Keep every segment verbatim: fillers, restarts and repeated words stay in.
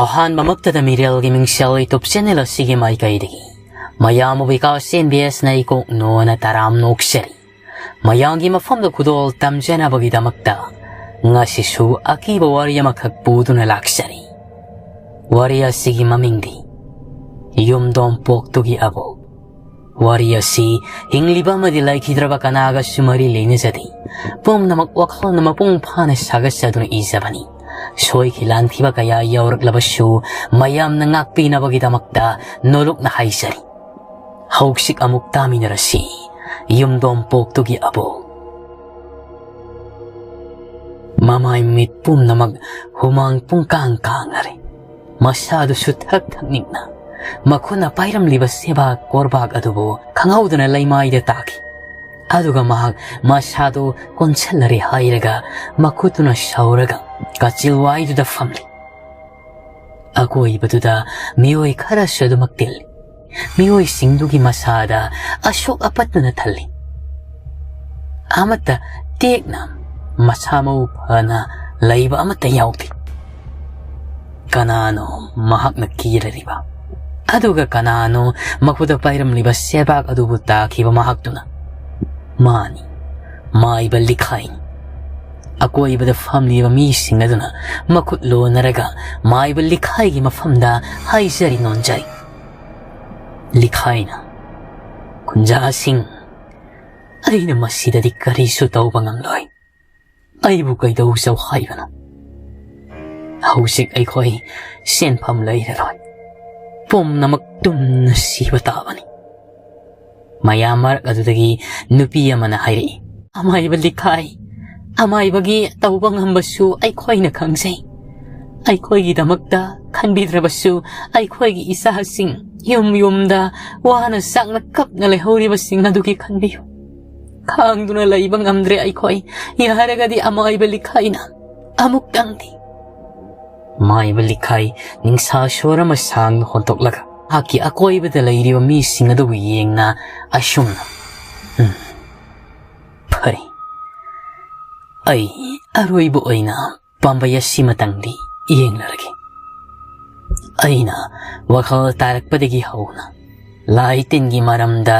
ꯑꯍꯥꯟꯕꯃꯛꯇꯗ ꯃꯤꯔꯦꯜꯒꯤ ꯃꯤꯡꯁꯦꯜ YouTube channel ꯑꯁꯤꯒꯤ ꯃꯥꯏꯀꯩꯗꯒꯤ ꯃꯌꯥꯝꯕꯨ ꯕꯤꯀꯥꯁ ꯑꯦꯝ ꯕꯤ ꯑꯦꯁꯅ ꯏꯀꯣꯛꯅꯣꯅ ꯇꯔꯥꯝꯅ ꯑꯣꯛꯆꯔꯤ꯫ ꯃꯌꯥꯝꯒꯤ ꯃꯐꯝꯗ ꯈꯨꯗꯣꯜ ꯇꯝꯖꯅꯕꯒꯤꯗꯃꯛꯇ ꯉꯁꯤꯁꯨ ꯑꯀꯤꯕ ꯋꯥꯔꯤ ꯑꯃꯈꯛ ꯄꯨꯗꯨꯅ ꯂꯥꯛꯆꯔꯤ꯫ ꯋꯥꯔꯤ ꯑꯁꯤꯒꯤ ꯃꯃꯤꯡꯗꯤ ꯌꯨꯝꯗꯣꯡ ꯄꯣꯛꯇꯨꯒꯤ ꯑꯕꯣꯛ꯫ ꯋꯥꯔꯤ ꯑꯁꯤ ꯍꯤꯡꯂꯤꯕ ꯑꯃꯗꯤ ꯂꯩꯈꯤꯗ꯭ꯔꯕ ꯀꯅꯥꯒꯁꯨ ꯃꯔꯤ ꯂꯩꯅꯖꯗꯦ꯫ ꯄꯨꯝꯅꯃꯛ ꯋꯥꯈꯜꯅ ꯃꯄꯨꯡ ꯐꯥꯅ ꯁꯥꯒꯠꯆꯗꯨꯅ ꯏꯖꯕꯅꯤ꯫ ꯁꯣꯏꯈꯤ ꯂꯥꯟꯈꯤꯕ ꯀꯌꯥ ꯌꯥꯎꯔꯛꯂꯕꯁꯨ ꯃꯌꯥꯝꯅ ꯉꯥꯛꯄꯤꯅꯕꯒꯤꯗꯃꯛꯇ ꯅꯣꯂꯨꯛꯅ ꯍꯥꯏꯖꯔꯤ꯫ ꯍꯧꯖꯤꯛ ꯑꯃꯨꯛ ꯇꯥꯃꯤꯟꯅꯔꯁꯤ ꯌꯨꯝꯗꯣꯡ ꯄꯣꯛꯇꯨꯒꯤ ꯑꯕꯣꯛ꯫ ꯃꯃꯥꯏ ꯃꯤꯠ ꯄꯨꯝꯅꯃꯛ ꯍꯨꯃꯥꯡ ꯄꯨꯡꯀꯥꯡ ꯀꯥꯡꯅꯔꯦ꯫ ꯃꯁꯥꯗꯨꯁꯨ ꯊꯛ ꯊꯛꯅꯤꯡꯅ ꯃꯈꯨꯠꯅ ꯄꯥꯏꯔꯝꯂꯤꯕ ꯁꯦꯕꯥꯛ ꯀꯣꯔꯕꯥꯛ ꯑꯗꯨꯕꯨ ꯈꯪꯍꯧꯗꯅ ꯂꯩꯃꯥꯏꯗ ꯇꯥꯈꯤ꯫ ꯑꯗꯨꯒ ꯃꯍꯥꯛ ꯃꯁꯥꯗꯨ ꯀꯣꯟꯁꯤꯜꯂꯔꯦ ꯍꯥꯏꯔꯒ ꯃꯈꯨꯠꯇꯨꯅ ꯁꯧꯔꯒ ꯀꯥꯆꯤꯜ ꯋꯥꯏꯗꯨꯗ ꯐꯝꯂꯤ꯫ ꯑꯀꯣꯏꯕꯗꯨꯗ ꯃꯤꯑꯣꯏ ꯈꯔꯁꯨ ꯑꯗꯨꯃꯛ ꯇꯤꯜꯂꯤ꯫ ꯃꯤꯑꯣꯏꯁꯤꯡꯗꯨꯒꯤ ꯃꯁꯥꯗ ꯑꯁꯣꯛ ꯑꯄꯟꯗꯨꯅ ꯊꯜꯂꯤ꯫ ꯑꯃꯠꯇ ꯇꯦꯛꯅ ꯃꯁꯥ ꯃꯎ ꯐꯅ ꯂꯩꯕ ꯑꯃꯠꯇ ꯌꯥꯎꯗꯦ꯫ ꯀꯅꯥꯅꯣ ꯃꯍꯥꯛꯅ ꯀꯤꯔꯔꯤꯕ? ꯑꯗꯨꯒ ꯀꯅꯥꯅꯣ ꯃꯈꯨꯠꯇ ꯄꯥꯏꯔꯝꯂꯤꯕ ꯁꯦꯕꯥꯛ ꯑꯗꯨꯕꯨ ꯇꯥꯈꯤꯕ ꯃꯍꯥꯛꯇꯨꯅ? ꯃꯥꯅꯤ, ꯃꯥꯏꯕ ꯂꯤꯈꯥꯏꯅꯤ꯫ ꯑꯀꯣꯏꯕꯗ ꯐꯝꯂꯤꯕ ꯃꯤꯁꯤꯡ ꯑꯗꯨꯅ ꯃꯈꯨꯠ ꯂꯣꯟꯅꯔꯒ ꯃꯥꯏꯕ ꯂꯤꯈꯥꯏꯒꯤ ꯃꯐꯝꯗ ꯍꯥꯏꯖꯔꯤ ꯅꯣꯟꯖꯔꯤ꯫ ꯂꯤꯈꯥꯏꯅ, "ꯀꯨꯟꯖꯥꯁꯤꯡ, ꯑꯩꯅ ꯃꯁꯤꯗꯗꯤ ꯀꯔꯤꯁꯨ ꯇꯧꯕ ꯉꯝꯂꯣꯏ꯫ ꯑꯩꯕꯨ ꯀꯩꯗꯧꯖꯧ ꯍꯥꯏꯕꯅꯣ? ꯍꯧꯖꯤꯛ ꯑꯩꯈꯣꯏ ꯁꯦꯟꯐꯝ ꯂꯩꯔꯔꯣꯏ꯫ ꯄꯨꯝꯅꯃꯛ ꯇꯨꯝꯅ ꯁꯤꯕ ꯇꯥꯕꯅꯤ꯫" ꯃꯌꯥꯝ ꯃꯔꯛ ꯑꯗꯨꯗꯒꯤ ꯅꯨꯄꯤ ꯑꯃꯅ ꯍꯥꯏꯔꯛꯏ, "ꯑꯃꯥꯏꯕ ꯂꯤꯈꯥꯏ, ꯑꯃꯥꯏꯕꯒꯤ ꯇꯧꯕ ꯉꯝꯕꯁꯨ ꯑꯩꯈꯣꯏꯅ ꯈꯪꯖꯩ꯫ ꯑꯩꯈꯣꯏꯒꯤꯗꯃꯛꯇ ꯈꯟꯕꯤꯗ꯭ꯔꯕꯁꯨ ꯑꯩꯈꯣꯏꯒꯤ ꯏꯆꯥꯁꯤꯡ ꯌꯨꯝ ꯌꯨꯝꯗ ꯋꯥꯅ ꯆꯥꯛꯅ ꯀꯞꯅ ꯂꯩꯍꯧꯔꯤꯕꯁꯤꯡ ꯑꯗꯨꯒꯤ ꯈꯟꯕꯤꯌꯨ꯫ ꯈꯥꯡꯗꯨꯅ ꯂꯩꯕ ꯉꯝꯗ꯭ꯔꯦ ꯑꯩꯈꯣꯏ꯫ ꯌꯥꯔꯒꯗꯤ ꯑꯃꯥꯏꯕ ꯂꯤꯈꯥꯏꯅ ꯑꯃꯨꯛꯇꯪꯗꯤ꯫" ꯃꯥꯏꯕ ꯂꯤꯈꯥꯏ ꯅꯤꯡꯁꯥ ꯁꯣꯔ ꯑꯃ ꯁꯥꯡꯅ ꯍꯣꯟꯗꯣꯛꯂꯒ ꯃꯍꯥꯛꯀꯤ ꯑꯀꯣꯏꯕꯗ ꯂꯩꯔꯤꯕ ꯃꯤꯁꯤꯡ ꯑꯗꯨꯕꯨ ꯌꯦꯡꯅ ꯑꯁꯨꯝꯅ, "ꯎꯝ, ꯐꯔꯦ, ꯑꯩ ꯑꯔꯣꯏꯕ ꯑꯣꯏꯅ ꯄꯥꯝꯕꯩ ꯑꯁꯤꯃꯇꯪꯗꯤ ꯌꯦꯡꯂꯔꯒꯦ꯫ ꯑꯩꯅ ꯋꯥꯈꯜ ꯇꯥꯔꯛꯄꯗꯒꯤ ꯍꯧꯅ ꯂꯥꯏ ꯇꯤꯟꯒꯤ ꯃꯔꯝꯗ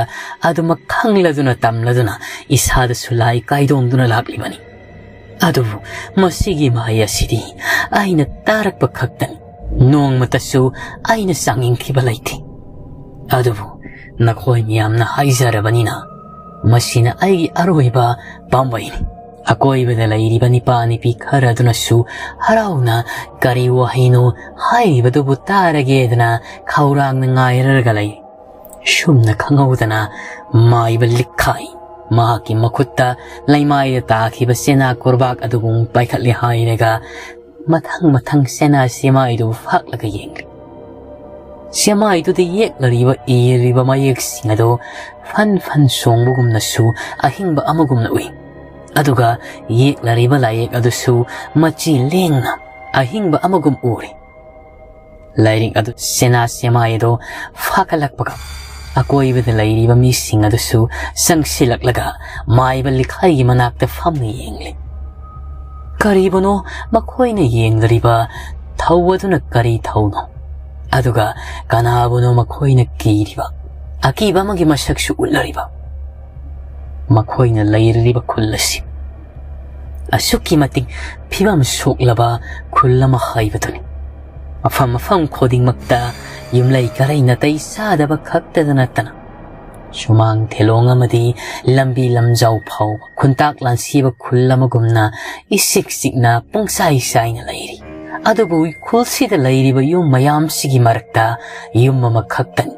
ꯑꯗꯨꯃꯛ ꯈꯪꯂꯗꯨꯅ ꯇꯝꯂꯗꯨꯅ ꯏꯁꯥꯗꯁꯨ ꯂꯥꯏ ꯀꯥꯏꯗꯣꯡꯗꯨꯅ ꯂꯥꯛꯂꯤꯕꯅꯤ꯫ ꯑꯗꯨꯕꯨ ꯃꯁꯤꯒꯤ ꯃꯍꯩ ꯑꯁꯤꯗꯤ ꯑꯩꯅ ꯇꯥꯔꯛꯄ ꯈꯛꯇꯅꯤ꯫ ꯅꯣꯡꯃꯇꯁꯨ ꯑꯩꯅ ꯆꯥꯡꯌꯦꯡꯈꯤꯕ ꯂꯩꯇꯦ꯫ ꯑꯗꯨꯕꯨ ꯅꯈꯣꯏ ꯃꯌꯥꯝꯅ ꯍꯥꯏꯖꯔꯕꯅꯤꯅ ꯃꯁꯤꯅ ꯑꯩꯒꯤ ꯑꯔꯣꯏꯕ ꯄꯥꯝꯕꯩꯅꯤ꯫ ꯑꯀꯣꯏꯕꯗ ꯂꯩꯔꯤꯕ ꯅꯤꯄꯥ ꯅꯤꯄꯤ ꯈꯔ ꯑꯗꯨꯅꯁꯨ ꯍꯔꯥꯎꯅ ꯀꯔꯤ ꯋꯥꯍꯩꯅꯣ ꯍꯥꯏꯔꯤꯕꯗꯨꯕꯨ ꯇꯥꯔꯒꯦꯗꯅ ꯈꯧꯔꯥꯡꯅ ꯉꯥꯏꯔꯒ ꯂꯩ꯫ ꯁꯨꯝꯅ ꯈꯪꯍꯧꯗꯅ ꯃꯥꯏꯕ ꯂꯤꯛꯈꯥꯏ ꯃꯍꯥꯛꯀꯤ ꯃꯈꯨꯠꯇ ꯂꯩꯃꯥꯏꯗ ꯇꯥꯈꯤꯕ ꯆꯦꯅꯥ ꯀꯣꯔꯕꯥꯛ ꯑꯗꯨꯕꯨ ꯄꯥꯏꯈꯠꯂꯦ ꯍꯥꯏꯔꯒ ꯃꯊꯪ ꯃꯊꯪ ꯆꯦꯅꯥ ꯆꯦꯃꯥꯏꯗꯨ ꯐꯥꯛꯂꯒ ꯌꯦꯡꯂꯤ꯫ ꯆꯦꯃꯥꯏꯗꯨꯗ ꯌꯦꯛꯂꯔꯤꯕ ꯏꯔꯤꯕ ꯃꯌꯦꯛꯁꯤꯡ ꯑꯗꯨ ꯐꯟ ꯐꯟ ꯆꯣꯡꯕꯒꯨꯝꯅꯁꯨ ꯑꯍꯤꯡꯕ ꯑꯃꯒꯨꯝꯅ ꯎꯏ꯫ ꯑꯗꯨꯒ ꯌꯦꯛꯂꯔꯤꯕ ꯂꯥꯏꯌꯦꯛ ꯑꯗꯨꯁꯨ ꯃꯆꯤ ꯂꯦꯡꯅ ꯑꯍꯤꯡꯕ ꯑꯃꯒꯨꯝ ꯎꯔꯤ꯫ ꯂꯥꯏꯔꯤꯛ ꯑꯗꯨ ꯆꯦꯅꯥ ꯆꯦꯃꯥꯏ ꯑꯗꯨ ꯐꯥꯒꯠꯂꯛꯄꯒ ꯑꯀꯣꯏꯕꯗ ꯂꯩꯔꯤꯕ ꯃꯤꯁꯤꯡ ꯑꯗꯨꯁꯨ ꯆꯪꯁꯤꯜꯂꯛꯂꯒ ꯃꯥꯏꯕ ꯂꯤꯈꯥꯏꯒꯤ ꯃꯅꯥꯛꯇ ꯐꯝꯅ ꯌꯦꯡꯂꯤ꯫ ꯀꯔꯤꯕꯨꯅꯣ ꯃꯈꯣꯏꯅ ꯌꯦꯡꯂꯤꯕ ꯊꯧ ꯑꯗꯨꯅ ꯀꯔꯤ ꯊꯧꯅꯣ? ꯑꯗꯨꯒ ꯀꯅꯥꯕꯨꯅꯣ ꯃꯈꯣꯏꯅ ꯀꯤꯔꯤꯕ? ꯑꯀꯤꯕ ꯑꯃꯒꯤ ꯃꯁꯛꯁꯨ ꯎꯠꯂꯔꯤꯕ? ꯃꯈꯣꯏꯅ ꯂꯩꯔꯤꯕ ꯈꯨꯜ ꯑꯁꯤ ꯑꯁꯨꯛꯀꯤ ꯃꯇꯤꯛ ꯐꯤꯕꯝ ꯁꯣꯛꯂꯕ ꯈꯨꯜ ꯑꯃ ꯍꯥꯏꯕꯗꯨꯅꯤ꯫ ꯃꯐꯝ ꯃꯐꯝ ꯈꯨꯗꯤꯡꯃꯛꯇ ꯌꯨꯝꯂꯩ ꯀꯔꯩ ꯅꯥꯇꯩ ꯆꯥꯗꯕ ꯈꯛꯇꯗ ꯅꯠꯇꯅ ꯁꯨꯃꯥꯡ ꯊꯦꯂꯣꯡ ꯑꯃꯗꯤ ꯂꯝꯕꯤ ꯂꯝꯖꯥꯎ ꯐꯥꯎꯕ ꯈꯨꯟꯇꯥꯛ ꯂꯥꯟꯁꯤꯕ ꯈꯨꯜ ꯑꯃꯒꯨꯝꯅ ꯏꯆꯤꯛ ꯆꯤꯛꯅ ꯄꯨꯡꯆꯥꯏ ꯆꯥꯏꯅ ꯂꯩꯔꯤ꯫ ꯑꯗꯨꯕꯨ ꯈꯨꯜꯁꯤꯗ ꯂꯩꯔꯤꯕ ꯌꯨꯝ ꯃꯌꯥꯝꯁꯤꯒꯤ ꯃꯔꯛꯇ ꯌꯨꯝ ꯑꯃꯈꯛꯇꯅꯤ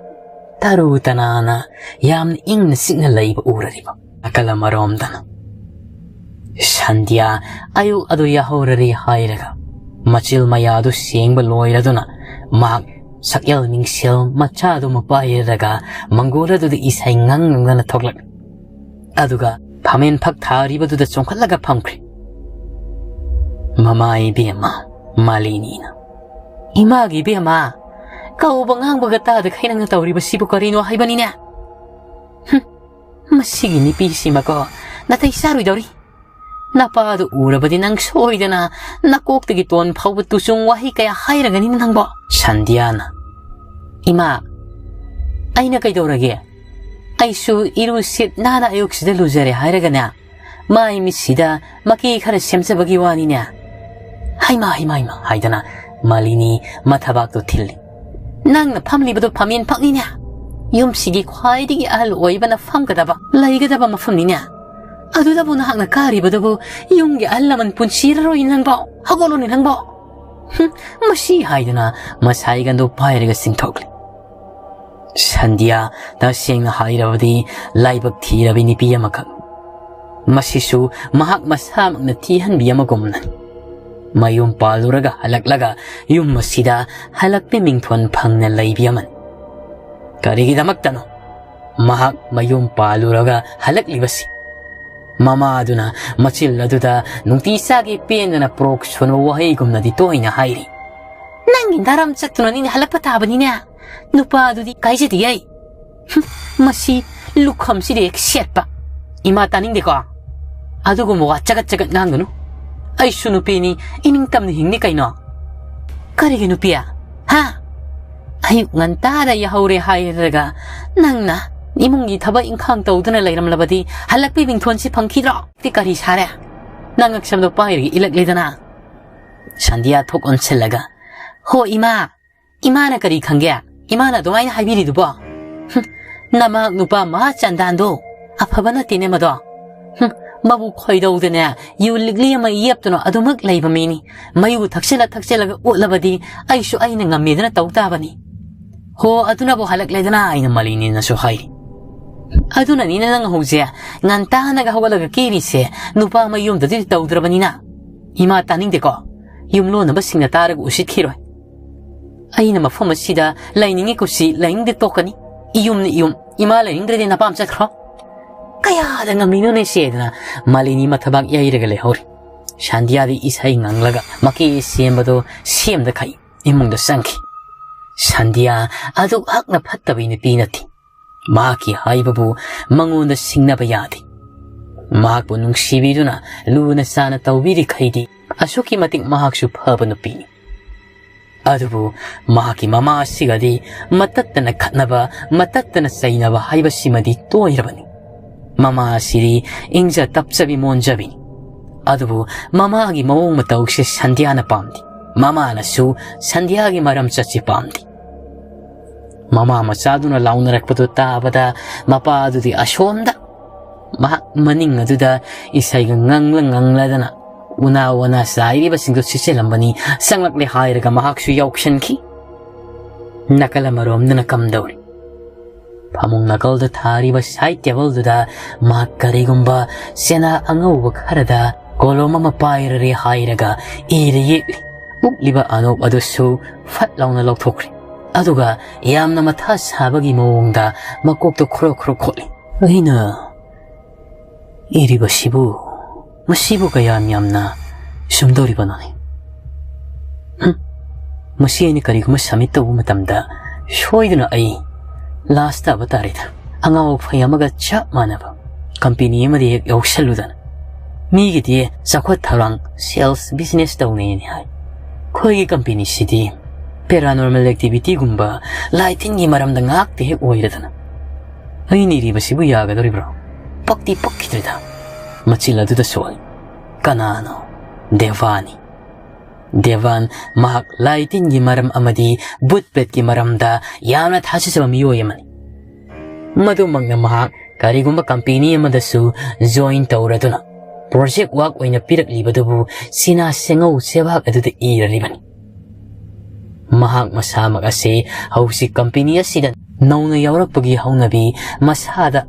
ꯇꯔꯨ ꯇꯅꯥꯟꯅ ꯌꯥꯝꯅ ꯏꯪꯅ ꯆꯤꯛꯅ ꯂꯩꯕ ꯎꯔꯔꯤꯕ꯫ ꯅꯥꯀꯜ ꯑꯃꯔꯣꯝꯗꯅ ꯁꯟꯙ꯭ꯌꯥ ꯑꯌꯨꯛ ꯑꯗꯨ ꯌꯥꯍꯧꯔꯔꯤ ꯍꯥꯏꯔꯒ ꯃꯆꯤꯜ ꯃꯌꯥꯗꯨ ꯁꯦꯡꯕ ꯂꯣꯏꯔꯗꯨꯅ ꯃꯍꯥꯛ ꯁꯛꯌꯦꯜ ꯃꯤꯡꯁꯦꯜ ꯃꯆꯥꯗꯨꯃ ꯄꯥꯏꯔꯒ ꯃꯪꯒꯣꯜ ꯑꯗꯨꯗ ꯏꯁꯩ ꯉꯪ ꯉꯪꯗꯅ ꯊꯣꯛꯂꯛꯂꯤ꯫ ꯑꯗꯨꯒ ꯐꯝꯃꯦꯟ ꯐꯛ ꯊꯥꯔꯤꯕꯗꯨꯗ ꯆꯣꯡꯈꯠꯂꯒ ꯐꯝꯈ꯭ꯔꯦ꯫ ꯃꯃꯥ ꯏꯕꯦꯝꯃ ꯃꯥꯂꯤꯅꯤꯅ, "ꯏꯃꯥꯒꯤ ꯏꯕꯦꯝꯃ, ꯀꯧꯕ ꯉꯥꯡꯕꯒ ꯇꯥꯗꯈꯩ ꯅꯪꯅ ꯇꯧꯔꯤꯕꯁꯤꯕꯨ ꯀꯔꯤꯅꯣ ꯍꯥꯏꯕꯅꯤꯅꯦ? ꯍꯨꯝ, ꯃꯁꯤꯒꯤ ꯅꯨꯄꯤꯁꯤꯃꯀꯣ ꯅꯥꯇꯩ ꯆꯥꯔꯣꯏꯗꯧꯔꯤ꯫ "ꯅꯄꯥꯗꯨ ꯎꯔꯕꯗꯤ ꯅꯪ ꯁꯣꯏꯗꯅ ꯅꯀꯣꯛꯇꯒꯤ ꯇꯣꯟ ꯐꯥꯎꯕ ꯇꯨꯆꯨꯡ ꯋꯥꯍꯩ ꯀꯌꯥ ꯍꯥꯏꯔꯒꯅꯤ ꯅꯪꯕꯣ?" ꯁꯟꯙ꯭ꯌꯥꯅ, "ꯏꯃꯥ, ꯑꯩꯅ ꯀꯩꯗꯧꯔꯒꯦ? ꯑꯩꯁꯨ ꯏꯔꯨ ꯁꯤꯠ ꯅꯥꯟꯅ ꯑꯌꯨꯛꯁꯤꯗ ꯂꯨꯖꯔꯦ ꯍꯥꯏꯔꯒꯅꯦ, ꯃꯥꯏ ꯃꯤꯠꯁꯤꯗ ꯃꯀꯤ ꯈꯔ ꯁꯦꯝꯖꯕꯒꯤ ꯋꯥꯅꯤꯅꯦ꯫ ꯍꯩꯃꯥ, ꯍꯩꯃꯥ, ꯍꯩꯃꯥ" ꯍꯥꯏꯗꯅ ꯃꯥꯂꯤꯅꯤ ꯃꯊꯕꯥꯛꯇꯣ ꯊꯤꯜꯂꯤ꯫ "ꯅꯪꯅ ꯐꯝꯂꯤꯕꯗꯣ ꯐꯝꯃꯦꯟ ꯐꯛꯅꯤꯅꯦ꯫ ꯌꯨꯝꯁꯤꯒꯤ ꯈ꯭ꯋꯥꯏꯗꯒꯤ ꯑꯍꯜ ꯑꯣꯏꯕꯅ ꯐꯝꯒꯗꯕ, ꯂꯩꯒꯗꯕ ꯃꯐꯝꯅꯤꯅꯦ꯫ ꯑꯗꯨꯗꯕꯨ ꯅꯍꯥꯛꯅ ꯀꯥꯔꯤꯕꯗꯨꯕꯨ ꯌꯨꯝꯒꯤ ꯑꯍꯜ ꯂꯃꯟ ꯄꯨꯟꯁꯤꯔꯔꯣꯏ ꯅꯪꯕꯣ꯫ ꯍꯧꯒꯠꯂꯣꯅꯦ ꯅꯪꯕꯣ꯫ ꯍꯨꯝ, ꯃꯁꯤ" ꯍꯥꯏꯗꯨꯅ ꯃꯁꯥꯏꯒꯟꯗꯣ ꯄꯥꯏꯔꯒ ꯆꯤꯡꯊꯣꯛꯂꯤ꯫ ꯁꯟꯙ꯭ꯌꯥ, ꯇꯁꯦꯡꯅ ꯍꯥꯏꯔꯕꯗꯤ, ꯂꯥꯏꯕꯛ ꯊꯤꯔꯕꯤ ꯅꯨꯄꯤ ꯑꯃꯈꯛ꯫ ꯃꯁꯤꯁꯨ ꯃꯍꯥꯛ ꯃꯁꯥꯃꯛꯅ ꯊꯤꯍꯟꯕꯤ ꯑꯃꯒꯨꯝꯅ꯫ ꯃꯌꯨꯝ ꯄꯥꯜꯂꯨꯔꯒ ꯍꯜꯂꯛꯂꯒ ꯌꯨꯝ ꯑꯁꯤꯗ ꯍꯜꯂꯛꯄ ꯃꯤꯡꯊꯣꯟ ꯐꯪꯅ ꯂꯩꯕꯤ ꯑꯃꯅꯤ꯫ ꯀꯔꯤꯒꯤꯗꯃꯛꯇꯅꯣ ꯃꯍꯥꯛ ꯃꯌꯨꯝ ꯄꯥꯜꯂꯨꯔꯒ ꯍꯜꯂꯛꯂꯤꯕꯁꯤ? ꯃꯃꯥꯗꯨꯅ ꯃꯆꯤꯜ ꯑꯗꯨꯗ ꯅꯨꯡꯇꯤ ꯆꯥꯒꯤ ꯄꯦꯟꯗꯅ ꯄ꯭ꯔꯣꯛ ꯁꯣꯟꯕ ꯋꯥꯍꯩꯒꯨꯝꯅꯗꯤ ꯇꯣꯏꯅ ꯍꯥꯏꯔꯤ꯫ "ꯅꯪꯒꯤ ꯅꯔꯝ ꯆꯠꯇꯨꯅꯅꯤꯅꯦ ꯍꯜꯂꯛꯄ ꯇꯥꯕꯅꯤꯅꯦ꯫ ꯅꯨꯄꯥꯗꯨꯗꯤ ꯀꯥꯏꯖꯗꯦ ꯑꯩ꯫ ꯍꯨꯝ, ꯃꯁꯤ ꯂꯨꯈꯝꯁꯤꯗꯤ ꯍꯦꯛ ꯁꯦꯠꯄ꯫ ꯏꯃꯥ ꯇꯥꯅꯤꯡꯗꯦꯀꯣ꯫ ꯑꯗꯨꯒꯨꯝꯕ ꯋꯥ ꯆꯒꯠ ꯆꯒꯠ ꯉꯥꯡꯒꯅꯨ꯫ ꯑꯩꯁꯨ ꯅꯨꯄꯤꯅꯤ, ꯏꯅꯤꯡꯇꯝꯅ ꯍꯤꯡꯅꯤ ꯀꯩꯅꯣ꯫ ꯀꯔꯤꯒꯤ ꯅꯨꯄꯤ? ꯍꯥ? ꯑꯌꯨꯛ ꯉꯟꯇꯥꯗ ꯌꯥꯍꯧꯔꯦ ꯍꯥꯏꯔꯒ ꯅꯪꯅ ꯏꯃꯨꯡꯒꯤ ꯊꯕꯛ ꯏꯪꯈꯥꯡ ꯇꯧꯗꯨꯅ ꯂꯩꯔꯝꯂꯕꯗꯤ ꯍꯜꯂꯛꯄꯒꯤ ꯃꯤꯡꯊꯣꯟꯁꯤ ꯐꯪꯈꯤꯗ꯭ꯔꯣ? ꯇꯤ ꯀꯔꯤ ꯁꯥꯔꯦ? ꯅꯪ ꯉꯛꯁꯝꯗꯣ ꯄꯥꯏꯔꯒ ꯏꯜꯂꯛꯂꯦꯗꯅ꯫" ꯁꯟꯙ꯭ꯌꯥ ꯊꯣꯛ ꯑꯣꯟꯁꯤꯜꯂꯒ, "ꯍꯣ ꯏꯃꯥ, ꯏꯃꯥꯅ ꯀꯔꯤ ꯈꯪꯒꯦ? ꯏꯃꯥꯅ ꯑꯗꯨꯃꯥꯏꯅ ꯍꯥꯏꯕꯤꯔꯤꯗꯨꯕꯣ? ꯍꯨꯝ, ꯅꯃꯥ ꯅꯨꯄꯥ ꯃꯍꯥ ꯆꯟꯗꯥꯟꯗꯣ ꯑꯐꯕ ꯅꯠꯇꯦꯅꯦ ꯃꯗꯣ꯫ ꯍꯨꯝ, ꯃꯕꯨ ꯈꯣꯏꯗꯧꯗꯅꯦ ꯌꯨ ꯂꯤꯛꯂꯤ ꯑꯃ ꯌꯦꯞꯇꯨꯅ ꯑꯗꯨꯃꯛ ꯂꯩꯕ ꯃꯤꯅꯤ꯫ ꯃꯌꯨ ꯊꯛꯆꯤꯜꯂ ꯊꯛꯆꯤꯜꯂꯒ ꯑꯣꯠꯂꯕꯗꯤ ꯑꯩꯁꯨ ꯑꯩꯅ ꯉꯝꯃꯦꯗꯅ ꯇꯧ ꯇꯥꯕꯅꯤ꯫" "ꯍꯣ, ꯑꯗꯨꯅꯕꯨ ꯍꯜꯂꯛꯂꯦꯗꯅ" ꯑꯩꯅ ꯃꯥꯂꯤꯅꯤꯅꯁꯨ ꯍꯥꯏꯔꯤ꯫ "ꯑꯗꯨꯅꯅꯤꯅ ꯅꯪ ꯍꯧꯖꯤꯛ ꯉꯟꯇꯥꯅꯒ ꯍꯧꯒꯠꯂꯒ ꯀꯦꯔꯤꯁꯦ, ꯅꯨꯄꯥ ꯃꯌꯨꯝꯗꯗꯤ ꯇꯧꯗ꯭ꯔꯕꯅꯤꯅ꯫ ꯏꯃꯥ ꯇꯥꯅꯤꯡꯗꯦꯀꯣ, ꯌꯨꯝꯂꯣꯟꯅꯕꯁꯤꯡꯅ ꯇꯥꯔꯒ ꯎꯁꯤꯠꯈꯤꯔꯣꯏ꯫ ꯑꯩꯅ ꯃꯐꯝ ꯑꯁꯤꯗ ꯂꯩꯅꯤꯡꯉꯤ ꯀꯨꯁꯤ ꯂꯩꯅꯤꯡꯗꯦ ꯇꯣꯛꯀꯅꯤ꯫ ꯏꯌꯨꯝꯅ ꯏꯌꯨꯝ, ꯏꯃꯥ ꯂꯩꯅꯤꯡꯗ꯭ꯔꯗꯤ ꯅꯄꯥꯝ ꯆꯠꯈ꯭ꯔꯣ꯫" "ꯀꯌꯥꯗ ꯉꯝꯃꯤꯅꯣꯅꯦ ꯁꯦꯗꯅ" ꯃꯥꯂꯤꯅꯤ ꯃꯊꯕꯥꯛ ꯌꯩꯔꯒ ꯂꯩꯍꯧꯔꯤ꯫ ꯁꯥꯟꯗꯤꯌꯥꯗꯤ ꯏꯁꯩ ꯉꯪꯂꯒ ꯃꯀꯦ ꯁꯦꯝꯕꯗꯣ ꯁꯦꯝꯗꯈꯩ ꯏꯃꯨꯡꯗ ꯆꯪꯈꯤ꯫ ꯁꯥꯟꯗꯤꯌꯥ ꯑꯗꯨꯛ ꯍꯛꯅ ꯐꯠꯇꯕ ꯅꯨꯄꯤ ꯅꯠꯇꯦ꯫ ꯃꯍꯥꯛꯀꯤ ꯍꯥꯏꯕꯕꯨ ꯃꯉꯣꯟꯗ ꯁꯤꯡꯅꯕ ꯌꯥꯗꯦ꯫ ꯃꯍꯥꯛꯄꯨ ꯅꯨꯡꯁꯤꯕꯤꯗꯨꯅ ꯂꯨꯅ ꯆꯥꯅ ꯇꯧꯕꯤꯔꯤꯈꯩꯗꯤ ꯑꯁꯨꯛꯀꯤ ꯃꯇꯤꯛ ꯃꯍꯥꯛꯁꯨ ꯐꯕ ꯅꯨꯄꯤꯅꯤ꯫ ꯑꯗꯨꯕꯨ ꯃꯍꯥꯛꯀꯤ ꯃꯃꯥ ꯑꯁꯤꯒꯗꯤ ꯃꯇꯠꯇꯅ ꯈꯠꯅꯕ, ꯃꯇꯠꯇꯅ ꯆꯩꯅꯕ ꯍꯥꯏꯕꯁꯤꯃꯗꯤ ꯇꯣꯏꯔꯕꯅꯤ꯫ ꯃꯃꯥ ꯑꯁꯤꯗꯤ ꯏꯪꯖ ꯇꯞꯆꯕꯤ ꯃꯣꯟꯖꯕꯤꯅꯤ꯫ ꯑꯗꯨꯕꯨ ꯃꯃꯥꯒꯤ ꯃꯑꯣꯡ ꯃꯇꯧꯁꯦ ꯁꯟꯙ꯭ꯌꯥꯅ ꯄꯥꯝꯗꯦ꯫ ꯃꯃꯥꯅꯁꯨ ꯁꯟꯙ꯭ꯌꯥꯒꯤ ꯃꯔꯝ ꯆꯠꯁꯤ ꯄꯥꯝꯗꯦ꯫ ꯃꯃꯥ ꯃꯆꯥꯗꯨꯅ ꯂꯥꯎꯅꯔꯛꯄꯗꯨ ꯇꯥꯕꯗ ꯃꯄꯥꯗꯨꯗꯤ ꯑꯁꯣꯝꯗ, ꯃꯍꯥꯛ ꯃꯅꯤꯡ ꯑꯗꯨꯗ ꯏꯁꯩꯒ ꯉꯪꯂ ꯉꯪꯂꯗꯅ ꯎꯅꯥ ꯋꯥꯅꯥ ꯆꯥꯏꯔꯤꯕꯁꯤꯡꯗꯨ ꯁꯤꯠꯆꯜꯂꯝꯕꯅꯤ꯫ ꯆꯪꯂꯛꯂꯦ ꯍꯥꯏꯔꯒ ꯃꯍꯥꯛꯁꯨ ꯌꯥꯎꯁꯟꯈꯤ꯫ ꯅꯥꯀꯜ ꯑꯃꯔꯣꯝꯗꯅ ꯀꯝꯗꯧꯔꯤ? ꯐꯃꯨꯡ ꯅꯥꯀꯜꯗ ꯊꯥꯔꯤꯕ ꯁꯥꯏꯠ ꯇꯦꯕꯜꯗꯨꯗ ꯃꯍꯥꯛ ꯀꯔꯤꯒꯨꯝꯕ ꯆꯦꯅꯥ ꯑꯉꯧꯕ ꯈꯔꯗ ꯀꯣꯂꯣꯝ ꯑꯃ ꯄꯥꯏꯔꯔꯦ ꯍꯥꯏꯔꯒ ꯏꯔ ꯌꯦꯛꯂꯤ꯫ ꯎꯞꯂꯤꯕ ꯑꯅꯣꯞ ꯑꯗꯨꯁꯨ ꯐꯠ ꯂꯥꯎꯅ ꯂꯧꯊꯣꯛꯈ꯭ꯔꯦ꯫ ꯑꯗꯨꯒ ꯌꯥꯝꯅ ꯃꯊꯥ ꯁꯥꯕꯒꯤ ꯃꯑꯣꯡꯗ ꯃꯀꯣꯛꯇ ꯈꯨꯔꯛ ꯈꯨꯔꯛ ꯈꯣꯠꯂꯤ꯫ ꯑꯩꯅ ꯏꯔꯤꯕꯁꯤꯕꯨ, ꯃꯁꯤꯕꯨ ꯀꯌꯥꯝ ꯌꯥꯝꯅ ꯁꯨꯝꯗꯧꯔꯤꯕꯅꯣꯅꯦ? ꯍꯨꯝ, ꯃꯁꯤ ꯑꯩꯅ ꯀꯔꯤꯒꯨꯝꯕ ꯁꯕꯃꯤꯠ ꯇꯧꯕ ꯃꯇꯝꯗ ꯁꯣꯏꯗꯨꯅ ꯑꯩ ꯂꯥꯁ ꯇꯥꯕ ꯇꯥꯔꯦꯗ꯫ ꯑꯉꯥꯎ ꯑꯐꯩ ꯑꯃꯒ ꯆꯞ ꯃꯥꯟꯅꯕ ꯀꯝꯄꯦꯅꯤ ꯑꯃꯗ ꯍꯦꯛ ꯌꯥꯎꯁꯜꯂꯨꯗꯅ꯫ ꯃꯤꯒꯤꯗꯤ ꯆꯥꯎꯈꯠ ꯊꯧꯔꯥꯡ, ꯁꯦꯜꯁ ꯕꯤꯖꯤꯅꯦꯁ ꯇꯧꯅꯩꯅꯦ ꯍꯥꯏ꯫ ꯑꯩꯈꯣꯏꯒꯤ ꯀꯝꯄꯦꯅꯤꯁꯤꯗꯤ ꯄꯦꯔꯥꯅꯣꯔꯃꯦꯜ ꯑꯦꯛꯇꯤꯚꯤꯇꯤꯒꯨꯝꯕ, ꯂꯥꯏ ꯇꯤꯟꯒꯤ ꯃꯔꯝꯗ ꯉꯥꯛꯇ ꯍꯦꯛ ꯑꯣꯏꯔꯗꯅ꯫ ꯑꯩꯅ ꯏꯔꯤꯕꯁꯤꯕꯨ ꯌꯥꯒꯗꯧꯔꯤꯕ꯭ꯔꯣ? ꯄꯛꯇꯤ ꯄꯛꯈꯤꯗ꯭ꯔꯦꯗ꯫ ꯃꯆꯤꯜ ꯑꯗꯨꯗ ꯁꯣꯛꯏ꯫ ꯀꯅꯥꯅꯣ? ꯗꯦꯕꯥꯟꯅꯤ꯫ ꯗꯦꯕꯥꯟ ꯃꯍꯥꯛ ꯂꯥꯏ ꯇꯤꯟꯒꯤ ꯃꯔꯝ ꯑꯃꯗꯤ ꯚꯨꯠ ꯄ꯭ꯔꯦꯠꯀꯤ ꯃꯔꯝꯗ ꯌꯥꯝꯅ ꯊꯥꯖꯖꯕ ꯃꯤꯑꯣꯏ ꯑꯃꯅꯤ꯫ ꯃꯗꯨꯃꯛꯅ ꯃꯍꯥꯛ ꯀꯔꯤꯒꯨꯝꯕ ꯀꯝꯄꯦꯅꯤ ꯑꯃꯗꯁꯨ ꯖꯣꯏꯟ ꯇꯧꯔꯗꯨꯅ ꯄ꯭ꯔꯣꯖꯦꯛ ꯋꯥꯔꯛ ꯑꯣꯏꯅ ꯄꯤꯔꯛꯂꯤꯕꯗꯨꯕꯨ ꯁꯤꯅꯥ ꯁꯦꯡꯉꯧ ꯆꯦꯕꯥꯛ ꯑꯗꯨꯗ ꯏꯔꯔꯤꯕꯅꯤ꯫ ꯃꯍꯥꯛ ꯃꯁꯥꯃꯛ ꯑꯁꯤ ꯍꯧꯖꯤꯛ ꯀꯝꯄꯦꯅꯤ ꯑꯁꯤꯗ ꯅꯧꯅ ꯌꯥꯎꯔꯛꯄꯒꯤ ꯍꯧꯅꯕꯤ, ꯃꯁꯥꯗ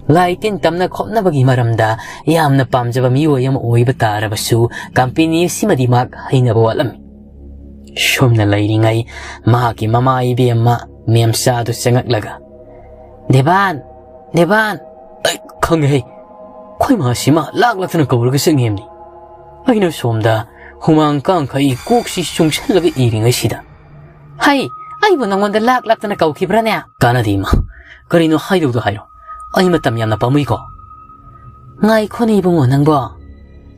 ꯂꯥꯏ ꯇꯤꯟ ꯇꯝꯅ ꯈꯣꯠꯅꯕꯒꯤ ꯃꯔꯝꯗ ꯌꯥꯝꯅ ꯄꯥꯝꯖꯕ ꯃꯤꯑꯣꯏ ꯑꯃ ꯑꯣꯏꯕ ꯇꯥꯔꯕꯁꯨ, ꯀꯝꯄꯦꯅꯤ ꯑꯁꯤꯃꯗꯤ ꯃꯍꯥꯛ ꯍꯩꯅꯕ ꯋꯥꯠꯂꯝꯃꯤ꯫ ꯁꯨꯝꯅ ꯂꯩꯔꯤꯉꯩ ꯃꯍꯥꯛꯀꯤ ꯃꯃꯥ ꯏꯕꯦꯝꯃ ꯃꯦꯝꯆꯥꯗꯨ ꯆꯪꯉꯛꯂꯒ, "ꯗꯦꯕꯥꯟ, ꯗꯦꯕꯥꯟ!" "ꯑꯩ ꯈꯪꯉꯦꯍꯦ, ꯑꯩꯈꯣꯏ ꯃꯥꯁꯤꯃ ꯂꯥꯛ ꯂꯥꯛꯇꯅ ꯀꯧꯔꯒ ꯆꯪꯉꯦꯕꯅꯤ꯫ ꯑꯩꯅ ꯁꯣꯝꯗ ꯍꯨꯃꯥꯡ ꯀꯥꯡꯈꯩ ꯀꯣꯛꯁꯤ ꯆꯨꯡꯁꯜꯂꯒ ꯏꯔꯤꯉꯩꯁꯤꯗ꯫" "ꯍꯩ, ꯑꯩꯕꯨ ꯅꯉꯣꯟꯗ ꯂꯥꯛ ꯂꯥꯛꯇꯅ ꯀꯧꯈꯤꯕ꯭ꯔꯥꯅꯦ?" "ꯀꯥꯟꯅꯗꯦ ꯏꯃꯥ, ꯀꯔꯤꯅꯣ ꯍꯥꯏꯗꯧꯗꯣ ꯍꯥꯏꯔꯣ, ꯑꯩ ꯃꯇꯝ ꯌꯥꯝꯅ ꯄꯥꯝꯃꯨꯏꯀꯣ꯫" "ꯉꯥꯏꯈꯣꯅꯦ ꯏꯕꯨꯡꯉꯣ ꯅꯪꯕꯣ,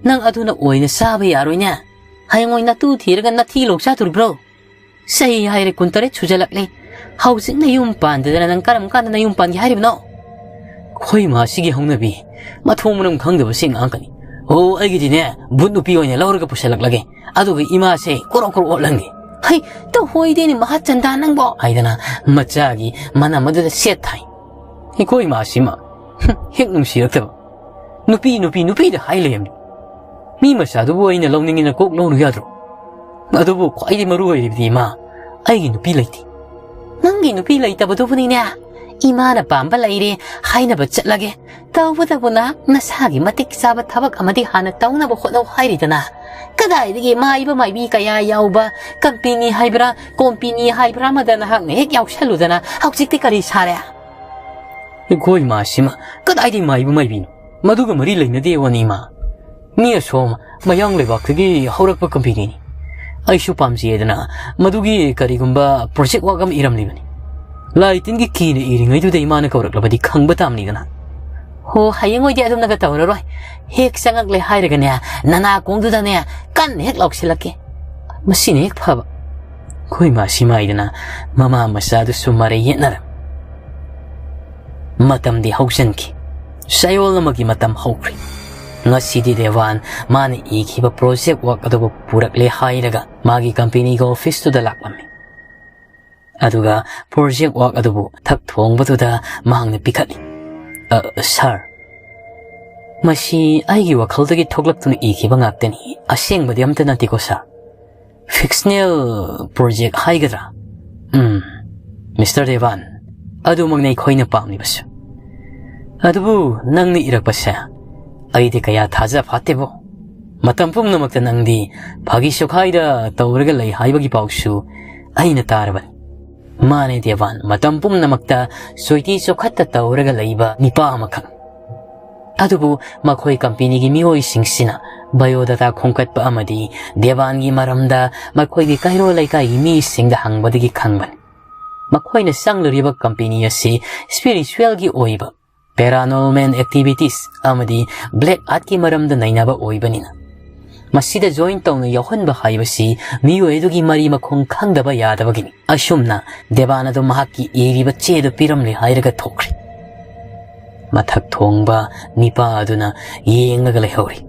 ꯅꯪ ꯑꯗꯨꯅ ꯑꯣꯏꯅ ꯆꯥꯕ ꯌꯥꯔꯣꯏꯅꯦ꯫ ꯍꯌꯦꯡꯋꯥꯏ ꯅꯇꯨ ꯊꯤꯔꯒ ꯅꯊꯤ ꯂꯣꯛ ꯆꯥꯗꯣꯔꯤꯕ꯭ꯔꯣ? ꯆꯍꯤ ꯍꯥꯏꯔꯦ ꯀꯨꯟꯇꯔꯦꯠ ꯁꯨꯖꯜꯂꯛꯂꯦ꯫ ꯍꯧꯖꯤꯛ ꯅꯌꯨꯝ ꯄꯥꯟꯗꯗꯅ ꯅꯪ ꯀꯔꯝ ꯀꯥꯟꯗ ꯅꯌꯨꯝ ꯄꯥꯟꯒꯦ ꯍꯥꯏꯔꯤꯕꯅꯣ?" ꯑꯩꯈꯣꯏ ꯃꯥꯁꯤꯒꯤ ꯍꯧꯅꯕꯤ, ꯃꯊꯣꯡ ꯃꯔꯝ ꯈꯪꯗꯕꯁꯤ ꯉꯥꯡꯀꯅꯤ꯫ "ꯑꯣ, ꯑꯩꯒꯤꯗꯤꯅꯦ, ꯚꯨꯠ ꯅꯨꯄꯤ ꯑꯣꯏꯅ ꯂꯧꯔꯒ ꯄꯨꯁꯜꯂꯛꯂꯒꯦ꯫ ꯑꯗꯨꯒ ꯏꯃꯥꯁꯦ ꯀꯣꯔꯣꯛ ꯀꯣꯔꯣꯛ ꯑꯣꯠꯂꯟꯒꯦ꯫" "ꯍꯩ, ꯇꯧꯍꯣꯏꯗꯦꯅꯦ ꯃꯍꯥꯆꯟꯗꯥ ꯅꯪꯕꯣ!" ꯍꯥꯏꯗꯅ ꯃꯆꯥꯒꯤ ꯃꯅꯝ ꯑꯗꯨꯗ ꯁꯦꯠ ꯊꯥꯏ꯫ ꯑꯩꯈꯣꯏ ꯏꯃꯥꯁꯤꯃ, ꯍꯨꯝ, ꯍꯦꯛ ꯅꯨꯡꯁꯤꯔꯛꯇꯕ꯫ "ꯅꯨꯄꯤ, ꯅꯨꯄꯤ, ꯅꯨꯄꯤꯗ ꯍꯥꯏ ꯂꯩꯔꯝꯃꯤ꯫ ꯃꯤ ꯃꯆꯥꯗꯨꯕꯨ ꯑꯩꯅ ꯂꯧꯅꯤꯡꯉꯤꯅ ꯀꯣꯛ ꯂꯧꯔꯨ ꯌꯥꯗ꯭ꯔꯣ? ꯑꯗꯨꯕꯨ ꯈ꯭ꯋꯥꯏꯗꯒꯤ ꯃꯔꯨ ꯑꯣꯏꯔꯤꯕꯗꯤ, ꯏꯃꯥ, ꯑꯩꯒꯤ ꯅꯨꯄꯤ ꯂꯩꯇꯦ꯫" "ꯅꯪꯒꯤ ꯅꯨꯄꯤ ꯂꯩꯇꯕꯗꯨꯕꯨꯅꯤꯅꯦ ꯏꯃꯥꯅ ꯄꯥꯝꯕ ꯂꯩꯔꯦ ꯍꯥꯏꯅꯕ ꯆꯠꯂꯒꯦ꯫ ꯇꯧꯕꯇꯕꯨ ꯅꯍꯥꯛ ꯅꯁꯥꯒꯤ ꯃꯇꯤꯛ ꯆꯥꯕ ꯊꯕꯛ ꯑꯃꯗꯤ ꯍꯥꯟꯅ ꯇꯧꯅꯕ ꯍꯣꯠꯅꯧ ꯍꯥꯏꯔꯤꯗꯅ꯫ ꯀꯗꯥꯏꯗꯒꯤ ꯃꯥꯏꯕ ꯃꯥꯏꯕꯤ ꯀꯌꯥ ꯌꯥꯎꯕ ꯀꯝꯄꯦꯅꯤ ꯍꯥꯏꯕ꯭ꯔꯥ, ꯀꯣꯝꯄꯦꯅꯤ ꯍꯥꯏꯕ꯭ꯔꯥ ꯑꯃꯗ ꯅꯍꯥꯛꯅ ꯍꯦꯛ ꯌꯥꯎꯁꯜꯂꯨꯗꯅ ꯍꯧꯖꯤꯛꯇꯤ ꯀꯔꯤ ꯁꯥꯔꯦ?" ꯑꯩꯈꯣꯏ ꯃꯥꯁꯤꯃ ꯀꯗꯥꯏꯗꯒꯤ ꯃꯥꯏꯕ ꯃꯥꯏꯕꯤꯅꯣ? ꯃꯗꯨꯒ ꯃꯔꯤ ꯂꯩꯅꯗꯦ ꯋꯥꯅꯤ, ꯏꯃꯥ꯫ ꯃꯤ ꯑꯁꯣꯝ ꯃꯌꯥꯡ ꯂꯩꯕꯥꯛꯇꯒꯤ ꯍꯧꯔꯛꯄ ꯀꯝꯄꯦꯅꯤꯅꯤ꯫ ꯑꯩꯁꯨ ꯄꯥꯝꯖꯩꯗꯅ ꯃꯗꯨꯒꯤ ꯀꯔꯤꯒꯨꯝꯕ ꯄ꯭ꯔꯣꯖꯦꯛ ꯋꯥꯔꯛ ꯑꯃ ꯏꯔꯝꯂꯤꯕꯅꯤ꯫ ꯂꯥꯏ ꯇꯤꯟꯒꯤ ꯀꯤꯅ ꯏꯔꯤꯉꯩꯗꯨꯗ ꯏꯃꯥꯅ ꯀꯧꯔꯛꯂꯕꯗꯤ ꯈꯪꯕ ꯇꯥꯕꯅꯤꯗꯅ꯫ "ꯍꯣ, ꯍꯌꯦꯡ ꯑꯣꯏꯗꯤ ꯑꯗꯨꯝꯅꯒ ꯇꯧꯔꯔꯣꯏ꯫ ꯍꯦꯛ ꯆꯪꯉꯛꯂꯦ ꯍꯥꯏꯔꯒꯅꯦ, ꯅꯅꯥ ꯀꯣꯡꯗꯨꯗꯅꯦ ꯀꯟꯅ ꯍꯦꯛ ꯂꯥꯎꯁꯤꯜꯂꯛꯀꯦ꯫ ꯃꯁꯤꯅ ꯍꯦꯛ ꯐꯕ꯫" ꯑꯩꯈꯣꯏ ꯃꯥꯁꯤ ꯃꯥꯏꯗꯅ ꯃꯃꯥ ꯃꯆꯥꯗꯨꯁꯨ ꯃꯔꯩ ꯌꯦꯠꯅꯔꯝꯃꯤ꯫ ꯃꯇꯝꯗꯤ ꯍꯧꯖꯤꯟꯈꯤ꯫ ꯆꯌꯣꯜ ꯑꯃꯒꯤ ꯃꯇꯝ ꯍꯧꯈ꯭ꯔꯦ꯫ ꯉꯁꯤꯗꯤ ꯗꯦꯋꯥꯟ ꯃꯥꯅ ꯏꯈꯤꯕ ꯄ꯭ꯔꯣꯖꯦꯛ ꯋꯥꯔꯛ ꯑꯗꯨꯕꯨ ꯄꯨꯔꯛꯂꯦ ꯍꯥꯏꯔꯒ ꯃꯥꯒꯤ ꯀꯝꯄꯦꯅꯤꯒꯤ ꯑꯣꯐꯤꯁꯇꯨꯗ ꯂꯥꯛꯂꯝꯃꯤ꯫ ꯑꯗꯨꯒ ꯄ꯭ꯔꯣꯖꯦꯛ ꯋꯥꯔꯛ ꯑꯗꯨꯕꯨ ꯊꯛ ꯊꯣꯡꯕꯗꯨꯗ ꯃꯍꯥꯛꯅ ꯄꯤꯈꯠꯂꯤ꯫ "ꯑ, ꯁꯥꯔ, ꯃꯁꯤ ꯑꯩꯒꯤ ꯋꯥꯈꯜꯗꯒꯤ ꯊꯣꯛꯂꯛꯇꯨꯅ ꯏꯈꯤꯕ ꯉꯥꯛꯇꯅꯤ, ꯑꯁꯦꯡꯕꯗꯤ ꯑꯝꯇ ꯅꯠꯇꯦꯀꯣ, ꯁꯥꯔ꯫ ꯐꯤꯛꯁꯅꯦꯜ ꯄ꯭ꯔꯣꯖꯦꯛ ꯍꯥꯏꯒꯗ꯭ꯔꯥ? ꯎꯝ, ꯃꯤꯁꯇꯔ ꯗꯦꯕꯥꯟ, ꯑꯗꯨꯃꯛꯅꯤ ꯑꯩꯈꯣꯏꯅ ꯄꯥꯝꯂꯤꯕꯁꯨ꯫ ꯑꯗꯨꯕꯨ ꯅꯪꯅ ꯏꯔꯛꯄꯁꯦ ꯑꯩꯗꯤ ꯀꯌꯥ ꯊꯥꯖ ꯐꯥꯠꯇꯦꯕꯣ꯫ ꯃꯇꯝ ꯄꯨꯝꯅꯃꯛꯇ ꯅꯪꯗꯤ ꯐꯥꯒꯤ ꯁꯨꯈꯥꯏꯗ ꯇꯧꯔꯒ ꯂꯩ ꯍꯥꯏꯕꯒꯤ ꯄꯥꯎꯁꯨ ꯑꯩꯅ ꯇꯥꯔꯕꯅꯤ꯫" "ꯃꯥꯅꯦ ꯗꯦꯕꯥꯟ, ꯃꯇꯝ ꯄꯨꯝꯅꯃꯛꯇ ꯆꯣꯏꯇꯤ ꯆꯣꯈꯠꯇ ꯇꯧꯔꯒ ꯂꯩꯕ ꯅꯤꯄꯥ ꯑꯃꯈꯛ꯫ ꯑꯗꯨꯕꯨ ꯃꯈꯣꯏ ꯀꯝꯄꯦꯅꯤꯒꯤ ꯃꯤꯑꯣꯏꯁꯤꯡꯁꯤꯅ ꯕꯥꯏꯑꯣꯗꯥꯇꯥ ꯈꯣꯝꯀꯠꯄ ꯑꯃꯗꯤ ꯗꯦꯕꯥꯟꯒꯤ ꯃꯔꯝꯗ ꯃꯈꯣꯏꯒꯤ ꯀꯩꯔꯣꯜ ꯂꯩꯀꯥꯏꯒꯤ ꯃꯤꯁꯤꯡꯗ ꯍꯪꯕꯗꯒꯤ ꯈꯪꯕꯅꯤ꯫ ꯃꯈꯣꯏꯅ ꯆꯪꯂꯨꯔꯤꯕ ꯀꯝꯄꯦꯅꯤ ꯑꯁꯤ ꯁ꯭ꯄꯤꯔꯤꯆꯨꯋꯦꯜꯒꯤ ꯑꯣꯏꯕ Paranormal activities ꯑꯃꯗꯤ black artꯀꯤ ꯃꯔꯝꯗ ꯅꯩꯅꯕ ꯑꯣꯏꯕꯅꯤꯅ, ꯃꯁꯤꯗ join ꯇꯧꯅ ꯌꯥꯎꯍꯟꯕ ꯍꯥꯏꯕꯁꯤ ꯃꯤꯑꯣꯏ ꯑꯗꯨꯒꯤ ꯃꯔꯤ ꯃꯈꯣꯡ ꯈꯪꯗꯕ ꯌꯥꯗꯕꯒꯤꯅꯤ꯫ ꯑꯁꯨꯝꯅ ꯗꯦꯕꯥꯟ ꯑꯗꯨ ꯃꯍꯥꯛꯀꯤ ꯏꯔꯤꯕ ꯆꯦꯗꯨ ꯄꯤꯔꯝꯂꯦ ꯍꯥꯏꯔꯒ ꯊꯣꯛꯈ꯭ꯔꯦ꯫ ꯃꯊꯛ ꯊꯣꯡꯕ ꯅꯤꯄꯥ ꯑꯗꯨꯅ ꯌꯦꯡꯂꯒ ꯂꯩꯍꯧꯔꯤ꯫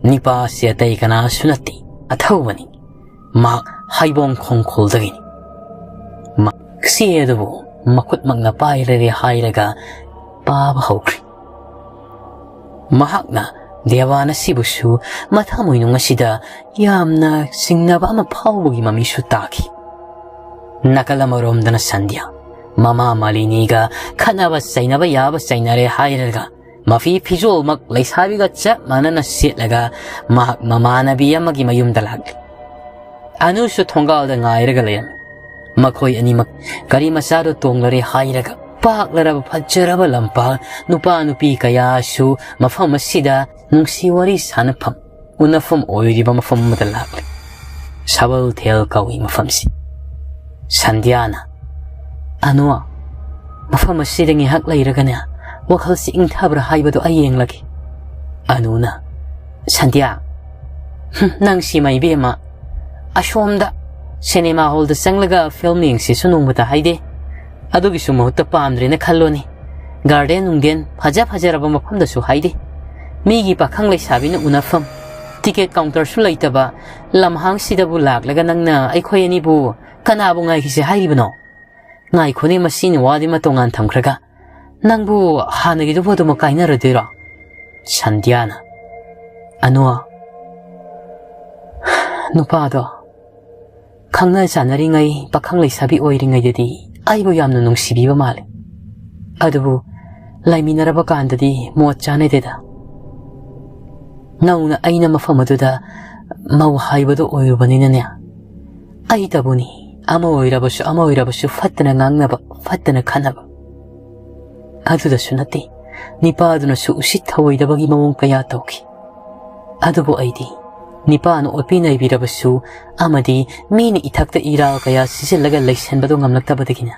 ꯅꯤꯄꯥ ꯑꯁꯤ ꯑꯇꯩ ꯀꯅꯥꯁꯨ ꯅꯠꯇꯦ, ꯑꯊꯧꯕꯅꯤ꯫ ꯃꯍꯥꯛ ꯍꯩꯕꯣꯡ ꯈꯣꯡꯈꯣꯜꯗꯒꯤꯅꯤ꯫ ꯃꯍꯥꯛ ꯆꯦ ꯑꯗꯨꯕꯨ ꯃꯈꯨꯠꯃꯛꯅ ꯄꯥꯏꯔꯔꯦ ꯍꯥꯏꯔꯒ ꯄꯥꯕ ꯍꯧꯈ꯭ꯔꯦ꯫ ꯃꯍꯥꯛꯅ ꯗꯦꯕꯥꯟ ꯑꯁꯤꯕꯨꯁꯨ ꯃꯊꯃꯣꯏꯅꯨꯡ ꯑꯁꯤꯗ ꯌꯥꯝꯅ ꯆꯤꯡꯅꯕ ꯑꯃ ꯐꯥꯎꯕꯒꯤ ꯃꯃꯤꯁꯨ ꯇꯥꯈꯤ꯫ ꯅꯥꯀꯜ ꯑꯃꯔꯣꯝꯗꯅ ꯁꯟꯙ꯭ꯌꯥ, ꯃꯃꯥ ꯃꯥꯂꯤꯅꯤꯒ ꯈꯠꯅꯕ ꯆꯩꯅꯕ ꯌꯥꯕ ꯆꯩꯅꯔꯦ ꯍꯥꯏꯔꯒ, ꯃꯐꯤ ꯐꯤꯖꯣꯜꯃꯛ ꯂꯩꯁꯥꯕꯤꯒ ꯆꯞ ꯃꯥꯟꯅꯅ ꯁꯦꯠꯂꯒ, ꯃꯍꯥꯛ ꯃꯃꯥꯟꯅꯕꯤ ꯑꯃꯒꯤ ꯃꯌꯨꯝꯗ ꯂꯥꯛꯂꯤ꯫ ꯑꯅꯨꯁꯨ ꯊꯣꯡꯒꯥꯜꯗ ꯉꯥꯏꯔꯒ ꯂꯩꯔꯝꯃꯤ꯫ ꯃꯈꯣꯏ ꯑꯅꯤꯃꯛ ꯒꯥꯔꯤ ꯃꯆꯥꯗꯨ ꯇꯣꯡꯂꯔꯦ ꯍꯥꯏꯔꯒ, ꯄꯥꯛꯂꯔꯕ ꯐꯖꯔꯕ ꯂꯝꯄꯥꯛ, ꯅꯨꯄꯥ ꯅꯨꯄꯤ ꯀꯌꯥꯁꯨ ꯃꯐꯝ ꯑꯁꯤꯗ ꯅꯨꯡꯁꯤ ꯋꯥꯔꯤ ꯁꯥꯅꯐꯝ, ꯎꯅꯐꯝ ꯑꯣꯏꯔꯤꯕ ꯃꯐꯝ ꯑꯃꯗ ꯂꯥꯛꯂꯤ꯫ ꯁꯕꯜꯊꯦꯜ ꯀꯧꯏ ꯃꯐꯝꯁꯤ꯫ ꯁꯟꯙ꯭ꯌꯥꯅ, "ꯑꯅꯨ, ꯃꯐꯝ ꯑꯁꯤꯗ ꯉꯥꯏꯍꯥꯛ ꯂꯩꯔꯒꯅꯦ, ꯋꯥꯈꯜꯁꯤ ꯏꯪꯊꯕ꯭ꯔꯥ ꯍꯥꯏꯕꯗꯨ ꯑꯩ ꯌꯦꯡꯂꯒꯦ꯫" ꯑꯅꯨꯅ, "ꯁꯟꯙ꯭ꯌꯥ, ꯍꯨꯝ, ꯅꯪ ꯁꯤꯃ ꯏꯕꯦꯝꯃ, ꯑꯁꯣꯝꯗ ꯁꯤꯅꯦꯃꯥ ꯍꯣꯜꯗ ꯆꯪꯂꯒ ꯐꯤꯂꯝ ꯌꯦꯡꯁꯤꯁꯨ ꯅꯣꯡꯃꯇ ꯍꯥꯏꯗꯦ꯫ ꯑꯗꯨꯒꯤꯁꯨ ꯃꯍꯨꯠꯇ ꯄꯥꯝꯗ꯭ꯔꯦꯅ ꯈꯜꯂꯣꯅꯦ꯫ ꯒꯥꯔꯗꯦꯟ ꯅꯨꯡꯗꯦꯟ ꯐꯖ ꯐꯖꯔꯕ ꯃꯐꯝꯗꯁꯨ ꯍꯥꯏꯗꯦ꯫ ꯃꯤꯒꯤ ꯄꯥꯈꯪ ꯂꯩꯁꯥꯕꯤꯅ ꯎꯅꯐꯝ, ꯇꯤꯀꯦꯠ ꯀꯥꯎꯟꯇꯔꯁꯨ ꯂꯩꯇꯕ ꯂꯝꯍꯥꯡꯁꯤꯗꯕꯨ ꯂꯥꯛꯂꯒ ꯅꯪꯅ ꯑꯩꯈꯣꯏ ꯑꯅꯤꯕꯨ ꯀꯅꯥꯕꯨ ꯉꯥꯏꯈꯤꯁꯦ ꯍꯥꯏꯔꯤꯕꯅꯣ? ꯉꯥꯏꯈꯣꯅꯦ, ꯃꯁꯤꯅꯤ ꯋꯥꯗꯤ ꯑꯃ ꯇꯣꯉꯥꯟ ꯊꯝꯈ꯭ꯔꯒ꯫ ꯅꯪꯕꯨ ꯍꯥꯟꯅꯒꯤꯗꯨꯕꯨ ꯑꯗꯨꯃꯛ ꯀꯥꯏꯅꯔꯗꯣꯏꯔꯣ?" ꯁꯟꯙ꯭ꯌꯥꯅ, "ꯑꯅꯨ, ꯅꯨꯄꯥꯗꯣ ꯈꯪꯅ ꯆꯥꯟꯅꯔꯤꯉꯩ, ꯄꯥꯈꯪ ꯂꯩꯁꯥꯕꯤ ꯑꯣꯏꯔꯤꯉꯩꯗꯗꯤ ꯑꯩꯕꯨ ꯌꯥꯝꯅ ꯅꯨꯡꯁꯤꯕꯤꯕ ꯃꯥꯜꯂꯤ꯫ ꯑꯗꯨꯕꯨ ꯂꯩꯃꯤꯟꯅꯔꯕ ꯀꯥꯟꯗꯗꯤ ꯃꯣꯠ ꯆꯥꯅꯗꯦꯗ꯫ ꯅꯧꯅ ꯑꯩꯅ ꯃꯐꯝ ꯑꯗꯨꯗ ꯃꯧ ꯍꯥꯏꯕꯗꯨ ꯑꯣꯏꯔꯨꯕꯅꯤꯅꯅꯦ, ꯑꯩꯇꯕꯨꯅꯤ, ꯑꯃ ꯑꯣꯏꯔꯕꯁꯨ ꯑꯃ ꯑꯣꯏꯔꯕꯁꯨ ꯐꯠꯇꯅ ꯉꯥꯡꯅꯕ, ꯐꯠꯇꯅ ꯈꯟꯅꯕ꯫ ꯑꯗꯨꯗꯁꯨ ꯅꯠꯇꯦ, ꯅꯤꯄꯥꯗꯨꯅꯁꯨ ꯎꯁꯤꯠ ꯊꯑꯣꯏꯗꯕꯒꯤ ꯃꯑꯣꯡ ꯀꯌꯥ ꯇꯧꯈꯤ꯫ ꯑꯗꯨꯕꯨ ꯑꯩꯗꯤ ꯅꯤꯄꯥꯅ ꯑꯣꯠꯄꯤ ꯅꯩꯕꯤꯔꯕꯁꯨ ꯑꯃꯗꯤ ꯃꯤꯅ ꯏꯊꯛꯇ ꯏꯔꯥꯜ ꯀꯌꯥ ꯁꯤꯖꯤꯜꯂꯒ ꯂꯩꯁꯟꯕꯗꯨ ꯉꯝꯂꯛꯇꯕꯗꯒꯤꯅ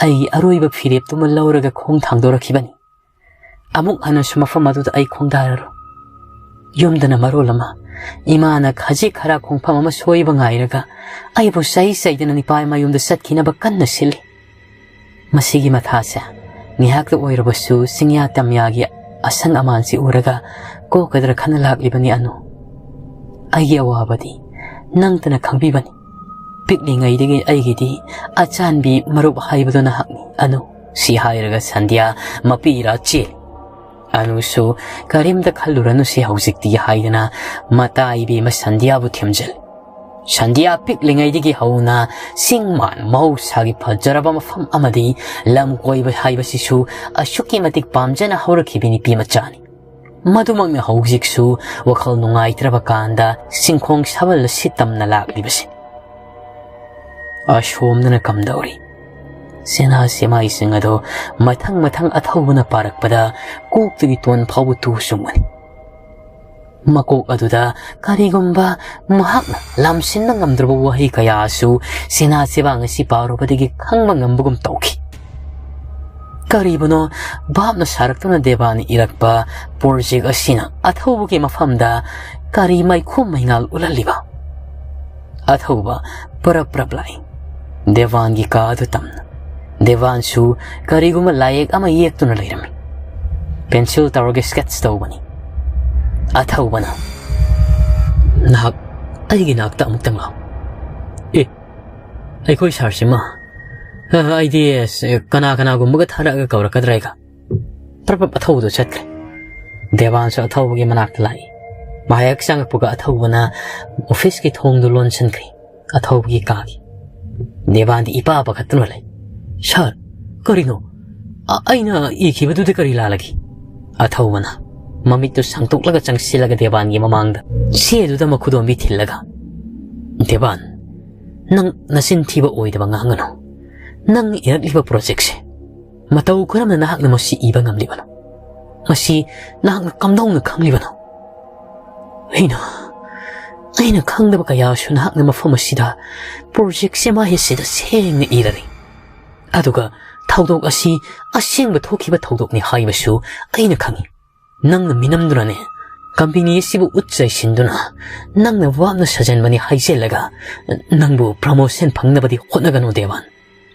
ꯑꯩꯒꯤ ꯑꯔꯣꯏꯕ ꯐꯤꯔꯦꯞꯇꯨꯃ ꯂꯧꯔꯒ ꯈꯣꯡ ꯊꯥꯡꯗꯣꯔꯛꯈꯤꯕꯅꯤ꯫ ꯑꯃꯨꯛ ꯍꯟꯅꯁꯨ ꯃꯐꯝ ꯑꯗꯨꯗ ꯑꯩ ꯈꯣꯡꯗꯥꯔꯔꯣꯏ꯫ ꯌꯨꯝꯗꯅ ꯃꯔꯣꯜ ꯑꯃ ꯏꯃꯥꯅ ꯈꯖꯤꯛ ꯈꯔ ꯈꯣꯡꯐꯝ ꯑꯃ ꯁꯣꯏꯕ ꯉꯥꯏꯔꯒ ꯑꯩꯕꯨ ꯆꯩ ꯆꯩꯗꯅ ꯅꯤꯄꯥ ꯏꯃꯥ ꯌꯨꯝꯗ ꯆꯠꯈꯤꯅꯕ ꯀꯟꯅ ꯁꯤꯜꯂꯤ꯫ ꯃꯁꯤꯒꯤ ꯃꯊꯥꯁꯦ ꯉꯥꯏꯍꯥꯛꯇ ꯑꯣꯏꯔꯕꯁꯨ ꯆꯤꯡꯌꯥ ꯇꯝꯌꯥꯒꯤ ꯑꯁꯪ ꯑꯃꯥꯟꯁꯤ ꯎꯔꯒ ꯀꯣꯛꯀꯗ꯭ꯔꯥ ꯈꯟꯅ ꯂꯥꯛꯂꯤꯕꯅꯤ ꯑꯅꯨ꯫ ꯑꯩꯒꯤ ꯑꯋꯥꯕꯗꯤ ꯅꯪꯇꯅ ꯈꯪꯕꯤꯕꯅꯤ꯫ ꯄꯤꯛꯂꯤꯉꯩꯗꯒꯤ ꯑꯩꯒꯤꯗꯤ ꯑꯆꯥꯟꯕꯤ ꯃꯔꯨꯞ ꯍꯥꯏꯕꯗꯨ ꯅꯍꯥꯛꯅꯤ ꯑꯅꯨ꯫ ꯁꯤ ꯍꯥꯏꯔꯒ ꯁꯟꯙ꯭ꯌꯥ ꯃꯄꯤ ꯏꯔꯥ ꯆꯦꯜꯂꯤ꯫ ꯑꯅꯨꯁꯨ "ꯀꯔꯤꯝꯇ ꯈꯜꯂꯨꯔꯅꯨ ꯁꯤ ꯍꯧꯖꯤꯛꯇꯤ" ꯍꯥꯏꯗꯅ ꯃꯇꯥ ꯏꯕꯦꯝꯃ ꯁꯟꯙ꯭ꯌꯥꯕꯨ ꯊꯦꯝꯖꯤꯜꯂꯤ꯫ ꯁꯟꯙ꯭ꯌꯥ ꯄꯤꯛꯂꯤꯉꯩꯗꯒꯤ ꯍꯧꯅ ꯆꯤꯡ ꯃꯥꯟ ꯃꯍꯧꯁꯥꯒꯤ ꯐꯖꯔꯕ ꯃꯐꯝ ꯑꯃꯗꯤ ꯂꯝ ꯀꯣꯏꯕ ꯍꯥꯏꯕꯁꯤꯁꯨ ꯑꯁꯨꯛꯀꯤ ꯃꯇꯤꯛ ꯄꯥꯝꯖꯅ ꯍꯧꯔꯛꯈꯤꯕꯤ ꯅꯨꯄꯤ ꯃꯆꯥꯅꯤ꯫ ꯃꯗꯨꯃꯛꯅ ꯍꯧꯖꯤꯛꯁꯨ ꯋꯥꯈꯜ ꯅꯨꯡꯉꯥꯏꯇ꯭ꯔꯕ ꯀꯥꯟꯗ ꯆꯤꯡꯈꯣꯡ ꯁꯥꯕꯜꯗ ꯁꯤꯠ ꯇꯝꯅ ꯂꯥꯛꯂꯤꯕꯁꯤꯅꯤ꯫ ꯑꯁꯣꯝꯗꯅ ꯀꯝꯗꯧꯔꯤ? ꯁꯦꯅꯥ ꯁꯦꯃꯥꯏꯁꯤꯡ ꯑꯗꯣ ꯃꯊꯪ ꯃꯊꯪ ꯑꯊꯧꯕꯅ ꯄꯥꯔꯛꯄꯗ ꯀꯣꯛꯇꯒꯤ ꯇꯣꯟ ꯐꯥꯎꯕ ꯇꯨ ꯆꯨꯡꯕꯅꯤ꯫ ꯃꯀꯣꯛ ꯑꯗꯨꯗ ꯀꯔꯤꯒꯨꯝꯕ ꯃꯍꯥꯛꯅ ꯂꯥꯝꯁꯤꯟꯕ ꯉꯝꯗ꯭ꯔꯕ ꯋꯥꯍꯩ ꯀꯌꯥꯁꯨ ꯁꯦꯅꯥ ꯁꯦꯕꯥꯡ ꯑꯁꯤ ꯄꯥꯔꯨꯕꯗꯒꯤ ꯈꯪꯕ ꯉꯝꯕꯒꯨꯝ ꯇꯧꯈꯤ꯫ ꯀꯔꯤꯕꯨꯅꯣ ꯚꯥꯞꯅ ꯁꯥꯔꯛꯇꯨꯅ ꯗꯦꯕꯥꯅ ꯏꯔꯛꯄ ꯄ꯭ꯔꯣꯖꯦꯛ ꯑꯁꯤꯅ ꯑꯊꯧꯕꯒꯤ ꯃꯐꯝꯗ ꯀꯔꯤ ꯃꯩꯈꯨ ꯃꯩꯉꯥꯜ ꯎꯠꯍꯜꯂꯤꯕ? ꯑꯊꯧꯕ ꯄꯔꯞ ꯄꯔꯞ ꯂꯥꯛꯏ꯫ ꯗꯦꯕꯥꯟꯒꯤ ꯀꯥ ꯑꯗꯨ ꯇꯝꯅ ꯗꯦꯕꯥꯟꯁꯨ ꯀꯔꯤꯒꯨꯝꯕ ꯂꯥꯏꯌꯦꯛ ꯑꯃ ꯌꯦꯛꯇꯨꯅ ꯂꯩꯔꯝꯃꯤ꯫ ꯄꯦꯟꯁꯤꯜ ꯇꯧꯔꯒ ꯁ꯭ꯀꯦꯠꯁ ꯇꯧꯕꯅꯤ꯫ ꯑꯊꯧꯕꯅ, "ꯅꯍꯥꯛ ꯑꯩꯒꯤ ꯅꯥꯛꯇ ꯑꯃꯨꯛꯇꯪ ꯂꯥꯛꯎ꯫ ꯑꯦ, ꯑꯩꯈꯣꯏ ꯁꯥꯔꯁꯤꯃ, ꯑ, ꯑꯩꯗꯤ, ꯑꯁ, ꯀꯅꯥ ꯀꯅꯥꯒꯨꯝꯕꯒ ꯊꯥꯔꯛꯑꯒ ꯀꯧꯔꯛꯀꯗ꯭ꯔꯥ ꯑꯩꯒ?" ꯄ꯭ꯔꯞ ꯄ꯭ꯔꯞ ꯑꯊꯧꯕꯗꯣ ꯆꯠꯈ꯭ꯔꯦ꯫ ꯗꯦꯕꯥꯟꯁꯨ ꯑꯊꯧꯕꯒꯤ ꯃꯅꯥꯛꯇ ꯂꯥꯛꯏ꯫ ꯃꯍꯥꯛ ꯆꯪꯉꯛꯄꯒ ꯑꯊꯧꯕꯅ ꯑꯣꯐꯤꯁꯀꯤ ꯊꯣꯡꯗꯨ ꯂꯣꯟꯁꯤꯟꯈ꯭ꯔꯦ꯫ ꯑꯊꯧꯕꯒꯤ ꯀꯥꯒꯤ꯫ ꯗꯦꯕꯥꯟꯗꯤ ꯏꯄꯥ ꯄꯥꯈꯠꯇꯨꯅ ꯂꯩ꯫ "ꯁꯥꯔ, ꯀꯔꯤꯅꯣ? ꯑ-, ꯑꯩꯅ ꯏꯈꯤꯕꯗꯨꯗ ꯀꯔꯤ ꯂꯥꯜꯂꯒꯦ?" ꯑꯊꯧꯕꯅ ꯃꯃꯤꯠꯇꯨ ꯁꯥꯡꯇꯣꯛꯂꯒ ꯆꯪꯁꯤꯜꯂꯒ ꯗꯦꯕꯥꯟꯒꯤ ꯃꯃꯥꯡꯗ ꯆꯦꯗꯨꯗ ꯃꯈꯨꯗꯣꯝꯕꯤ ꯊꯤꯜꯂꯒ, "ꯗꯦꯕꯥꯟ, ꯅꯪ ꯅꯆꯤꯟ ꯊꯤꯕ ꯑꯣꯏꯗꯕ ꯉꯥꯡꯒꯅꯨ꯫ ꯅꯪ ꯏꯔꯛꯂꯤꯕ ꯄ꯭ꯔꯣꯖꯦꯛꯁꯦ ꯃꯇꯧ ꯀꯔꯝꯅ ꯅꯍꯥꯛꯅ ꯃꯁꯤ ꯏꯕ ꯉꯝꯂꯤꯕꯅꯣ? ꯃꯁꯤ ꯅꯍꯥꯛꯅ ꯀꯝꯗꯧꯅ ꯈꯪꯂꯤꯕꯅꯣ? ꯑꯩꯅ, ꯑꯩꯅ ꯈꯪꯗꯕ ꯀꯌꯥꯁꯨ ꯅꯍꯥꯛꯅ ꯃꯐꯝ ꯑꯁꯤꯗ ꯄ꯭ꯔꯣꯖꯦꯛꯁꯦ ꯃꯥꯍꯩꯁꯤꯗ ꯁꯦꯡꯅ ꯏꯔꯔꯦ꯫ ꯑꯗꯨꯒ ꯊꯧꯗꯣꯛ ꯑꯁꯤ ꯑꯁꯦꯡꯕ ꯊꯣꯛꯈꯤꯕ ꯊꯧꯗꯣꯛꯅꯤ ꯍꯥꯏꯕꯁꯨ ꯑꯩꯅ ꯈꯪꯏ꯫ ꯅꯪꯅ ꯃꯤꯅꯝꯗꯨꯅꯅꯦ, ꯀꯝꯄꯦꯅꯤ ꯑꯁꯤꯕꯨ ꯎꯠ ꯆꯥꯏꯁꯤꯟꯗꯨꯅ, ꯅꯪꯅ ꯋꯥꯞꯅ ꯁꯥꯖꯟꯕꯅꯤ ꯍꯥꯏꯖꯤꯜꯂꯒ, ꯅꯪꯕꯨ ꯄ꯭ꯔꯃꯣꯁꯟ ꯐꯪꯅꯕꯗꯤ ꯍꯣꯠꯅꯒꯅꯨ, ꯗꯦꯕꯥꯟ꯫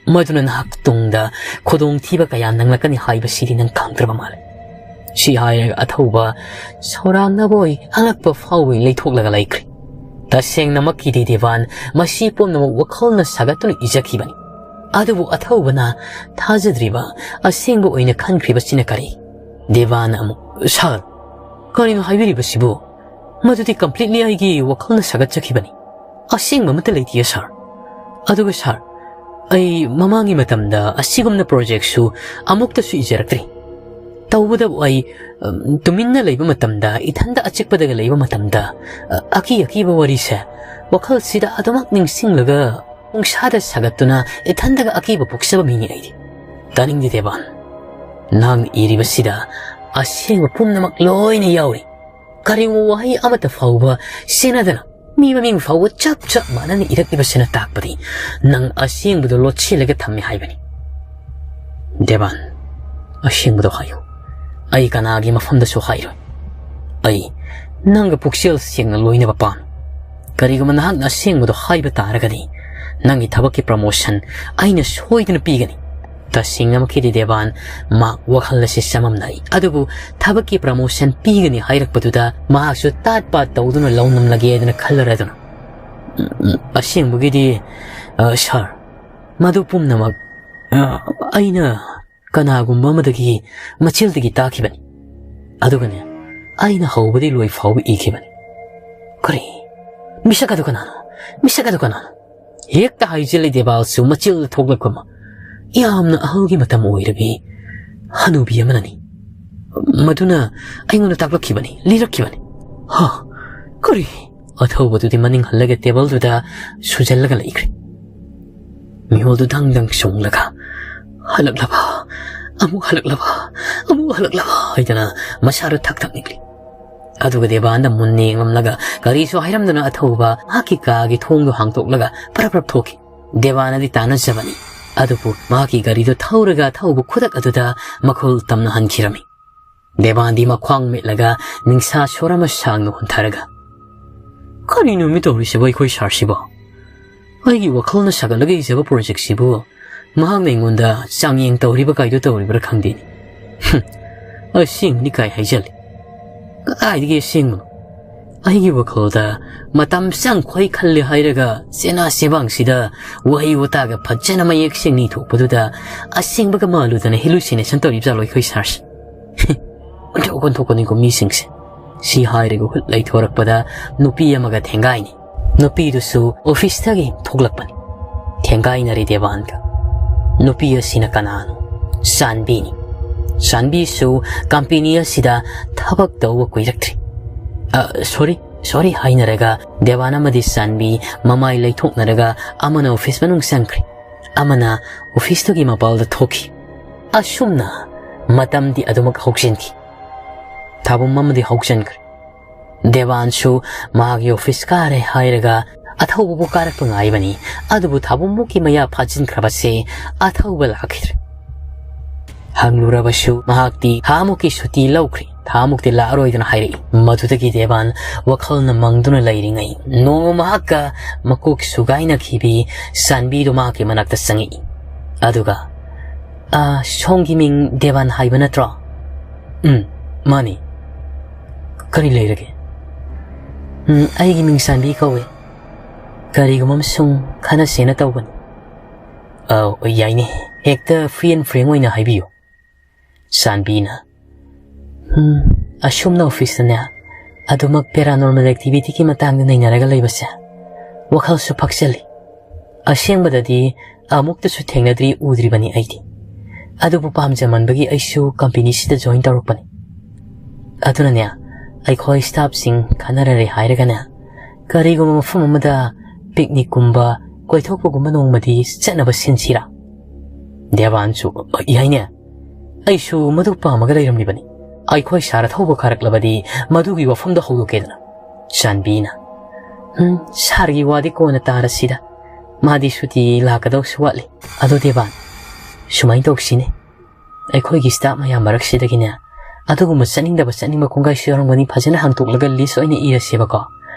ꯃꯗꯨꯅ ꯅꯍꯥꯛ ꯇꯨꯡꯗ ꯈꯨꯗꯣꯡꯊꯤꯕ ꯀꯌꯥ ꯅꯪꯂꯛꯀꯅꯤ ꯍꯥꯏꯕꯁꯤꯗꯤ ꯅꯪ ꯈꯪꯗ꯭ꯔꯕ ꯃꯥꯜꯂꯦ꯫ ꯁꯤ ꯍꯥꯏꯔꯒ ꯑꯊꯧꯕ ꯁꯧꯔꯥꯡꯅꯕꯣꯏ ꯑꯉꯛꯄ ꯐꯥꯎꯕꯣꯏ ꯂꯩꯊꯣꯛꯂꯒ ꯂꯩꯈ꯭ꯔꯦ꯫ ꯇꯁꯦꯡꯅꯃꯛꯀꯤꯗꯤ ꯗꯦꯕꯥꯟ ꯃꯁꯤ ꯄꯨꯝꯅꯃꯛ ꯋꯥꯈꯜꯅ ꯁꯥꯒꯠꯇꯨꯅ ꯏꯖꯈꯤꯕꯅꯤ꯫ ꯑꯗꯨꯕꯨ ꯑꯊꯧꯕꯅ ꯊꯥꯖꯗ꯭ꯔꯤꯕ, ꯑꯁꯦꯡꯕ ꯑꯣꯏꯅ ꯈꯟꯈ꯭ꯔꯤꯕꯁꯤꯅ ꯀꯔꯤ? ꯗꯦꯕꯥꯟ ꯑꯃꯨꯛ, "ꯁꯥꯔ, ꯀꯔꯤꯅꯣ ꯍꯥꯏꯕꯤꯔꯤꯕꯁꯤꯕꯨ? ꯃꯗꯨꯗꯤ ꯀꯝꯄ꯭ꯂꯤꯠꯂꯤ ꯑꯩꯒꯤ ꯋꯥꯈꯜꯅ ꯁꯥꯒꯠꯆꯈꯤꯕꯅꯤ꯫ ꯑꯁꯦꯡꯕ ꯑꯃꯠꯇ ꯂꯩꯇꯤꯌꯦ, ꯁꯥꯔ꯫ ꯑꯗꯨꯒ ꯁꯥꯔ, ꯑꯩ ꯃꯃꯥꯡꯒꯤ ꯃꯇꯝꯗ ꯑꯁꯤꯒꯨꯝꯅ ꯄ꯭ꯔꯣꯖꯦꯛꯁꯨ ꯑꯃꯨꯛꯇꯁꯨ ꯏꯖꯔꯛꯇ꯭ꯔꯤ꯫ ꯇꯧꯕꯇꯕꯨ ꯑꯩ, ꯎꯝ, ꯇꯨꯃꯤꯟꯅ ꯂꯩꯕ ꯃꯇꯝꯗ, ꯏꯊꯟꯗ ꯑꯆꯤꯛꯄꯗꯒ ꯂꯩꯕ ꯃꯇꯝꯗ, ꯑ, ꯑꯀꯤ ꯑꯀꯤꯕ ꯋꯥꯔꯤꯁꯦ ꯋꯥꯈꯜꯁꯤꯗ ꯑꯗꯨꯃꯛ ꯅꯤꯡꯁꯤꯡꯂꯒ ꯄꯨꯡꯁꯥꯗ ꯁꯥꯒꯠꯇꯨꯅ ꯏꯊꯟꯗꯒ ꯑꯀꯤꯕ ꯄꯣꯛꯆꯕ ꯃꯤꯅꯤ ꯑꯩꯗꯤ꯫ ꯇꯥꯅꯤꯡꯗꯦ ꯗꯦꯕꯥꯟ, ꯅꯍꯥꯛꯅ ꯏꯔꯤꯕꯁꯤꯗ ꯑꯁꯦꯡꯕ ꯄꯨꯝꯅꯃꯛ ꯂꯣꯏꯅ ꯌꯥꯎꯔꯤ꯫ ꯀꯔꯤꯒꯨꯝꯕ ꯋꯥꯍꯩ ꯑꯃꯠꯇ ꯐꯥꯎꯕ ꯁꯦꯟꯅꯗꯅ ꯃꯤ ꯃꯃꯤꯡ ꯐꯥꯎꯕ ꯆꯞ ꯆꯞ ꯃꯥꯟꯅꯅ ꯏꯔꯛꯂꯤꯕꯁꯤꯅ ꯇꯥꯛꯄꯗꯤ ꯅꯪ ꯑꯁꯦꯡꯕꯗꯨ ꯂꯣꯠꯁꯤꯜꯂꯒ ꯊꯝꯃꯤ ꯍꯥꯏꯕꯅꯤ꯫ ꯗꯦꯕꯥꯟ, ꯑꯁꯦꯡꯕꯗꯣ ꯍꯥꯏꯌꯨ꯫ ꯑꯩ ꯀꯅꯥꯒꯤ ꯃꯐꯝꯗꯁꯨ ꯍꯥꯏꯔꯣꯏ꯫ ꯑꯩ ꯅꯪꯒ ꯄꯨꯛꯆꯦꯜ ꯁꯦꯡꯅ ꯂꯣꯏꯅꯕ ꯄꯥꯝꯃꯤ꯫ ꯀꯔꯤꯒꯨꯝꯕ ꯅꯍꯥꯛꯅ ꯑꯁꯦꯡꯕꯗꯣ ꯍꯥꯏꯕ ꯇꯥꯔꯒꯗꯤ, ꯅꯪꯒꯤ ꯊꯕꯛꯀꯤ ꯄ꯭ꯔꯃꯣꯁꯟ ꯑꯩꯅ ꯁꯣꯏꯗꯅ ꯄꯤꯒꯅꯤ꯫ ꯇꯁꯦꯡꯅꯃꯛꯀꯤꯗꯤ ꯗꯦꯕꯥꯟ, ꯃꯍꯥꯛ ꯋꯥꯈꯜ ꯑꯁꯤ ꯆꯃꯝꯅꯔꯤ꯫ ꯑꯗꯨꯕꯨ ꯊꯕꯛꯀꯤ ꯄ꯭ꯔꯃꯣꯁꯟ ꯄꯤꯒꯅꯤ ꯍꯥꯏꯔꯛꯄꯗꯨꯗ ꯃꯍꯥꯛꯁꯨ ꯇꯥꯠ ꯄꯥꯠ ꯇꯧꯗꯨꯅ ꯂꯧꯅꯝꯂꯒꯦꯗꯅ ꯈꯜꯂꯔꯗꯨꯅ, "ꯎꯝ, ꯎꯝ, ꯑꯁꯦꯡꯕꯒꯤꯗꯤ, ꯑ, ꯁꯥꯔ, ꯃꯗꯨ ꯄꯨꯝꯅꯃꯛ, ꯑ, ꯑꯩꯅ ꯀꯅꯥꯒꯨꯝꯕ ꯑꯃꯗꯒꯤ ꯃꯆꯤꯜꯗꯒꯤ ꯇꯥꯈꯤꯕꯅꯤ꯫ ꯑꯗꯨꯒꯅꯦ, ꯑꯩꯅ ꯍꯧꯕꯗꯤ ꯂꯣꯏ ꯐꯥꯎꯕ ꯏꯈꯤꯕꯅꯤ꯫" "ꯀꯔꯤ? ꯃꯤꯁꯛ ꯑꯗꯨ ꯀꯅꯥꯅꯣ? ꯃꯤꯁꯛ ꯑꯗꯨ ꯀꯅꯥꯅꯣ?" ꯍꯦꯛꯇ ꯍꯥꯏꯖꯤꯜꯂꯤ ꯗꯦꯕꯥꯜꯁꯨ ꯃꯆꯤꯜꯗ ꯊꯣꯛꯂꯛꯄ ꯑꯃ꯫ ꯌꯥꯝꯅ ꯑꯍꯜꯒꯤ ꯃꯇꯝ ꯑꯣꯏꯔꯕꯤ ꯍꯅꯨꯕꯤ ꯑꯃꯅꯅꯤ꯫ ꯃꯗꯨꯅ ꯑꯩꯉꯣꯟꯗ ꯇꯥꯛꯂꯛꯈꯤꯕꯅꯤ, ꯂꯤꯔꯛꯈꯤꯕꯅꯤ꯫ "ꯍꯥ? ꯀꯔꯤ?" ꯑꯊꯧꯕꯗꯨꯗꯤ ꯃꯅꯤꯡ ꯍꯜꯂꯒ ꯇꯦꯕꯜꯗꯨꯗ ꯁꯨꯖꯜꯂꯒ ꯂꯩꯈ꯭ꯔꯦ꯫ ꯃꯤꯍꯨꯜꯗꯨ ꯗꯪ ꯗꯪ ꯆꯣꯡꯂꯒ, "ꯍꯜꯂꯛꯂꯕ? ꯑꯃꯨꯛ ꯍꯜꯂꯛꯂꯕ? ꯑꯃꯨꯛ ꯍꯜꯂꯛꯂꯕ?" ꯍꯥꯏꯗꯅ ꯃꯁꯥꯗꯨ ꯊꯛ ꯊꯛ ꯅꯤꯛꯂꯤ꯫ ꯑꯗꯨꯒ ꯗꯦꯕꯥꯟꯗ ꯃꯨꯟꯅ ꯌꯦꯡꯂꯝꯂꯒ ꯀꯔꯤꯁꯨ ꯍꯥꯏꯔꯝꯗꯅ ꯑꯊꯧꯕ ꯃꯍꯥꯛꯀꯤ ꯀꯥꯒꯤ ꯊꯣꯡꯗꯨ ꯍꯥꯡꯗꯣꯛꯂꯒ ꯄꯔꯞ ꯄꯔꯞ ꯊꯣꯛꯈꯤ꯫ ꯗꯦꯕꯥꯟꯅꯗꯤ ꯇꯥꯟꯅꯖꯕꯅꯤ꯫ ꯑꯗꯨꯕꯨ ꯃꯍꯥꯛꯀꯤ ꯒꯥꯔꯤꯗꯨ ꯊꯧꯔꯒ ꯊꯧꯕ ꯈꯨꯗꯛ ꯑꯗꯨꯗ ꯃꯈꯨꯜ ꯇꯝꯅ ꯍꯟꯈꯤꯔꯝꯃꯤ꯫ ꯗꯦꯕꯥꯟꯗꯤ ꯃꯈ꯭ꯋꯥꯡ ꯃꯦꯠꯂꯒ ꯅꯤꯡꯁꯥ ꯁꯣꯔ ꯑꯃ ꯁꯥꯡꯅ ꯍꯣꯟꯊꯔꯒ, "ꯀꯔꯤꯅꯣꯃꯤ ꯇꯧꯔꯤꯁꯤꯕꯣ ꯑꯩꯈꯣꯏ ꯁꯥꯔꯁꯤꯕꯣ? ꯑꯩꯒꯤ ꯋꯥꯈꯜꯅ ꯁꯥꯒꯠꯂꯒ ꯏꯖꯕ ꯄ꯭ꯔꯣꯖꯦꯛꯁꯤꯕꯨ ꯃꯍꯥꯛꯅ ꯑꯩꯉꯣꯟꯗ ꯆꯥꯡꯌꯦꯡ ꯇꯧꯔꯤꯕ ꯀꯥꯏꯗꯨ ꯇꯧꯔꯤꯕ꯭ꯔꯥ ꯈꯪꯗꯦꯅꯦ꯫ ꯍꯨꯝ, ꯑꯁꯦꯡꯕꯅꯤ ꯀꯥꯏ ꯍꯥꯏꯖꯜꯂꯤ꯫ ꯀꯗꯥꯏꯗꯒꯤ ꯑꯁꯦꯡꯕꯅꯣ? ꯑꯩꯒꯤ ꯋꯥꯈꯜꯗ ꯃꯇꯝ ꯆꯪꯈꯣꯏ ꯈꯜꯂꯦ ꯍꯥꯏꯔꯒ ꯆꯦꯅꯥ ꯆꯦꯕꯥꯡꯁꯤꯗ ꯋꯥꯍꯩ ꯋꯥꯇꯥꯒ ꯐꯖꯅ ꯃꯌꯦꯛ ꯁꯦꯡꯅ ꯏꯊꯣꯛꯄꯗꯨꯗ ꯑꯁꯦꯡꯕꯒ ꯃꯥꯜꯂꯨꯗꯅ ꯍꯦꯂꯨꯁꯤꯅꯦꯁꯟ ꯇꯧꯔꯤꯕ ꯖꯥꯠꯂꯣ ꯑꯩꯈꯣꯏ ꯁꯥꯔꯁꯦ? ꯑꯣꯟꯊꯣꯛ ꯑꯣꯟꯊꯣꯛꯄꯅꯤꯀꯣ ꯃꯤꯁꯤꯡꯁꯦ"꯫ ꯁꯤ ꯍꯥꯏꯔꯒ ꯍꯨꯠ ꯂꯩꯊꯣꯔꯛꯄꯗ ꯅꯨꯄꯤ ꯑꯃꯒ ꯊꯦꯡꯒꯥꯏꯅꯤ꯫ ꯅꯨꯄꯤꯗꯨꯁꯨ ꯑꯣꯐꯤꯁꯇꯒꯤ ꯊꯣꯛꯂꯛꯄꯅꯤ꯫ ꯊꯦꯡꯒꯥꯏꯅꯔꯦ ꯗꯦꯕꯥꯟꯒ꯫ ꯅꯨꯄꯤ ꯑꯁꯤꯅ ꯀꯅꯥꯅꯣ? ꯆꯥꯟꯕꯤꯅꯤ꯫ ꯆꯥꯟꯕꯤꯁꯨ ꯀꯝꯄꯦꯅꯤ ꯑꯁꯤꯗ ꯊꯕꯛ ꯇꯧꯕ ꯀꯨꯏꯔꯛꯇ꯭ꯔꯤ꯫ "ꯑ, ꯁꯣꯔꯤ, ꯁꯣꯔꯤ" ꯍꯥꯏꯅꯔꯒ ꯗꯦꯕꯥꯟ ꯑꯃꯗꯤ ꯆꯥꯟꯕꯤ ꯃꯃꯥꯏ ꯂꯩꯊꯣꯛꯅꯔꯒ ꯑꯃꯅ ꯑꯣꯐꯤꯁ ꯃꯅꯨꯡ ꯆꯪꯈ꯭ꯔꯦ, ꯑꯃꯅ ꯑꯣꯐꯤꯁꯇꯨꯒꯤ ꯃꯄꯥꯜꯗ ꯊꯣꯛꯈꯤ꯫ ꯑꯁꯨꯝꯅ ꯃꯇꯝꯗꯤ ꯑꯗꯨꯃꯛ ꯍꯧꯖꯤꯟꯈꯤ꯫ ꯊꯥꯕꯨꯝ ꯑꯃꯗꯤ ꯍꯧꯖꯤꯟꯈ꯭ꯔꯦ꯫ ꯗꯦꯕꯥꯟꯁꯨ ꯃꯍꯥꯛꯀꯤ ꯑꯣꯐꯤꯁ ꯀꯥꯔꯦ ꯍꯥꯏꯔꯒ ꯑꯊꯧꯕꯕꯨ ꯀꯥꯔꯛꯄ ꯉꯥꯏꯕꯅꯤ꯫ ꯑꯗꯨꯕꯨ ꯊꯥꯕꯨꯝꯃꯨꯛꯀꯤ ꯃꯌꯥ ꯐꯥꯖꯤꯟꯈ꯭ꯔꯕꯁꯦ ꯑꯊꯧꯕ ꯂꯥꯛꯈꯤꯗ꯭ꯔꯦ꯫ ꯍꯪꯂꯨꯔꯕꯁꯨ ꯃꯍꯥꯛꯇꯤ ꯊꯥꯃꯨꯛꯀꯤ ꯁꯨꯇꯤ ꯂꯧꯈ꯭ꯔꯦ, ꯊꯥꯃꯨꯛꯇꯤ ꯂꯥꯛꯑꯔꯣꯏꯗꯅ ꯍꯥꯏꯔꯛꯏ꯫ ꯃꯗꯨꯗꯒꯤ ꯗꯦꯕꯥꯟ ꯋꯥꯈꯜꯅ ꯃꯪꯗꯨꯅ ꯂꯩꯔꯤꯉꯩ ꯅꯣꯡꯃ ꯃꯍꯥꯛꯀ ꯃꯀꯣꯛ ꯁꯨꯒꯥꯏꯅꯈꯤꯕꯤ ꯆꯥꯟꯕꯤꯗꯨ ꯃꯍꯥꯛꯀꯤ ꯃꯅꯥꯛꯇ ꯆꯪꯉꯛꯏ꯫ ꯑꯗꯨꯒ, "ꯑ, ꯁꯣꯝꯒꯤ ꯃꯤꯡ ꯗꯦꯕꯥꯟ ꯍꯥꯏꯕ ꯅꯠꯇ꯭ꯔꯣ?" "ꯎꯝ, ꯃꯥꯅꯤ꯫ ꯀꯔꯤ ꯂꯩꯔꯒꯦ?" "ꯎꯝ, ꯑꯩꯒꯤ ꯃꯤꯡ ꯆꯥꯟꯕꯤ ꯀꯧꯏ꯫ ꯀꯔꯤꯒꯨꯝꯕ ꯑꯃꯁꯨꯡ ꯈꯟꯅꯁꯦꯅ ꯇꯧꯕꯅꯤ꯫" "ꯑꯧ, ꯌꯥꯏꯅꯦ꯫ ꯍꯦꯛꯇ free and frank ꯑꯣꯏꯅ ꯍꯥꯏꯕꯤꯌꯨ꯫" ꯆꯥꯟꯕꯤꯅ, "ꯎꯝ, ꯑꯁꯨꯝꯅ ꯑꯣꯐꯤꯁꯇꯅꯦ ꯑꯗꯨꯃꯛ paranormal activityꯒꯤ ꯃꯇꯥꯡꯗ ꯅꯩꯅꯔꯒ ꯂꯩꯕꯁꯦ ꯋꯥꯈꯜꯁꯨ ꯐꯛꯆꯜꯂꯤ꯫ ꯑꯁꯦꯡꯕꯗꯗꯤ ꯑꯃꯨꯛꯇꯁꯨ ꯊꯦꯡꯅꯗ꯭ꯔꯤ, ꯎꯗ꯭ꯔꯤꯕꯅꯤ ꯑꯩꯗꯤ꯫ ꯑꯗꯨꯕꯨ ꯄꯥꯝꯖꯃꯟꯕꯒꯤ ꯑꯩꯁꯨ ꯀꯝꯄꯦꯅꯤꯁꯤꯗ join ꯇꯧꯔꯛꯄꯅꯤ꯫ ꯑꯗꯨꯅꯅꯦ, ꯑꯩꯈꯣꯏ staffꯁꯤꯡ ꯈꯟꯅꯔꯔꯦ ꯍꯥꯏꯔꯒꯅꯦ, ꯀꯔꯤꯒꯨꯝꯕ ꯃꯐꯝ ꯑꯃꯗ picnicꯀꯨꯝꯕ ꯀꯣꯏꯊꯣꯛꯄꯒꯨꯝꯕ ꯅꯣꯡꯃꯗꯤ ꯆꯠꯅꯕ ꯁꯤꯟꯁꯤꯔꯥ?" ꯗꯦꯕꯥꯟꯁꯨ, "ꯌꯥꯏꯅꯦ, ꯑꯩꯁꯨ ꯃꯗꯨ ꯄꯥꯝꯃꯒ ꯂꯩꯔꯝꯂꯤꯕꯅꯤ꯫ ꯑꯩꯈꯣꯏ ꯁꯥꯔ ꯊꯧꯕ ꯀꯥꯔꯛꯂꯕꯗꯤ ꯃꯗꯨꯒꯤ ꯋꯥꯐꯝꯗ ꯍꯧꯗꯣꯛꯀꯦꯗꯅ꯫" ꯆꯥꯟꯕꯤꯅ, "ꯎꯝ, ꯁꯥꯔꯒꯤ ꯋꯥꯗꯤ ꯀꯣꯟꯅ ꯇꯥꯔꯁꯤꯗ꯫ ꯃꯥꯗꯤ ꯁꯨꯇꯤ ꯂꯥꯛꯀꯗꯧꯁꯨ ꯋꯥꯠꯂꯤ꯫ ꯑꯗꯣ ꯗꯦꯕꯥꯟ, ꯁꯨꯃꯥꯏꯅ ꯇꯧꯁꯤꯅꯦ, ꯑꯩꯈꯣꯏꯒꯤ staff ꯃꯌꯥꯝ ꯃꯔꯛꯁꯤꯗꯒꯤꯅꯦ, ꯑꯗꯨꯒꯨꯝꯕ ꯆꯠꯅꯤꯡꯗꯕ ꯆꯠꯅꯤꯡꯕ ꯀꯣꯡꯒꯥꯏꯁꯨ ꯌꯥꯎꯔꯝꯒꯅꯤ, ꯐꯖꯅ ꯍꯥꯡꯇꯣꯛꯂꯒ list ꯑꯣꯏꯅ ꯏꯔꯁꯦꯕꯀꯣ꯫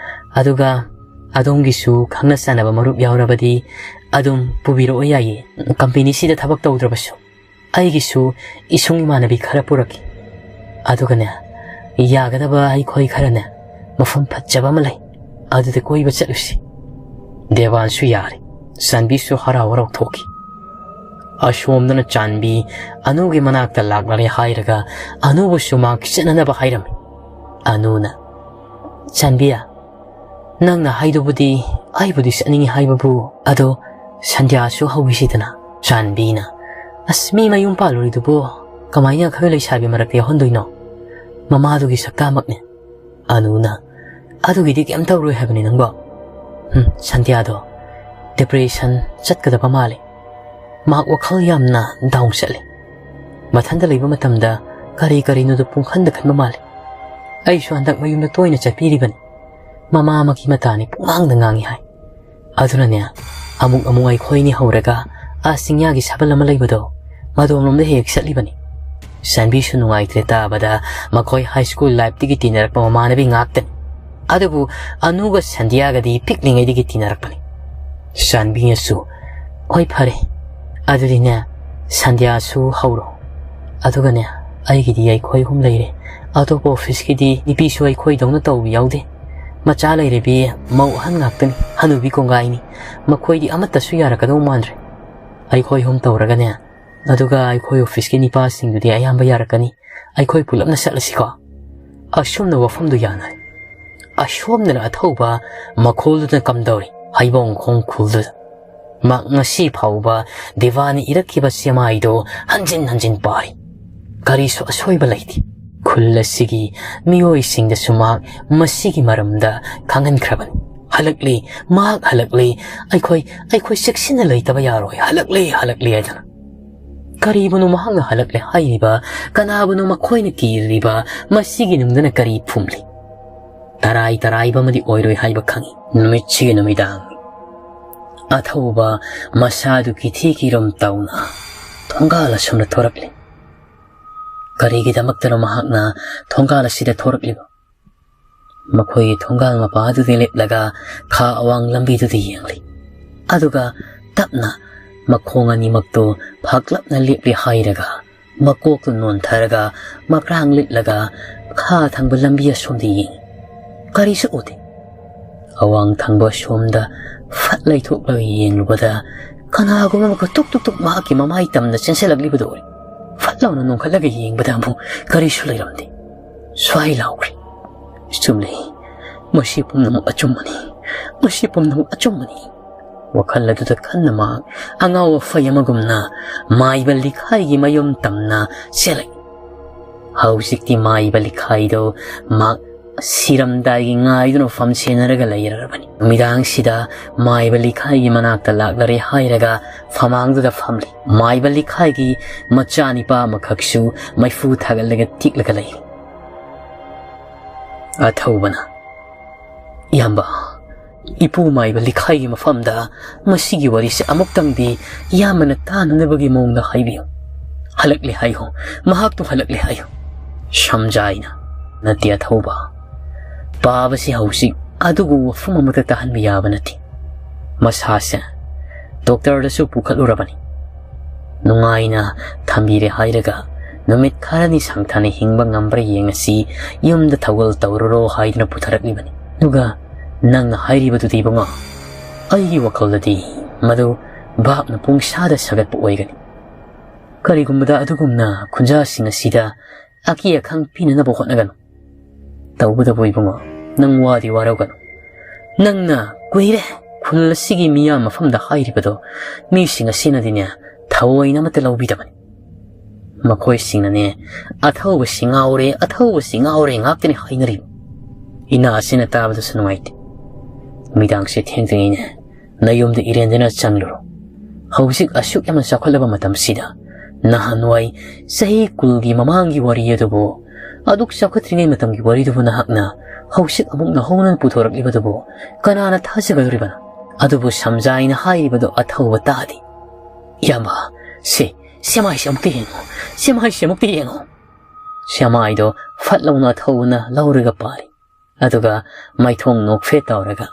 ꯑꯗꯨꯒ ꯑꯗꯣꯝꯒꯤꯁꯨ ꯈꯪꯅ ꯆꯥꯟꯅꯕ ꯃꯔꯨꯞ ꯌꯥꯎꯔꯕꯗꯤ ꯑꯗꯨꯝ ꯄꯨꯕꯤꯔꯛꯑꯣ ꯌꯥꯏꯌꯦ, companyꯁꯤꯗ ꯊꯕꯛ ꯇꯧꯗ꯭ꯔꯕꯁꯨ꯫ ꯑꯩꯒꯤꯁꯨ ꯏꯁꯨꯡ ꯏꯃꯥꯟꯅꯕꯤ ꯈꯔ ꯄꯨꯔꯛꯀꯦ꯫ ꯑꯗꯨꯒꯅꯦ, ꯌꯥꯒꯗꯕ ꯑꯩꯈꯣꯏ ꯈꯔꯅꯦ, ꯃꯐꯝ ꯐꯖꯕ ꯑꯃ ꯂꯩ, ꯑꯗꯨꯗ ꯀꯣꯏꯕ ꯆꯠꯂꯨꯁꯤ꯫ ꯗꯦꯕꯥꯟꯁꯨ ꯌꯥꯔꯦ꯫ ꯆꯥꯟꯕꯤꯁꯨ ꯍꯔꯥꯎ ꯍꯔꯥꯎ ꯊꯣꯛꯈꯤ꯫ ꯑꯁꯣꯝꯗꯅ ꯆꯥꯟꯕꯤ ꯑꯅꯨꯒꯤ ꯃꯅꯥꯛꯇ ꯂꯥꯛꯂꯔꯦ ꯍꯥꯏꯔꯒ ꯑꯅꯨꯕꯨꯁꯨ ꯃꯍꯥꯛ ꯆꯠꯅꯅꯕ ꯍꯥꯏꯔꯝꯃꯤ꯫ ꯑꯅꯨꯅ, "ꯆꯥꯟꯕꯤ, ꯅꯪꯅ ꯍꯥꯏꯗꯨꯕꯨꯗꯤ ꯑꯩꯕꯨꯗꯤ ꯆꯠꯅꯤꯡꯉꯤ ꯍꯥꯏꯕꯕꯨ, ꯑꯗꯣ ꯁꯟꯙ꯭ꯌꯥꯁꯨ ꯍꯧꯈꯤꯁꯤꯗꯅ?" ꯆꯥꯟꯕꯤꯅ, "ꯑꯁ, ꯃꯤ ꯃꯌꯨꯝ ꯄꯥꯜꯂꯨꯔꯤꯗꯨꯕꯨ ꯀꯃꯥꯏꯅ ꯑꯩꯈꯣꯏ ꯂꯩꯁꯥꯕꯤ ꯃꯔꯛꯇ ꯌꯥꯎꯍꯟꯗꯣꯏꯅꯣ? ꯃꯃꯥꯗꯨꯒꯤ ꯁꯛꯇꯥꯃꯛꯅꯦ꯫" ꯑꯅꯨꯅ, "ꯑꯗꯨꯒꯤꯗꯤ ꯀꯩꯝ ꯇꯧꯔꯣꯏ ꯍꯥꯏꯕꯅꯤ ꯅꯪꯕꯣ꯫ ꯎꯝ, ꯁꯟꯙ꯭ꯌꯥꯗꯣ depression ꯆꯠꯀꯗꯕ ꯃꯥꯜꯂꯦ꯫ ꯃꯍꯥꯛ ꯋꯥꯈꯜ ꯌꯥꯝꯅ down ꯆꯠꯂꯦ꯫ ꯃꯊꯟꯇ ꯂꯩꯕ ꯃꯇꯝꯗ ꯀꯔꯤ ꯀꯔꯤꯅꯣꯗꯣ ꯄꯨꯡꯈꯟꯗ ꯈꯟꯕ ꯃꯥꯜꯂꯦ꯫ ꯑꯩꯁꯨ ꯍꯟꯗꯛ ꯃꯌꯨꯝꯗ ꯇꯣꯏꯅ ꯆꯠꯄꯤꯔꯤꯕꯅꯤ꯫ ꯃꯃꯥ ꯑꯃꯒꯤ ꯃꯇꯥꯅꯤ ꯄꯨꯡꯉꯥꯡꯗ ꯉꯥꯡꯉꯤ ꯍꯥꯏ꯫ ꯑꯗꯨꯅꯅꯦ, ꯑꯃꯨꯛ ꯑꯃꯨꯛ ꯑꯩꯈꯣꯏꯅꯤ ꯍꯧꯔꯒ ꯑꯥ ꯆꯤꯡꯌꯥꯒꯤ ꯁꯥꯕꯜ ꯑꯃ ꯂꯩꯕꯗꯣ, ꯃꯗꯣꯝꯂꯣꯝꯗ ꯍꯦꯛ ꯍꯦꯛ ꯆꯠꯂꯤꯕꯅꯤ꯫" ꯆꯥꯟꯕꯤꯁꯨ ꯅꯨꯡꯉꯥꯏꯇ꯭ꯔꯦ ꯇꯥꯕꯗ, ꯃꯈꯣꯏ high school lifeꯇꯒꯤ ꯇꯤꯟꯅꯔꯛꯄ ꯃꯃꯥꯟꯅꯕꯤ ꯉꯥꯛꯇꯅꯤ꯫ ꯑꯗꯨꯕꯨ ꯑꯅꯨꯒ ꯁꯟꯙ꯭ꯌꯥꯒꯗꯤ ꯄꯤꯛꯂꯤꯉꯩꯗꯒꯤ ꯇꯤꯟꯅꯔꯛꯄꯅꯤ꯫ ꯆꯥꯟꯕꯤꯅꯁꯨ, "ꯍꯣꯏ, ꯐꯔꯦ, ꯑꯗꯨꯗꯤꯅꯦ, ꯁꯟꯙ꯭ꯌꯥꯁꯨ ꯍꯧꯔꯣ꯫ ꯑꯗꯨꯒꯅꯦ, ꯑꯩꯒꯤꯗꯤ ꯑꯩꯈꯣꯏ ꯑꯍꯨꯝ ꯂꯩꯔꯦ꯫ ꯑꯇꯣꯞꯄ officeꯀꯤꯗꯤ ꯅꯨꯄꯤꯁꯨ ꯑꯩꯈꯣꯏꯗꯧꯅ ꯇꯧꯕ ꯌꯥꯎꯗꯦ꯫ ꯃꯆꯥ ꯂꯩꯔꯕꯤ ꯃꯧ ꯑꯍꯟ ꯉꯥꯛꯇꯅꯤ, ꯍꯅꯨꯕꯤ ꯀꯣꯡꯒꯥꯏꯅꯤ꯫ ꯃꯈꯣꯏꯗꯤ ꯑꯃꯠꯇꯁꯨ ꯌꯥꯔꯛꯀꯗꯧ ꯃꯥꯟꯗ꯭ꯔꯦ꯫ ꯑꯩꯈꯣꯏ ꯑꯍꯨꯝ ꯇꯧꯔꯒꯅꯦ, ꯑꯗꯨꯒ ꯑꯩꯈꯣꯏ officeꯀꯤ ꯅꯤꯄꯥꯁꯤꯡꯗꯨꯗꯤ ꯑꯌꯥꯝꯕ ꯌꯥꯔꯛꯀꯅꯤ꯫ ꯑꯩꯈꯣꯏ ꯄꯨꯂꯞꯅ ꯆꯠꯂꯁꯤꯀꯣ꯫" ꯑꯁꯨꯝꯅ ꯋꯥꯐꯝꯗꯨ ꯌꯥꯅꯔꯦ꯫ ꯑꯁꯣꯝꯗꯅ ꯑꯊꯧꯕ ꯃꯈꯣꯜꯗꯨꯅ ꯀꯝꯗꯧꯔꯤ, ꯍꯩꯕꯣꯡ ꯈꯣꯡ ꯈꯨꯜꯗꯨꯗ꯫ ꯃꯍꯥꯛ ꯉꯁꯤ ꯐꯥꯎꯕ ꯗꯦꯕꯥꯟꯅ ꯏꯔꯛꯈꯤꯕ ꯆꯦꯃꯥꯏꯗꯨ ꯍꯟꯖꯤꯟ ꯍꯟꯖꯤꯟ ꯄꯥꯔꯤ꯫ ꯀꯔꯤꯁꯨ ꯑꯁꯣꯏꯕ ꯂꯩꯇꯦ꯫ ꯈꯨꯜ ꯑꯁꯤꯒꯤ ꯃꯤꯑꯣꯏꯁꯤꯡꯗꯁꯨ ꯃꯍꯥꯛ ꯃꯁꯤꯒꯤ ꯃꯔꯝꯗ ꯈꯪꯍꯟꯈ꯭ꯔꯕꯅꯤ꯫ "ꯍꯜꯂꯛꯂꯦ, ꯃꯍꯥꯛ ꯍꯜꯂꯛꯂꯦ, ꯑꯩꯈꯣꯏ, ꯑꯩꯈꯣꯏ ꯆꯦꯛꯁꯤꯟꯅ ꯂꯩꯇꯕ ꯌꯥꯔꯣꯏ, ꯍꯜꯂꯛꯂꯦ, ꯍꯜꯂꯛꯂꯦ" ꯍꯥꯏꯗꯅ꯫ ꯀꯔꯤꯕꯨꯅꯣ ꯃꯍꯥꯛꯅ ꯍꯜꯂꯛꯂꯦ ꯍꯥꯏꯔꯤꯕ? ꯀꯅꯥꯕꯨꯅꯣ ꯃꯈꯣꯏꯅ ꯀꯤꯔꯤꯕ? ꯃꯁꯤꯒꯤ ꯅꯨꯡꯗꯅ ꯀꯔꯤ ꯐꯨꯝꯂꯤ? ꯇꯔꯥꯏ ꯇꯔꯥꯏꯕ ꯑꯃꯗꯤ ꯑꯣꯏꯔꯣꯏ ꯍꯥꯏꯕ ꯈꯪꯏ꯫ ꯅꯨꯃꯤꯠꯁꯤꯒꯤ ꯅꯨꯃꯤꯗꯥꯡ ꯑꯊꯧꯕ ꯃꯁꯥꯗꯨ ꯀꯤꯊꯤ ꯀꯤꯔꯨꯝ ꯇꯧꯅ ꯊꯣꯡꯒꯥꯜ ꯑꯁꯣꯝꯗ ꯊꯣꯔꯛꯂꯤ꯫ ꯀꯔꯤꯒꯤꯗꯃꯛꯇꯅꯣ ꯃꯍꯥꯛꯅ ꯊꯣꯡꯒꯥꯜ ꯑꯁꯤꯗ ꯊꯣꯔꯛꯂꯤꯕ? ꯃꯈꯣꯏꯒꯤ ꯊꯣꯡꯒꯥꯜ ꯃꯄꯥꯗꯨꯗ ꯂꯦꯞꯂꯒ ꯈꯥ ꯑꯋꯥꯡ ꯂꯝꯕꯤꯗꯨꯗ ꯌꯦꯡꯂꯤ꯫ ꯑꯗꯨꯒ ꯇꯞꯅ ꯃꯈꯣꯡ ꯑꯅꯤꯃꯛꯇꯨ ꯐꯥꯛꯂꯞꯅ ꯂꯦꯞꯂꯤ ꯍꯥꯏꯔꯒ ꯃꯀꯣꯛꯇꯨ ꯅꯣꯟꯊꯔꯒ ꯃꯈ꯭ꯔꯥꯡ ꯂꯤꯠꯂꯒ ꯈꯥ ꯊꯪꯕ ꯂꯝꯕꯤ ꯑꯁꯣꯝꯗ ꯌꯦꯡꯏ꯫ ꯀꯔꯤꯁꯨ ꯎꯗꯦ꯫ ꯑꯋꯥꯡ ꯊꯪꯕ ꯑꯁꯣꯝꯗ ꯐꯠ ꯂꯩꯊꯣꯛꯂꯒ ꯌꯦꯡꯂꯨꯕꯗ ꯀꯅꯥꯒꯨꯝꯕ ꯑꯃꯒ ꯇꯨꯛ ꯇꯨꯛ ꯇꯨꯛ ꯃꯍꯥꯛꯀꯤ ꯃꯃꯥꯏ ꯇꯝꯅ ꯆꯦꯟꯁꯤꯜꯂꯛꯂꯤꯕꯗꯨ ꯎꯔꯦ꯫ ꯐꯠ ꯂꯥꯎꯅ ꯅꯣꯡꯈꯠꯂꯒ ꯌꯦꯡꯕꯗ ꯑꯃꯨꯛ ꯀꯔꯤꯁꯨ ꯂꯩꯔꯝꯗꯦ꯫ ꯁ꯭ꯋꯥꯏ ꯂꯥꯎꯈ꯭ꯔꯦ꯫ ꯆꯨꯝꯂꯦ꯫ ꯃꯁꯤ ꯄꯨꯝꯅꯃꯛ ꯑꯆꯨꯝꯕꯅꯤ꯫ ꯃꯁꯤ ꯄꯨꯝꯅꯃꯛ ꯑꯆꯨꯝꯕꯅꯤ꯫ ꯋꯥꯈꯜ ꯑꯗꯨꯗ ꯀꯟꯅ ꯃꯍꯥꯛ ꯑꯉꯥꯎ ꯑꯐꯩ ꯑꯃꯒꯨꯝꯅ ꯃꯥꯏꯕ ꯂꯤꯈꯥꯏꯒꯤ ꯃꯌꯨꯝ ꯇꯝꯅ ꯆꯦꯜꯂꯛꯏ꯫ ꯍꯧꯖꯤꯛꯇꯤ ꯃꯥꯏꯕ ꯂꯤꯈꯥꯏꯗꯣ ꯃꯍꯥꯛ ꯁꯤꯔꯝꯗꯥꯏꯒꯤ ꯉꯥꯏꯗꯨꯅ ꯐꯝ ꯁꯦꯟꯅꯔꯒ ꯂꯩꯔꯔꯕꯅꯤ꯫ ꯅꯨꯃꯤꯗꯥꯡꯁꯤꯗ ꯃꯥꯏꯕ ꯂꯤꯈꯥꯏꯒꯤ ꯃꯅꯥꯛꯇ ꯂꯥꯛꯂꯔꯦ ꯍꯥꯏꯔꯒ ꯐꯃꯥꯡꯗꯨꯗ ꯐꯝꯂꯤ꯫ ꯃꯥꯏꯕ ꯂꯤꯈꯥꯏꯒꯤ ꯃꯆꯥꯅꯤꯄꯥ ꯑꯃꯈꯛꯁꯨ ꯃꯩꯐꯨ ꯊꯥꯒꯠꯂꯒ ꯇꯤꯛꯂꯒ ꯂꯩꯔꯤ꯫ ꯑꯊꯧꯕꯅ, "ꯏꯌꯥꯝꯕ, ꯏꯄꯨ ꯃꯥꯏꯕ ꯂꯤꯈꯥꯏꯒꯤ ꯃꯐꯝꯗ ꯃꯁꯤꯒꯤ ꯋꯥꯔꯤꯁꯦ ꯑꯃꯨꯛꯇꯪꯗꯤ ꯏꯌꯥꯝꯕꯅ ꯇꯥꯅꯅꯕꯒꯤ ꯃꯑꯣꯡꯗ ꯍꯥꯏꯕꯤꯌꯨ꯫ ꯍꯜꯂꯛꯂꯦ ꯍꯥꯏꯌꯨ, ꯃꯍꯥꯛꯇꯨ ꯍꯜꯂꯛꯂꯦ ꯍꯥꯏꯌꯨ꯫" ꯁꯝꯖꯥꯏꯅ, "ꯅꯠꯇꯦ ꯑꯊꯧꯕ, ꯄꯥꯕꯁꯤ ꯍꯧꯖꯤꯛ ꯑꯗꯨꯒꯨꯝꯕ ꯋꯥꯐꯝ ꯑꯃꯠꯇ ꯇꯥꯍꯟꯕ ꯌꯥꯕ ꯅꯠꯇꯦ꯫ ꯃꯁꯥꯁꯦ ꯗꯣꯛꯇꯔꯗꯁꯨ ꯄꯨꯈꯠꯂꯨꯔꯕꯅꯤ꯫ ꯅꯨꯡꯉꯥꯏꯅ ꯊꯝꯕꯤꯔꯦ ꯍꯥꯏꯔꯒ ꯅꯨꯃꯤꯠ ꯈꯔꯅꯤ ꯁꯥꯡꯊꯅ ꯍꯤꯡꯕ ꯉꯝꯕ꯭ꯔꯥ ꯌꯦꯡꯉꯁꯤ, ꯌꯨꯝꯗ ꯊꯧꯒꯜ ꯇꯧꯔꯨꯔꯣ ꯍꯥꯏꯗꯨꯅ ꯄꯨꯊꯔꯛꯂꯤꯕꯅꯤ꯫ ꯑꯗꯨꯒ ꯅꯪꯅ ꯍꯥꯏꯔꯤꯕꯗꯨꯗꯤ ꯏꯕꯨꯡꯉꯣ, ꯑꯩꯒꯤ ꯋꯥꯈꯜꯗꯗꯤ ꯃꯗꯨ ꯚꯥꯞꯅ ꯄꯨꯡꯁꯥꯗ ꯁꯥꯒꯠꯄ ꯑꯣꯏꯒꯅꯤ꯫ ꯀꯔꯤꯒꯨꯝꯕꯗ ꯑꯗꯨꯒꯨꯝꯅ ꯈꯨꯟꯖꯥꯁꯤꯡ ꯑꯁꯤꯗ ꯑꯀꯤ ꯑꯈꯪ ꯄꯤꯅꯅꯕ ꯍꯣꯠꯅꯒꯅꯨ꯫ ꯇꯧꯕꯇꯕꯨ ꯏꯕꯨꯡꯉꯣ, ꯅꯪ ꯋꯥꯗꯤ ꯋꯥꯔꯧꯒꯅꯨ꯫ ꯅꯪꯅ ꯀꯨꯏꯔꯦ ꯈꯨꯜ ꯑꯁꯤꯒꯤ ꯃꯤꯌꯥꯝ ꯃꯐꯝꯗ ꯍꯥꯏꯔꯤꯕꯗꯣ ꯃꯤꯁꯤꯡ ꯑꯁꯤꯅꯗꯤꯅꯦ ꯊꯑꯣꯏꯅ ꯑꯃꯠꯇ ꯂꯧꯕꯤꯗꯕꯅꯤ꯫ ꯃꯈꯣꯏꯁꯤꯡꯅꯅꯦ, 'ꯑꯊꯧꯕꯁꯤ ꯉꯥꯎꯔꯦ, ꯑꯊꯧꯕꯁꯤ ꯉꯥꯎꯔꯦ' ꯉꯥꯛꯇꯅꯤ ꯍꯥꯏꯅꯔꯤꯕ꯫ ꯏꯅꯥ ꯑꯁꯤꯅ ꯇꯥꯕꯗꯁꯨ ꯅꯨꯡꯉꯥꯏꯇꯦ꯫ ꯅꯨꯃꯤꯗꯥꯡꯁꯦ ꯊꯦꯡꯗ꯭ꯔꯤꯉꯩꯅꯦ ꯅꯌꯨꯝꯗ ꯏꯔꯦꯟꯗꯅ ꯆꯪꯂꯨꯔꯣ꯫ ꯍꯧꯖꯤꯛ ꯑꯁꯨꯛ ꯌꯥꯝꯅ ꯆꯥꯎꯈꯠꯂꯕ ꯃꯇꯝꯁꯤꯗ ꯅꯍꯥꯟꯋꯥꯏ ꯆꯍꯤ ꯀꯨꯟꯒꯤ ꯃꯃꯥꯡꯒꯤ ꯋꯥꯔꯤ ꯑꯗꯨꯕꯨ, ꯑꯗꯨꯛ ꯆꯥꯎꯈꯠꯇ꯭ꯔꯤꯉꯩ ꯃꯇꯝꯒꯤ ꯋꯥꯔꯤꯗꯨꯕꯨ ꯅꯍꯥꯛꯅ ꯍꯧꯖꯤꯛ ꯑꯃꯨꯛ ꯅꯧꯍꯧꯅꯅ ꯄꯨꯊꯣꯔꯛꯂꯤꯕꯗꯨꯕꯨ ꯀꯅꯥꯅ ꯊꯥꯖꯒꯗꯧꯔꯤꯕꯅꯣ? ꯑꯗꯨꯕꯨ ꯁꯝꯖꯥꯏꯅ ꯍꯥꯏꯔꯤꯕꯗꯨ ꯑꯊꯧꯕ ꯇꯥꯗꯦ꯫ "ꯏꯌꯥꯝꯕ, ꯁꯦ, ꯁꯦꯃꯥꯏꯁꯦ ꯑꯃꯨꯛꯇ ꯌꯦꯡꯉꯣ, ꯁꯦꯃꯥꯏꯁꯦ ꯑꯃꯨꯛꯇ ꯌꯦꯡꯉꯣ"꯫ ꯁꯦꯃꯥꯏꯗꯣ ꯐꯠ ꯂꯥꯎꯅ ꯑꯊꯧꯕꯅ ꯂꯧꯔꯒ ꯄꯥꯔꯤ꯫ ꯑꯗꯨꯒ ꯃꯥꯏꯊꯣꯡ ꯅꯣꯛꯐꯦꯠ ꯇꯧꯔꯒ,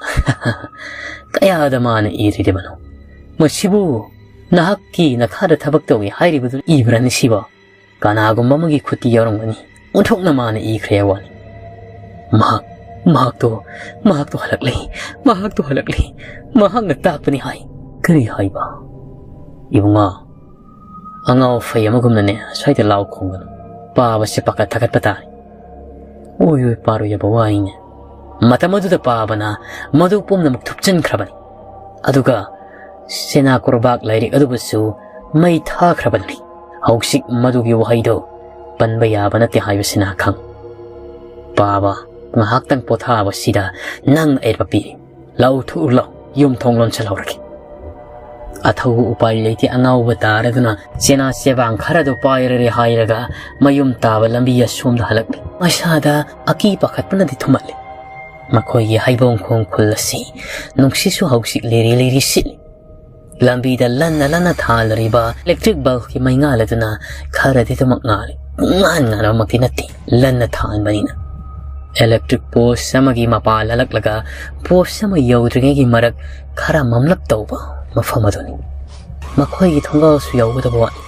"ꯀꯌꯥꯗ ꯃꯥꯅ ꯏꯔꯤꯕꯅꯣ? ꯃꯁꯤꯕꯨ ꯅꯍꯥꯛꯀꯤ ꯅꯈꯥꯗ ꯊꯕꯛ ꯇꯧꯏ ꯍꯥꯏꯔꯤꯕꯗꯨ ꯏꯕ꯭ꯔꯅꯤ ꯁꯤꯕꯣ? ꯀꯅꯥꯒꯨꯝꯕ ꯑꯃꯒꯤ ꯈꯨꯠꯇꯤ ꯌꯥꯎꯔꯝꯒꯅꯤ꯫ ꯑꯣꯟꯊꯣꯛꯅ ꯃꯥꯅ ꯏꯈ꯭ꯔꯦ ꯋꯥꯅꯤ꯫ ꯃꯍꯥꯛ, ꯃꯍꯥꯛꯇꯣ, ꯃꯍꯥꯛꯇꯣ ꯍꯜꯂꯛꯂꯦ, ꯃꯍꯥꯛꯇꯣ ꯍꯜꯂꯛꯂꯦ, ꯃꯍꯥꯛꯅ ꯇꯥꯛꯄꯅꯤ" ꯍꯥꯏ꯫ ꯀꯔꯤ ꯍꯥꯏꯕ? ꯏꯕꯨꯡꯉꯣ, ꯑꯉꯥꯎ ꯐꯩ ꯑꯃꯒꯨꯝꯅꯅꯦ ꯁ꯭ꯋꯥꯏꯗ ꯂꯥꯎ ꯈꯣꯡꯒꯅꯨ꯫ ꯄꯥꯕꯁꯦ ꯄꯥꯈꯠ ꯊꯥꯒꯠꯄ ꯇꯥꯔꯦ꯫ ꯑꯣꯏꯔꯣꯏ ꯄꯥꯔꯣꯏꯗꯕ ꯋꯥꯔꯤꯅꯦ꯫ ꯃꯇꯝ ꯑꯗꯨꯗ ꯄꯥꯕꯅ ꯃꯗꯨ ꯄꯨꯝꯅꯃꯛ ꯊꯨꯞꯆꯤꯟꯈ꯭ꯔꯕꯅꯤ꯫ ꯑꯗꯨꯒ ꯁꯦꯅꯥ ꯀꯣꯔꯕꯥꯛ ꯂꯥꯏꯔꯤꯛ ꯑꯗꯨꯕꯨꯁꯨ ꯃꯩ ꯊꯥꯈ꯭ꯔꯕꯅꯤ꯫ ꯍꯧꯖꯤꯛ ꯃꯗꯨꯒꯤ ꯋꯥꯍꯩꯗꯣ ꯄꯟꯕ ꯌꯥꯕ ꯅꯠꯇꯦ ꯍꯥꯏꯕꯁꯤꯅ ꯈꯪ꯫ "ꯄꯥꯕ, ꯉꯥꯏꯍꯥꯛꯇꯪ ꯄꯣꯊꯥꯕꯁꯤꯗ ꯅꯪ ꯑꯌꯦꯠꯄ ꯄꯤꯔꯤ꯫ ꯂꯥꯎ ꯊꯣꯛꯎ ꯂꯥꯎ, ꯌꯨꯝ ꯊꯣꯡ ꯂꯣꯟꯁꯤꯜꯍꯧꯔꯒꯦ"꯫ ꯑꯊꯧꯕ ꯎꯄꯥꯏ ꯂꯩꯇꯦ, ꯑꯉꯥꯎꯕ ꯇꯥꯔꯗꯨꯅ ꯆꯦꯅꯥ ꯆꯦꯕꯥꯡ ꯈꯔꯗꯨ ꯄꯥꯏꯔꯔꯦ ꯍꯥꯏꯔꯒ ꯃꯌꯨꯝ ꯇꯥꯕ ꯂꯝꯕꯤ ꯑꯁꯣꯝꯗ ꯍꯜꯂꯛꯂꯤ꯫ ꯃꯁꯥꯗ ꯑꯀꯤ ꯄꯥꯈꯠꯄꯅꯗꯤ ꯊꯨꯝꯍꯠꯂꯤ꯫ ꯃꯈꯣꯏꯒꯤ ꯍꯩꯕꯣꯡ ꯈꯣꯡ ꯈꯨꯜ ꯑꯁꯤ ꯅꯨꯡꯁꯤꯠꯁꯨ ꯍꯧꯖꯤꯛ ꯂꯤꯔꯤ ꯂꯤꯔꯤ ꯁꯤꯠꯂꯤ꯫ ꯂꯝꯕꯤꯗ ꯂꯟꯅ ꯂꯟꯅ ꯊꯥꯜꯂꯤꯕ electric bulbꯀꯤ ꯃꯩꯉꯥꯜ ꯑꯗꯨꯅ ꯈꯔꯗꯤ ꯑꯗꯨꯃꯛ ꯉꯥꯜꯂꯤ꯫ ꯄꯨꯡꯉꯥꯟ ꯉꯥꯟꯕꯃꯛꯇꯤ ꯅꯠꯇꯦ, ꯂꯟꯅ ꯊꯥꯟꯕꯅꯤꯅ꯫ Electric post ꯑꯃꯒꯤ ꯃꯄꯥ ꯂꯥꯜꯂꯛꯂꯒ post ꯑꯃ ꯌꯧꯗ꯭ꯔꯤꯉꯩꯒꯤ ꯃꯔꯛ ꯈꯔ ꯃꯝꯂꯞ ꯇꯧꯕ ꯃꯐꯝ ꯑꯗꯨꯅꯤ꯫ ꯃꯈꯣꯏꯒꯤ ꯊꯣꯡꯒꯥꯜꯁꯨ ꯌꯧꯒꯗꯕ ꯋꯥꯠꯂꯤ꯫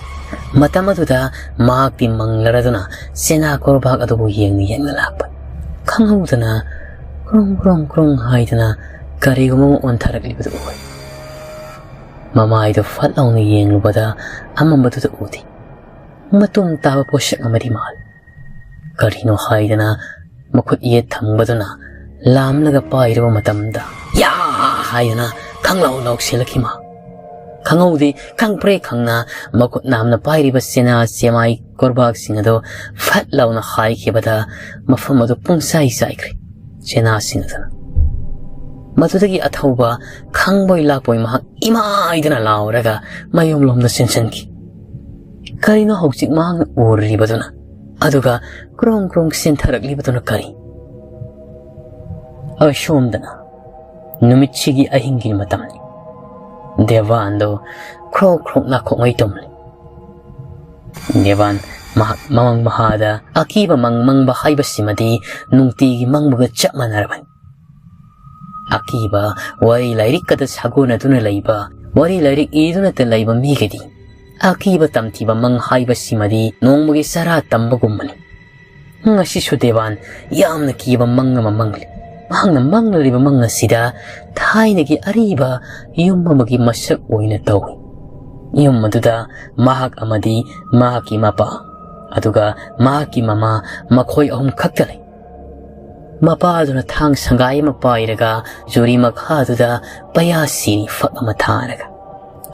ꯃꯇꯝ ꯑꯗꯨꯗ ꯃꯍꯥꯛꯇꯤ ꯃꯪꯂꯔꯗꯨꯅ ꯆꯦꯅꯥ ꯀꯣꯔꯕꯥꯛ ꯑꯗꯨꯕꯨ ꯌꯦꯡꯅ ꯌꯦꯡꯅ ꯂꯥꯛꯄ꯫ ꯈꯪꯍꯧꯗꯅ ꯀ꯭ꯔꯨꯡ ꯀ꯭ꯔꯨꯡ ꯀ꯭ꯔꯨꯡ ꯍꯥꯏꯗꯅ ꯀꯔꯤꯒꯨꯝꯕ ꯑꯃ ꯑꯣꯟꯊꯔꯛꯂꯤꯕꯗꯨ ꯎꯏ꯫ ꯃꯃꯥꯏꯗꯨ ꯐꯠ ꯂꯥꯎꯅ ꯌꯦꯡꯂꯨꯕꯗ ꯑꯃꯝꯕꯗꯨꯗ ꯎꯗꯦ꯫ ꯃꯇꯨꯝ ꯇꯥꯕ ꯄꯣꯠꯁꯛ ꯑꯃꯗꯤ ꯃꯥꯜꯂꯤ꯫ ꯀꯔꯤꯅꯣ ꯍꯥꯏꯗꯅ ꯃꯈꯨꯠ ꯌꯦꯠ ꯊꯪꯕꯗꯨꯅ ꯂꯥꯝꯂꯒ ꯄꯥꯏꯔꯨꯕ ꯃꯇꯝꯗ, "ꯌꯥ!" ꯍꯥꯏꯗꯅ ꯈꯪꯂꯥꯎ ꯂꯥꯎꯁꯤꯜꯂꯛꯈꯤ ꯃꯥ꯫ ꯈꯪꯍꯧꯗꯦ, ꯈꯪꯄ꯭ꯔꯦ ꯈꯪꯅ ꯃꯈꯨꯠ ꯅꯥꯝꯅ ꯄꯥꯏꯔꯤꯕ ꯆꯦꯅꯥ ꯆꯦꯃꯥꯏ ꯀꯣꯔꯕꯥꯛꯁꯤꯡ ꯑꯗꯨ ꯐꯠ ꯂꯥꯎꯅ ꯍꯥꯏꯈꯤꯕꯗ ꯃꯐꯝ ꯑꯗꯨ ꯄꯨꯡꯆꯥꯏ ꯆꯥꯏꯈ꯭ꯔꯦ ꯆꯦꯅꯥꯁꯤꯡ ꯑꯗꯨꯅ꯫ ꯃꯗꯨꯗꯒꯤ ꯑꯊꯧꯕ ꯈꯪꯕꯣꯏ ꯂꯥꯛꯄꯣꯏ ꯃꯍꯥꯛ ꯏꯃꯥꯏꯗꯅ ꯂꯥꯎꯔꯒ ꯃꯌꯨꯝꯂꯣꯝꯗ ꯆꯦꯟꯁꯤꯟꯈꯤ꯫ ꯀꯔꯤꯅꯣ ꯍꯧꯖꯤꯛ ꯃꯍꯥꯛꯅ ꯎꯔꯤꯕꯗꯨꯅ? ꯑꯗꯨꯒ ꯀ꯭ꯔꯣꯡ ꯀ꯭ꯔꯣꯡ ꯆꯦꯟꯊꯔꯛꯂꯤꯕꯗꯨꯅ ꯀꯔꯤ? ꯑꯁꯣꯝꯗꯅ ꯅꯨꯃꯤꯠꯁꯤꯒꯤ ꯑꯍꯤꯡꯒꯤ ꯃꯇꯝꯅꯤ꯫ ꯗꯦꯕꯥꯟꯗꯣ ꯈ꯭ꯔꯣꯛ ꯈ꯭ꯔꯣꯛ ꯅꯥꯈꯣꯛꯉꯩ ꯇꯨꯝꯂꯤ꯫ ꯗꯦꯕꯥꯟ ꯃꯍꯥꯛ ꯃꯃꯪ ꯃꯍꯥꯗ ꯑꯀꯤꯕ ꯃꯪ ꯃꯪꯕ ꯍꯥꯏꯕꯁꯤꯃꯗꯤ ꯅꯨꯡꯇꯤꯒꯤ ꯃꯪꯕꯒ ꯆꯞ ꯃꯥꯟꯅꯔꯕꯅꯤ꯫ ꯑꯀꯤꯕ ꯋꯥꯔꯤ ꯂꯥꯏꯔꯤꯛꯀꯗ ꯁꯥꯒꯣꯟꯅꯗꯨꯅ ꯂꯩꯕ, ꯋꯥꯔꯤ ꯂꯥꯏꯔꯤꯛ ꯏꯗꯨꯅꯇ ꯂꯩꯕ ꯃꯤꯒꯤꯗꯤ ꯑꯀꯤꯕ ꯇꯝꯊꯤꯕ ꯃꯪ ꯍꯥꯏꯕꯁꯤꯃꯗꯤ ꯅꯣꯡꯃꯒꯤ ꯆꯔꯥ ꯇꯝꯕꯒꯨꯝꯕꯅꯤ꯫ ꯉꯁꯤꯁꯨ ꯗꯦꯕꯥꯟ ꯌꯥꯝꯅ ꯀꯤꯕ ꯃꯪ ꯑꯃ ꯃꯪꯂꯤ꯫ ꯃꯍꯥꯛꯅ ꯃꯪꯂꯤꯕ ꯃꯪ ꯑꯁꯤꯗ ꯊꯥꯏꯅꯒꯤ ꯑꯔꯤꯕ ꯌꯨꯝ ꯑꯃꯒꯤ ꯃꯁꯛ ꯑꯣꯏꯅ ꯇꯧꯏ꯫ ꯌꯨꯝ ꯑꯗꯨꯗ ꯃꯍꯥꯛ ꯑꯃꯗꯤ ꯃꯍꯥꯛꯀꯤ ꯃꯄꯥ, ꯑꯗꯨꯒ ꯃꯍꯥꯛꯀꯤ ꯃꯃꯥ, ꯃꯈꯣꯏ ꯑꯍꯨꯝ ꯈꯛꯇ ꯂꯩ꯫ ꯃꯄꯥꯗꯨꯅ ꯊꯥꯡ ꯁꯪꯒꯥꯏ ꯑꯃ ꯄꯥꯏꯔꯒ ꯖꯨꯔꯤ ꯃꯈꯥꯗꯨꯗ ꯄꯌꯥ ꯁꯤꯔꯤ ꯐꯛ ꯑꯃ ꯊꯥꯔꯒ,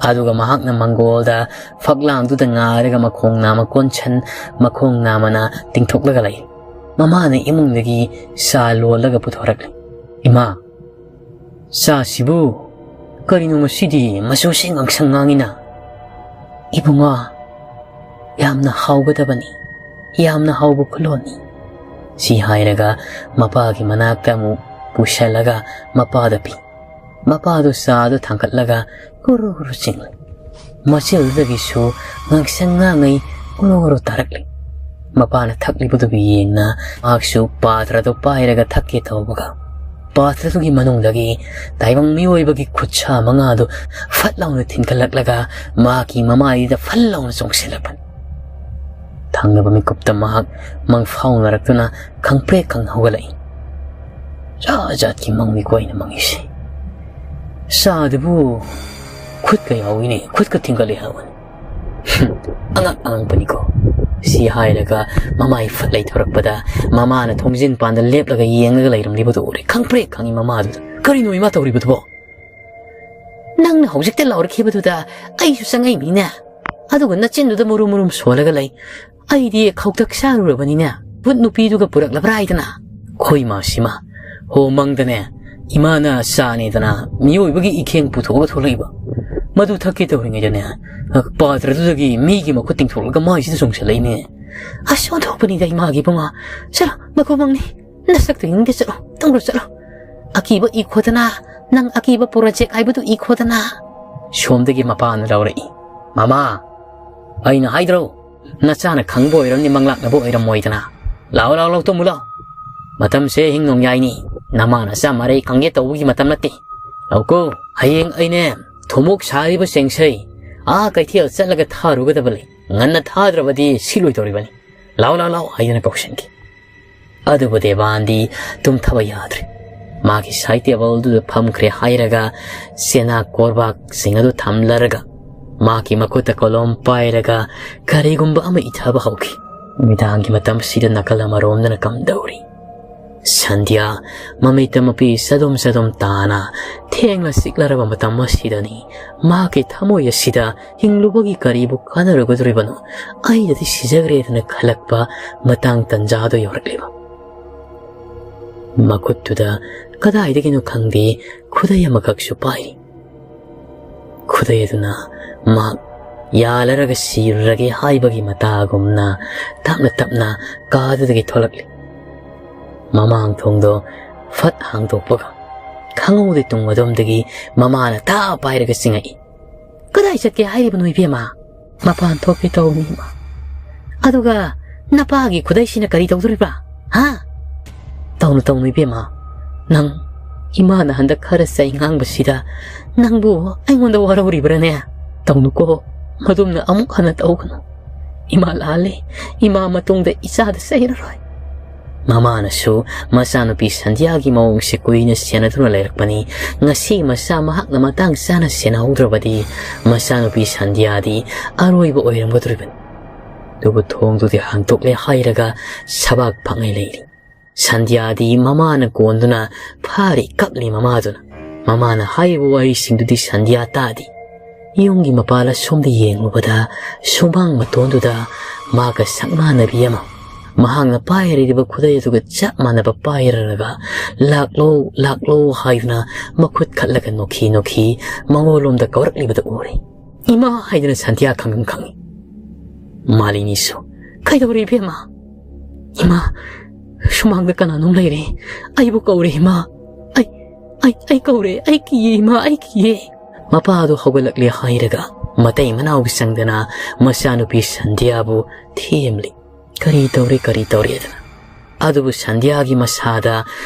ꯑꯗꯨꯒ ꯃꯍꯥꯛꯅ ꯃꯪꯒꯣꯜꯗ ꯐꯛꯂꯥꯡꯗꯨꯗ ꯉꯥꯔꯒ ꯃꯈꯣꯡ ꯅꯥꯝꯃ ꯀꯣꯟꯁꯟ, ꯃꯈꯣꯡ ꯅꯥꯝꯃꯅ ꯇꯤꯡꯊꯣꯛꯂꯒ ꯂꯩ꯫ ꯃꯃꯥꯅ ꯏꯃꯨꯡꯗꯒꯤ ꯆꯥ ꯂꯣꯜꯂꯒ ꯄꯨꯊꯣꯔꯛꯂꯤ꯫ "ꯏꯃꯥ, ꯆꯥꯁꯤꯕꯨ ꯀꯔꯤꯅꯣ ꯉꯁꯤꯗꯤ ꯃꯆꯨꯁꯦ ꯉꯥꯡꯁꯪ ꯉꯥꯡꯉꯤꯅ?" "ꯏꯕꯨꯡꯉꯣ, ꯌꯥꯝꯅ ꯍꯥꯎꯒꯗꯕꯅꯤ, ꯌꯥꯝꯅ ꯍꯥꯎꯕ ꯈꯨꯂꯣꯟꯅꯤ꯫" ꯁꯤ ꯍꯥꯏꯔꯒ ꯃꯄꯥꯒꯤ ꯃꯅꯥꯛꯇ ꯑꯃꯨꯛ ꯄꯨꯁꯜꯂꯒ ꯃꯄꯥꯗ ꯄꯤ꯫ ꯃꯄꯥꯗꯨ ꯆꯥꯗꯨ ꯊꯥꯡꯒꯠꯂꯒ ꯒꯨꯔꯨ ꯒꯨꯔꯨ ꯆꯤꯡꯂꯤ꯫ ꯃꯆꯤꯜꯗꯒꯤꯁꯨ ꯉꯥꯡꯁꯪ ꯉꯥꯡꯉꯩ ꯒꯨꯔꯨ ꯒꯨꯔꯨ ꯇꯥꯔꯛꯂꯤ꯫ ꯃꯄꯥꯅ ꯊꯛꯂꯤꯕꯗꯨꯕꯨ ꯌꯦꯡꯅ ꯃꯍꯥꯛꯁꯨ ꯄꯥꯇ꯭ꯔꯗꯨ ꯄꯥꯏꯔꯒ ꯊꯛꯀꯦ ꯇꯧꯕꯒ, ꯄꯥꯇ꯭ꯔꯗꯨꯒꯤ ꯃꯅꯨꯡꯗꯒꯤ ꯇꯥꯏꯕꯪ ꯃꯤꯑꯣꯏꯕꯒꯤ ꯈꯨꯠꯁꯥ ꯃꯉꯥꯗꯨ ꯐꯠ ꯂꯥꯎꯅ ꯊꯤꯟꯒꯠꯂꯛꯂꯒ ꯃꯍꯥꯛꯀꯤ ꯃꯃꯥꯏꯗ ꯐꯠ ꯂꯥꯎꯅ ꯆꯣꯡꯁꯤꯜꯂꯛꯄꯅꯤ꯫ ꯊꯪꯅꯕ ꯃꯤꯀꯨꯞꯇ ꯃꯍꯥꯛ ꯃꯪꯐꯥꯎꯅꯔꯛꯇꯨꯅ ꯈꯪꯄ꯭ꯔꯦꯛ ꯈꯪ ꯍꯧꯒꯠꯂꯛꯏ꯫ ꯖꯥꯠ ꯖꯥꯠꯀꯤ ꯃꯪꯅꯤꯀꯣ ꯑꯩꯅ ꯃꯪꯉꯤꯁꯦ꯫ ꯆꯥꯗꯨꯕꯨ ꯈꯨꯠꯀ ꯌꯥꯎꯏꯅꯦ, ꯈꯨꯠꯀ ꯊꯤꯡꯒꯠꯂꯦ ꯍꯥꯏꯕꯅꯤ꯫ "ꯑꯉꯛ ꯑꯉꯛꯄꯅꯤꯀꯣ꯫" ꯁꯤ ꯍꯥꯏꯔꯒ ꯃꯃꯥꯏ ꯐꯠ ꯂꯩꯊꯣꯔꯛꯄꯗ ꯃꯃꯥꯅ ꯊꯣꯡꯖꯤꯟ ꯄꯥꯟꯗ ꯂꯦꯞꯂꯒ ꯌꯦꯡꯂꯒ ꯂꯩꯔꯝꯂꯤꯕꯗꯨ ꯎꯔꯦ꯫ ꯈꯪꯄ꯭ꯔꯦꯛ ꯈꯪꯉꯤ ꯃꯃꯥꯗꯨꯗ꯫ "ꯀꯔꯤꯅꯣ ꯏꯃꯥ ꯇꯧꯔꯤꯕꯗꯨꯕꯣ?" "ꯅꯪꯅ ꯍꯧꯖꯤꯛꯇ ꯂꯥꯎꯔꯛꯈꯤꯕꯗꯨꯗ ꯑꯩꯁꯨ ꯆꯪꯉꯛꯏꯅꯤꯅꯦ꯫ ꯑꯗꯨꯒ ꯅꯆꯤꯟꯗꯨꯗ ꯃꯨꯔꯨꯝ ꯃꯨꯔꯨꯝ ꯁꯣꯜꯂꯒ ꯂꯩ꯫ ꯑꯩꯗꯤ ꯈꯧꯇꯛ ꯆꯥꯔꯨꯔꯕꯅꯤꯅꯦ꯫ ꯚꯨꯠ ꯅꯨꯄꯤꯗꯨꯒ ꯄꯨꯔꯛꯂꯕ꯭ꯔꯥ ꯍꯥꯏꯗꯅ꯫" ꯈꯣꯏ ꯃꯥꯁꯤꯃ, ꯍꯣ ꯃꯪꯗꯅꯦ, ꯏꯃꯥꯅ ꯆꯥꯅꯦꯗꯅ ꯃꯤꯑꯣꯏꯕꯒꯤ ꯏꯈꯦꯡ ꯄꯨꯊꯣꯛꯑꯒ ꯊꯣꯛꯂꯛꯏꯕ꯫ ꯃꯗꯨ ꯊꯛꯀꯦ ꯇꯧꯔꯤꯉꯩꯗꯅꯦ, ꯄꯥꯇ꯭ꯔꯗꯨꯗꯒꯤ ꯃꯤꯒꯤ ꯃꯈꯨꯠ ꯇꯤꯡꯊꯣꯛꯂꯒ ꯃꯥꯏꯁꯤꯗ ꯆꯣꯡꯁꯤꯜꯂꯛꯏꯅꯦ꯫ "ꯑꯁ, ꯑꯣꯟꯊꯣꯛꯄꯅꯤꯗ ꯏꯃꯥꯒꯤ ꯏꯕꯨꯡꯉꯣ꯫ ꯆꯠꯂꯣ, ꯃꯈꯨ ꯃꯪꯅꯤ꯫ ꯅꯁꯛꯇꯨ ꯌꯦꯡꯅꯤꯡꯗꯦ, ꯆꯠꯂꯣ, ꯇꯨꯝꯈ꯭ꯔꯣ, ꯆꯠꯂꯣ꯫" ꯑꯀꯤꯕ ꯏꯈꯣꯗꯅ, ꯅꯪ ꯑꯀꯤꯕ ꯄꯨꯔꯆꯦꯛ ꯍꯥꯏꯕꯗꯨ ꯏꯈꯣꯗꯅ꯫ ꯁꯣꯝꯗꯒꯤ ꯃꯄꯥꯅ ꯂꯧꯔꯛꯏ꯫ "ꯃꯃꯥ, ꯑꯩꯅ ꯍꯥꯏꯗ꯭ꯔꯣ, ꯅꯆꯥꯅ ꯈꯪꯕ ꯑꯣꯏꯔꯝꯅꯤ, ꯃꯪꯂꯥꯛꯅꯕ ꯑꯣꯏꯔꯝꯃꯣꯏꯗꯅ꯫ ꯂꯥꯛꯑꯣ, ꯂꯥꯛꯑꯣ, ꯂꯥꯛꯑꯣ, ꯇꯨꯝꯃꯨ ꯂꯥꯛꯑꯣ꯫ ꯃꯇꯝꯁꯦ ꯍꯤꯡ ꯅꯣꯡꯌꯥꯏꯅꯤ, ꯅꯃꯥ ꯅꯆꯥ ꯃꯔꯩ ꯈꯪꯒꯦ ꯇꯧꯕꯒꯤ ꯃꯇꯝ ꯅꯠꯇꯦ꯫ ꯂꯥꯛꯎꯀꯣ, ꯍꯌꯦꯡ ꯑꯩꯅꯦ ꯊꯨꯝꯃꯣꯛ ꯁꯥꯔꯤꯕ ꯆꯦꯡꯁꯩ ꯑꯥ ꯀꯩꯊꯦꯜ ꯆꯠꯂꯒ ꯊꯥꯔꯨꯒꯗꯕ ꯂꯩ꯫ ꯉꯟꯅ ꯊꯥꯗ꯭ꯔꯕꯗꯤ ꯁꯤꯠꯂꯣꯏꯗꯧꯔꯤꯕꯅꯤ꯫ ꯂꯥꯛꯑꯣ, ꯂꯥꯛꯑꯣ, ꯂꯥꯛꯑꯣ" ꯍꯥꯏꯗꯨꯅ ꯀꯧꯁꯤꯟꯈꯤ꯫ ꯑꯗꯨꯕꯨ ꯗꯦꯕꯥꯟꯗꯤ ꯇꯨꯝꯊꯕ ꯌꯥꯗ꯭ꯔꯦ꯫ ꯃꯥꯒꯤ ꯁꯥꯏꯠ ꯇꯦꯕꯜꯗꯨꯗ ꯐꯝꯈ꯭ꯔꯦ ꯍꯥꯏꯔꯒ ꯆꯦꯅꯥ ꯀꯣꯔꯕꯥꯛꯁꯤꯡ ꯑꯗꯨ ꯊꯝꯂꯔꯒ ꯃꯥꯒꯤ ꯃꯈꯨꯠꯇ ꯀꯣꯂꯣꯝ ꯄꯥꯏꯔꯒ ꯀꯔꯤꯒꯨꯝꯕ ꯑꯃ ꯏꯊꯕ ꯍꯧꯈꯤ꯫ ꯅꯨꯃꯤꯗꯥꯡꯒꯤ ꯃꯇꯝꯁꯤꯗ ꯅꯥꯀꯜ ꯑꯃꯔꯣꯝꯗꯅ ꯀꯝꯗꯧꯔꯤ? ꯁꯟꯙ꯭ꯌꯥ ꯃꯃꯤꯠꯇ ꯃꯄꯤ ꯆꯗꯨꯝ ꯆꯗꯨꯝ ꯇꯥꯅ ꯊꯦꯡꯂ ꯆꯤꯛꯂꯔꯕ ꯃꯇꯝ ꯑꯁꯤꯗꯅꯤ ꯃꯥꯒꯤ ꯊꯃꯣꯏ ꯑꯁꯤꯗ ꯍꯤꯡꯂꯨꯕꯒꯤ ꯀꯔꯤꯕꯨ ꯀꯥꯟꯅꯔꯨꯒꯗꯧꯔꯤꯕꯅꯣ? ꯑꯩꯅꯗꯤ ꯁꯤꯖꯈ꯭ꯔꯦꯗꯅ ꯈꯜꯂꯛꯄ ꯃꯇꯥꯡ ꯇꯟꯖꯥꯗꯨ ꯌꯧꯔꯛꯂꯤꯕ꯫ ꯃꯈꯨꯠꯇꯨꯗ ꯀꯗꯥꯏꯗꯒꯤꯅꯣ ꯈꯪꯗꯦ ꯈꯨꯗꯩ ꯑꯃꯈꯛꯁꯨ ꯄꯥꯏꯔꯤ꯫ ꯈꯨꯗꯩ ꯑꯗꯨꯅ ꯃꯍꯥꯛ ꯌꯥꯜꯂꯔꯒ ꯁꯤꯔꯨꯔꯒꯦ ꯍꯥꯏꯕꯒꯤ ꯃꯇꯥꯒꯨꯝꯅ ꯇꯞꯅ ꯇꯞꯅ ꯀꯥꯗꯨꯗꯒꯤ ꯊꯣꯛꯂꯛꯂꯤ꯫ ꯃꯃꯥꯡ ꯊꯣꯡꯗꯣ ꯐꯠ ꯍꯥꯡꯗꯣꯛꯄꯒ ꯈꯪꯍꯧꯗꯦ ꯇꯨꯡ ꯑꯗꯣꯝꯗꯒꯤ ꯃꯃꯥꯅ ꯊꯥ ꯄꯥꯏꯔꯒ ꯆꯤꯡꯉꯛꯏ꯫ "ꯀꯗꯥꯏ ꯆꯠꯀꯦ ꯍꯥꯏꯔꯤꯕꯅꯣ ꯏꯕꯦꯝꯃ?" "ꯃꯄꯥꯟ ꯊꯣꯛꯀꯦ ꯇꯧꯕꯅꯤ ꯏꯃꯥ꯫" "ꯑꯗꯨꯒ ꯅꯄꯥꯒꯤ ꯈꯨꯗꯩꯁꯤꯅ ꯀꯔꯤ ꯇꯧꯗꯣꯔꯤꯕ꯭ꯔꯥ? ꯍꯥ?" "ꯇꯧꯅꯨ, ꯇꯧꯅꯨ ꯏꯕꯦꯝꯃ, ꯅꯪ ꯏꯃꯥꯅ ꯍꯟꯗꯛ ꯈꯔ ꯆꯩ ꯉꯥꯡꯕꯁꯤꯗ ꯅꯪꯕꯨ ꯑꯩꯉꯣꯟꯗ ꯋꯥꯔꯧꯔꯤꯕ꯭ꯔꯥꯅꯦ? ꯇꯧꯅꯨꯀꯣ, ꯃꯗꯨꯝꯅ ꯑꯃꯨꯛ ꯍꯟꯅ ꯇꯧꯒꯅꯨ꯫ ꯏꯃꯥ ꯂꯥꯜꯂꯦ, ꯏꯃꯥ ꯃꯇꯨꯡꯗ ꯏꯆꯥꯗ ꯆꯩꯔꯔꯣꯏ꯫" ꯃꯃꯥꯅꯁꯨ ꯃꯆꯥꯅꯨꯄꯤ ꯁꯟꯙ꯭ꯌꯥꯒꯤ ꯃꯑꯣꯡꯁꯦ ꯀꯨꯏꯅ ꯁꯦꯟꯅꯗꯨꯅ ꯂꯩꯔꯛꯄꯅꯤ꯫ ꯉꯁꯤ ꯃꯆꯥ ꯃꯍꯥꯛꯅ ꯃꯇꯥꯡ ꯆꯥꯅ ꯁꯦꯟꯅꯍꯧꯗ꯭ꯔꯕꯗꯤ ꯃꯆꯥꯅꯨꯄꯤ ꯁꯟꯙ꯭ꯌꯥꯗꯤ ꯑꯔꯣꯏꯕ ꯑꯣꯏꯔꯝꯒꯗꯧꯔꯤꯕꯅꯤ꯫ ꯑꯗꯨꯕꯨ ꯊꯣꯡꯗꯨꯗꯤ ꯍꯥꯡꯗꯣꯛꯂꯦ ꯍꯥꯏꯔꯒ ꯁꯕꯥꯛ ꯐꯪꯉꯩ ꯂꯩꯔꯤ꯫ ꯁꯟꯙ꯭ꯌꯥꯗꯤ ꯃꯃꯥꯅ ꯀꯣꯟꯗꯨꯅ ꯐꯥꯔꯤ ꯀꯞꯂꯤ ꯃꯃꯥꯗꯨꯅ꯫ ꯃꯃꯥꯅ ꯍꯥꯏꯔꯤꯕ ꯋꯥꯔꯤꯁꯤꯡꯗꯨꯗꯤ ꯁꯟꯙ꯭ꯌꯥ ꯇꯥꯗꯦ꯫ ꯌꯨꯝꯒꯤ ꯃꯄꯥꯜ ꯑꯁꯣꯝꯗ ꯌꯦꯡꯂꯨꯕꯗ ꯁꯨꯃꯥꯡ ꯃꯇꯣꯟꯗꯨꯗ ꯃꯥꯒ ꯁꯛꯅꯥꯅꯕꯤ ꯑꯃ ꯃꯍꯥꯛꯅ ꯄꯥꯏꯔꯤꯕ ꯈꯨꯗꯩ ꯑꯗꯨꯒ ꯆꯞ ꯃꯥꯟꯅꯕ ꯄꯥꯏꯔꯒ "ꯂꯥꯛꯂꯣ, ꯂꯥꯛꯂꯣ" ꯍꯥꯏꯗꯨꯅ ꯃꯈꯨꯠ ꯈꯠꯂꯒ ꯅꯣꯛꯈꯤ ꯅꯣꯛꯈꯤ ꯃꯉꯣꯟꯂꯣꯝꯗ ꯀꯧꯔꯛꯂꯤꯕꯗꯨ ꯎꯔꯦ꯫ "ꯏꯃꯥ!" ꯍꯥꯏꯗꯨꯅ ꯁꯟꯙ꯭ꯌꯥ ꯈꯪꯒꯪ ꯈꯪꯉꯤ꯫ ꯃꯥꯂꯤꯅꯤꯁꯨ, "ꯀꯩꯗꯧꯔꯦ ꯏꯕꯦꯝꯃ?" "ꯏꯃꯥ, ꯁꯨꯃꯥꯡꯗ ꯀꯅꯥꯅꯣꯝ ꯂꯩꯔꯦ, ꯑꯩꯕꯨ ꯀꯧꯔꯦ ꯏꯃꯥ, ꯑꯩ, ꯑꯩ, ꯑꯩ ꯀꯧꯔꯦ, ꯑꯩ ꯀꯤꯌꯦ ꯏꯃꯥ, ꯑꯩ ꯀꯤꯌꯦ꯫ ꯃꯄꯥꯗꯨ ꯍꯧꯒꯠꯂꯛꯂꯦ ꯍꯥꯏꯔꯒ ꯃꯇꯩ ꯃꯅꯥꯎꯒꯤ ꯆꯪꯗꯅ ꯃꯆꯥꯅꯨꯄꯤ ꯁꯟꯙ꯭ꯌꯥꯕꯨ ꯊꯦꯝꯂꯤ꯫ "ꯀꯔꯤ ꯇꯧꯔꯦ, ꯀꯔꯤ ꯇꯧꯔꯦ?" ꯑꯗꯨꯅ꯫ ꯑꯗꯨꯕꯨ ꯁꯟꯙ꯭ꯌꯥꯒꯤ ꯃꯁꯥꯗ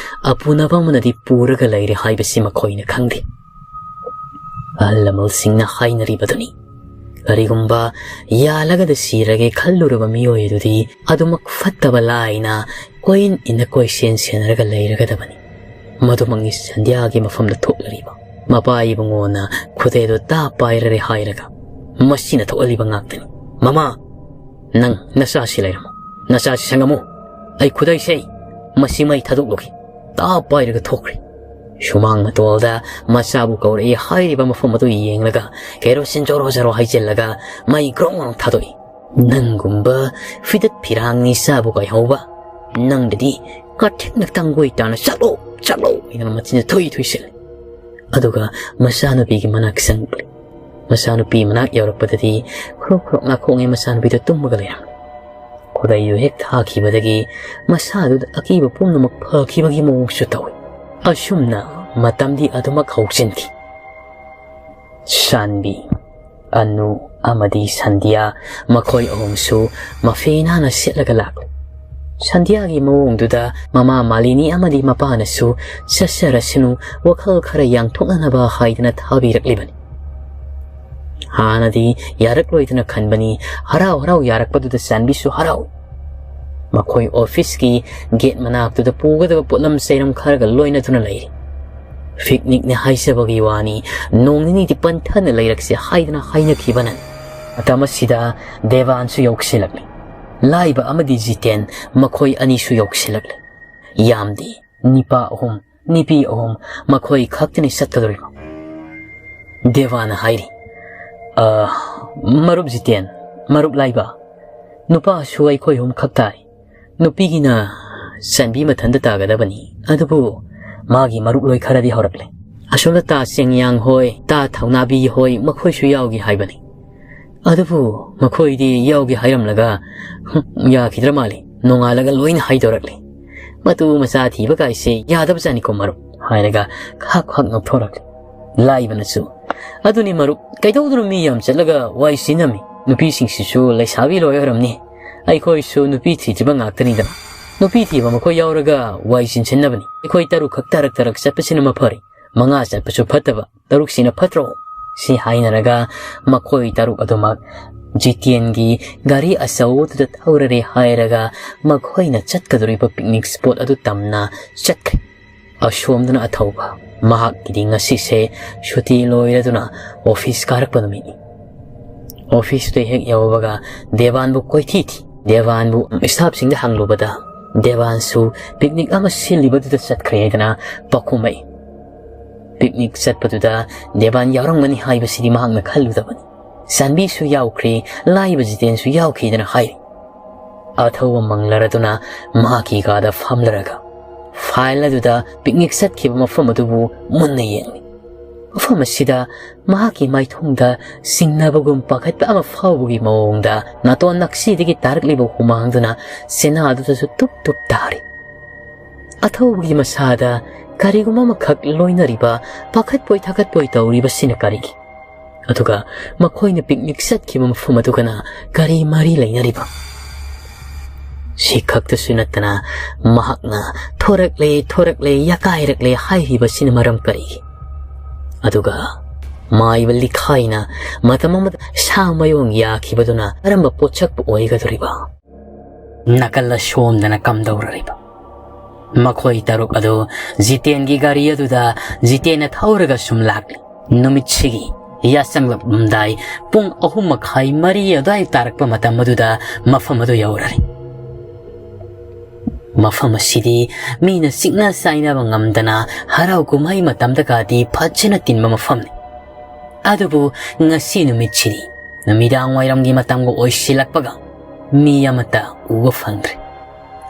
ꯑꯄꯨꯅꯕ ꯑꯃꯅꯗꯤ ꯄꯨꯔꯒ ꯂꯩꯔꯦ ꯍꯥꯏꯕꯁꯤ ꯃꯈꯣꯏꯅ ꯈꯪꯗꯦ꯫ ꯑꯍꯜ ꯂꯃꯟꯁꯤꯡꯅ ꯍꯥꯏꯅꯔꯤꯕꯗꯨꯅꯤ, ꯀꯔꯤꯒꯨꯝꯕ ꯌꯥꯜꯂꯒꯗ ꯁꯤꯔꯒꯦ ꯈꯜꯂꯨꯔꯕ ꯃꯤꯑꯣꯏ ꯑꯗꯨꯗꯤ ꯑꯗꯨꯃꯛ ꯐꯠꯇꯕ ꯂꯥꯏꯅ ꯀꯣꯏꯏꯟ ꯏꯟꯅ ꯀꯣꯏꯁꯦꯟ ꯁꯦꯟꯅꯔꯒ ꯂꯩꯔꯒꯗꯕꯅꯤ꯫ ꯃꯗꯨꯃꯛꯅꯤ ꯁꯟꯙ꯭ꯌꯥꯒꯤ ꯃꯐꯝꯗ ꯊꯣꯛꯂꯔꯤꯕ꯫ ꯃꯄꯥ ꯏꯕꯨꯡꯉꯣꯅ ꯈꯨꯗꯩꯗꯣ ꯇꯥ ꯄꯥꯏꯔꯔꯦ ꯍꯥꯏꯔꯒ ꯃꯁꯤꯅ ꯊꯣꯛꯍꯜꯂꯤꯕ ꯉꯥꯛꯇꯅꯤ꯫ "ꯃꯃꯥ, ꯅꯪ ꯅꯆꯥꯁꯤ ꯂꯩꯔꯝꯃꯨ, ꯅꯆꯥꯁꯤ ꯁꯪꯉꯝꯃꯨ꯫ ꯑꯩ ꯈꯨꯗꯩꯁꯦ ꯃꯁꯤ ꯃꯩ ꯊꯥꯗꯣꯛꯂꯨꯒꯦ"꯫ ꯇꯥ ꯄꯥꯏꯔꯒ ꯊꯣꯛꯈ꯭ꯔꯦ꯫ ꯁꯨꯃꯥꯡ ꯃꯇꯣꯜꯗ ꯃꯆꯥꯕꯨ ꯀꯧꯔꯛꯏ ꯍꯥꯏꯔꯤꯕ ꯃꯐꯝ ꯑꯗꯨ ꯌꯦꯡꯂꯒ ꯀꯦꯔꯣꯁꯤꯟ ꯖꯣꯔꯣ ꯖꯣꯔꯣ ꯍꯩꯖꯤꯜꯂꯒ ꯃꯩ ꯒ꯭ꯔꯣꯡ ꯒ꯭ꯔꯣꯡ ꯊꯥꯗꯣꯛꯏ꯫ "ꯅꯪꯒꯨꯝꯕ ꯐꯤꯗꯠ ꯐꯤꯔꯥꯡ ꯅꯤꯁꯥꯕꯨ ꯀꯥꯏꯍꯧꯕ, ꯅꯪꯗꯗꯤ ꯀꯥꯊꯦꯛꯅ ꯇꯥꯡꯒꯣꯏ ꯇꯥꯅ ꯆꯠꯂꯣ, ꯆꯠꯂꯣ" ꯍꯥꯏꯗꯅ ꯃꯆꯤꯟꯗ ꯊꯨꯏ ꯊꯨꯏꯁꯤꯜꯂꯤ꯫ ꯑꯗꯨꯒ ꯃꯆꯥꯅꯨꯄꯤꯒꯤ ꯃꯅꯥꯛ ꯆꯪꯂꯛꯂꯤ꯫ ꯃꯆꯥꯅꯨꯄꯤ ꯃꯅꯥꯛ ꯌꯧꯔꯛꯄꯗꯗꯤ ꯈ꯭ꯔꯣꯛ ꯈ꯭ꯔꯣꯛ ꯅꯥꯈꯣꯡꯉꯩ ꯃꯆꯥꯅꯨꯄꯤꯗꯨ ꯇꯨꯝꯃꯒ ꯂꯩꯔꯝꯂꯤ꯫ ꯈꯨꯗꯩꯗꯨ ꯍꯦꯛ ꯊꯥꯈꯤꯕꯗꯒꯤ ꯃꯁꯥꯗꯨꯗ ꯑꯀꯤꯕ ꯄꯨꯝꯅꯃꯛ ꯐꯈꯤꯕꯒꯤ ꯃꯑꯣꯡꯁꯨ ꯇꯧꯏ꯫ ꯑꯁꯨꯝꯅ ꯃꯇꯝꯗꯤ ꯑꯗꯨꯃꯛ ꯍꯧꯖꯤꯟꯈꯤ꯫ ꯁꯥꯟꯕꯤ, ꯑꯅꯨ ꯑꯃꯗꯤ ꯁꯟꯙ꯭ꯌꯥ, ꯃꯈꯣꯏ ꯑꯍꯨꯝꯁꯨ ꯃꯐꯦ ꯅꯥꯟꯅ ꯁꯦꯠꯂꯒ ꯂꯥꯛꯂꯤ꯫ ꯁꯟꯙ꯭ꯌꯥꯒꯤ ꯃꯑꯣꯡꯗꯨꯗ ꯃꯃꯥ ꯃꯥꯂꯤꯅꯤ ꯑꯃꯗꯤ ꯃꯄꯥꯅꯁꯨ "ꯆꯠꯆꯔꯁꯅꯨ, ꯋꯥꯈꯜ ꯈꯔ ꯌꯥꯡꯊꯣꯛꯅꯅꯕ" ꯍꯥꯏꯗꯅ ꯊꯥꯕꯤꯔꯛꯂꯤꯕꯅꯤ꯫ ꯍꯥꯟꯅꯗꯤ ꯌꯥꯔꯛꯂꯣꯏꯗꯅ ꯈꯟꯕꯅꯤ, ꯍꯔꯥꯎ ꯍꯔꯥꯎ ꯌꯥꯔꯛꯄꯗꯨꯗ ꯁꯥꯟꯕꯤꯁꯨ ꯍꯔꯥꯎꯏ꯫ ꯃꯈꯣꯏ ꯑꯣꯐꯤꯁꯀꯤ ꯒꯦꯠ ꯃꯅꯥꯛꯇꯨꯗ ꯄꯨꯒꯗꯕ ꯄꯣꯠꯂꯝ ꯆꯩꯔꯝ ꯈꯔꯒ ꯂꯣꯏꯅꯗꯨꯅ ꯂꯩꯔꯤ꯫ ꯄꯤꯛꯅꯤꯛꯅꯦ ꯍꯥꯏꯖꯕꯒꯤ ꯋꯥꯅꯤ, ꯅꯣꯡ ꯅꯤꯅꯤꯗꯤ ꯄꯟꯊꯅ ꯂꯩꯔꯛꯁꯦ ꯍꯥꯏꯗꯅ ꯍꯥꯏꯅꯈꯤꯕꯅꯤ꯫ ꯃꯇꯝ ꯑꯁꯤꯗ ꯗꯦꯕꯥꯟꯁꯨ ꯌꯧꯁꯤꯜꯂꯛꯂꯤ꯫ ꯂꯥꯏꯕ ꯑꯃꯗꯤ ꯖꯤꯇꯦꯟ, ꯃꯈꯣꯏ ꯑꯅꯤꯁꯨ ꯌꯧꯁꯤꯜꯂꯛꯂꯤ꯫ ꯌꯥꯝꯗꯦ, ꯅꯤꯄꯥ ꯑꯍꯨꯝ, ꯅꯨꯄꯤ ꯑꯍꯨꯝ, ꯃꯈꯣꯏ ꯈꯛꯇꯅꯤ ꯆꯠꯀꯗꯧꯔꯤꯕ꯫ ꯗꯦꯕꯥꯅ ꯍꯥꯏꯔꯤ, "ꯑ, ꯃꯔꯨꯞ ꯖꯤꯇꯦꯟ, ꯃꯔꯨꯞ ꯂꯥꯏꯕ, ꯅꯨꯄꯥꯁꯨ ꯑꯩꯈꯣꯏ ꯑꯍꯨꯝ ꯈꯛ ꯇꯥꯏ꯫ ꯅꯨꯄꯤꯒꯤꯅ ꯆꯟꯕꯤ ꯃꯊꯟꯇ ꯇꯥꯒꯗꯕꯅꯤ꯫ ꯑꯗꯨꯕꯨ ꯃꯥꯒꯤ ꯃꯔꯨꯞ ꯂꯣꯏ ꯈꯔꯗꯤ ꯍꯧꯔꯛꯂꯦ꯫ ꯑꯁꯣꯝꯗ ꯇꯥ ꯆꯦꯡꯌꯥꯡ ꯍꯣꯏ, ꯇꯥ ꯊꯧꯅꯥꯕꯤ ꯍꯣꯏ, ꯃꯈꯣꯏꯁꯨ ꯌꯥꯎꯒꯦ ꯍꯥꯏꯕꯅꯤ꯫ ꯑꯗꯨꯕꯨ ꯃꯈꯣꯏꯗꯤ ꯌꯥꯎꯒꯦ ꯍꯥꯏꯔꯝꯂꯒ, ꯍꯨꯝ, ꯌꯥꯈꯤꯗ꯭ꯔ ꯃꯥꯜꯂꯤ꯫ ꯅꯣꯡꯉꯥꯜꯂꯒ ꯂꯣꯏꯅ ꯍꯥꯏꯗꯣꯔꯛꯂꯦ꯫ ꯃꯇꯨ ꯃꯆꯥ ꯊꯤꯕ ꯀꯥꯏꯁꯦ ꯌꯥꯗꯕꯖꯥꯠꯅꯤꯀꯣ ꯃꯔꯨꯞ"꯫ ꯍꯥꯏꯔꯒ ꯈꯛ ꯈꯛ ꯅꯣꯛꯊꯣꯔꯛꯂꯤ꯫ ꯂꯥꯏꯕꯅꯁꯨ, "ꯑꯗꯨꯅꯤ ꯃꯔꯨꯞ, ꯀꯩꯗꯧꯗꯨꯅ ꯃꯤ ꯌꯥꯝ ꯆꯠꯂꯒ ꯋꯥꯏ ꯁꯤꯟꯅꯝꯃꯤ? ꯅꯨꯄꯤꯁꯤꯡꯁꯤꯁꯨ ꯂꯩꯁꯥꯕꯤ ꯂꯣꯏ ꯑꯣꯏꯔꯝꯅꯤ꯫ ꯑꯩꯈꯣꯏꯁꯨ ꯅꯨꯄꯤ ꯊꯤꯗ꯭ꯔꯤꯕ ꯉꯥꯛꯇꯅꯤꯗꯅ꯫ ꯅꯨꯄꯤ ꯊꯤꯕ ꯃꯈꯣꯏ ꯌꯥꯎꯔꯒ ꯋꯥꯏ ꯆꯤꯟꯁꯤꯟꯅꯕꯅꯤ꯫ ꯑꯩꯈꯣꯏ ꯇꯔꯨꯛ ꯈꯛ ꯇꯔꯛ ꯇꯔꯛ ꯆꯠꯄꯁꯤꯅ ꯃꯐꯔꯦ꯫ ꯃꯉꯥ ꯆꯠꯄꯁꯨ ꯐꯠꯇꯕ, ꯇꯔꯨꯛꯁꯤꯅ ꯐꯠꯇ꯭ꯔꯣ?" ꯁꯤ ꯍꯥꯏꯅꯔꯒ ꯃꯈꯣꯏ ꯇꯔꯨꯛ ꯑꯗꯨꯃꯛ ꯖꯤꯇꯦꯟꯒꯤ ꯒꯥꯔꯤ ꯑꯆꯧꯕꯗꯨꯗ ꯊꯧꯔꯔꯦ ꯍꯥꯏꯔꯒ ꯃꯈꯣꯏꯅ ꯆꯠꯀꯗꯧꯔꯤꯕ picnic spot ꯑꯗꯨ ꯇꯝꯅ ꯆꯠꯈ꯭ꯔꯦ꯫ ꯑꯁꯣꯝꯗꯅ ꯑꯊꯧꯕ, ꯃꯍꯥꯛꯀꯤꯗꯤ ꯉꯁꯤꯁꯦ ꯁꯨꯇꯤ ꯂꯣꯏꯔꯗꯨꯅ office ꯀꯥꯔꯛꯄ ꯅꯨꯃꯤꯠꯅꯤ꯫ Officeꯇꯨꯗ ꯍꯦꯛ ꯌꯧꯕꯒ ꯗꯦꯕꯥꯟꯕꯨ ꯀꯣꯏꯊꯤ ꯊꯤ꯫ ꯗꯦꯕꯥꯟꯕꯨ staffꯁꯤꯡꯗ ꯍꯪꯂꯨꯕꯗ ꯗꯦꯕꯥꯟꯁꯨ picnic ꯑꯃ ꯁꯤꯜꯂꯤꯕꯗꯨꯗ ꯆꯠꯈ꯭ꯔꯦ ꯍꯥꯏꯗꯅ ꯄꯥꯎꯈꯨꯝꯃꯛꯏ꯫ Picnic ꯆꯠꯄꯗꯨꯗ ꯗꯦꯕꯥꯟ ꯌꯥꯎꯔꯝꯒꯅꯤ ꯍꯥꯏꯕꯁꯤꯗꯤ ꯃꯍꯥꯛꯅ ꯈꯜꯂꯨꯗꯕꯅꯤ꯫ ꯆꯥꯟꯕꯤꯁꯨ ꯌꯥꯎꯈ꯭ꯔꯦ, ꯂꯥꯏꯕ ꯖꯤꯇꯦꯟꯁꯨ ꯌꯥꯎꯈꯤꯗꯅ ꯍꯥꯏꯔꯤ꯫ ꯑꯊꯧꯕ ꯃꯪꯂꯔꯗꯨꯅ ꯃꯍꯥꯛꯀꯤ ꯀꯥꯗ ꯐꯝꯂꯔꯒ file ꯑꯗꯨꯗ picnic ꯆꯠꯈꯤꯕ ꯃꯐꯝ ꯑꯗꯨꯕꯨ ꯃꯨꯟꯅ ꯌꯦꯡꯂꯤ꯫ ꯃꯐꯝ ꯑꯁꯤꯗ ꯃꯍꯥꯛꯀꯤ ꯃꯥꯏꯊꯣꯡꯗ ꯆꯤꯡꯅꯕꯒꯨꯝ ꯄꯥꯈꯠꯄ ꯑꯃ ꯐꯥꯎꯕꯒꯤ ꯃꯑꯣꯡꯗ ꯅꯥꯇꯣꯟ ꯅꯛꯁꯤꯗꯒꯤ ꯇꯥꯔꯛꯂꯤꯕ ꯍꯨꯃꯥꯡꯗꯨꯅ ꯆꯦꯅꯥꯗꯨꯗꯁꯨ ꯇꯨꯞ ꯇꯨꯞ ꯇꯥꯔꯤ꯫ ꯑꯊꯧꯕꯒꯤ ꯃꯁꯥꯗ ꯀꯔꯤꯒꯨꯝꯕ ꯑꯃꯈꯛ ꯂꯣꯏꯅꯔꯤꯕ, ꯄꯥꯈꯠꯄꯣꯏ ꯊꯥꯀꯠꯄꯣꯏ ꯇꯧꯔꯤꯕꯁꯤꯅ ꯀꯔꯤꯒꯤ? ꯑꯗꯨꯒ ꯃꯈꯣꯏꯅ picnic ꯆꯠꯈꯤꯕ ꯃꯐꯝ ꯑꯗꯨꯒꯅ ꯀꯔꯤ ꯃꯔꯤ ꯂꯩꯅꯔꯤꯕ? ꯁꯤ ꯈꯛꯇꯁꯨ ꯅꯠꯇꯅ ꯃꯍꯥꯛꯅ "ꯊꯣꯔꯛꯂꯦ, ꯊꯣꯔꯛꯂꯦ, ꯌꯥꯀꯥꯏꯔꯛꯂꯦ" ꯍꯥꯏꯔꯤꯕꯁꯤꯅ ꯃꯔꯝ ꯀꯔꯤꯒꯤ? ꯑꯗꯨꯒ ꯃꯥꯏꯕ ꯂꯤꯈꯥꯏꯅ ꯃꯇꯝ ꯑꯃꯗ ꯁꯥ ꯃꯌꯣꯡ ꯌꯥꯈꯤꯕꯗꯨꯅ ꯀꯔꯝꯕ ꯄꯣꯠꯁꯛꯄꯨ ꯑꯣꯏꯒꯗꯧꯔꯤꯕ? ꯅꯥꯀꯜ ꯑꯁꯣꯝꯗꯅ ꯀꯝꯗꯧꯔꯤꯕ? ꯃꯈꯣꯏ ꯇꯔꯨꯛ ꯑꯗꯨ ꯖꯤꯇꯦꯟꯒꯤ ꯒꯥꯔꯤ ꯑꯗꯨꯗ ꯖꯤꯇꯦꯟꯅ ꯊꯧꯔꯒ ꯁꯨꯝ ꯂꯥꯛꯂꯤ꯫ ꯅꯨꯃꯤꯠꯁꯤꯒꯤ ꯌꯥꯆꯪꯂꯛꯂꯝꯗꯥꯏ ꯄꯨꯡ ꯑꯍꯨꯝ ꯃꯈꯥꯏ, ꯃꯔꯤ ꯑꯗꯨꯋꯥꯏ ꯇꯥꯔꯛꯄ ꯃꯇꯝ ꯑꯗꯨꯗ ꯃꯐꯝ ꯑꯗꯨ ꯌꯧꯔꯔꯦ꯫ ꯃꯐꯝ ꯑꯁꯤꯗꯤ ꯃꯤꯅ ꯆꯤꯛꯅ ꯆꯥꯏꯅꯕ ꯉꯝꯗꯅ ꯍꯔꯥꯎ ꯀꯨꯝꯍꯩ ꯃꯇꯝꯗꯒꯗꯤ ꯐꯖꯅ ꯇꯤꯟꯕ ꯃꯐꯝꯅꯤ꯫ ꯑꯗꯨꯕꯨ ꯉꯁꯤ ꯅꯨꯃꯤꯠꯁꯤꯗꯤ ꯅꯨꯃꯤꯗꯥꯡ ꯋꯥꯏꯔꯝꯒꯤ ꯃꯇꯝꯒ ꯑꯣꯏꯁꯤꯜꯂꯛꯄꯒ ꯃꯤ ꯑꯃꯠꯇ ꯎꯕ ꯐꯪꯗ꯭ꯔꯦ꯫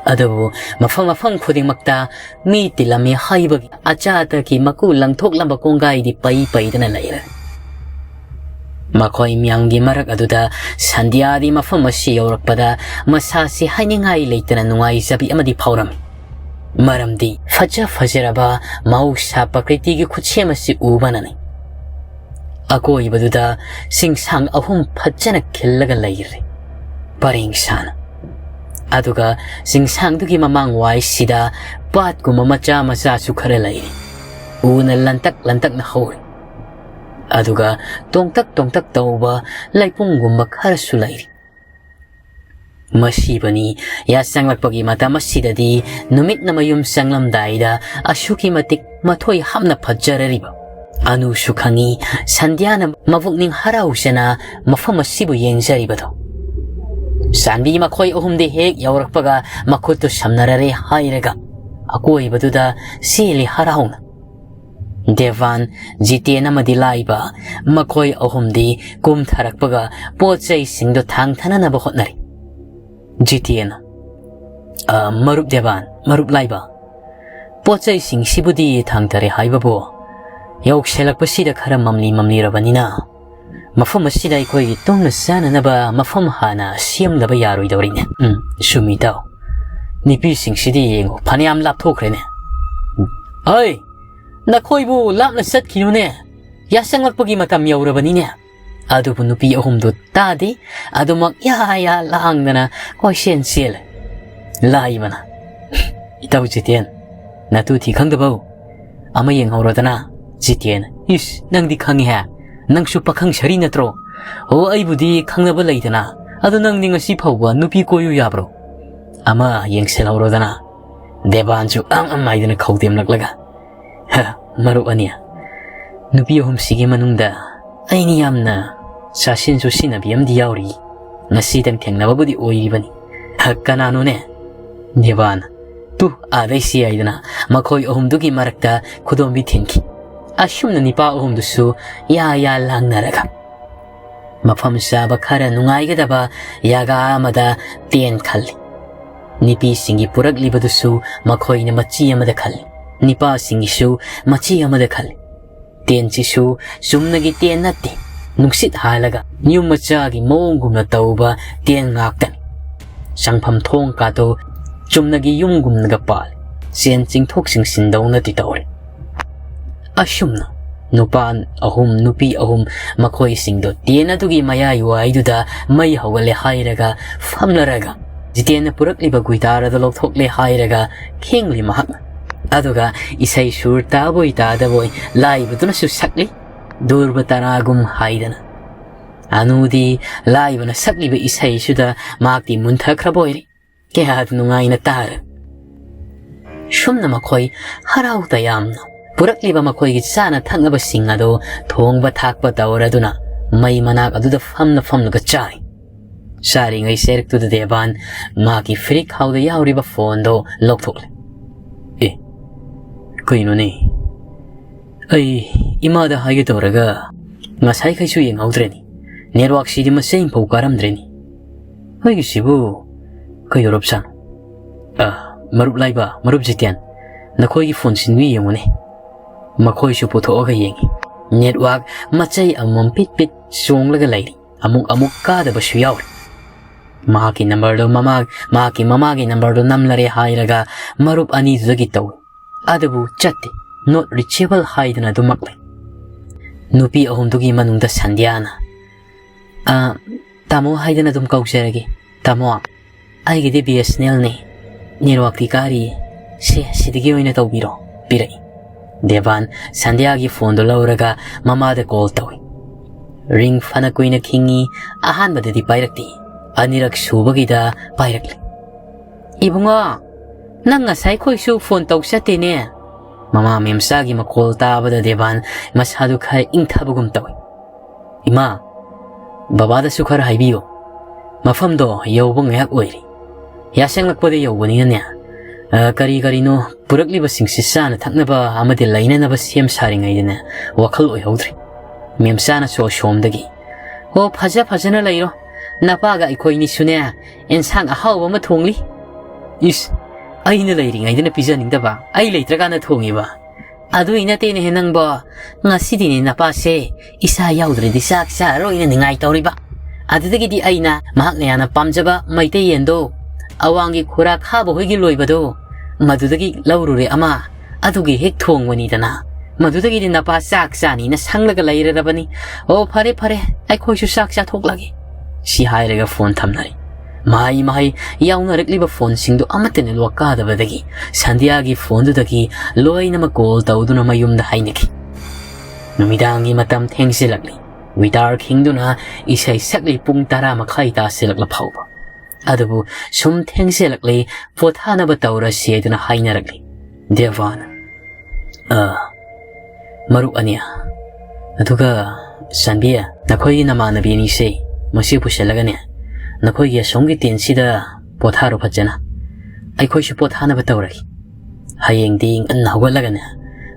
ꯑꯗꯨꯕꯨ ꯃꯐꯝ ꯃꯐꯝ ꯈꯨꯗꯤꯡꯃꯛꯇ ꯃꯤ ꯇꯤꯜꯂꯝꯃꯤ ꯍꯥꯏꯕꯒꯤ ꯑꯆꯥ ꯑꯊꯛꯀꯤ ꯃꯀꯨ ꯂꯪꯊꯣꯛꯂꯝꯕ ꯀꯣꯡꯒꯥꯏꯗꯤ ꯄꯩ ꯄꯩꯗꯅ ꯂꯩꯔꯦ꯫ ꯃꯈꯣꯏ ꯃꯌꯥꯝꯒꯤ ꯃꯔꯛ ꯑꯗꯨꯗ ꯁꯟꯙ꯭ꯌꯥꯗꯤ ꯃꯐꯝ ꯑꯁꯤ ꯌꯧꯔꯛꯄꯗ ꯃꯁꯥꯁꯤ ꯍꯥꯏꯅꯤꯡꯉꯥꯏ ꯂꯩꯇꯅ ꯅꯨꯡꯉꯥꯏꯖꯕꯤ ꯑꯃꯗꯤ ꯐꯥꯎꯔꯝꯃꯤ꯫ ꯃꯔꯝꯗꯤ ꯐꯖ ꯐꯖꯔꯕ ꯃꯍꯧꯁꯥ ꯄ꯭ꯔꯀ꯭ꯔꯤꯇꯤꯒꯤ ꯈꯨꯠꯁꯦꯝ ꯑꯁꯤ ꯎꯕꯅꯅꯤ꯫ ꯑꯀꯣꯏꯕꯗꯨꯗ ꯆꯤꯡꯁꯥꯡ ꯑꯍꯨꯝ ꯐꯖꯅ ꯈꯤꯜꯂꯒ ꯂꯩꯔꯦ, ꯄꯔꯦꯡ ꯁꯥꯅ꯫ ꯑꯗꯨꯒ ꯆꯤꯡꯁꯥꯡꯗꯨꯒꯤ ꯃꯃꯥꯡ ꯋꯥꯏꯁꯤꯗ ꯄꯥꯠꯀꯨꯝꯕ ꯃꯆꯥ ꯃꯆꯥꯁꯨ ꯈꯔ ꯂꯩꯔꯤ꯫ ꯎꯅ ꯂꯟꯇꯛ ꯂꯟꯇꯛꯅ ꯍꯧꯔꯤ꯫ ꯑꯗꯨꯒ ꯇꯣꯡꯇꯛ ꯇꯣꯡꯇꯛ ꯇꯧꯕ ꯂꯩꯄꯨꯡꯒꯨꯝꯕ ꯈꯔꯁꯨ ꯂꯩꯔꯤ꯫ ꯃꯁꯤꯕꯅꯤ, ꯌꯥꯆꯪꯂꯛꯄꯒꯤ ꯃꯇꯝ ꯑꯁꯤꯗꯗꯤ ꯅꯨꯃꯤꯠꯅ ꯃꯌꯨꯝ ꯆꯪꯂꯝꯗꯥꯏꯗ ꯑꯁꯨꯛꯀꯤ ꯃꯇꯤꯛ ꯃꯊꯣꯏ ꯍꯥꯞꯅ ꯐꯖꯔꯔꯤꯕ꯫ ꯑꯅꯨꯁꯨ ꯈꯪꯏ, ꯁꯟꯙ꯭ꯌꯥꯅ ꯃꯕꯨꯛꯅꯤꯡ ꯍꯔꯥꯎꯖꯅ ꯃꯐꯝ ꯑꯁꯤꯕꯨ ꯌꯦꯡꯖꯔꯤꯕꯗꯣ꯫ ꯆꯥꯟꯕꯤ ꯃꯈꯣꯏ ꯑꯍꯨꯝꯗꯤ ꯍꯦꯛ ꯌꯧꯔꯛꯄꯒ ꯃꯈꯨꯠꯇꯨ ꯁꯝꯅꯔꯔꯦ ꯍꯥꯏꯔꯒ ꯑꯀꯣꯏꯕꯗꯨꯗ ꯆꯦꯜꯂꯤ ꯍꯔꯥꯎꯅ꯫ ꯗꯦꯕꯥꯟ, ꯖꯤꯇꯦꯟ ꯑꯃꯗꯤ ꯂꯥꯏꯕ, ꯃꯈꯣꯏ ꯑꯍꯨꯝꯗꯤ ꯀꯨꯝꯊꯔꯛꯄꯒ ꯄꯣꯠ ꯆꯩꯁꯤꯡꯗꯨ ꯊꯥꯡꯊꯅꯅꯕ ꯍꯣꯠꯅꯔꯤ꯫ ꯖꯤꯇꯦꯟ, "ꯑ, ꯃꯔꯨꯞ ꯗꯦꯕꯥꯟ, ꯃꯔꯨꯞ ꯂꯥꯏꯕ, ꯄꯣꯠ ꯆꯩꯁꯤꯡꯁꯤꯕꯨꯗꯤ ꯊꯥꯡꯊꯔꯦ ꯍꯥꯏꯕꯕꯨ, ꯌꯧꯁꯤꯜꯂꯛꯄꯁꯤꯗ ꯈꯔ ꯃꯝꯂꯤ ꯃꯝꯂꯤꯔꯕꯅꯤꯅ, ꯃꯐꯝ ꯑꯁꯤꯗ ꯑꯩꯈꯣꯏꯒꯤ ꯇꯨꯝꯅ ꯆꯥꯅꯅꯕ ꯃꯐꯝ ꯍꯥꯟꯅ ꯁꯦꯝꯗꯕ ꯌꯥꯔꯣꯏꯗꯧꯔꯤꯅꯦ꯫" "ꯎꯝ, ꯆꯨꯝꯃꯤ ꯏꯇꯥꯎ꯫ ꯅꯨꯄꯤꯁꯤꯡꯁꯤꯗꯤ ꯌꯦꯡꯉꯨ, ꯐꯅꯌꯥꯝ ꯂꯥꯞꯊꯣꯛꯈ꯭ꯔꯦꯅꯦ꯫" "ꯍꯩ, ꯅꯈꯣꯏꯕꯨ ꯂꯥꯞꯅ ꯆꯠꯈꯤꯅꯨꯅꯦ꯫ ꯌꯥꯆꯪꯂꯛꯄꯒꯤ ꯃꯇꯝ ꯌꯧꯔꯕꯅꯤꯅꯦ꯫" ꯑꯗꯨꯕꯨ ꯅꯨꯄꯤ ꯑꯍꯨꯝꯗꯨ ꯇꯥꯗꯦ꯫ ꯑꯗꯨꯃꯛ ꯌꯥ ꯌꯥ ꯂꯥꯡꯗꯅ ꯀꯣꯏꯆꯦꯟ ꯆꯦꯜꯂꯦ꯫ ꯂꯥꯏꯕꯅ, "ꯏꯇꯥꯎ ꯖꯤꯇꯦꯟ, ꯅꯇꯨ ꯊꯤ ꯈꯪꯗꯕꯧ? ꯑꯃ ꯌꯦꯡꯍꯧꯔꯣꯗꯅ꯫" ꯖꯤꯇꯦꯟ, "ꯏꯁ, ꯅꯪꯗꯤ ꯈꯪꯉꯤꯍꯦ꯫ ꯅꯪꯁꯨ ꯄꯥꯈꯪ ꯁꯥꯔꯤ ꯅꯠꯇ꯭ꯔꯣ? ꯑꯣ, ꯑꯩꯕꯨꯗꯤ ꯈꯪꯅꯕ ꯂꯩꯗꯅ꯫ ꯑꯗꯣ ꯅꯪꯗꯤ ꯉꯁꯤ ꯐꯥꯎꯕ ꯅꯨꯄꯤ ꯀꯣꯏꯌꯨ ꯌꯥꯕ꯭ꯔꯣ? ꯑꯃ ꯌꯦꯡꯁꯤꯜꯍꯧꯔꯣꯗꯅ꯫" ꯗꯦꯕꯥꯟꯁꯨ ꯑꯝ ꯑꯝ ꯍꯥꯏꯗꯅ ꯈꯧꯗꯦꯝꯂꯛꯂꯒ, "ꯍ, ꯃꯔꯨꯞ ꯑꯅꯤ, ꯅꯨꯄꯤ ꯑꯍꯨꯝꯁꯤꯒꯤ ꯃꯅꯨꯡꯗ ꯑꯩꯅ ꯌꯥꯝꯅ ꯆꯥꯁꯤꯟ ꯆꯨꯁꯤꯟꯅꯕꯤ ꯑꯃꯗꯤ ꯌꯥꯎꯔꯤ꯫ ꯉꯁꯤꯗꯪ ꯊꯦꯡꯅꯕꯕꯨꯗꯤ ꯑꯣꯏꯔꯤꯕꯅꯤ꯫" "ꯍ, ꯀꯅꯥꯅꯣꯅꯦ?" ꯗꯦꯕꯥꯟ, "ꯇꯨ, ꯑꯥꯗꯩꯁꯤ ꯍꯥꯏꯗꯅ ꯃꯈꯣꯏ ꯑꯍꯨꯝꯗꯨꯒꯤ ꯃꯔꯛꯇ ꯈꯨꯗꯣꯝꯕꯤ ꯊꯤꯟꯈꯤ꯫ ꯑꯁꯨꯝꯅ ꯅꯤꯄꯥ ꯑꯍꯨꯝꯗꯨꯁꯨ ꯌꯥ ꯌꯥ ꯂꯥꯡꯅꯔꯒ ꯃꯐꯝ ꯆꯥꯕ ꯈꯔ ꯅꯨꯡꯉꯥꯏꯒꯗꯕ ꯖꯒꯥ ꯑꯃꯗ ꯇꯦꯟ ꯈꯜꯂꯤ꯫ ꯅꯨꯄꯤꯁꯤꯡꯒꯤ ꯄꯨꯔꯛꯂꯤꯕꯗꯨꯁꯨ ꯃꯈꯣꯏꯅ ꯃꯆꯤ ꯑꯃꯗ ꯈꯜꯂꯤ, ꯅꯤꯄꯥꯁꯤꯡꯒꯤꯁꯨ ꯃꯆꯤ ꯑꯃꯗ ꯈꯜꯂꯤ꯫ ꯇꯦꯟꯁꯤꯁꯨ ꯆꯨꯝꯅꯒꯤ ꯇꯦꯟ ꯅꯠꯇꯦ, ꯅꯨꯡꯁꯤꯠ ꯍꯥꯜꯂꯒ ꯌꯨꯝ ꯃꯆꯥꯒꯤ ꯃꯑꯣꯡꯒꯨꯝꯅ ꯇꯧꯕ ꯇꯦꯟ ꯉꯥꯛꯇꯅꯤ꯫ ꯆꯪꯐꯝ ꯊꯣꯡ ꯀꯥꯗꯣ ꯆꯨꯝꯅꯒꯤ ꯌꯨꯝꯒꯨꯝꯅꯒ ꯄꯥꯜꯂꯤ꯫ ꯆꯦꯟ ꯆꯤꯡꯊꯣꯛ ꯆꯤꯡꯁꯤꯟꯗꯧꯅꯗꯤ ꯇꯧꯔꯦ꯫ ꯑꯁꯨꯝꯅ ꯅꯨꯄꯥ ꯑꯍꯨꯝ, ꯅꯨꯄꯤ ꯑꯍꯨꯝ, ꯃꯈꯣꯏꯁꯤꯡꯗꯣ ꯇꯦꯟ ꯑꯗꯨꯒꯤ ꯃꯌꯥꯏ ꯋꯥꯏꯗꯨꯗ ꯃꯩ ꯍꯧꯒꯠꯂꯦ ꯍꯥꯏꯔꯒ ꯐꯝꯂꯔꯒ, ꯖꯤꯇꯦꯟꯅ ꯄꯨꯔꯛꯂꯤꯕ ꯒꯨꯏꯇꯥꯔ ꯑꯗꯨ ꯂꯧꯊꯣꯛꯂꯦ ꯍꯥꯏꯔꯒ ꯈꯦꯡꯂꯤ ꯃꯍꯥꯛꯅ꯫ ꯑꯗꯨꯒ ꯏꯁꯩ ꯁꯨꯔ ꯇꯥꯕꯣꯏ ꯇꯥꯗꯕꯣꯏ ꯂꯥꯏꯕꯗꯨꯅꯁꯨ ꯁꯛꯂꯤ, ꯗꯨꯔꯕ ꯇꯔꯥꯒꯨꯝ ꯍꯥꯏꯗꯅ꯫ ꯑꯅꯨꯗꯤ ꯂꯥꯏꯕꯅ ꯁꯛꯂꯤꯕ ꯏꯁꯩꯁꯤꯗ ꯃꯍꯥꯛꯇꯤ ꯃꯨꯟꯊꯈ꯭ꯔꯕ ꯑꯣꯏꯔꯦ꯫ ꯀꯌꯥꯗ ꯅꯨꯡꯉꯥꯏꯅ ꯇꯥꯔꯦ꯫ ꯁꯨꯝꯅ ꯃꯈꯣꯏ ꯍꯔꯥꯎ ꯇꯌꯥꯝꯅ ꯄꯨꯔꯛꯂꯤꯕ ꯃꯈꯣꯏꯒꯤ ꯆꯥꯅ ꯊꯛꯅꯕꯁꯤꯡ ꯑꯗꯨ ꯊꯣꯡꯕ ꯊꯥꯛꯄ ꯇꯧꯔꯗꯨꯅ ꯃꯩ ꯃꯅꯥꯛ ꯑꯗꯨꯗ ꯐꯝꯅ ꯐꯝꯂꯒ ꯆꯥꯏ꯫ ꯆꯥꯔꯤꯉꯩ ꯆꯩꯔꯛꯇꯨꯗ ꯗꯦꯕꯥꯟ ꯃꯥꯒꯤ ꯐꯤꯔꯤꯛ ꯈꯥꯎꯗ ꯌꯥꯎꯔꯤꯕ ꯐꯣꯟꯗꯣ ꯂꯧꯊꯣꯛꯂꯦ꯫ "ꯑꯦ, ꯀꯩꯅꯣꯅꯦ? ꯑꯩ ꯏꯃꯥꯗ ꯍꯥꯏꯒꯦ ꯇꯧꯔꯒ ꯉꯁꯥꯏꯈꯩꯁꯨ ꯌꯦꯡꯍꯧꯗ꯭ꯔꯦꯅꯤ꯫ ꯅꯦꯠꯋꯥꯛꯁꯤꯗꯤ ꯃꯆꯩ ꯑꯃꯐꯥꯎ ꯀꯥꯔꯝꯗ꯭ꯔꯦꯅꯤ꯫ ꯑꯩꯒꯤꯁꯤꯕꯨ ꯀꯩꯗꯧꯔꯕꯖꯥꯠꯅꯣ? ꯑ, ꯃꯔꯨꯞ ꯂꯥꯏꯕ, ꯃꯔꯨꯞ ꯖꯤꯇꯦꯟ, ꯅꯈꯣꯏꯒꯤ ꯐꯣꯟ ꯁꯤꯟꯕꯤ ꯌꯦꯡꯉꯨꯅꯦ꯫" ꯃꯈꯣꯏꯁꯨ ꯄꯨꯊꯣꯛꯑꯒ ꯌꯦꯡꯉꯤ꯫ ꯅꯦꯠꯋꯥꯛ ꯃꯆꯩ ꯑꯃꯃꯝ ꯄꯤꯠ ꯄꯤꯠ ꯆꯣꯡꯂꯒ ꯂꯩꯔꯤ꯫ ꯑꯃꯨꯛ ꯑꯃꯨꯛ ꯀꯥꯗꯕꯁꯨ ꯌꯥꯎꯔꯤ꯫ ꯃꯍꯥꯛꯀꯤ ꯅꯝꯕꯔꯗꯨ ꯃꯃꯥ-, ꯃꯍꯥꯛꯀꯤ ꯃꯃꯥꯒꯤ ꯅꯝꯕꯔꯗꯨ ꯅꯝꯂꯔꯦ ꯍꯥꯏꯔꯒ ꯃꯔꯨꯞ ꯑꯅꯤꯗꯨꯗꯒꯤ ꯇꯧꯏ꯫ ꯑꯗꯨꯕꯨ ꯆꯠꯇꯦ꯫ "Not reachable" ꯍꯥꯏꯗꯅ ꯑꯗꯨꯃꯛ ꯂꯩ꯫ ꯅꯨꯄꯤ ꯑꯍꯨꯝꯗꯨꯒꯤ ꯃꯅꯨꯡꯗ ꯁꯟꯙ꯭ꯌꯥꯅ, "ꯑ, ꯇꯥꯃꯣ ꯍꯥꯏꯗꯅ ꯑꯗꯨꯝ ꯀꯧꯖꯔꯒꯦ꯫ ꯇꯥꯃꯣ, ꯑꯩꯒꯤꯗꯤ BSNL ꯅꯦ꯫ ꯅꯦꯠꯋꯥꯛꯇꯤ ꯀꯥꯔꯤꯌꯦ꯫ ꯁꯦ, ꯁꯤꯗꯒꯤ ꯑꯣꯏꯅ ꯇꯧꯕꯤꯔꯣ", ꯄꯤꯔꯛꯏ꯫ ꯗꯦꯕꯥꯟ ꯁꯟꯙ꯭ꯌꯥꯒꯤ ꯐꯣꯟꯗꯨ ꯂꯧꯔꯒ ꯃꯃꯥꯗ ꯀꯣꯜ ꯇꯧꯏ꯫ ꯔꯤꯡ ꯐꯅ ꯀꯨꯏꯅ ꯈꯤꯡꯉꯤ꯫ ꯑꯍꯥꯟꯕꯗꯗꯤ ꯄꯥꯏꯔꯛꯇꯦ꯫ ꯑꯅꯤꯔꯛ ꯁꯨꯕꯒꯤꯗ ꯄꯥꯏꯔꯛꯂꯦ꯫ "ꯏꯕꯨꯡꯉꯣ, ꯅꯪ ꯉꯁꯥꯏ ꯈꯣꯏꯁꯨ ꯐꯣꯟ ꯇꯧ ꯆꯠꯇꯦꯅꯦ?" ꯃꯃꯥ ꯃꯦꯝꯆꯥꯒꯤ ꯃꯈꯣꯜ ꯇꯥꯕꯗ ꯗꯦꯕꯥꯟ ꯃꯁꯥꯗꯨ ꯈꯔ ꯏꯪꯊꯕꯒꯨꯝ ꯇꯧꯏ꯫ "ꯏꯃꯥ, ꯕꯕꯥꯗꯁꯨ ꯈꯔ ꯍꯥꯏꯕꯤꯌꯨ꯫ ꯃꯐꯝꯗꯣ ꯌꯧꯕ ꯉꯥꯏꯍꯥꯛ ꯑꯣꯏꯔꯤ꯫ ꯌꯥꯁꯦꯡꯂꯛꯄꯗ ꯌꯧꯕꯅꯤꯅꯅꯦ, ꯑ, ꯀꯔꯤ ꯀꯔꯤꯅꯣ ꯄꯨꯔꯛꯂꯤꯕꯁꯤꯡꯁꯤ ꯆꯥꯅ ꯊꯛꯅꯕ ꯑꯃꯗꯤ ꯂꯩꯅꯅꯕ ꯁꯦꯝ ꯁꯥꯔꯤꯉꯩꯗꯅꯦ ꯋꯥꯈꯜ ꯑꯣꯏꯍꯧꯗ꯭ꯔꯦ꯫" ꯃꯦꯝꯆꯥꯅꯁꯨ ꯑꯁꯣꯝꯗꯒꯤ, "ꯑꯣ, ꯐꯖ ꯐꯖꯅ ꯂꯩꯔꯣ꯫ ꯅꯄꯥꯒ ꯑꯩꯈꯣꯏꯅꯤꯁꯨꯅꯦ ꯑꯦꯟꯁꯥꯡ ꯑꯍꯥꯎꯕ ꯑꯃ ꯊꯣꯡꯂꯤ꯫" "ꯏꯁ, ꯑꯩꯅ ꯂꯩꯔꯤꯉꯩꯗꯅ ꯄꯤꯖꯅꯤꯡꯗꯕ, ꯑꯩ ꯂꯩꯇ꯭ꯔꯀꯥꯟꯗ ꯊꯣꯡꯉꯤꯕ?" "ꯑꯗꯨꯏ ꯅꯠꯇꯦꯅꯦꯍꯦ ꯅꯪꯕꯣ꯫ ꯉꯁꯤꯗꯤꯅꯦ ꯅꯄꯥꯁꯦ ꯏꯁꯥ ꯌꯥꯎꯗ꯭ꯔꯗꯤ ꯆꯥꯛ ꯆꯥꯔꯔꯣꯏꯅ ꯅꯤꯡꯉꯥꯏ ꯇꯧꯔꯤꯕ꯫ ꯑꯗꯨꯗꯒꯤꯗꯤ ꯑꯩꯅ ꯃꯍꯥꯛꯅ ꯌꯥꯝꯅ ꯄꯥꯝꯖꯕ ꯃꯩꯇꯩ ꯌꯦꯟꯗꯣ, ꯑꯋꯥꯡꯒꯤ ꯈꯨꯔꯥ ꯈꯥꯕ ꯍꯣꯏꯒꯤ ꯂꯣꯏꯕꯗꯣ, ꯃꯗꯨꯗꯒꯤ ꯂꯧꯔꯨꯔꯦ ꯑꯃ, ꯑꯗꯨꯒꯤ ꯍꯦꯛ ꯊꯣꯡꯕꯅꯤꯗꯅ꯫ ꯃꯗꯨꯗꯒꯤꯗꯤ ꯅꯄꯥ ꯆꯥꯛ ꯆꯥꯅꯤꯅ ꯁꯪꯂꯒ ꯂꯩꯔꯔꯕꯅꯤ꯫ ꯑꯣ, ꯐꯔꯦ, ꯐꯔꯦ, ꯑꯩꯈꯣꯏꯁꯨ ꯆꯥꯛ ꯆꯥꯊꯣꯛꯂꯒꯦ꯫" ꯁꯤ ꯍꯥꯏꯔꯒ ꯐꯣꯟ ꯊꯝꯅꯔꯦ꯫ ꯃꯍꯩ ꯃꯍꯩ ꯌꯥꯎꯅꯔꯛꯂꯤꯕ ꯐꯣꯟꯁꯤꯡꯗꯨ ꯑꯃꯠꯇ ꯅꯦꯠꯋꯥꯛ ꯀꯥꯗꯕꯗꯒꯤ ꯁꯟꯙ꯭ꯌꯥꯒꯤ ꯐꯣꯟꯗꯨꯗꯒꯤ ꯂꯣꯏꯅꯃꯛ ꯀꯣꯜ ꯇꯧꯗꯨꯅ ꯃꯌꯨꯝꯗ ꯍꯥꯏꯅꯈꯤ꯫ ꯅꯨꯃꯤꯗꯥꯡꯒꯤ ꯃꯇꯝ ꯊꯦꯡꯖꯤꯜꯂꯛꯂꯤ꯫ ꯋꯤꯇꯥꯔ ꯈꯤꯡꯗꯨꯅ ꯏꯁꯩ ꯁꯛꯂꯤ ꯄꯨꯡ ꯇꯔꯥ ꯃꯈꯥꯏ ꯇꯥꯁꯤꯜꯂꯛꯂ ꯐꯥꯎꯕ꯫ ꯑꯗꯨꯕꯨ ꯁꯨꯝ ꯊꯦꯡꯖꯤꯜꯂꯛꯂꯤ, ꯄꯣꯊꯥꯅꯕ ꯇꯧꯔꯁꯤ ꯍꯥꯏꯗꯨꯅ ꯍꯥꯏꯅꯔꯛꯂꯤ꯫ ꯗꯦꯕꯥꯟ, "ꯑ, ꯃꯔꯨꯞ ꯑꯅꯤ, ꯑꯗꯨꯒ ꯆꯥꯟꯕꯤ, ꯅꯈꯣꯏꯒꯤ ꯅꯃꯥꯟꯅꯕꯤ ꯑꯅꯤꯁꯦ ꯃꯁꯤ ꯄꯨꯁꯤꯜꯂꯒꯅꯦ, ꯅꯈꯣꯏꯒꯤ ꯑꯁꯣꯝꯒꯤ ꯇꯦꯟꯁꯤꯗ ꯄꯣꯊꯥꯔꯣ ꯐꯖꯅ꯫ ꯑꯩꯈꯣꯏꯁꯨ ꯄꯣꯊꯥꯅꯕ ꯇꯧꯔꯒꯦ꯫ ꯍꯌꯦꯡꯗꯤ ꯉꯟꯅ ꯍꯧꯒꯠꯂꯒꯅꯦ,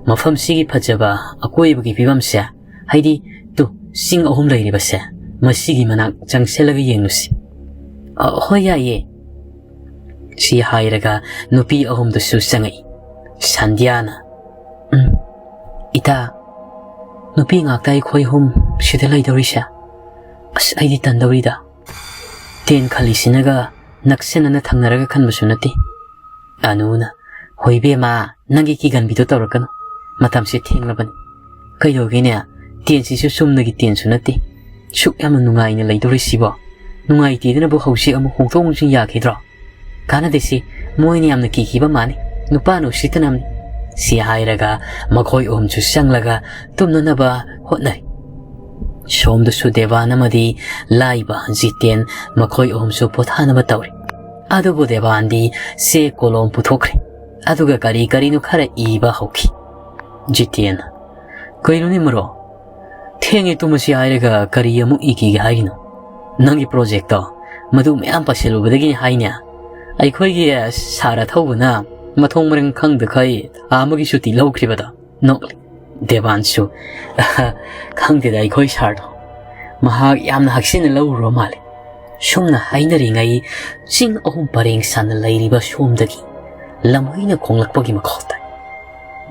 ꯃꯐꯝꯁꯤꯒꯤ ꯐꯖꯕ ꯑꯀꯣꯏꯕꯒꯤ ꯐꯤꯕꯝꯁꯦ, ꯍꯥꯏꯗꯤ, ꯇꯨ, ꯆꯤꯡ ꯑꯍꯨꯝ ꯂꯩꯔꯤꯕꯁꯦ, ꯃꯁꯤꯒꯤ ꯃꯅꯥꯛ ꯆꯪꯁꯤꯜꯂꯒ ꯌꯦꯡꯂꯨꯁꯤ꯫" "ꯑ, ꯍꯣꯏ, ꯌꯥꯏꯌꯦ꯫" ꯁꯤ ꯍꯥꯏꯔꯒ ꯅꯨꯄꯤ ꯑꯍꯨꯝꯗꯨꯁꯨ ꯆꯪꯉꯛꯏ꯫ ꯁꯟꯙ꯭ꯌꯥꯅ, "ꯎꯝ, ꯏꯇꯥ, ꯅꯨꯄꯤ ꯉꯥꯛꯇ ꯑꯩꯈꯣꯏ ꯑꯍꯨꯝ ꯁꯤꯗ ꯂꯩꯗꯧꯔꯤꯁꯦ? ꯑꯁ, ꯑꯩꯗꯤ ꯇꯟꯗꯧꯔꯤꯗ꯫ ꯇꯦꯟ ꯈꯜꯂꯤꯁꯤꯅꯒ ꯅꯛꯁꯟꯅꯅ ꯊꯪꯅꯔꯒ ꯈꯟꯕꯁꯨ ꯅꯠꯇꯦ꯫" ꯑꯅꯨꯅ, "ꯍꯣꯏ ꯏꯕꯦꯝꯃ, ꯅꯪꯒꯤ ꯀꯤꯒꯟꯕꯤꯗꯣ ꯇꯧꯔꯛꯀꯅꯨ꯫ ꯃꯇꯝꯁꯦ ꯊꯦꯡꯂꯕꯅꯤ꯫ ꯀꯩꯗꯧꯒꯦꯅꯦ? ꯇꯦꯟꯁꯤꯁꯨ ꯆꯨꯝꯅꯒꯤ ꯇꯦꯟꯁꯨ ꯅꯠꯇꯦ꯫ ꯁꯨꯛ ꯌꯥꯝꯅ ꯅꯨꯡꯉꯥꯏꯅ ꯂꯩꯗꯧꯔꯤꯁꯤꯕꯣ꯫ ꯅꯨꯡꯉꯥꯏꯇꯦꯗꯅꯕꯨ ꯍꯧꯖꯤꯛ ꯑꯃꯨꯛ ꯍꯣꯡꯗꯣꯛ ꯍꯣꯡꯖꯤꯟ ꯌꯥꯈꯤꯗ꯭ꯔꯣ? ꯀꯥꯟꯅꯗꯦꯁꯤ, ꯃꯣꯏꯅ ꯌꯥꯝꯅ ꯀꯤꯈꯤꯕ ꯃꯥꯜꯂꯤ꯫ ꯅꯨꯄꯥꯅ ꯎꯁꯤꯠꯇꯅꯕꯅꯤ꯫" ꯁꯤ ꯍꯥꯏꯔꯒ ꯃꯈꯣꯏ ꯑꯍꯨꯝꯁꯨ ꯆꯪꯂꯒ ꯇꯨꯝꯅꯅꯕ ꯍꯣꯠꯅꯔꯤ꯫ ꯁꯣꯝꯗꯁꯨ ꯗꯦꯕꯥꯟ ꯑꯃꯗꯤ ꯂꯥꯏꯕ ꯖꯤꯇꯦꯟ ꯃꯈꯣꯏ ꯑꯍꯨꯝꯁꯨ ꯄꯣꯊꯥꯅꯕ ꯇꯧꯔꯤ꯫ ꯑꯗꯨꯕꯨ ꯗꯦꯕꯥꯟꯗꯤ ꯆꯦ ꯀꯣꯂꯣꯝ ꯄꯨꯊꯣꯛꯈ꯭ꯔꯦ꯫ ꯑꯗꯨꯒ ꯀꯔꯤ ꯀꯔꯤꯅꯣ ꯈꯔ ꯏꯕ ꯍꯧꯈꯤ꯫ ꯖꯤꯇꯦꯟ, "ꯀꯩꯅꯣꯅꯦ ꯃꯔꯣ? ꯊꯦꯡꯉꯦ ꯇꯨꯝꯃꯁꯤ ꯍꯥꯏꯔꯒ ꯀꯔꯤ ꯑꯃꯨꯛ ꯏꯈꯤꯒꯦ ꯍꯥꯏꯔꯤꯅꯣ? ꯅꯪꯒꯤ ꯄ꯭ꯔꯣꯖꯦꯛꯇꯣ ꯃꯗꯨ ꯃꯌꯥꯝ ꯄꯥꯁꯤꯜꯂꯨꯕꯗꯒꯤꯅꯤ ꯍꯥꯏꯅꯦ꯫ ꯑꯩꯈꯣꯏꯒꯤ ꯁꯥꯔ ꯑꯊꯧꯕꯅ ꯃꯊꯣꯡ ꯃꯔꯝ ꯈꯪꯗꯈꯩ ꯊꯥ ꯑꯃꯒꯤ ꯁꯨꯇꯤ ꯂꯧꯈ꯭ꯔꯤꯕꯗꯣ꯫" ꯅꯣꯛꯂꯤ꯫ ꯗꯦꯕꯥꯟꯁꯨ, "ꯈꯪꯗꯦꯗ, ꯑꯩꯈꯣꯏ ꯁꯥꯔꯗꯣ ꯃꯍꯥꯛ ꯌꯥꯝꯅ ꯍꯛꯆꯤꯟꯅ ꯂꯧꯔꯨꯔ ꯃꯥꯜꯂꯦ꯫" ꯁꯨꯝꯅ ꯍꯥꯏꯅꯔꯤꯉꯩ ꯆꯤꯡ ꯑꯍꯨꯝ ꯄꯔꯦꯡ ꯁꯥꯟꯅ ꯂꯩꯔꯤꯕ ꯁꯣꯝꯗꯒꯤ ꯂꯝꯍꯨꯏꯅ ꯈꯣꯡꯂꯛꯄꯒꯤ ꯃꯈꯣꯜ ꯇꯥꯏ꯫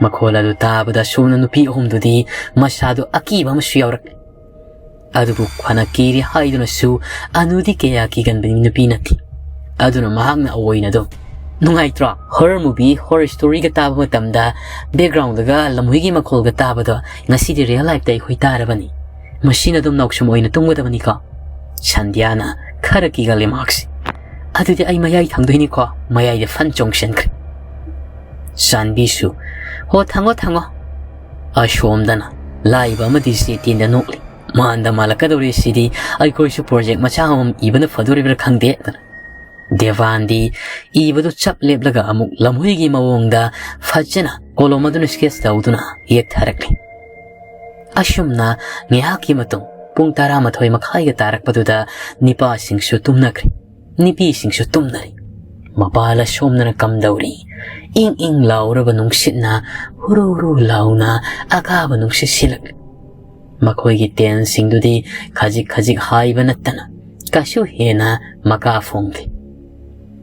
ꯃꯈꯣꯜ ꯑꯗꯨ ꯇꯥꯕꯗ ꯁꯣꯝꯅ ꯅꯨꯄꯤ ꯑꯍꯨꯝꯗꯨꯗꯤ ꯃꯁꯥꯗꯨ ꯑꯀꯤꯕ ꯑꯃꯁꯨ ꯌꯥꯎꯔꯛꯂꯤ꯫ ꯑꯗꯨꯕꯨ ꯐꯅ ꯀꯤꯔꯤ ꯍꯥꯏꯗꯨꯅꯁꯨ ꯑꯅꯨꯗꯤ ꯀꯌꯥ ꯀꯤꯒꯟꯕ ꯅꯨꯄꯤ ꯅꯠꯇꯦ꯫ ꯑꯗꯨꯅ ꯃꯍꯥꯛꯅ ꯑꯑꯣꯏꯅꯗꯣ ꯅꯨꯡꯉꯥꯏꯇ꯭ꯔꯣ? Horror movie, horror storyꯒ ꯇꯥꯕ ꯃꯇꯝꯗ backgroundꯗꯒ ꯂꯝꯍꯨꯏꯒꯤ ꯃꯈꯣꯜꯒ ꯇꯥꯕꯗꯣ ꯉꯁꯤꯗꯤ real lifeꯇ ꯑꯩꯈꯣꯏ ꯇꯥꯔꯕꯅꯤ꯫ ꯃꯁꯤꯅ ꯑꯗꯨꯝ ꯅꯥꯎꯁꯨꯝ ꯑꯣꯏꯅ ꯇꯨꯝꯒꯗꯕꯅꯤꯀꯣ꯫ ꯁꯟꯙ꯭ꯌꯥꯅ ꯈꯔ ꯀꯤꯒꯜꯂꯤ ꯃꯍꯥꯛꯁꯦ꯫ ꯑꯗꯨꯗꯤ ꯑꯩ ꯃꯌꯥꯏ ꯊꯪꯗꯣꯏꯅꯤꯀꯣ꯫ ꯃꯌꯥꯏꯗ ꯐꯟ ꯆꯣꯡꯁꯤꯟꯈ꯭ꯔꯦ꯫ ꯁꯥꯟꯕꯤꯁꯨ, "ꯍꯣ, ꯊꯪꯉꯣ, ꯊꯪꯉꯣ꯫" ꯑꯁꯣꯝꯗꯅ ꯂꯥꯏꯕ ꯑꯃꯗꯤ ꯆꯦꯇꯦꯟꯗ ꯅꯣꯛꯂꯤ꯫ ꯃꯥꯟꯗ ꯃꯥꯜꯂꯛꯀꯗꯧꯔꯦ ꯁꯤꯗꯤ, ꯑꯩꯈꯣꯏꯁꯨ project ꯃꯆꯥ ꯑꯃꯃꯝ ꯏꯕꯅ ꯐꯗꯣꯔꯤꯕ꯭ꯔꯥ ꯈꯪꯗꯦ꯫ ꯗꯦꯕꯥꯟꯗꯤ ꯏꯕꯗꯨ ꯆꯞ ꯂꯦꯞꯂꯒ ꯑꯃꯨꯛ ꯂꯝꯍꯨꯏꯒꯤ ꯃꯑꯣꯡꯗ ꯐꯖꯅ ꯀꯣꯂꯣꯝ ꯑꯗꯨꯅ sketch ꯇꯧꯗꯨꯅ ꯌꯦꯛꯊꯔꯛꯂꯤ꯫ ꯑꯁꯨꯝꯅ ꯉꯥꯏꯍꯥꯛꯀꯤ ꯃꯇꯨꯡ ꯄꯨꯡ ꯇꯔꯥꯃꯥꯊꯣꯏ ꯃꯈꯥꯏꯒ ꯇꯥꯔꯛꯄꯗꯨꯗ ꯅꯤꯄꯥꯁꯤꯡꯁꯨ ꯇꯨꯝꯅꯈ꯭ꯔꯦ꯫ ꯅꯤꯄꯤꯁꯤꯡꯁꯨ ꯇꯨꯝꯅꯔꯤ꯫ ꯃꯄꯥꯜ ꯑꯁꯣꯝꯗꯅ ꯀꯝꯗꯧꯔꯤ? ꯏꯪ ꯏꯪ ꯂꯥꯎꯔꯕ ꯅꯨꯡꯁꯤꯠꯅ ꯍꯨꯔꯨ ꯍꯨꯔꯨ ꯂꯥꯎꯅ ꯑꯀꯥꯕ ꯅꯨꯡꯁꯤꯠ ꯁꯤꯜꯂꯛꯂꯤ꯫ ꯃꯈꯣꯏꯒꯤ ꯇꯦꯟꯁꯤꯡꯗꯨꯗꯤ ꯈꯖꯤꯛ ꯈꯖꯤꯛ ꯍꯥꯏꯕ ꯅꯠꯇꯅ ꯀꯩꯁꯨ ꯍꯦꯟꯅ ꯃꯀꯥ ꯐꯣꯡꯗꯦ꯫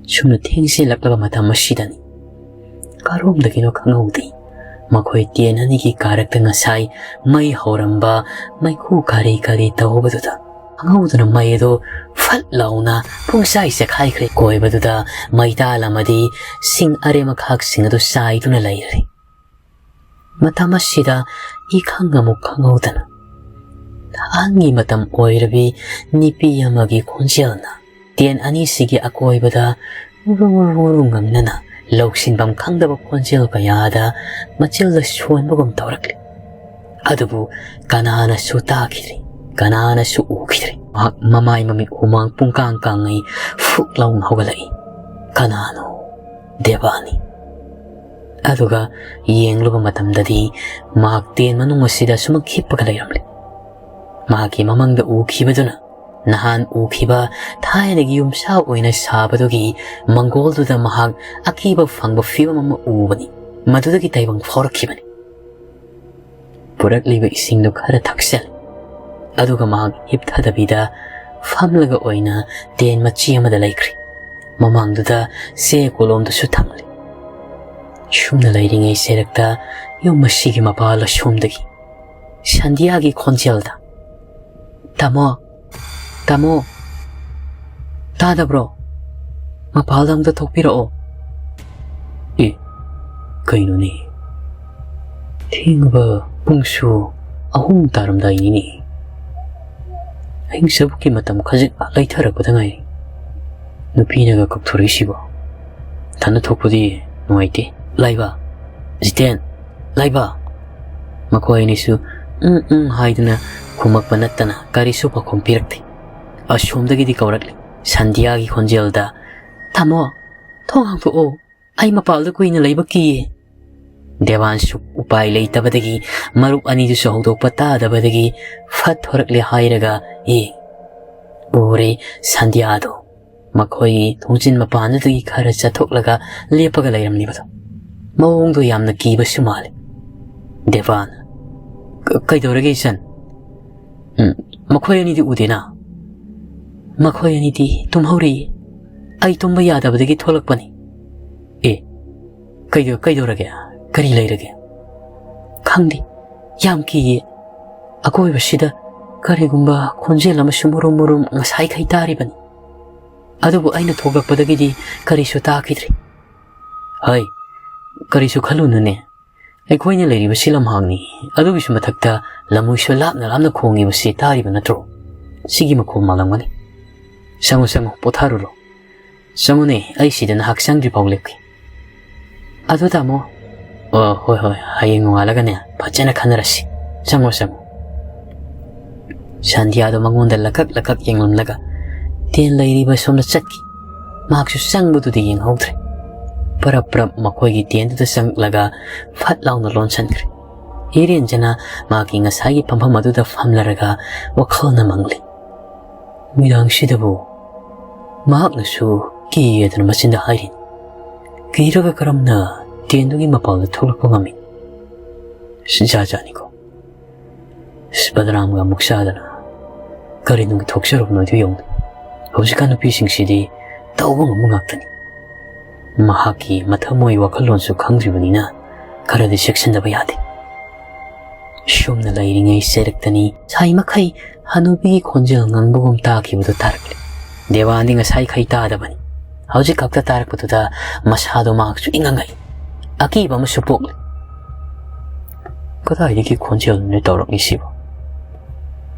ꯁꯨꯝꯅ ꯊꯦꯡꯖꯤꯜꯂꯛꯂꯕ ꯃꯇꯝ ꯑꯁꯤꯗꯅꯤ꯫ ꯀꯔꯣꯝꯗꯒꯤꯅꯣ ꯈꯪꯍꯧꯗꯦ꯫ ꯃꯈꯣꯏ ꯇꯦꯟ ꯑꯅꯤꯒꯤ ꯀꯥꯔꯛꯇ ꯉꯁꯥꯏ ꯃꯩ ꯍꯧꯔꯝꯕ ꯃꯩꯈꯨ ꯀꯔꯤ ꯀꯔꯤ ꯇꯧꯕꯗꯨꯗ ꯈꯪꯍꯧꯗꯅ ꯃꯩ ꯑꯗꯨ ꯐꯠ ꯂꯥꯎꯅ ꯄꯨꯡꯆꯥꯏ ꯆꯦꯈꯥꯏꯈ꯭ꯔꯦ꯫ ꯀꯣꯏꯕꯗꯨꯗ ꯃꯩꯇꯥꯜ ꯑꯃꯗꯤ ꯁꯤꯡ ꯑꯔꯦꯝ ꯑꯈꯥꯛꯁꯤꯡ ꯑꯗꯨ ꯆꯥꯏꯗꯨꯅ ꯂꯩꯔꯦ꯫ ꯃꯇꯝ ꯑꯁꯤꯗ ꯏꯈꯪ ꯑꯃꯨꯛ ꯈꯪꯍꯧꯗꯅ ꯑꯍꯟꯒꯤ ꯃꯇꯝ ꯑꯣꯏꯔꯕꯤ ꯅꯤꯄꯤ ꯑꯃꯒꯤ ꯈꯣꯟꯖꯦꯜꯅ ꯇꯦꯟ ꯑꯅꯤꯁꯤꯒꯤ ꯑꯀꯣꯏꯕꯗ ꯉꯨꯔꯨ ꯉꯨꯔꯨ ꯉꯨꯔꯨ ꯉꯪꯅꯅ ꯂꯧꯁꯤꯟꯐꯝ ꯈꯪꯗꯕ ꯈꯣꯟꯖꯦꯜ ꯀꯌꯥꯗ ꯃꯆꯤꯜꯗ ꯁꯣꯟꯕꯒꯨꯝ ꯇꯧꯔꯛꯂꯤ꯫ ꯑꯗꯨꯕꯨ ꯀꯅꯥꯅꯁꯨ ꯇꯥꯈꯤꯗ꯭ꯔꯦ, ꯀꯅꯥꯅꯁꯨ ꯎꯈꯤꯗ꯭ꯔꯦ꯫ ꯃꯍꯥꯛ ꯃꯃꯥꯏ ꯃꯃꯤꯠ ꯍꯨꯃꯥꯡ ꯄꯨꯡꯀꯥꯡ ꯀꯥꯡꯉꯩ ꯐꯨꯛ ꯂꯥꯎꯅ ꯍꯧꯒꯠꯂꯛꯏ꯫ ꯀꯅꯥꯅꯣ? ꯗꯦꯕꯥꯅꯤ꯫ ꯑꯗꯨꯒ ꯌꯦꯡꯂꯨꯕ ꯃꯇꯝꯗꯗꯤ ꯃꯍꯥꯛ ꯇꯦꯟ ꯃꯅꯨꯡ ꯑꯁꯤꯗ ꯁꯨꯃꯛ ꯍꯤꯞꯄꯒ ꯂꯩꯔꯝꯂꯦ꯫ ꯃꯍꯥꯛꯀꯤ ꯃꯃꯪꯗ ꯎꯈꯤꯕꯗꯨꯅ ꯅꯍꯥꯟ ꯎꯈꯤꯕ ꯊꯥꯏꯅꯒꯤ ꯌꯨꯝꯁꯥ ꯑꯣꯏꯅ ꯁꯥꯕꯗꯨꯒꯤ ꯃꯪꯒꯣꯜꯗꯨꯗ ꯃꯍꯥꯛ ꯑꯀꯤꯕ ꯐꯪꯕ ꯐꯤꯕꯝ ꯑꯃ ꯎꯕꯅꯤ꯫ ꯃꯗꯨꯗꯒꯤ ꯇꯥꯏꯕꯪ ꯐꯥꯎꯔꯛꯈꯤꯕꯅꯤ꯫ ꯄꯨꯔꯛꯂꯤꯕ ꯏꯁꯤꯡꯗꯨ ꯈꯔ ꯊꯛꯆꯜ꯫ ꯑꯗꯨꯒ ꯃꯍꯥꯛ ꯍꯤꯞꯊꯗꯕꯤꯗ ꯐꯝꯂꯒ ꯑꯣꯏꯅ ꯇꯦꯟ ꯃꯆꯤ ꯑꯃꯗ ꯂꯩꯈ꯭ꯔꯦ꯫ ꯃꯃꯥꯡꯗꯨꯗ ꯆꯦ ꯀꯣꯂꯣꯝꯗꯨꯁꯨ ꯊꯝꯂꯤ꯫ ꯁꯨꯝꯅ ꯂꯩꯔꯤꯉꯩ ꯆꯩꯔꯛꯇ ꯌꯨꯝ ꯑꯁꯤꯒꯤ ꯃꯄꯥꯜ ꯑꯁꯣꯝꯗꯒꯤ ꯁꯟꯙ꯭ꯌꯥꯒꯤ ꯈꯣꯟꯖꯦꯜꯗ, "ꯇꯥꯃꯣ, ꯇꯥꯃꯣ, ꯇꯥꯗꯕ꯭ꯔꯣ? ꯃꯄꯥꯜꯗ ꯑꯝꯇ ꯊꯣꯛꯄꯤꯔꯛꯑꯣ꯫ "ꯑꯦ, ꯀꯩꯅꯣꯅꯦ? ꯊꯦꯡꯉꯕ ꯄꯨꯡꯁꯨ ꯑꯍꯨꯝ ꯇꯥꯔꯝꯗꯥꯏꯅꯤꯅꯦ꯫ ꯑꯍꯤꯡ ꯆꯕꯨꯛꯀꯤ ꯃꯇꯝ ꯈꯖꯤꯛ ꯂꯩꯊꯔꯛꯄꯗ ꯉꯥꯏꯔꯤ꯫ ꯅꯨꯄꯤꯅꯒ ꯀꯧꯊꯣꯔꯛꯏꯁꯤꯕꯣ? ꯏꯊꯟꯗ ꯊꯣꯛꯄꯗꯤ ꯅꯨꯡꯉꯥꯏꯇꯦ꯫ ꯂꯥꯏꯕ, ꯖꯤꯇꯦꯟ, ꯂꯥꯏꯕ!" ꯃꯈꯣꯏ ꯑꯅꯤꯁꯨ "ꯎꯝ, ꯎꯝ" ꯍꯥꯏꯗꯨꯅ ꯈꯨꯝꯃꯛꯄ ꯅꯠꯇꯅ ꯀꯔꯤꯁꯨ ꯄꯥꯎꯈꯨꯝ ꯄꯤꯔꯛꯇꯦ꯫ ꯑꯁꯣꯝꯗꯒꯤꯗꯤ ꯀꯧꯔꯛꯂꯤ꯫ ꯁꯟꯙ꯭ꯌꯥꯒꯤ ꯈꯣꯟꯖꯦꯜꯗ, "ꯇꯥꯃꯣ, ꯊꯣꯡ ꯍꯥꯡꯗꯣꯛꯑꯣ꯫ ꯑꯩ ꯃꯄꯥꯜꯗ ꯀꯨꯏꯅ ꯂꯩꯕ ꯀꯤꯌꯦ꯫" ꯗꯦꯋꯥꯟꯁꯨ ꯎꯄꯥꯏ ꯂꯩꯇꯕꯗꯒꯤ ꯃꯔꯨꯞ ꯑꯅꯤꯗꯨꯁꯨ ꯍꯧꯗꯣꯛꯄ ꯇꯥꯗꯕꯗꯒꯤ ꯐꯠ ꯊꯣꯔꯛꯂꯦ ꯍꯥꯏꯔꯒ ꯌꯦꯡ꯫ ꯎꯔꯦ ꯁꯟꯙ꯭ꯌꯥꯗꯣ ꯃꯈꯣꯏꯒꯤ ꯊꯣꯡꯖꯤꯟ ꯃꯄꯥꯟꯗꯨꯗꯒꯤ ꯈꯔ ꯆꯠꯊꯣꯛꯂꯒ ꯂꯦꯞꯄꯒ ꯂꯩꯔꯝꯂꯤꯕꯗꯣ꯫ ꯃꯑꯣꯡꯗꯣ ꯌꯥꯝꯅ ꯀꯤꯕꯁꯨ ꯃꯥꯜꯂꯤ꯫ ꯗꯦꯋꯥꯟ, "ꯀ-, ꯀꯩꯗꯧꯔꯒꯦ ꯏꯆꯟ?" "ꯎꯝ, ꯃꯈꯣꯏ ꯑꯅꯤꯗꯤ ꯎꯗꯦꯅ?" "ꯃꯈꯣꯏ ꯑꯅꯤꯗꯤ ꯇꯨꯝꯍꯧꯔꯤꯌꯦ꯫ ꯑꯩ ꯇꯨꯝꯕ ꯌꯥꯗꯕꯗꯒꯤ ꯊꯣꯛꯂꯛꯄꯅꯤ꯫" "ꯑꯦ, ꯀꯩꯗꯧ-, ꯀꯩꯗꯧꯔꯒꯦ? ꯀꯔꯤ ꯂꯩꯔꯒꯦ?" "ꯈꯪꯗꯦ, ꯌꯥꯝ ꯀꯤꯌꯦ꯫ ꯑꯀꯣꯏꯕꯁꯤꯗ ꯀꯔꯤꯒꯨꯝꯕ ꯈꯣꯟꯖꯦꯜ ꯑꯃꯁꯨ ꯃꯨꯔꯨꯝ ꯃꯨꯔꯨꯝ ꯉꯁꯥꯏꯈꯩ ꯇꯥꯔꯤꯕꯅꯤ꯫ ꯑꯗꯨꯕꯨ ꯑꯩꯅ ꯊꯣꯛꯂꯛꯄꯗꯒꯤꯗꯤ ꯀꯔꯤꯁꯨ ꯇꯥꯈꯤꯗ꯭ꯔꯦ꯫" "ꯍꯩ, ꯀꯔꯤꯁꯨ ꯈꯜꯂꯨꯅꯨꯅꯦ꯫ ꯑꯩꯈꯣꯏꯅ ꯂꯩꯔꯤꯕꯁꯤ ꯂꯝꯍꯥꯡꯅꯤ꯫ ꯑꯗꯨꯒꯤꯁꯨ ꯃꯊꯛꯇ ꯂꯝꯍꯨꯏꯁꯨ ꯂꯥꯞꯅ ꯂꯥꯞꯅ ꯈꯣꯡꯉꯤꯕꯁꯤ ꯇꯥꯔꯤꯕ ꯅꯠꯇ꯭ꯔꯣ? ꯁꯤꯒꯤ ꯃꯈꯣꯜ ꯃꯥꯜꯂꯝꯒꯅꯤ꯫ ꯆꯪꯉꯨ, ꯆꯪꯉꯨ, ꯄꯣꯊꯥꯔꯨꯔꯣ꯫ ꯆꯪꯉꯨꯅꯦ, ꯑꯩ ꯁꯤꯗ ꯅꯍꯥꯛ ꯆꯪꯗ꯭ꯔꯤ ꯐꯥꯎ ꯂꯦꯞꯀꯦ꯫" "ꯑꯗꯨ ꯇꯥꯃꯣ꯫" "ꯑꯣ, ꯍꯣꯏ, ꯍꯣꯏ, ꯍꯌꯦꯡ ꯅꯣꯡꯉꯥꯜꯂꯒꯅꯦ ꯐꯖꯅ ꯈꯟꯅꯔꯁꯤ꯫ ꯆꯪꯉꯣ, ꯆꯪꯉꯣ꯫" ꯁꯟꯙ꯭ꯌꯥꯗꯣ ꯃꯉꯣꯟꯗ ꯂꯀꯛ ꯂꯀꯛ ꯌꯦꯡꯂꯝꯂꯒ ꯇꯦꯟ ꯂꯩꯔꯤꯕ ꯁꯣꯝꯗ ꯆꯠꯈꯤ꯫ ꯃꯍꯥꯛꯁꯨ ꯆꯪꯕꯗꯨꯗꯤ ꯌꯦꯡꯍꯧꯗ꯭ꯔꯦ꯫ ꯄꯔꯞ ꯄꯔꯞ ꯃꯈꯣꯏꯒꯤ ꯇꯦꯟꯗꯨꯗ ꯆꯪꯂꯒ ꯐꯠ ꯂꯥꯎꯅ ꯂꯣꯟꯁꯤꯟꯈ꯭ꯔꯦ꯫ ꯏꯔꯦꯟꯖꯅ ꯃꯍꯥꯛꯀꯤ ꯉꯁꯥꯏꯒꯤ ꯐꯝꯐꯝ ꯑꯗꯨꯗ ꯐꯝꯂꯔꯒ ꯋꯥꯈꯜꯅ ꯃꯪꯂꯤ꯫ ꯅꯨꯃꯤꯗꯥꯡꯁꯤꯗꯕꯨ ꯃꯍꯥꯛꯅꯁꯨ ꯀꯤꯌꯦꯗꯅ ꯃꯆꯤꯟꯗ ꯍꯥꯏꯔꯤꯅꯤ꯫ ꯀꯤꯔꯒ ꯀꯔꯝꯅ ꯇꯦꯟꯗꯨꯒꯤ ꯃꯄꯥꯜꯗ ꯊꯣꯛꯂꯛꯄ ꯉꯝꯃꯤ? ꯖꯥꯠ ꯖꯥꯠꯅꯤꯀꯣ꯫ ꯑꯁ, ꯕꯗꯅꯥꯝꯒ ꯑꯃꯨꯛ ꯆꯥꯗꯅ ꯀꯔꯤ ꯅꯨꯡꯒꯤ ꯊꯣꯛꯆꯔꯨꯕꯅꯣ ꯑꯗꯨ ꯌꯦꯡꯉꯨ꯫ ꯍꯧꯖꯤꯛꯀꯥꯟ ꯅꯨꯄꯤꯁꯤꯡꯁꯤꯗꯤ ꯇꯧꯕ ꯉꯝꯕ ꯉꯥꯛꯇꯅꯤ꯫ ꯃꯍꯥꯛꯀꯤ ꯃꯊꯃꯣꯏ ꯋꯥꯈꯜꯂꯣꯟꯁꯨ ꯈꯪꯗ꯭ꯔꯤꯕꯅꯤꯅ ꯈꯔꯗꯤ ꯆꯦꯛꯁꯤꯟꯗꯕ ꯌꯥꯗꯦ꯫ ꯁꯨꯝꯅ ꯂꯩꯔꯤꯉꯩ ꯆꯩꯔꯛꯇꯅꯤ ꯁꯥꯏ ꯃꯈꯩ ꯍꯅꯨꯕꯤꯒꯤ ꯈꯣꯟꯖꯦꯜ ꯉꯪꯕꯒꯨꯝ ꯇꯥꯈꯤꯕꯗꯨ ꯇꯥꯔꯛꯂꯦ꯫ ꯗꯦꯋꯥꯟꯗꯤ ꯉꯁꯥꯏꯈꯩ ꯇꯥꯗꯕꯅꯤ꯫ ꯍꯧꯖꯤꯛ ꯈꯛꯇ ꯇꯥꯔꯛꯄꯗꯨꯗ ꯃꯁꯥꯗꯣ ꯃꯍꯥꯛꯁꯨ ꯏꯉꯪꯉꯩ꯫ ꯑꯀꯤꯕ ꯑꯃꯁꯨ ꯄꯣꯛꯂꯦ꯫ ꯀꯗꯥꯏꯗꯒꯤ ꯈꯣꯟꯖꯦꯜꯅꯣ ꯇꯧꯔꯛꯂꯤꯁꯤꯕꯣ?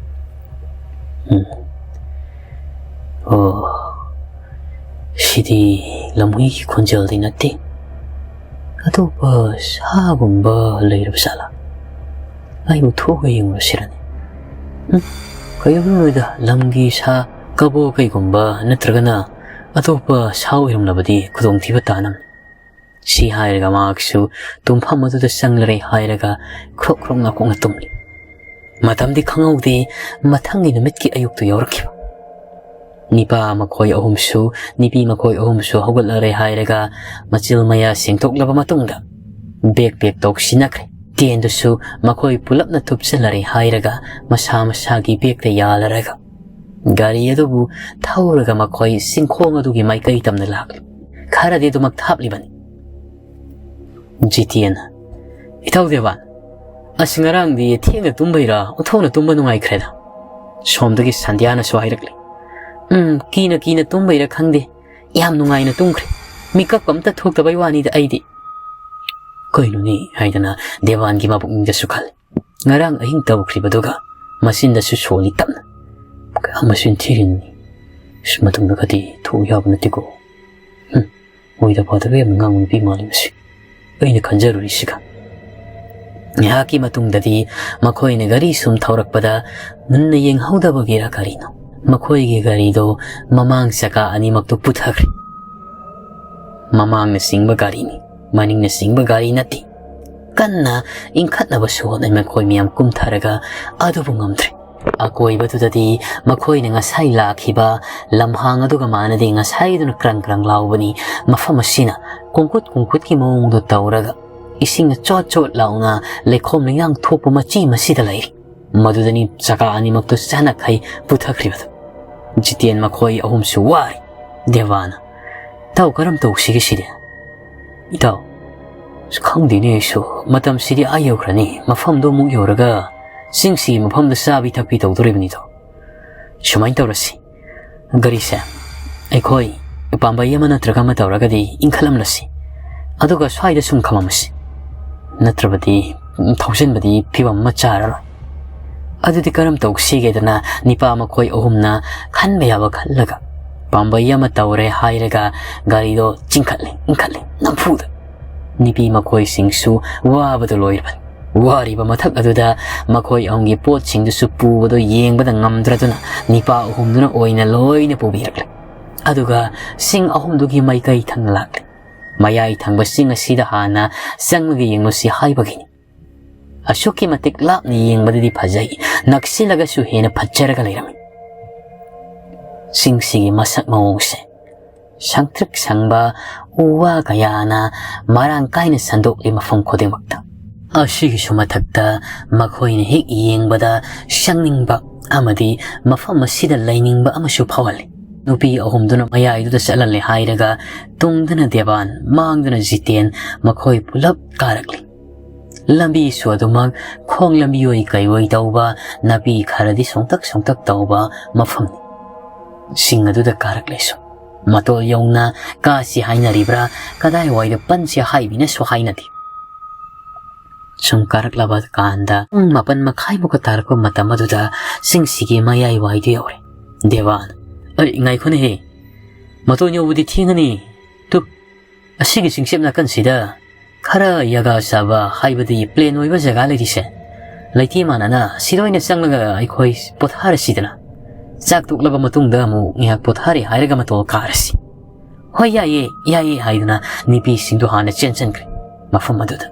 ꯎꯝ꯫ ꯑꯣ, ꯁꯤꯗꯤ ꯂꯝꯍꯨꯏꯒꯤ ꯈꯣꯟꯖꯦꯜꯗꯤ ꯅꯠꯇꯦ꯫ ꯑꯇꯣꯞꯄ ꯁꯥꯒꯨꯝꯕ ꯂꯩꯔꯕ ꯖꯥꯠꯂꯥ? ꯑꯩꯕꯨ ꯊꯣꯛꯑꯒ ꯌꯦꯡꯉꯨꯔꯁꯤꯔꯅꯦ? ꯎꯝ, ꯀꯩꯗꯧꯗꯣꯏꯅꯣꯗ, ꯂꯝꯒꯤ ꯁꯥ, ꯀꯕꯣ ꯀꯩꯒꯨꯝꯕ ꯅꯠꯇ꯭ꯔꯒꯅ ꯑꯇꯣꯞꯄ ꯁꯥ ꯑꯣꯏꯔꯝꯂꯕꯗꯤ ꯈꯨꯗꯣꯡꯊꯤꯕ ꯇꯥꯅꯕꯅꯤ꯫ ꯁꯤ ꯍꯥꯏꯔꯒ ꯃꯍꯥꯛꯁꯨ ꯇꯨꯝꯐꯝ ꯑꯗꯨꯗ ꯆꯪꯂꯔꯦ ꯍꯥꯏꯔꯒ ꯈ꯭ꯔꯣꯛ ꯈ꯭ꯔꯣꯛ ꯅꯥꯀꯣꯛꯅ ꯇꯨꯝꯂꯤ꯫ ꯃꯇꯝꯗꯤ ꯈꯪꯍꯧꯗꯦ, ꯃꯊꯪꯒꯤ ꯅꯨꯃꯤꯠꯀꯤ ꯑꯌꯨꯛꯇꯨ ꯌꯧꯔꯛꯈꯤꯕ꯫ ꯅꯤꯄꯥ ꯃꯈꯣꯏ ꯑꯍꯨꯝꯁꯨ, ꯅꯤꯄꯤ ꯃꯈꯣꯏ ꯑꯍꯨꯝꯁꯨ ꯍꯧꯒꯠꯂꯔꯦ ꯍꯥꯏꯔꯒ ꯃꯆꯤꯜ ꯃꯌꯥ ꯁꯦꯡꯗꯣꯛꯂꯕ ꯃꯇꯨꯡꯗ ꯕꯦꯛ ꯕꯦꯛ ꯇꯧ ꯁꯤꯟꯅꯈ꯭ꯔꯦ꯫ ꯇꯦꯟꯗꯨꯁꯨ ꯃꯈꯣꯏ ꯄꯨꯂꯞꯅ ꯊꯨꯞꯆꯜꯂꯔꯦ ꯍꯥꯏꯔꯒ ꯃꯁꯥ ꯃꯁꯥꯒꯤ ꯕꯦꯛꯇ ꯌꯥꯜꯂꯔꯒ ꯒꯥꯔꯤ ꯑꯗꯨꯕꯨ ꯊꯧꯔꯒ ꯃꯈꯣꯏ ꯆꯤꯡꯈꯣꯡ ꯑꯗꯨꯒꯤ ꯃꯥꯏꯀꯩ ꯇꯝꯅ ꯂꯥꯛꯂꯤ꯫ ꯈꯔꯗꯤ ꯑꯗꯨꯃꯛ ꯊꯥꯞꯂꯤꯕꯅꯤ꯫ ꯖꯤꯇꯦꯟ, "ꯏꯇꯥꯎ ꯗꯦꯕꯥꯟ, ꯑꯁ, ꯉꯔꯥꯡꯗꯤ ꯊꯦꯡꯅ ꯇꯨꯝꯕꯩꯔꯥ ꯑꯣꯟꯊꯣꯛꯅ ꯇꯨꯝꯕ ꯅꯨꯡꯉꯥꯏꯈ꯭ꯔꯦꯗ꯫ ꯁꯣꯝꯗꯒꯤ ꯁꯟꯙ꯭ꯌꯥꯅꯁꯨ ꯍꯥꯏꯔꯛꯂꯤ꯫ ꯎꯝ, ꯀꯤꯅ ꯀꯤꯅ ꯇꯨꯝꯕꯩꯔꯥ ꯈꯪꯗꯦ, ꯌꯥꯝ ꯅꯨꯡꯉꯥꯏꯅ ꯇꯨꯝꯈ꯭ꯔꯦ꯫ ꯃꯤꯀꯞ ꯑꯝꯇ ꯊꯣꯛꯇꯕꯩ ꯋꯥꯅꯤꯗ ꯑꯩꯗꯤ꯫" "ꯀꯩꯅꯣꯅꯦ?" ꯍꯥꯏꯗꯅ ꯗꯦꯕꯥꯟꯒꯤ ꯃꯕꯨꯛꯅꯤꯡꯗꯁꯨ ꯈꯜꯂꯤ꯫ ꯉꯔꯥꯡ ꯑꯍꯤꯡ ꯇꯧꯈ꯭ꯔꯤꯕꯗꯨꯒ ꯃꯆꯤꯟꯗꯁꯨ ꯁꯣꯜꯂꯤ ꯇꯞꯅ꯫ "ꯀꯌꯥꯝ ꯃꯆꯤꯟ ꯊꯤꯔꯤꯅꯤ? ꯏꯁ, ꯃꯇꯨꯡꯗ ꯈꯗꯤ ꯊꯣꯛꯎ ꯌꯥꯕ ꯅꯠꯇꯦꯀꯣ꯫ ꯍꯨꯝ, ꯑꯣꯏꯗ ꯄꯥꯗꯕ ꯌꯥꯝꯅ ꯉꯥꯡꯕ ꯅꯨꯄꯤ ꯃꯥꯜꯂꯤ ꯃꯁꯤ꯫ ꯑꯩꯅ ꯈꯟꯖꯔꯨꯔꯤꯁꯤꯒ꯫" ꯉꯥꯏꯍꯥꯛꯀꯤ ꯃꯇꯨꯡꯗꯗꯤ ꯃꯈꯣꯏꯅ ꯒꯥꯔꯤ ꯁꯨꯝ ꯊꯧꯔꯛꯄꯗ ꯃꯨꯟꯅ ꯌꯦꯡꯍꯧꯗꯕꯒꯤꯔ ꯀꯔꯤꯅꯣ, ꯃꯈꯣꯏꯒꯤ ꯒꯥꯔꯤꯗꯣ ꯃꯃꯥꯡ ꯆꯀꯥ ꯑꯅꯤꯃꯛꯇꯨ ꯄꯨꯊꯈ꯭ꯔꯦ꯫ ꯃꯃꯥꯡꯅ ꯆꯤꯡꯕ ꯒꯥꯔꯤꯅꯤ, ꯃꯅꯤꯡꯅ ꯆꯤꯡꯕ ꯒꯥꯔꯤ ꯅꯠꯇꯦ꯫ ꯀꯟꯅ ꯏꯟꯈꯠꯅꯕꯁꯨ ꯍꯣꯠꯅꯩ ꯃꯈꯣꯏ ꯃꯌꯥꯝ ꯀꯨꯝꯊꯔꯒ, ꯑꯗꯨꯕꯨ ꯉꯝꯗ꯭ꯔꯦ꯫ ꯑꯀꯣꯏꯕꯗꯨꯗꯗꯤ ꯃꯈꯣꯏꯅ ꯉꯁꯥꯏ ꯂꯥꯛꯈꯤꯕ ꯂꯝꯍꯥꯡ ꯑꯗꯨꯒ ꯃꯥꯟꯅꯗꯦ꯫ ꯉꯁꯥꯏꯗꯨꯅ ꯀ꯭ꯔꯪ ꯀ꯭ꯔꯪ ꯂꯥꯎꯕꯅꯤ꯫ ꯃꯐꯝ ꯑꯁꯤꯅ ꯀꯣꯡꯀꯨꯠ ꯀꯣꯡꯀꯨꯠꯀꯤ ꯃꯑꯣꯡꯗ ꯇꯧꯔꯒ ꯏꯁꯤꯡꯅ ꯆꯣꯠ ꯆꯣꯠ ꯂꯥꯎꯅ ꯂꯩꯈꯣꯝ ꯂꯩꯅꯥꯡ ꯊꯣꯛꯄ ꯃꯆꯤ ꯃꯁꯤꯗ ꯂꯩꯔꯤ꯫ ꯃꯗꯨꯗꯅꯤ ꯆꯀꯥ ꯑꯅꯤꯃꯛꯇꯨ ꯆꯅꯈꯩ ꯄꯨꯊꯈ꯭ꯔꯤꯕꯗꯨ꯫ ꯖꯤꯇꯦꯟ ꯃꯈꯣꯏ ꯑꯍꯨꯝꯁꯨ ꯋꯥꯔꯤ꯫ ꯗꯦꯕꯥꯅ, "ꯏꯇꯥꯎ, ꯀꯔꯝ ꯇꯧꯁꯤꯒꯦ ꯁꯤꯗꯤ?" "ꯏꯇꯥꯎ, ꯑꯁ, ꯈꯪꯗꯦꯅꯦ ꯑꯩꯁꯨ꯫ ꯃꯇꯝꯁꯤꯗꯤ ꯑꯥ ꯌꯧꯈ꯭ꯔꯅꯤ꯫ ꯃꯐꯝꯗꯣ ꯑꯃꯨꯛ ꯌꯧꯔꯒ ꯆꯤꯡꯁꯤꯒꯤ ꯃꯐꯝꯗ ꯆꯥꯕꯤ ꯊꯛꯄꯤ ꯇꯧꯗꯣꯔꯤꯕꯅꯤꯗꯣ꯫ ꯁꯨꯃꯥꯏꯅ ꯇꯧꯔꯁꯤ, ꯒꯥꯔꯤꯁꯦ ꯑꯩꯈꯣꯏ ꯄꯥꯝꯕꯩ ꯑꯃ ꯅꯠꯇ꯭ꯔꯒ ꯑꯃ ꯇꯧꯔꯒꯗꯤ ꯏꯟꯈꯠꯂꯝꯂꯁꯤ, ꯑꯗꯨꯒ ꯁ꯭ꯋꯥꯏꯗ ꯁꯨꯝ ꯈꯝꯃꯝꯃꯁꯤ, ꯅꯠꯇ꯭ꯔꯕꯗꯤ ꯊꯧꯖꯤꯟꯕꯗꯤ ꯐꯤꯕꯝ ꯑꯃ ꯆꯥꯔꯔꯣꯏ꯫ ꯑꯗꯨꯗꯤ ꯀꯔꯝ ꯇꯧꯁꯤꯒꯦꯗꯅ ꯅꯤꯄꯥ ꯃꯈꯣꯏ ꯑꯍꯨꯝꯅ ꯈꯟꯕ ꯌꯥꯕ ꯈꯜꯂꯒ ꯄꯥꯝꯕꯩ ꯑꯃ ꯇꯧꯔꯦ ꯍꯥꯏꯔꯒ ꯒꯥꯔꯤꯗꯣ ꯆꯤꯡꯈꯠꯂꯤ, ꯏꯟꯈꯠꯂꯤ ꯅꯝꯐꯨꯗ꯫ ꯅꯨꯄꯤ ꯃꯈꯣꯏꯁꯤꯡꯁꯨ ꯋꯥꯕꯗ ꯂꯣꯏꯔꯕꯅꯤ꯫ ꯋꯥꯔꯤꯕ ꯃꯊꯛ ꯑꯗꯨꯗ ꯃꯈꯣꯏ ꯑꯍꯨꯝꯒꯤ ꯄꯣꯠꯁꯤꯡꯗꯨꯁꯨ ꯄꯨꯕꯗꯣ ꯌꯦꯡꯕꯗ ꯉꯝꯗ꯭ꯔꯗꯨꯅ ꯅꯤꯄꯥ ꯑꯍꯨꯝꯗꯨꯅ ꯑꯣꯏꯅ ꯂꯣꯏꯅ ꯄꯨꯕꯤꯔꯛꯂꯦ꯫ ꯑꯗꯨꯒ ꯆꯤꯡ ꯑꯍꯨꯝꯗꯨꯒꯤ ꯃꯥꯏꯀꯩ ꯊꯪꯅ ꯂꯥꯛꯂꯦ꯫ ꯃꯌꯥꯏ ꯊꯪꯕ ꯆꯤꯡ ꯑꯁꯤꯗ ꯍꯥꯟꯅ ꯆꯪꯂꯒ ꯌꯦꯡꯂꯨꯁꯤ ꯍꯥꯏꯕꯒꯤꯅꯤ꯫ ꯑꯁꯨꯛꯀꯤ ꯃꯇꯤꯛ ꯂꯥꯞꯅ ꯌꯦꯡꯕꯗꯗꯤ ꯐꯖꯩ, ꯅꯛꯁꯤꯜꯂꯒꯁꯨ ꯍꯦꯟꯅ ꯐꯖꯔꯒ ꯂꯩꯔꯝꯃꯤ꯫ ꯆꯤꯡꯁꯤꯒꯤ ꯃꯁꯛ ꯃꯑꯣꯡꯁꯦ ꯁꯪꯇ꯭ꯔꯤꯛ ꯁꯪꯕ ꯎ ꯋꯥ ꯀꯌꯥꯅ ꯃꯔꯥꯡ ꯀꯥꯏꯅ ꯁꯟꯗꯣꯛꯂꯤ ꯃꯐꯝ ꯈꯨꯗꯤꯡꯃꯛꯇ꯫ ꯑꯁꯤꯒꯤꯁꯨ ꯃꯊꯛꯇ ꯃꯈꯣꯏꯅ ꯍꯦꯛ ꯌꯦꯡꯕꯗ ꯆꯪꯅꯤꯡꯕ ꯑꯃꯗꯤ ꯃꯐꯝ ꯑꯁꯤꯗ ꯂꯩꯅꯤꯡꯕ ꯑꯃꯁꯨ ꯐꯥꯎꯍꯜꯂꯤ꯫ ꯅꯨꯄꯤ ꯑꯍꯨꯝꯗꯨꯅ ꯃꯌꯥꯏꯗꯨꯗ ꯆꯠꯍꯜꯂꯦ ꯍꯥꯏꯔꯒ ꯇꯨꯡꯗꯅ ꯗꯦꯕꯥꯟ, ꯃꯥꯡꯗꯅ ꯖꯤꯇꯦꯟ ꯃꯈꯣꯏ ꯄꯨꯂꯞ ꯀꯥꯔꯛꯂꯤ꯫ ꯂꯝꯕꯤꯁꯨ ꯑꯗꯨꯃꯛ ꯈꯣꯡ ꯂꯝꯕꯤ ꯑꯣꯏ ꯀꯩ ꯑꯣꯏ ꯇꯧꯕ ꯅꯥꯄꯤ ꯈꯔꯗꯤ ꯁꯣꯡꯇꯛ ꯁꯣꯡꯇꯛ ꯇꯧꯕ ꯃꯐꯝꯅꯤ꯫ ꯆꯤꯡ ꯑꯗꯨꯗ ꯀꯥꯔꯛꯂꯦ ꯁꯨꯝ꯫ ꯃꯇꯣꯜ ꯌꯧꯅ ꯀꯥꯁꯤ ꯍꯥꯏꯅꯔꯤꯕ꯭ꯔꯥ, ꯀꯗꯥꯏꯋꯥꯏꯗ ꯄꯟꯁꯤ ꯍꯥꯏꯕꯤꯅꯁꯨ ꯍꯥꯏꯅꯗꯦ꯫ ꯁꯨꯝ ꯀꯥꯔꯛꯂꯕ ꯀꯥꯟꯗ ꯄꯨꯡ ꯃꯥꯄꯟ ꯃꯈꯥꯏꯃꯨꯛꯀ ꯇꯥꯔꯛꯄ ꯃꯇꯝ ꯑꯗꯨꯗ ꯆꯤꯡꯁꯤꯒꯤ ꯃꯌꯥꯏ ꯋꯥꯏꯗꯨ ꯌꯧꯔꯦ꯫ ꯗꯦꯋꯥꯟ, "ꯑꯩ, ꯉꯥꯏꯈꯣꯅꯦꯍꯦ, ꯃꯇꯣꯟ ꯌꯧꯕꯗꯤ ꯊꯦꯡꯉꯅꯤ꯫ ꯇꯨ, ꯑꯁꯤꯒꯤ ꯆꯤꯡꯆꯦꯞ ꯅꯥꯀꯟꯁꯤꯗ ꯈꯔ ꯌꯥꯒꯥ ꯆꯥꯕ ꯍꯥꯏꯕꯗꯤ ꯄ꯭ꯂꯦꯟ ꯑꯣꯏꯕ ꯖꯒꯥ ꯂꯩꯔꯤꯁꯦ, ꯂꯩꯇꯦ ꯃꯥꯟꯅꯅ ꯁꯤꯗ ꯑꯣꯏꯅ ꯆꯪꯂꯒ ꯑꯩꯈꯣꯏ ꯄꯣꯊꯥꯔꯁꯤꯗꯅ꯫ ꯆꯥꯛ ꯇꯣꯛꯂꯕ ꯃꯇꯨꯡꯗ ꯑꯃꯨꯛ ꯉꯥꯏꯍꯥꯛ ꯄꯣꯊꯥꯔꯦ ꯍꯥꯏꯔꯒ ꯃꯇꯣꯜ ꯀꯥꯔꯁꯤ꯫" "ꯍꯣꯏ, ꯌꯥꯏꯌꯦ, ꯌꯥꯏꯌꯦ" ꯍꯥꯏꯗꯨꯅ ꯅꯨꯄꯤꯁꯤꯡꯗꯨ ꯍꯥꯟꯅ ꯆꯦꯟꯁꯤꯟꯈ꯭ꯔꯦ ꯃꯐꯝ ꯑꯗꯨꯗ꯫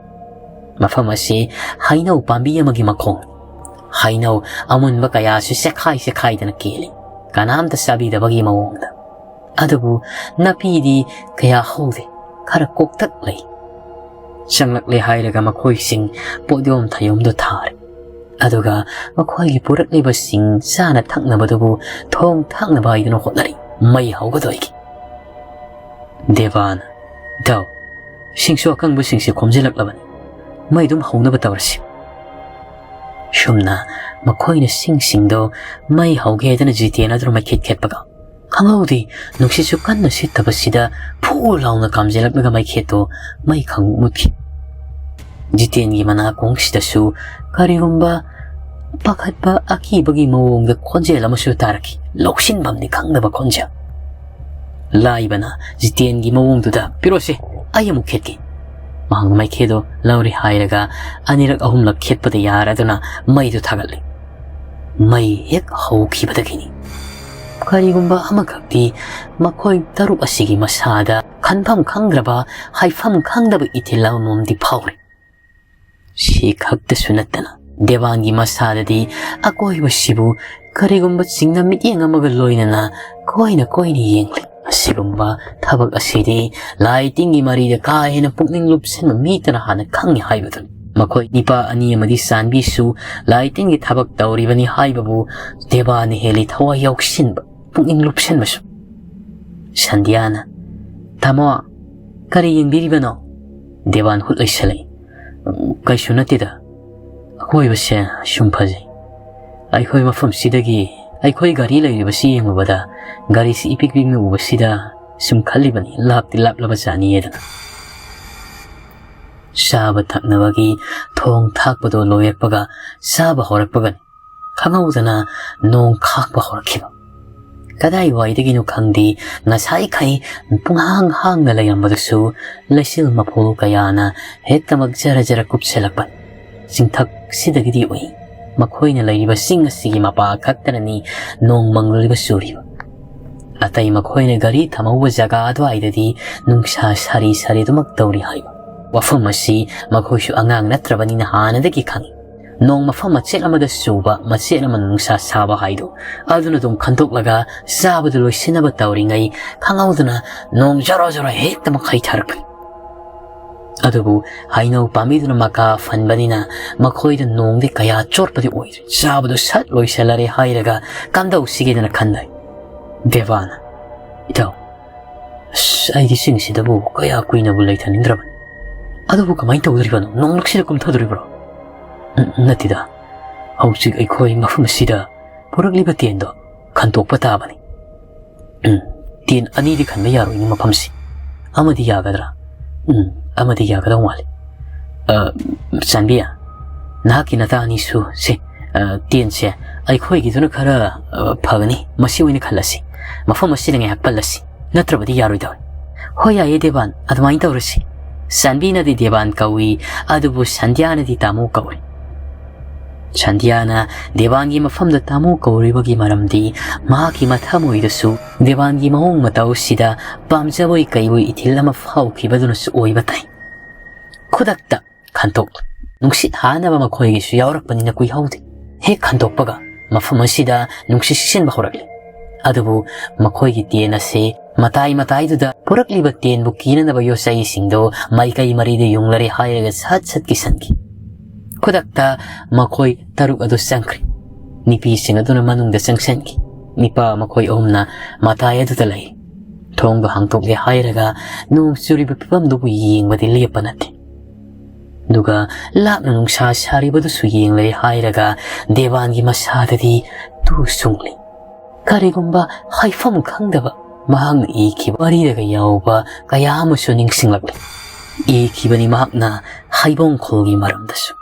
ꯃꯐꯝ ꯑꯁꯤ ꯍꯩꯅꯧ ꯄꯥꯝꯕꯤ ꯑꯃꯒꯤ ꯃꯈꯣꯡ, ꯍꯩꯅꯧ ꯑꯃꯨꯟꯕ ꯀꯌꯥꯁꯨ ꯆꯦꯈꯥꯏ ꯆꯦꯈꯥꯏꯗꯅ ꯀꯦꯜꯂꯤ, ꯀꯅꯥꯝꯇ ꯆꯥꯕꯤꯗꯕꯒꯤ ꯃꯑꯣꯡꯗ꯫ ꯑꯗꯨꯕꯨ ꯅꯥꯄꯤꯗꯤ ꯀꯌꯥ ꯍꯧꯗꯦ, ꯈꯔ ꯀꯣꯛꯇꯛ ꯂꯩ꯫ ꯆꯪꯂꯛꯂꯦ ꯍꯥꯏꯔꯒ ꯃꯈꯣꯏꯁꯤꯡ ꯄꯣꯠꯌꯣꯝ ꯊꯌꯣꯝꯗꯨ ꯊꯥꯔꯦ꯫ ꯑꯗꯨꯒ ꯃꯈꯣꯏꯒꯤ ꯄꯨꯔꯛꯂꯤꯕꯁꯤꯡ ꯆꯥꯅ ꯊꯛꯅꯕꯗꯨꯕꯨ ꯊꯣꯡ ꯊꯥꯛꯅꯕ ꯍꯥꯏꯗꯨꯅ ꯍꯣꯠꯅꯔꯤ꯫ ꯃꯩ ꯍꯧꯒꯗꯣꯏꯒꯤ꯫ ꯗꯦꯕꯥꯟ, "ꯏꯇꯥꯎ, ꯁꯤꯡꯁꯨ ꯑꯀꯪꯕꯁꯤꯡꯁꯦ ꯈꯣꯝꯖꯤꯜꯂꯛꯂꯕꯅꯤ꯫ ꯃꯩ ꯑꯗꯨꯝ ꯍꯧꯅꯕ ꯇꯧꯔꯁꯤ꯫" ꯁꯨꯝꯅ ꯃꯈꯣꯏꯅ ꯁꯤꯡꯁꯤꯡꯗꯣ ꯃꯩ ꯍꯧꯒꯦ ꯍꯥꯏꯗꯅ ꯖꯤꯇꯦꯟ ꯑꯗꯨꯅ ꯃꯩꯈꯦꯠ ꯈꯦꯠꯄꯒ, ꯈꯪꯍꯧꯗꯦ, ꯅꯨꯡꯁꯤꯠꯁꯨ ꯀꯟꯅ ꯁꯤꯠꯇꯕꯁꯤꯗ ꯐꯨ ꯂꯥꯎꯅ ꯀꯥꯝꯖꯤꯜꯂꯛꯂꯒ ꯃꯩꯈꯦꯠꯇꯣ ꯃꯩ ꯈꯪ ꯃꯨꯠꯈꯤ꯫ ꯖꯤꯇꯦꯟꯒꯤ ꯃꯅꯥꯀꯣꯡꯁꯤꯗꯁꯨ ꯀꯔꯤꯒꯨꯝꯕ ꯄꯥꯈꯠꯄ ꯑꯀꯤꯕꯒꯤ ꯃꯑꯣꯡꯗ ꯈꯣꯟꯖꯦꯜ ꯑꯃꯁꯨ ꯇꯥꯔꯛꯈꯤ꯫ ꯂꯧꯁꯤꯟꯐꯝꯗꯤ ꯈꯪꯗꯕ ꯈꯣꯟꯖꯦꯜ꯫ ꯂꯥꯏꯕꯅ ꯖꯤꯇꯦꯟꯒꯤ ꯃꯑꯣꯡꯗꯨꯗ, "ꯄꯤꯔꯣꯁꯦ, ꯑꯩ ꯑꯃꯨꯛ ꯈꯦꯠꯀꯦ"꯫ ꯃꯍꯥꯛꯅ ꯃꯩꯈꯦꯗꯣ ꯂꯧꯔꯦ ꯍꯥꯏꯔꯒ ꯑꯅꯤꯔꯛ ꯑꯍꯨꯝꯂꯛ ꯈꯦꯠꯄꯗ ꯌꯥꯔꯗꯨꯅ ꯃꯩꯗꯨ ꯊꯥꯒꯠꯂꯤ꯫ ꯃꯩ ꯍꯦꯛ ꯍꯧꯈꯤꯕꯗꯒꯤꯅꯤ ꯀꯔꯤꯒꯨꯝꯕ ꯑꯃꯈꯛꯇꯤ ꯃꯈꯣꯏ ꯇꯔꯨꯛ ꯑꯁꯤꯒꯤ ꯃꯁꯥꯗ ꯈꯟꯐꯝ ꯈꯪꯗ꯭ꯔꯕ, ꯍꯥꯏꯐꯝ ꯈꯪꯗꯕ ꯏꯊꯤꯜ ꯑꯃꯃꯝꯗꯤ ꯐꯥꯎꯔꯤ꯫ ꯁꯤ ꯈꯛꯇꯁꯨ ꯅꯠꯇꯅ ꯗꯦꯕꯥꯟꯒꯤ ꯃꯁꯥꯗꯗꯤ ꯑꯀꯣꯏꯕꯁꯤꯕꯨ ꯀꯔꯤꯒꯨꯝꯕ ꯆꯤꯡꯅ ꯃꯤꯠꯌꯦꯡ ꯑꯃꯒ ꯂꯣꯏꯅꯅ ꯀꯣꯏꯅ ꯀꯣꯏꯅ ꯌꯦꯡꯂꯤ꯫ ꯑꯁꯤꯒꯨꯝꯕ ꯊꯕꯛ ꯑꯁꯤꯗꯤ ꯂꯥꯏ ꯇꯤꯟꯒꯤ ꯃꯔꯤꯗ ꯀꯥ ꯍꯦꯟꯅ ꯄꯨꯛꯅꯤꯡ ꯂꯨꯞꯁꯤꯟꯕ ꯃꯤꯇꯅ ꯍꯥꯟꯅ ꯈꯪꯉꯤ ꯍꯥꯏꯕꯗꯨꯅꯤ꯫ ꯃꯈꯣꯏ ꯅꯤꯄꯥ ꯑꯅꯤ ꯑꯃꯗꯤ ꯆꯥꯟꯕꯤꯁꯨ ꯂꯥꯏ ꯇꯤꯟꯒꯤ ꯊꯕꯛ ꯇꯧꯔꯤꯕꯅꯤ ꯍꯥꯏꯕꯕꯨ ꯗꯦꯕꯥꯅ ꯍꯦꯜꯂꯤ ꯊꯋꯥꯏ ꯌꯥꯎꯁꯤꯟꯕ, ꯄꯨꯛꯅꯤꯡ ꯂꯨꯞꯁꯤꯟꯕꯁꯨ꯫ ꯁꯟꯙ꯭ꯌꯥꯅ, "ꯇꯥꯃꯣ, ꯀꯔꯤ ꯌꯦꯡꯕꯤꯔꯤꯕꯅꯣ?" ꯗꯦꯕꯥꯟ ꯍꯨꯠ ꯂꯩꯁꯜꯂꯛꯏ꯫ "ꯀꯩꯁꯨ ꯅꯠꯇꯦꯗ꯫ ꯑꯀꯣꯏꯕꯁꯦ ꯁꯨꯝ ꯐꯖꯩ꯫ ꯑꯩꯈꯣꯏ ꯃꯐꯝꯁꯤꯗꯒꯤ ꯑꯩꯈꯣꯏ ꯒꯥꯔꯤ ꯂꯩꯔꯤꯕꯁꯤ ꯌꯦꯡꯂꯨꯕꯗ ꯒꯥꯔꯤꯁꯤ ꯏꯄꯤꯛ ꯄꯤꯛꯅ ꯎꯕꯁꯤꯗ ꯁꯨꯝ ꯈꯜꯂꯤꯕꯅꯤ, ꯂꯥꯞꯇꯤ ꯂꯥꯞꯂꯕ ꯖꯥꯠꯅꯤꯌꯦꯗꯅ"꯫ ꯆꯥꯕ ꯊꯛꯅꯕꯒꯤ ꯊꯣꯡ ꯊꯥꯛꯄꯗꯣ ꯂꯣꯏꯔꯛꯄꯒ, ꯆꯥꯕ ꯍꯧꯔꯛꯄꯒꯅꯤ ꯈꯪꯍꯧꯗꯅ ꯅꯣꯡ ꯈꯥꯛꯄ ꯍꯧꯔꯛꯈꯤꯕ꯫ ꯀꯗꯥꯏꯋꯥꯏꯗꯒꯤꯅꯣ ꯈꯪꯗꯦ, ꯉꯁꯥꯏꯈꯩ ꯄꯨꯡꯍꯥꯡ ꯍꯥꯡꯅ ꯂꯩꯔꯝꯕꯗꯨꯁꯨ ꯂꯩꯆꯤꯜ ꯃꯐꯨꯜ ꯀꯌꯥꯅ ꯍꯦꯛꯇꯃꯛ ꯖꯔ ꯖꯔ ꯀꯨꯞꯁꯤꯜꯂꯛꯄ꯫ ꯆꯤꯡꯊꯛꯁꯤꯗꯒꯤꯗꯤ ꯎꯏ, ꯃꯈꯣꯏꯅ ꯂꯩꯔꯤꯕ ꯆꯤꯡ ꯑꯁꯤꯒꯤ ꯃꯄꯥ ꯈꯛꯇꯅꯅꯤ ꯅꯣꯡ ꯃꯪꯂꯨꯔꯤꯕ ꯆꯨꯔꯤꯕ꯫ ꯑꯇꯩ ꯃꯈꯣꯏꯅ ꯒꯥꯔꯤ ꯊꯝꯍꯧꯕ ꯖꯒꯥ ꯑꯗꯨꯋꯥꯏꯗꯗꯤ ꯅꯨꯡꯁꯥ ꯁꯥꯔꯤ ꯁꯥꯔꯤ ꯑꯗꯨꯃꯛ ꯇꯧꯔꯤ ꯍꯥꯏꯕ꯫ ꯋꯥꯐꯝ ꯑꯁꯤ ꯃꯈꯣꯏꯁꯨ ꯑꯉꯥꯡ ꯅꯠꯇ꯭ꯔꯕꯅꯤꯅ ꯍꯥꯟꯅꯗꯒꯤ ꯈꯪꯏ꯫ ꯅꯣꯡ ꯃꯐꯝ ꯃꯆꯦꯠ ꯑꯃꯗ ꯆꯨꯕ, ꯃꯆꯦꯠ ꯑꯃ ꯅꯨꯡꯁꯥ ꯁꯥꯕ ꯍꯥꯏꯗꯣ ꯑꯗꯨꯅ ꯑꯗꯨꯝ ꯈꯟꯗꯣꯛꯂꯒ ꯆꯥꯕꯗꯨ ꯂꯣꯏꯁꯤꯟꯅꯕ ꯇꯧꯔꯤꯉꯩ ꯈꯪꯍꯧꯗꯅ ꯅꯣꯡ ꯖꯔꯣ ꯖꯔꯣ ꯍꯦꯛꯇ ꯃꯈꯩ ꯊꯥꯔꯛꯄꯅꯤ꯫ ꯑꯗꯨꯕꯨ ꯍꯩꯅꯧ ꯄꯥꯝꯕꯤꯗꯨꯅ ꯃꯀꯥ ꯐꯟꯕꯅꯤꯅ ꯃꯈꯣꯏꯗ ꯅꯣꯡꯗꯤ ꯀꯌꯥ ꯆꯣꯠꯄꯗꯤ ꯑꯣꯏꯗ꯭ꯔꯦ꯫ ꯆꯥꯕꯗꯨ ꯁꯠ ꯂꯣꯏꯁꯤꯜꯂꯔꯦ ꯍꯥꯏꯔꯒ ꯀꯝꯗꯧꯁꯤꯒꯦꯗꯅ ꯈꯟꯅꯩ꯫ ꯗꯦꯕꯥꯅ, "ꯏꯇꯥꯎ, ꯑꯁ, ꯑꯩꯗꯤ ꯆꯤꯡꯁꯤꯗꯕꯨ ꯀꯌꯥ ꯀꯨꯏꯅꯕꯨ ꯂꯩꯊꯅꯤꯡꯗ꯭ꯔꯕꯅꯤ꯫ ꯑꯗꯨꯕꯨ ꯀꯃꯥꯏꯅ ꯇꯧꯗꯣꯔꯤꯕꯅꯣ? ꯅꯣꯡꯂꯛꯁꯤꯗ ꯀꯨꯝꯊꯗꯣꯔꯤꯕ꯭ꯔꯣ?" "ꯎꯝ, ꯅꯠꯇꯦꯗ, ꯍꯧꯖꯤꯛ ꯑꯩꯈꯣꯏ ꯃꯐꯝ ꯑꯁꯤꯗ ꯄꯨꯔꯛꯂꯤꯕ ꯇꯦꯟꯗꯣ ꯈꯟꯇꯣꯛꯄ ꯇꯥꯕꯅꯤ"꯫ ꯎꯝ, ꯇꯦꯟ ꯑꯅꯤꯗꯤ ꯈꯟꯕ ꯌꯥꯔꯣꯏꯅꯦ ꯃꯐꯝꯁꯤ꯫ ꯑꯃꯗꯤ ꯌꯥꯒꯗ꯭ꯔꯥ? ꯎꯝ, ꯑꯃꯗꯤ ꯌꯥꯒꯗꯧ ꯃꯥꯜꯂꯤ꯫ ꯑ, ꯆꯥꯟꯕꯤ, ꯅꯍꯥꯛꯀꯤ ꯅꯆꯥ ꯑꯅꯤꯁꯨ ꯁꯦ, ꯑ, ꯇꯦꯟꯁꯦ ꯑꯩꯈꯣꯏꯒꯤꯗꯨꯅ ꯈꯔ, ꯑ, ꯐꯒꯅꯤ꯫ ꯃꯁꯤ ꯑꯣꯏꯅ ꯈꯜꯂꯁꯤ꯫ ꯃꯐꯝ ꯑꯁꯤꯗ ꯉꯥꯏꯍꯥꯛ ꯄꯜꯂꯁꯤ꯫ ꯅꯠꯇ꯭ꯔꯕꯗꯤ ꯌꯥꯔꯣꯏꯗꯧꯔꯦ꯫ ꯍꯣꯏ, ꯌꯥꯏꯌꯦ ꯗꯦꯕꯥꯟ, ꯑꯗꯨꯃꯥꯏꯅ ꯇꯧꯔꯁꯤ꯫ ꯆꯥꯟꯕꯤꯅꯗꯤ ꯗꯦꯕꯥꯟ ꯀꯧꯏ, ꯑꯗꯨꯕꯨ ꯁꯟꯙ꯭ꯌꯥꯅꯗꯤ ꯇꯥꯃꯣ ꯀꯧꯏ꯫ ꯁꯟꯙ꯭ꯌꯥꯅ ꯗꯦꯕꯥꯟꯒꯤ ꯃꯐꯝꯗ ꯇꯥꯃꯣ ꯀꯧꯔꯤꯕꯒꯤ ꯃꯔꯝꯗꯤ ꯃꯍꯥꯛꯀꯤ ꯃꯊꯃꯣꯏꯗꯁꯨ ꯗꯦꯕꯥꯟꯒꯤ ꯃꯑꯣꯡ ꯃꯇꯧꯁꯤꯗ ꯄꯥꯝꯖꯕꯣꯏ ꯀꯩꯕꯣꯏ ꯏꯊꯤꯜ ꯑꯃ ꯐꯥꯎꯈꯤꯕꯗꯨꯅꯁꯨ ꯑꯣꯏꯕ ꯇꯥꯏ꯫ ꯈꯨꯗꯛꯇ ꯈꯟꯇꯣꯛꯂꯦ꯫ ꯅꯨꯡꯁꯤꯠ ꯍꯥꯅꯕ ꯃꯈꯣꯏꯒꯤꯁꯨ ꯌꯥꯎꯔꯛꯄꯅꯤꯅ ꯀꯨꯏꯍꯧꯗꯦ꯫ ꯍꯦꯛ ꯈꯟꯇꯣꯛꯄꯒ ꯃꯐꯝ ꯑꯁꯤꯗ ꯅꯨꯡꯁꯤꯠ ꯁꯤꯠꯆꯤꯟꯕ ꯍꯧꯔꯛꯂꯦ꯫ ꯑꯗꯨꯕꯨ ꯃꯈꯣꯏꯒꯤ ꯇꯦꯟ ꯑꯁꯤ ꯃꯇꯥꯏ ꯃꯇꯥꯏꯗꯨꯗ ꯄꯨꯔꯛꯂꯤꯕ ꯇꯦꯟꯕꯨ ꯀꯤꯅꯅꯕ ꯌꯣꯠꯆꯩꯁꯤꯡꯗꯨ ꯃꯥꯏꯀꯩ ꯃꯔꯤꯗ ꯌꯨꯡꯂꯔꯦ ꯍꯥꯏꯔꯒ ꯁꯠ ꯁꯠ ꯀꯤꯁꯟꯈꯤ꯫ ꯈꯨꯗꯛꯇ ꯃꯈꯣꯏ ꯇꯔꯨꯛ ꯑꯗꯨ ꯆꯪꯈ꯭ꯔꯦ꯫ ꯅꯨꯄꯤꯁꯤꯡ ꯑꯗꯨꯅ ꯃꯅꯨꯡꯗ ꯆꯪꯁꯤꯟꯈꯤ꯫ ꯅꯨꯄꯥ ꯃꯈꯣꯏ ꯑꯍꯨꯝꯅ ꯃꯇꯥꯏ ꯑꯗꯨꯗ ꯂꯩ꯫ ꯊꯣꯡꯗꯨ ꯍꯥꯡꯗꯣꯛꯂꯦ ꯍꯥꯏꯔꯒ ꯅꯣꯡ ꯆꯨꯔꯤꯕ ꯐꯤꯕꯝꯗꯨꯕꯨ ꯌꯦꯡꯕꯗꯤ ꯂꯦꯞꯄ ꯅꯠꯇꯦ꯫ ꯑꯗꯨꯒ ꯂꯥꯞꯅ ꯅꯨꯡꯁꯥ ꯁꯥꯔꯤꯕꯗꯨꯁꯨ ꯌꯦꯡꯂꯦ ꯍꯥꯏꯔꯒ ꯗꯦꯕꯥꯟꯒꯤ ꯃꯁꯥꯗꯗꯤ ꯇꯨ ꯁꯨꯡꯂꯤ꯫ ꯀꯔꯤꯒꯨꯝꯕ ꯍꯥꯏꯐꯝ ꯈꯪꯗꯕ ꯃꯍꯥꯛꯅ ꯏꯈꯤꯕ ꯋꯥꯔꯤꯗꯒ ꯌꯥꯎꯕ ꯀꯌꯥ ꯑꯃꯁꯨ ꯅꯤꯡꯁꯤꯡꯂꯛꯂꯤ꯫ ꯏꯈꯤꯕꯅꯤ ꯃꯍꯥꯛꯅ ꯍꯩꯕꯣꯡ ꯈꯨꯜꯒꯤ ꯃꯔꯝꯗꯁꯨ꯫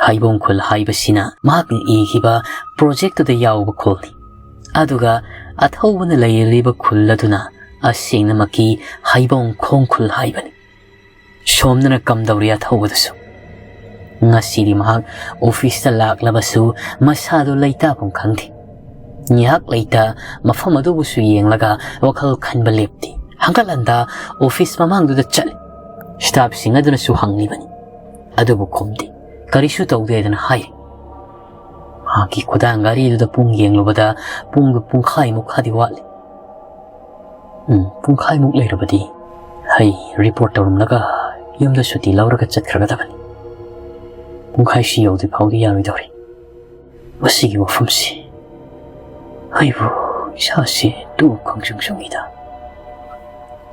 ꯍꯩꯕꯣꯡ ꯈꯨꯜ ꯍꯥꯏꯕꯁꯤꯅ ꯃꯍꯥꯛꯅ ꯏꯈꯤꯕ ꯄ꯭ꯔꯣꯖꯦꯛꯇꯨꯗ ꯌꯥꯎꯕ ꯈꯨꯜꯅꯤ꯫ ꯑꯗꯨꯒ ꯑꯊꯧꯕꯅ ꯂꯩꯔꯤꯕ ꯈꯨꯜ ꯑꯗꯨꯅ ꯑꯁꯦꯡꯅꯃꯛꯀꯤ ꯍꯩꯕꯣꯡ ꯈꯣꯡ ꯈꯨꯜ ꯍꯥꯏꯕꯅꯤ꯫ ꯁꯣꯝꯗꯅ ꯀꯝꯗꯧꯔꯤ ꯑꯊꯧꯕꯗꯨꯁꯨ? ꯉꯁꯤꯗꯤ ꯃꯍꯥꯛ ꯑꯣꯐꯤꯁꯇ ꯂꯥꯛꯂꯕꯁꯨ ꯃꯁꯥꯗꯨ ꯂꯩꯇꯥꯐꯝ ꯈꯪꯗꯦ꯫ ꯉꯥꯏꯍꯥꯛ ꯂꯩꯇ ꯃꯐꯝ ꯑꯗꯨꯕꯨꯁꯨ ꯌꯦꯡꯂꯒ ꯋꯥꯈꯜ ꯈꯟꯕ ꯂꯦꯞꯇꯦ꯫ ꯍꯟꯒꯠ ꯍꯟꯗ ꯑꯣꯐꯤꯁ ꯃꯃꯥꯡꯗꯨꯗ ꯆꯠꯂꯤ꯫ ꯁ꯭ꯇꯥꯐꯁꯤꯡ ꯑꯗꯨꯅꯁꯨ ꯍꯪꯂꯤꯕꯅꯤ, ꯑꯗꯨꯕꯨ ꯈꯨꯝꯗꯦ꯫ ꯀꯔꯤꯁꯨ ꯇꯧꯗꯦꯗꯅ ꯍꯥꯏ꯫ ꯃꯍꯥꯛꯀꯤ ꯈꯨꯗꯥꯡ ꯘꯔꯤꯗꯨꯗ ꯄꯨꯡ ꯌꯦꯡꯂꯨꯕꯗ ꯄꯨꯡꯗꯨ ꯄꯨꯡꯈꯥꯏꯃꯨꯛ ꯈꯔꯗꯤ ꯋꯥꯠꯂꯤ꯫ ꯎꯝ, ꯄꯨꯡꯈꯥꯏꯃꯨꯛ ꯂꯩꯔꯕꯗꯤ ꯑꯩ ꯔꯤꯄꯣꯔꯠ ꯇꯧꯔꯝꯂꯒ ꯌꯨꯝꯗ ꯁꯨꯇꯤ ꯂꯧꯔꯒ ꯆꯠꯈ꯭ꯔꯒꯗꯕꯅꯤ꯫ ꯄꯨꯡꯈꯥꯏꯁꯤ ꯌꯧꯗ꯭ꯔꯤ ꯐꯥꯎꯗꯤ ꯌꯥꯔꯣꯏꯗꯧꯔꯤ꯫ ꯃꯁꯤꯒꯤ ꯋꯥꯐꯝꯁꯤ ꯑꯩꯕꯨ ꯏꯁꯥꯁꯤ ꯇꯨ ꯈꯪꯆꯨꯡ ꯆꯨꯡꯉꯤꯗ꯫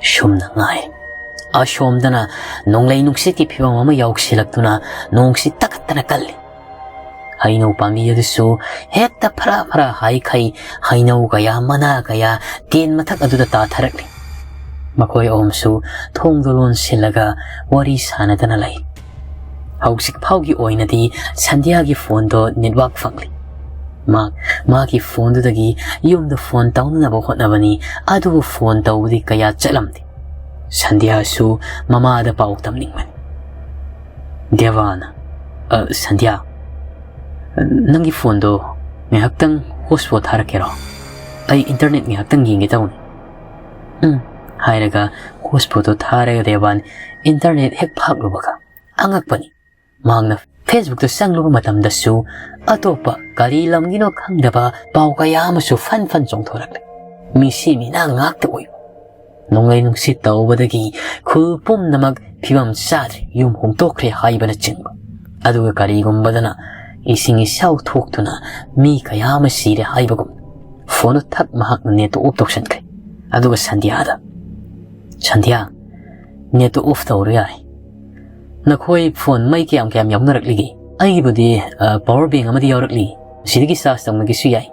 ꯁꯨꯝꯅ ꯉꯥꯏ꯫ ꯑꯁꯣꯝꯗꯅ ꯅꯣꯡꯂꯩ ꯅꯨꯡꯁꯤꯠꯀꯤ ꯐꯤꯕꯝ ꯑꯃ ꯌꯥꯎꯁꯤꯜꯂꯛꯇꯨꯅ ꯅꯣꯡꯁꯤ ꯇꯥꯈꯠꯇꯅ ꯀꯜꯂꯤ꯫ ꯍꯩꯅꯧ ꯄꯥꯝꯕꯤ ꯑꯗꯨꯁꯨ ꯍꯦꯛꯇ ꯐꯔꯥ ꯐꯔꯥ ꯍꯥꯏꯈꯩ ꯍꯩꯅꯧ ꯀꯌꯥ, ꯃꯅꯥ ꯀꯌꯥ ꯇꯦꯟ ꯃꯊꯛ ꯑꯗꯨꯗ ꯇꯥꯊꯔꯛꯂꯤ꯫ ꯃꯈꯣꯏ ꯑꯍꯨꯝꯁꯨ ꯊꯣꯡꯗꯣ ꯂꯣꯟꯁꯤꯜꯂꯒ ꯋꯥꯔꯤ ꯁꯥꯅꯗꯅ ꯂꯩ꯫ ꯍꯧꯖꯤꯛ ꯐꯥꯎꯒꯤ ꯑꯣꯏꯅꯗꯤ ꯁꯟꯙ꯭ꯌꯥꯒꯤ ꯐꯣꯟꯗꯣ ꯅꯦꯠꯋꯥꯛ ꯐꯪꯂꯤ꯫ ꯃꯥ, ꯃꯥꯒꯤ ꯐꯣꯟꯗꯨꯗꯒꯤ ꯌꯨꯝꯗ ꯐꯣꯟ ꯇꯧꯅꯅꯕ ꯍꯣꯠꯅꯕꯅꯤ, ꯑꯗꯨꯕꯨ ꯐꯣꯟ ꯇꯧꯕꯗꯤ ꯀꯌꯥ ꯆꯠꯂꯝꯗꯦ꯫ ꯁꯟꯙ꯭ꯌꯥꯁꯨ ꯃꯃꯥꯗ ꯄꯥꯎ ꯇꯝꯅꯤꯡꯕꯅꯤ꯫ ꯗꯦꯕꯥꯅ, "ꯑ, ꯁꯟꯙ꯭ꯌꯥ, ꯅꯪꯒꯤ ꯐꯣꯟꯗꯣ ꯉꯥꯏꯍꯥꯛꯇꯪ ꯍꯣꯠꯁꯄꯣꯠ ꯊꯥꯔꯛꯀꯦꯔꯣ? ꯑꯩ ꯏꯟꯇꯔꯅꯦꯠ ꯉꯥꯏꯍꯥꯛꯇꯪ ꯌꯦꯡꯒꯦ ꯇꯧꯅꯤ꯫" "ꯎꯝ," ꯍꯥꯏꯔꯒ ꯍꯣꯠꯁꯄꯣꯠꯇꯣ ꯊꯥꯔꯒ ꯗꯦꯕꯥꯟ ꯏꯟꯇꯔꯅꯦꯠ ꯍꯦꯛ ꯐꯥꯛꯂꯨꯕꯒ ꯑꯉꯛꯄꯅꯤ꯫ ꯃꯍꯥꯛꯅ ꯐꯦꯁꯕꯨꯛꯇ ꯆꯪꯂꯨꯕ ꯃꯇꯝꯗꯁꯨ ꯑꯇꯣꯞꯄ ꯀꯔꯤ ꯂꯝꯒꯤꯅꯣ ꯈꯪꯗꯕ ꯄꯥꯎ ꯀꯌꯥ ꯑꯃꯁꯨ ꯐꯟ ꯐꯟ ꯆꯣꯡꯊꯣꯔꯛꯂꯦ꯫ ꯃꯤꯁꯤ ꯃꯤꯅꯥ ꯉꯥꯛꯇ ꯑꯣꯏꯕ꯫ ꯅꯣꯡꯂꯩ ꯅꯨꯡꯁꯤꯠ ꯇꯧꯕꯗꯒꯤ ꯈꯨꯜ ꯄꯨꯝꯅꯃꯛ ꯐꯤꯕꯝ ꯆꯥꯗ꯭ꯔꯦ, ꯌꯨꯝ ꯍꯣꯡꯗꯣꯛꯈ꯭ꯔꯦ ꯍꯥꯏꯕꯅꯆꯤꯡꯕ꯫ ꯑꯗꯨꯒ ꯀꯔꯤꯒꯨꯝꯕꯗꯅ ꯏꯁꯤꯡ ꯏꯆꯥꯎ ꯊꯣꯛꯇꯨꯅ ꯃꯤ ꯀꯌꯥ ꯑꯃ ꯁꯤꯔꯦ ꯍꯥꯏꯕꯒꯨꯝ꯫ ꯐꯣꯟꯗꯨ ꯊꯛ ꯃꯍꯥꯛꯅ ꯅꯦꯠꯇꯨ ꯑꯣꯐ ꯇꯧꯁꯟꯈ꯭ꯔꯦ꯫ ꯑꯗꯨꯒ ꯁꯟꯙ꯭ꯌꯥꯗ, "ꯁꯟꯙ꯭ꯌꯥ, ꯅꯦꯠꯇꯨ ꯑꯣꯐ ꯇꯧꯔꯣ ꯌꯥꯔꯦ꯫ ꯅꯈꯣꯏ ꯐꯣꯟ ꯃꯩ ꯀꯌꯥꯝ ꯀꯌꯥꯝ ꯌꯥꯎꯅꯔꯛꯂꯤꯒꯦ? ꯑꯩꯒꯤꯕꯨꯗꯤ, ꯑ, ꯄꯋꯥꯔ ꯕꯦꯡ ꯑꯃꯗꯤ ꯌꯥꯎꯔꯛꯂꯤ꯫ ꯁꯤꯗꯒꯤ ꯆꯥꯔꯖ ꯇꯧꯅꯒꯦꯁꯨ ꯌꯥꯏ꯫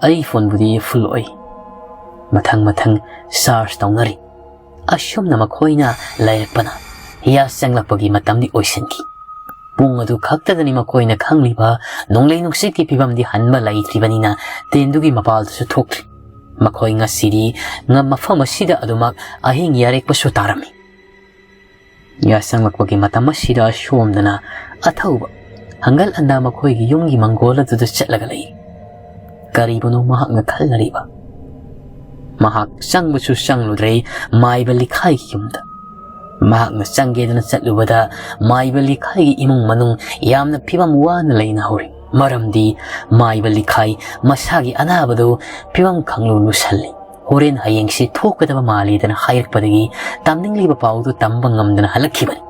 ꯑꯩ ꯐꯣꯟꯕꯨꯗꯤ ꯐꯨꯜ ꯑꯣꯏ꯫" ꯃꯊꯪ ꯃꯊꯪ ꯆꯥꯔꯖ ꯇꯧꯅꯔꯤ꯫ ꯑꯁꯨꯝꯅ ꯃꯈꯣꯏꯅ ꯂꯩꯔꯛꯄꯅ ꯌꯥ ꯆꯪꯂꯛꯄꯒꯤ ꯃꯇꯝꯗꯤ ꯑꯣꯏꯁꯤꯟꯈꯤ꯫ ꯄꯨꯡ ꯑꯗꯨ ꯈꯛꯇꯗꯅꯤ ꯃꯈꯣꯏꯅ ꯈꯪꯂꯤꯕ꯫ ꯅꯣꯡꯂꯩ ꯅꯨꯡꯁꯤꯠꯀꯤ ꯐꯤꯕꯝꯗꯤ ꯍꯟꯕ ꯂꯩꯇ꯭ꯔꯤꯕꯅꯤꯅ ꯇꯦꯟꯗꯨꯒꯤ ꯃꯄꯥꯜꯗꯁꯨ ꯊꯣꯛꯇ꯭ꯔꯤ꯫ ꯃꯈꯣꯏ ꯉꯁꯤꯗꯤ ꯉ-, ꯃꯐꯝ ꯑꯁꯤꯗ ꯑꯗꯨꯃꯛ ꯑꯍꯤꯡ ꯌꯥꯔꯦꯛꯄꯁꯨ ꯇꯥꯔꯝꯃꯤ꯫ ꯌꯥꯆꯪꯂꯛꯄꯒꯤ ꯃꯇꯝ ꯑꯁꯤꯗ ꯁꯣꯝꯗꯅ ꯑꯊꯧꯕ ꯍꯪꯒꯜ ꯑꯟꯗꯥ ꯃꯈꯣꯏꯒꯤ ꯌꯨꯝꯒꯤ ꯃꯪꯒꯣꯜ ꯑꯗꯨꯗ ꯆꯠꯂꯒ ꯂꯩ꯫ ꯀꯔꯤꯕꯨꯅꯣ ꯃꯍꯥꯛꯅ ꯈꯜꯂꯔꯤꯕ? ꯃꯍꯥꯛ ꯆꯪꯕꯁꯨ ꯆꯪꯂꯨꯗ꯭ꯔꯦ ꯃꯥꯏꯕ ꯂꯤꯈꯥꯏꯒꯤ ꯌꯨꯝꯗ꯫ ꯃꯍꯥꯛꯅ ꯆꯪꯒꯦꯗꯅ ꯆꯠꯂꯨꯕꯗ ꯃꯥꯏꯕ ꯂꯤꯈꯥꯏꯒꯤ ꯏꯃꯨꯡ ꯃꯅꯨꯡ ꯌꯥꯝꯅ ꯐꯤꯕꯝ ꯋꯥꯅ ꯂꯩꯅꯍꯧꯔꯤ꯫ ꯃꯔꯝꯗꯤ ꯃꯥꯏꯕ ꯂꯤꯈꯥꯏ ꯃꯁꯥꯒꯤ ꯑꯅꯥꯕꯗꯨ ꯐꯤꯕꯝ ꯈꯪꯂꯨ ꯂꯨꯁꯜꯂꯤ꯫ ꯍꯣꯔꯦꯟ ꯍꯌꯦꯡꯁꯤ ꯊꯣꯛꯀꯗꯕ ꯃꯥꯜꯂꯤꯗꯅ ꯍꯥꯏꯔꯛꯄꯗꯒꯤ ꯇꯝꯅꯤꯡꯂꯤꯕ ꯄꯥꯎꯗꯨ ꯇꯝꯕ ꯉꯝꯗꯅ ꯍꯜꯂꯛꯈꯤꯕꯅꯤ꯫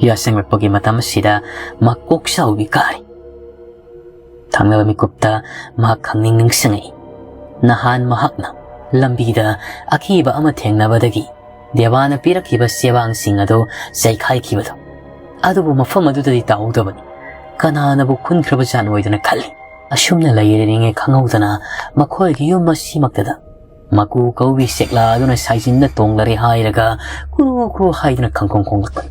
ꯌꯥꯆꯪꯂꯛꯄꯒꯤ ꯃꯇꯝ ꯑꯁꯤꯗ ꯃꯀꯣꯛ ꯆꯥꯎꯕꯤ ꯀꯥꯔꯤ꯫ ꯊꯪꯅꯕ ꯃꯤꯀꯨꯞꯇ ꯃꯍꯥꯛ ꯈꯪꯅꯤꯡ ꯅꯤꯡꯁꯤꯡꯉꯛꯏ꯫ ꯅꯍꯥꯟ ꯃꯍꯥꯛꯅ ꯂꯝꯕꯤꯗ ꯑꯀꯤꯕ ꯑꯃ ꯊꯦꯡꯅꯕꯗꯒꯤ ꯗꯦꯕꯥꯅ ꯄꯤꯔꯛꯈꯤꯕ ꯆꯦꯕꯥꯡꯁꯤꯡ ꯑꯗꯨ ꯆꯩꯈꯥꯏꯈꯤꯕꯗꯨ꯫ ꯑꯗꯨꯕꯨ ꯃꯐꯝ ꯑꯗꯨꯗꯗꯤ ꯇꯥꯍꯧꯗꯕꯅꯤ꯫ ꯀꯅꯥꯅꯕꯨ ꯈꯨꯟꯈ꯭ꯔꯕ ꯖꯥꯠꯅꯣꯏꯗꯅ ꯈꯜꯂꯤ꯫ ꯑꯁꯨꯝꯅ ꯂꯩꯔꯤꯉꯩ ꯈꯪꯍꯧꯗꯅ ꯃꯈꯣꯏꯒꯤ ꯌꯨꯝ ꯑꯁꯤꯃꯛꯇꯗ ꯃꯀꯨ ꯀꯧꯕꯤ ꯁꯦꯛꯂꯥꯗꯨꯅ ꯁꯥꯏꯖꯤꯟꯗ ꯇꯣꯡꯂꯔꯦ ꯍꯥꯏꯔꯒ ꯀ꯭ꯔꯨ ꯀ꯭ꯔꯨ ꯍꯥꯏꯗꯨꯅ ꯈꯪꯈꯣꯡ ꯈꯣꯡꯂꯛꯄꯅꯤ꯫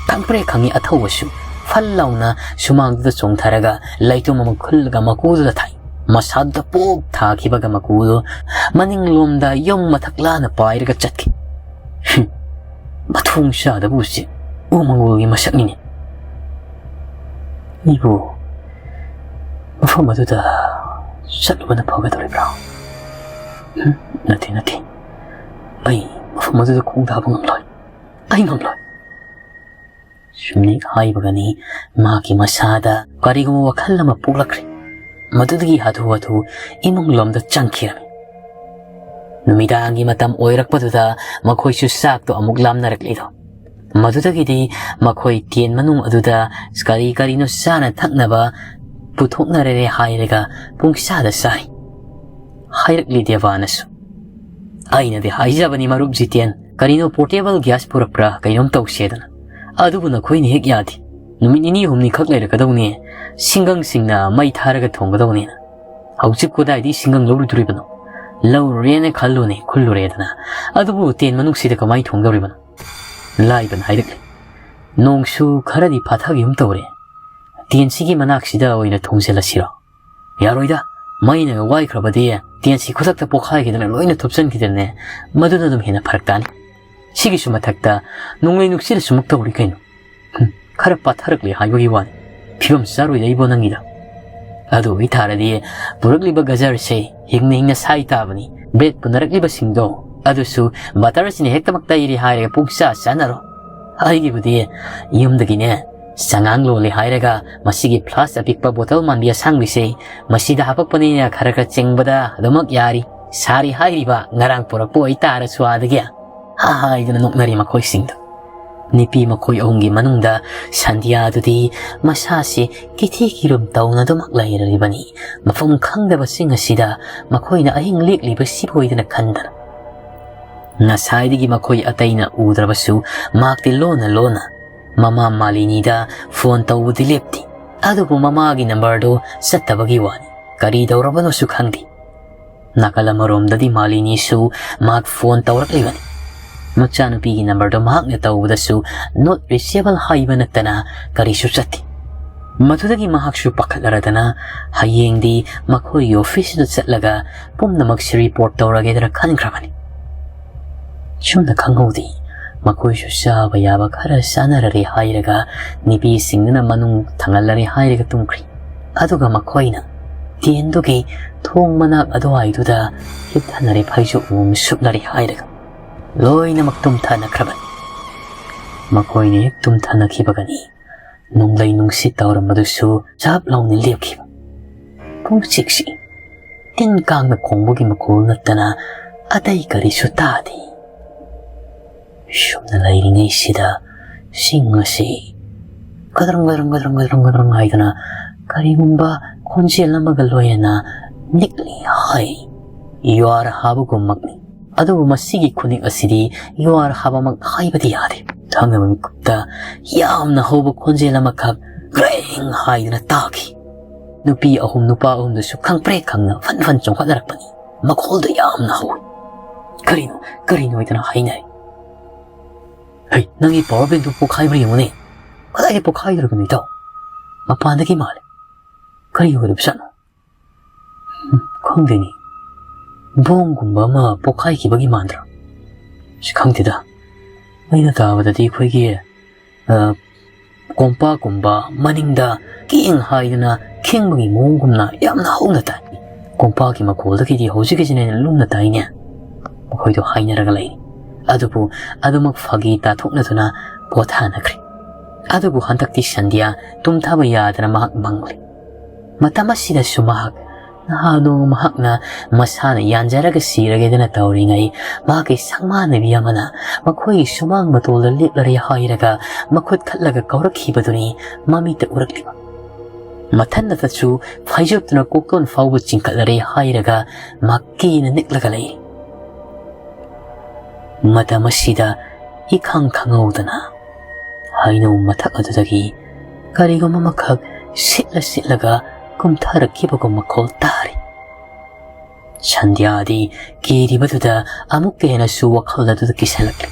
ꯈꯪꯄ꯭ꯔꯦ ꯈꯪꯉꯤ ꯑꯊꯧꯕꯁꯨ ꯐꯜ ꯂꯥꯎꯅ ꯁꯨꯃꯥꯡꯗꯨꯗ ꯆꯣꯡꯊꯔꯒ ꯂꯩꯇꯨꯝ ꯑꯃ ꯈꯨꯜꯂꯒ ꯃꯀꯨꯗꯨꯗ ꯊꯥꯏ꯫ ꯃꯁꯥꯗꯨꯗ ꯄꯣꯛ ꯊꯥꯈꯤꯕꯒ ꯃꯀꯨꯗꯨ ꯃꯅꯤꯡꯂꯣꯝꯗ ꯌꯣꯡ ꯃꯊꯛ ꯂꯥꯅ ꯄꯥꯏꯔꯒ ꯆꯠꯈꯤ꯫ ꯍꯨꯝ, ꯃꯊꯣꯡ ꯆꯥꯗꯕ ꯎꯆꯦꯛ ꯎꯃꯪꯒꯣꯜꯒꯤ ꯃꯁꯛꯅꯤꯅꯦ꯫ ꯑꯩꯕꯨ ꯃꯐꯝ ꯑꯗꯨꯗ ꯆꯠꯂꯨꯕꯅ ꯐꯒꯗꯧꯔꯤꯕ꯭ꯔꯥ? ꯍꯨꯝ, ꯅꯠꯇꯦ, ꯅꯠꯇꯦ꯫ ꯑꯩ ꯃꯐꯝ ꯑꯗꯨꯗ ꯈꯣꯡ ꯊꯥꯕ ꯉꯝꯂꯣꯏ꯫ ꯑꯩ ꯉꯝꯂꯣꯏ꯫ ꯁꯨꯝꯅꯤꯛ ꯍꯥꯏꯕꯒꯅꯤ ꯃꯍꯥꯛꯀꯤ ꯃꯁꯥꯗ ꯀꯔꯤꯒꯨꯝꯕ ꯋꯥꯈꯜ ꯑꯃ ꯄꯣꯛꯂꯛꯈ꯭ꯔꯦ꯫ ꯃꯗꯨꯗꯒꯤ ꯍꯥꯊꯨ ꯍꯥꯊꯨ ꯏꯃꯨꯡ ꯂꯣꯝꯗ ꯆꯪꯈꯤꯔꯝꯃꯤ꯫ ꯅꯨꯃꯤꯗꯥꯡꯒꯤ ꯃꯇꯝ ꯑꯣꯏꯔꯛꯄꯗꯨꯗ ꯃꯈꯣꯏꯁꯨ ꯆꯥꯛꯇꯣ ꯑꯃꯨꯛ ꯂꯥꯝꯅꯔꯛꯂꯤꯗꯣ꯫ ꯃꯗꯨꯗꯒꯤꯗꯤ ꯃꯈꯣꯏ ꯇꯦꯟ ꯃꯅꯨꯡ ꯑꯗꯨꯗ ꯀꯔꯤ ꯀꯔꯤꯅꯣ ꯆꯥꯅ ꯊꯛꯅꯕ ꯄꯨꯊꯣꯛꯅꯔꯦ ꯍꯥꯏꯔꯒ ꯄꯨꯡꯆꯥꯗ ꯆꯥꯏ꯫ ꯍꯥꯏꯔꯛꯂꯤ ꯗꯦꯕꯥꯅꯁꯨ꯫ "ꯑꯩꯅꯗꯤ ꯍꯥꯏꯖꯕꯅꯤ ꯃꯔꯨꯞ ꯖꯤꯇꯦꯟ, ꯀꯔꯤꯅꯣ portable gas ꯄꯨꯔꯛꯄ꯭ꯔꯥ ꯀꯩꯅꯣꯝ ꯇꯧꯁꯦꯗꯅ꯫ ꯑꯗꯨꯕꯨ ꯅꯈꯣꯏꯅ ꯍꯦꯛ ꯌꯥꯗꯦ꯫ ꯅꯨꯃꯤꯠ ꯅꯤꯅꯤ ꯍꯨꯝꯅꯤ ꯈꯛ ꯂꯩꯔꯛꯀꯗꯧꯅꯤ, ꯁꯤꯡꯒꯪꯁꯤꯡꯅ ꯃꯩ ꯊꯥꯔꯒ ꯊꯣꯡꯒꯗꯧꯅꯤꯅ꯫ ꯍꯧꯖꯤꯛ ꯀꯗꯥꯏꯗꯒꯤ ꯁꯤꯡꯒꯪ ꯂꯧꯔꯨꯗꯣꯔꯤꯕꯅꯣ? ꯂꯧꯔꯨꯔꯦꯅ ꯈꯜꯂꯨꯅꯦ, ꯈꯨꯜꯂꯨꯔꯦꯗꯅ꯫ ꯑꯗꯨꯕꯨ ꯇꯦꯟ ꯃꯅꯨꯡꯁꯤꯗ ꯀꯃꯥꯏꯅ ꯊꯣꯡꯗꯧꯔꯤꯕꯅꯣ?" ꯂꯥꯏꯕꯅ ꯍꯥꯏꯔꯛꯂꯤ꯫ "ꯅꯣꯡꯁꯨ ꯈꯔꯗꯤ ꯐꯥꯊꯈꯤꯒꯨꯝ ꯇꯧꯔꯦ꯫ ꯇꯦꯟꯁꯤꯒꯤ ꯃꯅꯥꯛꯁꯤꯗ ꯑꯣꯏꯅ ꯊꯣꯡꯖꯤꯜꯂꯁꯤꯔꯣ?" "ꯌꯥꯔꯣꯏꯗ, ꯃꯩꯅꯒ ꯋꯥꯏꯈ꯭ꯔꯕꯗꯤ ꯇꯦꯟꯁꯤ ꯈꯨꯗꯛꯇ ꯄꯣꯛꯈꯥꯏꯈꯤꯗꯅ ꯂꯣꯏꯅ ꯊꯨꯞꯆꯟꯈꯤꯗꯅꯦ, ꯃꯗꯨꯅ ꯑꯗꯨꯝ ꯍꯦꯟꯅ ꯐꯔꯛ ꯇꯥꯅꯤ꯫ ꯁꯤꯒꯤꯁꯨ ꯃꯊꯛꯇ ꯅꯣꯡꯂꯩ ꯅꯨꯡꯁꯤꯠꯅ ꯁꯨꯃꯛ ꯇꯧꯔꯤ ꯀꯩꯅꯣ꯫ ꯍꯨꯝ, ꯈꯔ ꯄꯥꯊꯔꯛꯂꯦ ꯍꯥꯏꯕꯒꯤ ꯋꯥꯅꯤ, ꯐꯤꯕꯝ ꯆꯥꯔꯣꯏꯗ ꯏꯕꯣ ꯅꯪꯒꯤꯗꯣ꯫ ꯑꯗꯨ ꯑꯣꯏꯇꯥꯔꯗꯤ ꯄꯨꯔꯛꯂꯤꯕ ꯒꯖꯔꯁꯦ ꯍꯤꯡꯅ ꯍꯤꯡꯅ ꯁꯥꯏ ꯇꯥꯕꯅꯤ꯫ Bread ꯄꯨꯅꯔꯛꯂꯤꯕꯁꯤꯡꯗꯣ ꯑꯗꯨꯁꯨ butterꯁꯤꯅ ꯍꯦꯛꯇꯃꯛ ꯇꯩꯔꯦ ꯍꯥꯏꯔꯒ ꯄꯨꯡꯆꯥ ꯆꯥꯅꯔꯣ꯫ ꯑꯩꯒꯤꯕꯨꯗꯤ ꯌꯨꯝꯗꯒꯤꯅꯦ ꯆꯉꯥꯡ ꯂꯣꯜꯂꯦ ꯍꯥꯏꯔꯒ ꯃꯁꯤꯒꯤ flask ꯑꯄꯤꯛꯄ bottle ꯃꯥꯟꯕꯤ ꯑꯁꯥꯡꯕꯤꯁꯦ ꯃꯁꯤꯗ ꯍꯥꯄꯛꯄꯅꯤꯅ ꯈꯔ ꯈꯔ ꯆꯤꯡꯕꯗ ꯑꯗꯨꯃꯛ ꯌꯥꯔꯤ꯫ ꯁꯥꯔꯤ ꯍꯥꯏꯔꯤꯕ ꯉꯔꯥꯡ ꯄꯨꯔꯛꯄ ꯑꯣꯏꯇꯥꯔꯁꯨ ꯑꯥꯗꯒꯤ" ꯍꯥꯏꯗꯨꯅ ꯅꯣꯛꯅꯔꯤ ꯃꯈꯣꯏꯁꯤꯡꯗꯨ꯫ ꯅꯨꯄꯤ ꯃꯈꯣꯏ ꯑꯍꯨꯝꯒꯤ ꯃꯅꯨꯡꯗ ꯁꯟꯙ꯭ꯌꯥꯗꯨꯗꯤ ꯃꯁꯥꯁꯤ ꯀꯤꯊꯤ ꯀꯤꯔꯨꯝ ꯇꯧꯅꯗꯨꯃꯛ ꯂꯩꯔꯤꯕꯅꯤ꯫ ꯃꯐꯝ ꯈꯪꯗꯕꯁꯤꯡ ꯑꯁꯤꯗ ꯃꯈꯣꯏꯅ ꯑꯍꯤꯡ ꯂꯦꯛꯂꯤꯕꯁꯤꯕꯨ ꯑꯣꯏꯗꯅ ꯈꯟꯗꯅ꯫ ꯉꯁꯥꯏꯗꯒꯤ ꯃꯈꯣꯏ ꯑꯇꯩꯅ ꯎꯗ꯭ꯔꯕꯁꯨ ꯃꯍꯥꯛꯇꯤ ꯂꯣꯟꯅ ꯂꯣꯟꯅ ꯃꯃꯥ ꯃꯥꯂꯤꯅꯤꯗ phone ꯇꯧꯕꯗꯤ ꯂꯦꯞꯇꯦ꯫ ꯑꯗꯨꯕꯨ ꯃꯃꯥꯒꯤ ꯅꯝꯕꯔꯗꯨ ꯆꯠꯇꯕꯒꯤ ꯋꯥꯅꯤ꯫ ꯀꯔꯤ ꯇꯧꯔꯕꯅꯣꯁꯨ ꯈꯪꯗꯦ꯫ ꯅꯥꯀꯜ ꯑꯃꯔꯣꯝꯗꯗꯤ ꯃꯥꯂꯤꯅꯤꯁꯨ ꯃꯍꯥꯛ ꯐꯣꯟ ꯇꯧꯔꯛꯂꯤꯕꯅꯤ꯫ ꯃꯆꯥꯅꯨꯄꯤꯒꯤ ꯅꯝꯕꯔꯗꯨ ꯃꯍꯥꯛꯅ ꯇꯧꯕꯗꯁꯨ not reachable ꯍꯥꯏꯕ ꯅꯠꯇꯅ ꯀꯔꯤꯁꯨ ꯆꯠꯇꯦ꯫ ꯃꯗꯨꯗꯒꯤ ꯃꯍꯥꯛꯁꯨ ꯄꯥꯈꯠꯂꯔꯗꯅ ꯍꯌꯦꯡꯗꯤ ꯃꯈꯣꯏꯒꯤ ꯑꯣꯐꯤꯁꯇꯨꯗ ꯆꯠꯂꯒ ꯄꯨꯝꯅꯃꯛꯁꯤ ꯔꯤꯄꯣꯔꯠ ꯇꯧꯔꯒꯦꯗꯅ ꯈꯟꯈ꯭ꯔꯕꯅꯤ꯫ ꯁꯨꯝꯅ ꯈꯪꯍꯧꯗꯦ, ꯃꯈꯣꯏꯁꯨ ꯆꯥꯕ ꯌꯥꯕ ꯈꯔ ꯆꯥꯅꯔꯔꯦ ꯍꯥꯏꯔꯒ, ꯅꯨꯄꯤꯁꯤꯡꯗꯨꯅ ꯃꯅꯨꯡ ꯊꯪꯍꯜꯂꯔꯦ ꯍꯥꯏꯔꯒ ꯇꯨꯝꯈ꯭ꯔꯤ꯫ ꯑꯗꯨꯒ ꯃꯈꯣꯏꯅ ꯇꯦꯟꯗꯨꯒꯤ ꯊꯣꯡ ꯃꯅꯥꯛ ꯑꯗꯨꯋꯥꯏꯗꯨꯗ ꯍꯤꯞꯊꯅꯔꯦ, ꯐꯩꯖꯨꯞ ꯑꯃꯃꯝ ꯁꯨꯞꯅꯔꯦ ꯍꯥꯏꯔꯒ ꯂꯣꯏꯅꯃꯛ ꯇꯨꯝꯊꯅꯈ꯭ꯔꯕꯅꯤ꯫ ꯃꯈꯣꯏꯅ ꯍꯦꯛ ꯇꯨꯝꯊꯅꯈꯤꯕꯒꯅꯤ ꯅꯣꯡꯂꯩ ꯅꯨꯡꯁꯤꯠ ꯇꯧꯔꯝꯕꯗꯨꯁꯨ ꯆꯞ ꯂꯥꯎꯅ ꯂꯦꯞꯈꯤꯕ꯫ ꯄꯨꯡꯆꯤꯛꯁꯤ ꯇꯤꯟ ꯀꯥꯡꯅ ꯈꯣꯡꯕꯒꯤ ꯃꯈꯣꯜ ꯅꯠꯇꯅ ꯑꯇꯩ ꯀꯔꯤꯁꯨ ꯇꯥꯗꯦ꯫ ꯁꯨꯝꯅ ꯂꯩꯔꯤꯉꯩꯁꯤꯗ ꯁꯤꯡ ꯑꯁꯤ ꯒꯗ꯭ꯔꯪ ꯒꯗ꯭ꯔꯪ ꯒꯗ꯭ꯔꯪ ꯒꯗ꯭ꯔꯪ ꯒꯗ꯭ꯔꯪ ꯍꯥꯏꯗꯨꯅ ꯀꯔꯤꯒꯨꯝꯕ ꯈꯣꯟꯖꯦꯜ ꯑꯃꯒ ꯂꯣꯏꯅꯅ ꯅꯤꯛꯂꯤ ꯍꯥꯏ꯫ ꯌꯨꯍꯥꯔ ꯍꯥꯕꯒꯨꯝꯃꯛꯅꯤ꯫ ꯑꯗꯨꯕꯨ ꯃꯁꯤꯒꯤ ꯈꯨꯅꯤꯛ ꯑꯁꯤꯗꯤ ꯌꯨꯍꯥꯔ ꯍꯥꯕꯃꯛ ꯍꯥꯏꯕꯗꯤ ꯌꯥꯗꯦ꯫ ꯊꯪꯅꯕ ꯃꯤꯀꯨꯞꯇ ꯌꯥꯝꯅ ꯍꯧꯕ ꯈꯣꯟꯖꯦꯜ ꯑꯃꯈꯛ ꯒ꯭ꯔꯦꯡ ꯍꯥꯏꯗꯨꯅ ꯇꯥꯈꯤ꯫ ꯅꯨꯄꯤ ꯑꯍꯨꯝ ꯅꯨꯄꯥ ꯑꯍꯨꯝꯗꯨꯁꯨ ꯈꯪꯄ꯭ꯔꯦꯛ ꯈꯪꯅ ꯐꯟ ꯐꯟ ꯆꯣꯡꯈꯠꯅꯔꯛꯄꯅꯤ꯫ ꯃꯈꯣꯜꯗꯨ ꯌꯥꯝꯅ ꯍꯧꯏ꯫ "ꯀꯔꯤꯅꯣ, ꯀꯔꯤꯅꯣ?" ꯍꯥꯏꯗꯅ ꯍꯥꯏꯅꯔꯦ꯫ "ꯍꯩ, ꯅꯪꯒꯤ ꯄꯥꯋꯔ ꯕꯦꯡꯗꯨ ꯄꯣꯛꯈꯥꯏꯕ꯭ꯔꯥ ꯌꯦꯡꯉꯨꯅꯦ꯫ ꯀꯗꯥꯏꯗ ꯄꯣꯛꯈꯥꯏꯗꯧꯔꯤꯕꯅꯣ ꯏꯇꯥꯎ? ꯃꯄꯥꯟꯗꯒꯤ ꯃꯥꯜꯂꯦ꯫ ꯀꯔꯤ ꯑꯣꯏꯔꯤꯕꯖꯥꯠꯅꯣ? ꯎꯝ, ꯈꯪꯗꯦꯅꯦ꯫ ꯕꯣꯝꯒꯨꯝꯕ ꯑꯃ ꯄꯣꯛꯈꯥꯏꯈꯤꯕꯒꯤ ꯃꯥꯟꯗ꯭ꯔꯣ?" "ꯁꯤ ꯈꯪꯗꯦꯗ꯫ ꯑꯩꯅ ꯇꯥꯕꯗꯗꯤ ꯑꯩꯈꯣꯏꯒꯤ, ꯑ, ꯀꯣꯝꯄꯥꯛꯀꯨꯝꯕ ꯃꯅꯤꯡꯗ ꯀꯦꯡ ꯍꯥꯏꯗꯅ ꯈꯦꯡꯕꯒꯤ ꯃꯑꯣꯡꯒꯨꯝꯅ ꯌꯥꯝꯅ ꯍꯧꯅ ꯇꯥꯏ꯫ ꯀꯣꯝꯄꯥꯛꯀꯤ ꯃꯈꯣꯜꯗꯒꯤꯗꯤ ꯍꯧꯖꯤꯛꯀꯤꯁꯤꯅ ꯍꯦꯟꯅ ꯂꯨꯝꯅ ꯇꯥꯏꯅꯦ꯫" ꯃꯈꯣꯏꯗꯣ ꯍꯥꯏꯅꯔꯒ ꯂꯩꯔꯤ꯫ ꯑꯗꯨꯕꯨ ꯑꯗꯨꯃꯛ ꯐꯥꯒꯤ ꯇꯥꯊꯣꯛꯅꯗꯨꯅ ꯄꯣꯊꯥꯅꯈ꯭ꯔꯦ꯫ ꯑꯗꯨꯕꯨ ꯍꯟꯗꯛꯇꯤ ꯁꯟꯙ꯭ꯌꯥ ꯇꯨꯝꯊꯕ ꯌꯥꯗꯅ ꯃꯍꯥꯛ ꯃꯪꯂꯤ꯫ ꯃꯇꯝ ꯑꯁꯤꯗꯁꯨ ꯃꯍꯥꯛ ꯅꯍꯥ ꯅꯣꯡꯃ ꯃꯍꯥꯛꯅ ꯃꯁꯥꯅ ꯌꯥꯟꯖꯔꯒ ꯁꯤꯔꯒꯦꯗꯅ ꯇꯧꯔꯤꯉꯩ, ꯃꯍꯥꯛꯀꯤ ꯁꯪꯃꯥꯟꯅꯕꯤ ꯑꯃꯅ ꯃꯈꯣꯏꯒꯤ ꯁꯨꯃꯥꯡ ꯃꯇꯣꯜꯗ ꯂꯦꯞꯂꯔꯦ ꯍꯥꯏꯔꯒ ꯃꯈꯨꯠ ꯈꯠꯂꯒ ꯀꯧꯔꯛꯈꯤꯕꯗꯨꯅꯤ ꯃꯃꯤꯠꯇ ꯎꯔꯛꯂꯤꯕ꯫ ꯃꯊꯟꯅꯇꯁꯨ ꯐꯩꯖꯨꯞꯇꯨꯅ ꯀꯣꯛꯇꯣꯟ ꯐꯥꯎꯕ ꯆꯤꯡꯈꯠꯂꯔꯦ ꯍꯥꯏꯔꯒ ꯃꯍꯥꯛ ꯀꯤꯅ ꯅꯤꯛꯂꯒ ꯂꯩ꯫ ꯃꯇꯝ ꯑꯁꯤꯗ ꯏꯈꯪ ꯈꯪꯍꯧꯗꯅ ꯍꯩꯅꯧ ꯃꯊꯛ ꯑꯗꯨꯗꯒꯤ ꯀꯔꯤꯒꯨꯝꯕ ꯑꯃꯈꯛ ꯁꯤꯠꯂ ꯁꯤꯠꯂꯒ ꯀꯨꯝꯊꯔꯛꯈꯤꯕꯒꯨꯝ ꯃꯈꯣꯜ ꯇꯥꯔꯤ꯫ ꯁꯟꯙ꯭ꯌꯥꯗꯤ ꯀꯤꯔꯤꯕꯗꯨꯗ ꯑꯃꯨꯛꯀ ꯍꯦꯟꯅꯁꯨ ꯋꯥꯈꯜ ꯑꯗꯨꯗ ꯀꯤꯁꯜꯂꯛꯂꯤ꯫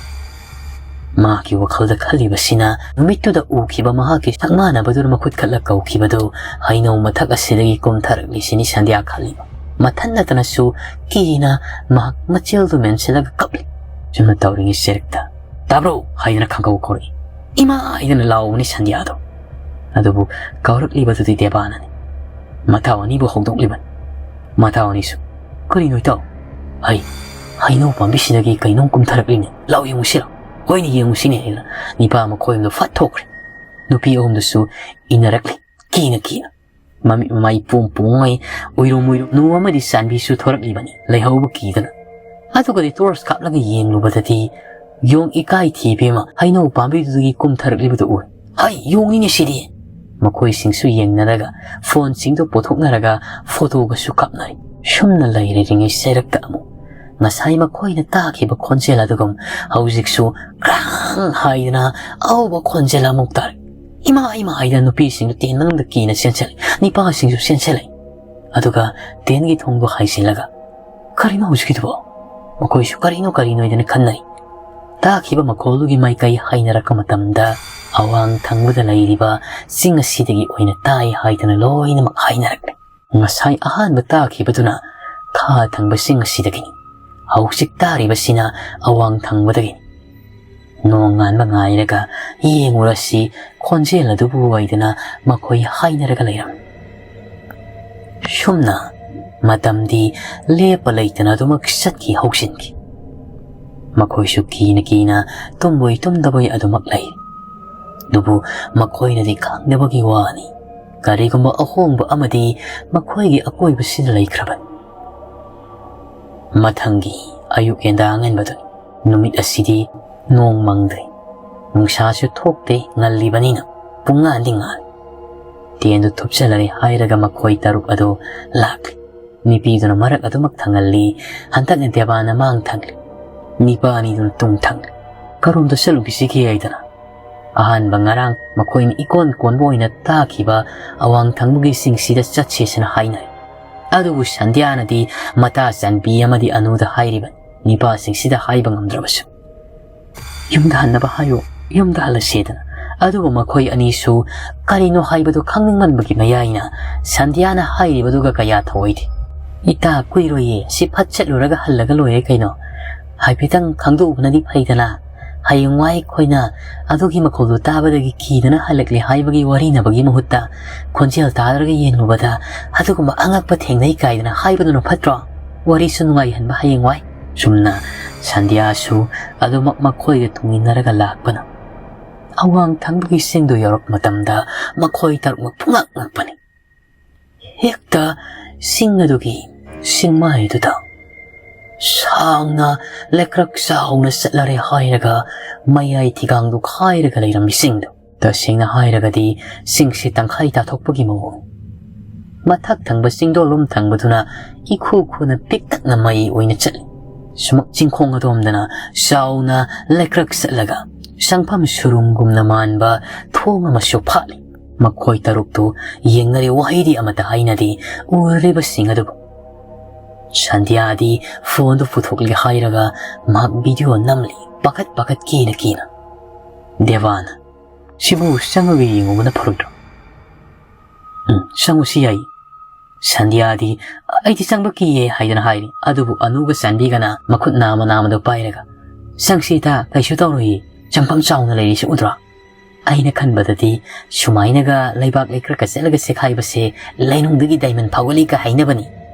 ꯃꯍꯥꯛꯀꯤ ꯋꯥꯈꯜꯗ ꯈꯜꯂꯤꯕꯁꯤꯅ ꯅꯨꯃꯤꯠꯇꯨꯗ ꯎꯈꯤꯕ ꯃꯍꯥꯛꯀꯤ ꯁꯛꯃꯥꯟꯅꯕꯗꯨꯅ ꯃꯈꯨꯠ ꯈꯠꯂ ꯀꯧꯈꯤꯕꯗꯨ ꯍꯩꯅꯧ ꯃꯊꯛ ꯑꯁꯤꯗꯒꯤ ꯀꯨꯝꯊꯔꯛꯂꯤꯁꯤꯅꯤ ꯁꯟꯙ꯭ꯌꯥ ꯈꯜꯂꯤꯕ꯫ ꯃꯊꯟ ꯅꯠꯇꯅꯁꯨ ꯀꯤꯅ ꯃꯍꯥꯛ ꯃꯆꯤꯜꯗꯨ ꯃꯦꯟꯁꯤꯜꯂꯒ ꯀꯞꯂꯤ꯫ ꯁꯨꯝꯅ ꯇꯧꯔꯤꯉꯩ ꯆꯦꯔꯛꯇ "ꯇꯥꯕ꯭ꯔꯣ?" ꯍꯥꯏꯗꯅ ꯈꯪꯀꯧ ꯀꯧꯔꯛꯏ꯫ "ꯏꯃꯥ!" ꯍꯥꯏꯗꯅ ꯂꯥꯎꯕꯅꯤ ꯁꯟꯙ꯭ꯌꯥꯗꯣ꯫ ꯑꯗꯨꯕꯨ ꯀꯧꯔꯛꯂꯤꯕꯗꯨꯗꯤ ꯗꯦꯕꯥꯅꯅꯤ꯫ ꯃꯊꯥ ꯑꯅꯤꯕꯨ ꯍꯧꯗꯣꯛꯂꯤꯕꯅꯤ꯫ ꯃꯊꯥ ꯑꯅꯤꯁꯨ, "ꯀꯔꯤꯅꯣ ꯏꯇꯥꯎ?" "ꯍꯩ, ꯍꯩꯅꯧ ꯄꯥꯝꯕꯤꯁꯤꯗꯒꯤ ꯀꯩꯅꯣꯝ ꯀꯨꯝꯊꯔꯛꯂꯤꯅꯦ꯫ ꯂꯥꯎ ꯌꯦꯡꯉꯨꯁꯤꯔꯣ?" "ꯍꯣꯏꯅꯦ, ꯌꯦꯡꯉꯨꯁꯤꯅꯦ" ꯍꯥꯏꯅ ꯅꯤꯄꯥ ꯃꯈꯣꯏ ꯑꯍꯨꯝꯗꯣ ꯐꯠ ꯊꯣꯛꯈ꯭ꯔꯦ꯫ ꯅꯨꯄꯤ ꯑꯍꯨꯝꯗꯨꯁꯨ ꯏꯟꯅꯔꯛꯂꯤ꯫ ꯀꯤꯅ ꯀꯤꯅ ꯃꯃꯤꯠ ꯃꯃꯥꯏ ꯄꯣꯝ ꯄꯣꯡꯉꯩ ꯎꯏꯔꯨꯝ ꯎꯏꯔꯨꯝ ꯅꯨ ꯑꯃꯗꯤ ꯆꯥꯟꯕꯤꯁꯨ ꯊꯣꯔꯛꯂꯤꯕꯅꯤ ꯂꯩꯍꯧꯕ ꯀꯤꯗꯅ꯫ ꯑꯗꯨꯒꯗꯤ ꯇꯣꯔꯁ ꯀꯥꯞꯂꯒ ꯌꯦꯡꯂꯨꯕꯗꯗꯤ ꯌꯣꯡ ꯏꯀꯥꯏ ꯊꯤꯕꯤ ꯑꯃ ꯍꯩꯅꯧ ꯄꯥꯝꯕꯤꯗꯨꯗꯒꯤ ꯀꯨꯝꯊꯔꯛꯂꯤꯕꯗꯨ ꯎꯔꯦ꯫ "ꯍꯩ, ꯌꯣꯡꯅꯤꯅꯦ ꯁꯤꯗꯤ!" ꯃꯈꯣꯏꯁꯤꯡꯁꯨ ꯌꯦꯡꯅꯔꯒ ꯐꯣꯟꯁꯤꯡꯗꯨ ꯄꯨꯊꯣꯛꯅꯔꯒ ꯐꯣꯇꯣꯒꯁꯨ ꯀꯥꯞꯅꯔꯤ꯫ ꯁꯨꯝꯅ ꯂꯩꯔꯤꯉꯩ ꯆꯩꯔꯛꯇ ꯑꯃꯨꯛ ꯉꯁꯥꯏ ꯃꯈꯣꯏꯅ ꯇꯥꯈꯤꯕ ꯈꯣꯟꯖꯦꯜ ꯑꯗꯨꯒꯨꯝ ꯍꯧꯖꯤꯛꯁꯨ ꯀ꯭ꯔꯥꯡ ꯍꯥꯏꯗꯅ ꯑꯍꯧꯕ ꯈꯣꯟꯖꯦꯜ ꯑꯃꯨꯛ ꯇꯥꯔꯦ꯫ "ꯏꯃꯥ, ꯏꯃꯥ!" ꯍꯥꯏꯗꯅ ꯅꯨꯄꯤꯁꯤꯡꯗꯨ ꯇꯦꯟ ꯃꯅꯨꯡꯗ ꯀꯤꯅ ꯆꯦꯟꯁꯤꯜꯂꯤ꯫ ꯅꯤꯄꯥꯁꯤꯡꯁꯨ ꯆꯦꯟꯁꯤꯜꯂꯤ꯫ ꯑꯗꯨꯒ ꯇꯦꯟꯒꯤ ꯊꯣꯡꯗꯣ ꯍꯥꯏꯖꯤꯜꯂꯒ, "ꯀꯔꯤꯅꯣ ꯍꯧꯖꯤꯛꯀꯤꯗꯨꯕꯣ?" ꯃꯈꯣꯏꯁꯨ "ꯀꯔꯤꯅꯣ, ꯀꯔꯤꯅꯣ?" ꯍꯥꯏꯗꯅ ꯈꯟꯅꯔꯤ꯫ ꯇꯥꯈꯤꯕ ꯃꯈꯣꯜꯗꯨꯒꯤ ꯃꯥꯏꯀꯩ ꯍꯥꯏꯅꯔꯛꯄ ꯃꯇꯝꯗ ꯑꯋꯥꯡ ꯊꯪꯕꯗ ꯂꯩꯔꯤꯕ ꯆꯤꯡ ꯑꯁꯤꯗꯒꯤ ꯑꯣꯏꯅ ꯇꯥꯏ ꯍꯥꯏꯗꯅ ꯂꯣꯏꯅꯃꯛ ꯍꯥꯏꯅꯔꯛꯂꯦ꯫ ꯉꯁꯥꯏ ꯑꯍꯥꯟꯕ ꯇꯥꯈꯤꯕꯗꯨꯅ ꯈꯥ ꯊꯪꯕ ꯆꯤꯡ ꯑꯁꯤꯗꯒꯤꯅꯤ꯫ ꯍꯧꯖꯤꯛ ꯇꯥꯔꯤꯕꯁꯤꯅ ꯑꯋꯥꯡ ꯊꯪꯕꯗꯒꯤꯅꯤ꯫ ꯅꯣꯡꯉꯥꯟꯕ ꯉꯥꯏꯔꯒ ꯌꯦꯡꯉꯨꯔꯁꯤ ꯈꯣꯟꯖꯦꯜ ꯑꯗꯨꯕꯨ ꯍꯥꯏꯗꯅ ꯃꯈꯣꯏ ꯍꯥꯏꯅꯔꯒ ꯂꯩꯔꯝꯃꯤ꯫ ꯁꯨꯝꯅ ꯃꯇꯝꯗꯤ ꯂꯦꯞꯄ ꯂꯩꯇꯅ ꯑꯗꯨꯃꯛ ꯆꯠꯈꯤ ꯍꯧꯖꯤꯟꯈꯤ꯫ ꯃꯈꯣꯏꯁꯨ ꯀꯤꯅ ꯀꯤꯅ ꯇꯨꯝꯕꯣꯏ ꯇꯨꯝꯗꯕꯣꯏ ꯑꯗꯨꯃꯛ ꯂꯩ꯫ ꯑꯗꯨꯕꯨ ꯃꯈꯣꯏꯅꯗꯤ ꯈꯪꯗꯕꯒꯤ ꯋꯥꯅꯤ꯫ ꯀꯔꯤꯒꯨꯝꯕ ꯑꯍꯣꯡꯕ ꯑꯃꯗꯤ ꯃꯈꯣꯏꯒꯤ ꯑꯀꯣꯏꯕꯁꯤꯗ ꯂꯩꯈ꯭ꯔꯕꯅꯤ꯫ ꯃꯊꯪꯒꯤ ꯑꯌꯨꯛ ꯌꯦꯟꯗꯥ ꯑꯉꯟꯕꯗꯨꯅꯤ꯫ ꯅꯨꯃꯤꯠ ꯑꯁꯤꯗꯤ ꯅꯣꯡ ꯃꯪꯗ꯭ꯔꯤ꯫ ꯅꯨꯡꯁꯥꯁꯨ ꯊꯣꯛꯇꯦ, ꯉꯜꯂꯤꯕꯅꯤꯅ꯫ ꯄꯨꯡꯉꯥꯟꯗꯤ ꯉꯥꯜꯂꯤ꯫ ꯇꯦꯟꯗꯨ ꯊꯨꯞꯆꯜꯂꯔꯦ ꯍꯥꯏꯔꯒ ꯃꯈꯣꯏ ꯇꯔꯨꯛ ꯑꯗꯨ ꯂꯥꯛꯂꯤ꯫ ꯅꯤꯄꯤꯗꯨꯅ ꯃꯔꯛ ꯑꯗꯨꯃꯛ ꯊꯪꯍꯜꯂꯤ꯫ ꯍꯟꯗꯛꯅ ꯗꯦꯕꯥꯅ ꯃꯥꯡ ꯊꯪꯂꯤ꯫ ꯅꯤꯄꯥ ꯑꯅꯤꯗꯨꯅ ꯇꯨꯡ ꯊꯪꯂꯤ꯫ "ꯀꯔꯣꯝꯗ ꯆꯠꯂꯨꯈꯤꯁꯤꯒꯦ?" ꯍꯥꯏꯗꯅ ꯑꯍꯥꯟꯕ ꯉꯔꯥꯡ ꯃꯈꯣꯏꯅ ꯏꯀꯣꯟ ꯀꯣꯟꯕ ꯑꯣꯏꯅ ꯇꯥꯈꯤꯕ ꯑꯋꯥꯡ ꯊꯪꯕꯒꯤ ꯆꯤꯡꯁꯤꯗ ꯆꯠꯁꯦꯁꯅ ꯍꯥꯏꯅꯔꯦ꯫ ꯑꯗꯨꯕꯨ ꯁꯟꯙ꯭ꯌꯥꯅꯗꯤ ꯃꯇꯥ ꯆꯥꯟꯕꯤ ꯑꯃꯗꯤ ꯑꯅꯨꯗ ꯍꯥꯏꯔꯤꯕꯅꯤ, ꯅꯤꯄꯥꯁꯤꯡꯁꯤꯗ ꯍꯥꯏꯕ ꯉꯝꯗ꯭ꯔꯕꯁꯨ꯫ "ꯌꯨꯝꯗ ꯍꯟꯅꯕ ꯍꯥꯏꯌꯨ, ꯌꯨꯝꯗ ꯍꯜꯂꯁꯦꯗꯅ"꯫ ꯑꯗꯨꯕꯨ ꯃꯈꯣꯏ ꯑꯅꯤꯁꯨ ꯀꯔꯤꯅꯣ ꯍꯥꯏꯕꯗꯨ ꯈꯪꯅꯤꯡꯃꯟꯕꯒꯤ ꯃꯌꯥꯏꯅ ꯁꯟꯙ꯭ꯌꯥꯅ ꯍꯥꯏꯔꯤꯕꯗꯨꯒ ꯀꯌꯥ ꯊꯧꯑꯣꯏꯗꯦ꯫ "ꯏꯇꯥ, ꯀꯨꯏꯔꯣꯏꯌꯦ, ꯁꯤ ꯐꯠ ꯆꯠꯂꯨꯔꯒ ꯍꯜꯂꯒ ꯂꯣꯏꯔꯦ ꯀꯩꯅꯣ꯫ ꯍꯥꯏꯐꯦꯠꯇꯪ ꯈꯪꯗꯣꯛꯎꯕꯅꯗꯤ ꯐꯩꯗꯅ꯫ ꯍꯌꯦꯡꯋꯥꯏ ꯑꯩꯈꯣꯏꯅ ꯑꯗꯨꯒꯤ ꯃꯈꯣꯜꯗꯨ ꯇꯥꯕꯗꯒꯤ ꯀꯤꯗꯅ ꯍꯜꯂꯛꯂꯦ ꯍꯥꯏꯕꯒꯤ ꯋꯥꯔꯤꯅꯕꯒꯤ ꯃꯍꯨꯠꯇ ꯈꯣꯟꯖꯦꯜ ꯇꯥꯗ꯭ꯔꯒ ꯌꯦꯡꯂꯨꯕꯗ ꯑꯗꯨꯒꯨꯝꯕ ꯑꯉꯛꯄ ꯊꯦꯡꯅꯩ ꯀꯥꯏꯗꯅ ꯍꯥꯏꯕꯗꯨꯅ ꯐꯠꯇ꯭ꯔꯣ? ꯋꯥꯔꯤꯁꯨ ꯅꯨꯡꯉꯥꯏꯍꯟꯕ ꯍꯌꯦꯡꯋꯥꯏ"꯫ ꯁꯨꯝꯅ ꯁꯟꯙ꯭ꯌꯥꯁꯨ ꯑꯗꯨꯃꯛ ꯃꯈꯣꯏꯒ ꯇꯨꯡꯏꯟꯅꯔꯒ ꯂꯥꯛꯄꯅ꯫ ꯑꯋꯥꯡ ꯊꯪꯕꯒꯤ ꯆꯤꯡꯗꯨ ꯌꯧꯔꯛꯄ ꯃꯇꯝꯗ ꯃꯈꯣꯏ ꯇꯔꯨꯛꯃꯛ ꯄꯨꯡꯉꯛ ꯉꯛꯄꯅꯤ꯫ ꯍꯦꯛꯇ ꯆꯤꯡ ꯑꯗꯨꯒꯤ ꯆꯤꯡꯃꯥꯏ ꯑꯗꯨꯗ ꯁꯥꯡꯅ ꯂꯩꯀ꯭ꯔꯛ ꯆꯥꯎꯅ ꯆꯠꯂꯔꯦ ꯍꯥꯏꯔꯒ ꯃꯌꯥꯏ ꯊꯤꯒꯥꯡꯗꯨ ꯈꯥꯏꯔꯒ ꯂꯩꯔꯝꯃꯤ ꯆꯤꯡꯗꯨ꯫ ꯇꯁꯦꯡꯅ ꯍꯥꯏꯔꯒꯗꯤ ꯆꯤꯡꯁꯤ ꯇꯪꯈꯥꯏ ꯇꯥꯊꯣꯛꯄꯒꯤ ꯃꯑꯣꯡ꯫ ꯃꯊꯛ ꯊꯪꯕ ꯆꯤꯡꯗꯣꯜꯂꯣꯝ ꯊꯪꯕꯗꯨꯅ ꯏꯈꯨ ꯈꯨꯅ ꯄꯤꯛꯇꯛꯅ ꯃꯩ ꯑꯣꯏꯅ ꯆꯠꯂꯤ꯫ ꯁꯨꯃꯛ ꯆꯤꯡꯈꯣꯡ ꯑꯗꯣꯝꯗꯅ ꯆꯥꯎꯅ ꯂꯩꯀ꯭ꯔꯛ ꯆꯠꯂꯒ ꯁꯪꯐꯝ ꯁꯨꯔꯨꯡꯒꯨꯝꯅ ꯃꯥꯟꯕ ꯊꯣꯡ ꯑꯃꯁꯨ ꯐꯥꯠꯂꯤ꯫ ꯃꯈꯣꯏ ꯇꯔꯨꯛꯇꯨ ꯌꯦꯡꯅꯔꯦ, ꯋꯥꯍꯩꯗꯤ ꯑꯃꯠꯇ ꯍꯥꯏꯅꯗꯦ ꯎꯔꯤꯕꯁꯤꯡ ꯑꯗꯨꯕꯨ꯫ ꯁꯟꯙ꯭ꯌꯥꯗꯤ ꯐꯣꯟꯗꯨ ꯄꯨꯊꯣꯛꯂꯦ ꯍꯥꯏꯔꯒ ꯃꯍꯥꯛ ꯚꯤꯗꯤꯑꯣ ꯅꯝꯂꯤ, ꯄꯥꯈꯠ ꯄꯥꯈꯠ ꯀꯤꯅ ꯀꯤꯅ꯫ ꯗꯦꯕꯥꯅ, "ꯁꯤꯕꯨ ꯆꯪꯉꯒ ꯌꯦꯡꯉꯨꯕꯅ ꯐꯔꯣꯏꯗ꯭ꯔꯣ?" "ꯎꯝ, ꯆꯪꯉꯨꯁꯤ ꯌꯥꯏ"꯫ ꯁꯟꯙ꯭ꯌꯥꯗꯤ, "ꯑꯩꯗꯤ ꯆꯪꯕ ꯀꯤꯌꯦ" ꯍꯥꯏꯗꯅ ꯍꯥꯏꯔꯤ꯫ ꯑꯗꯨꯕꯨ ꯑꯅꯨꯒ ꯆꯥꯟꯕꯤꯒꯅ ꯃꯈꯨꯠ ꯅꯥꯝꯃ ꯅꯥꯝꯃꯗꯨ ꯄꯥꯏꯔꯒ, "ꯆꯪꯁꯤꯗ, ꯀꯩꯁꯨ ꯇꯧꯔꯣꯏꯌꯦ, ꯆꯪꯐꯝ ꯆꯥꯎꯅ ꯂꯩꯔꯤꯁꯤ ꯎꯗ꯭ꯔꯣ?" ꯑꯩꯅ ꯈꯟꯕꯗꯗꯤ ꯁꯨꯃꯥꯏꯅꯒ ꯂꯩꯕꯥꯛ ꯂꯩꯀ꯭ꯔꯛꯀ ꯆꯠꯂꯒ ꯆꯦꯛꯈꯥꯏꯕꯁꯦ ꯂꯩꯅꯨꯡꯗꯒꯤ ꯗꯥꯏꯃꯟ ꯐꯥꯎꯒꯠꯂꯤꯒ ꯍꯥꯏꯅꯕꯅꯤ꯫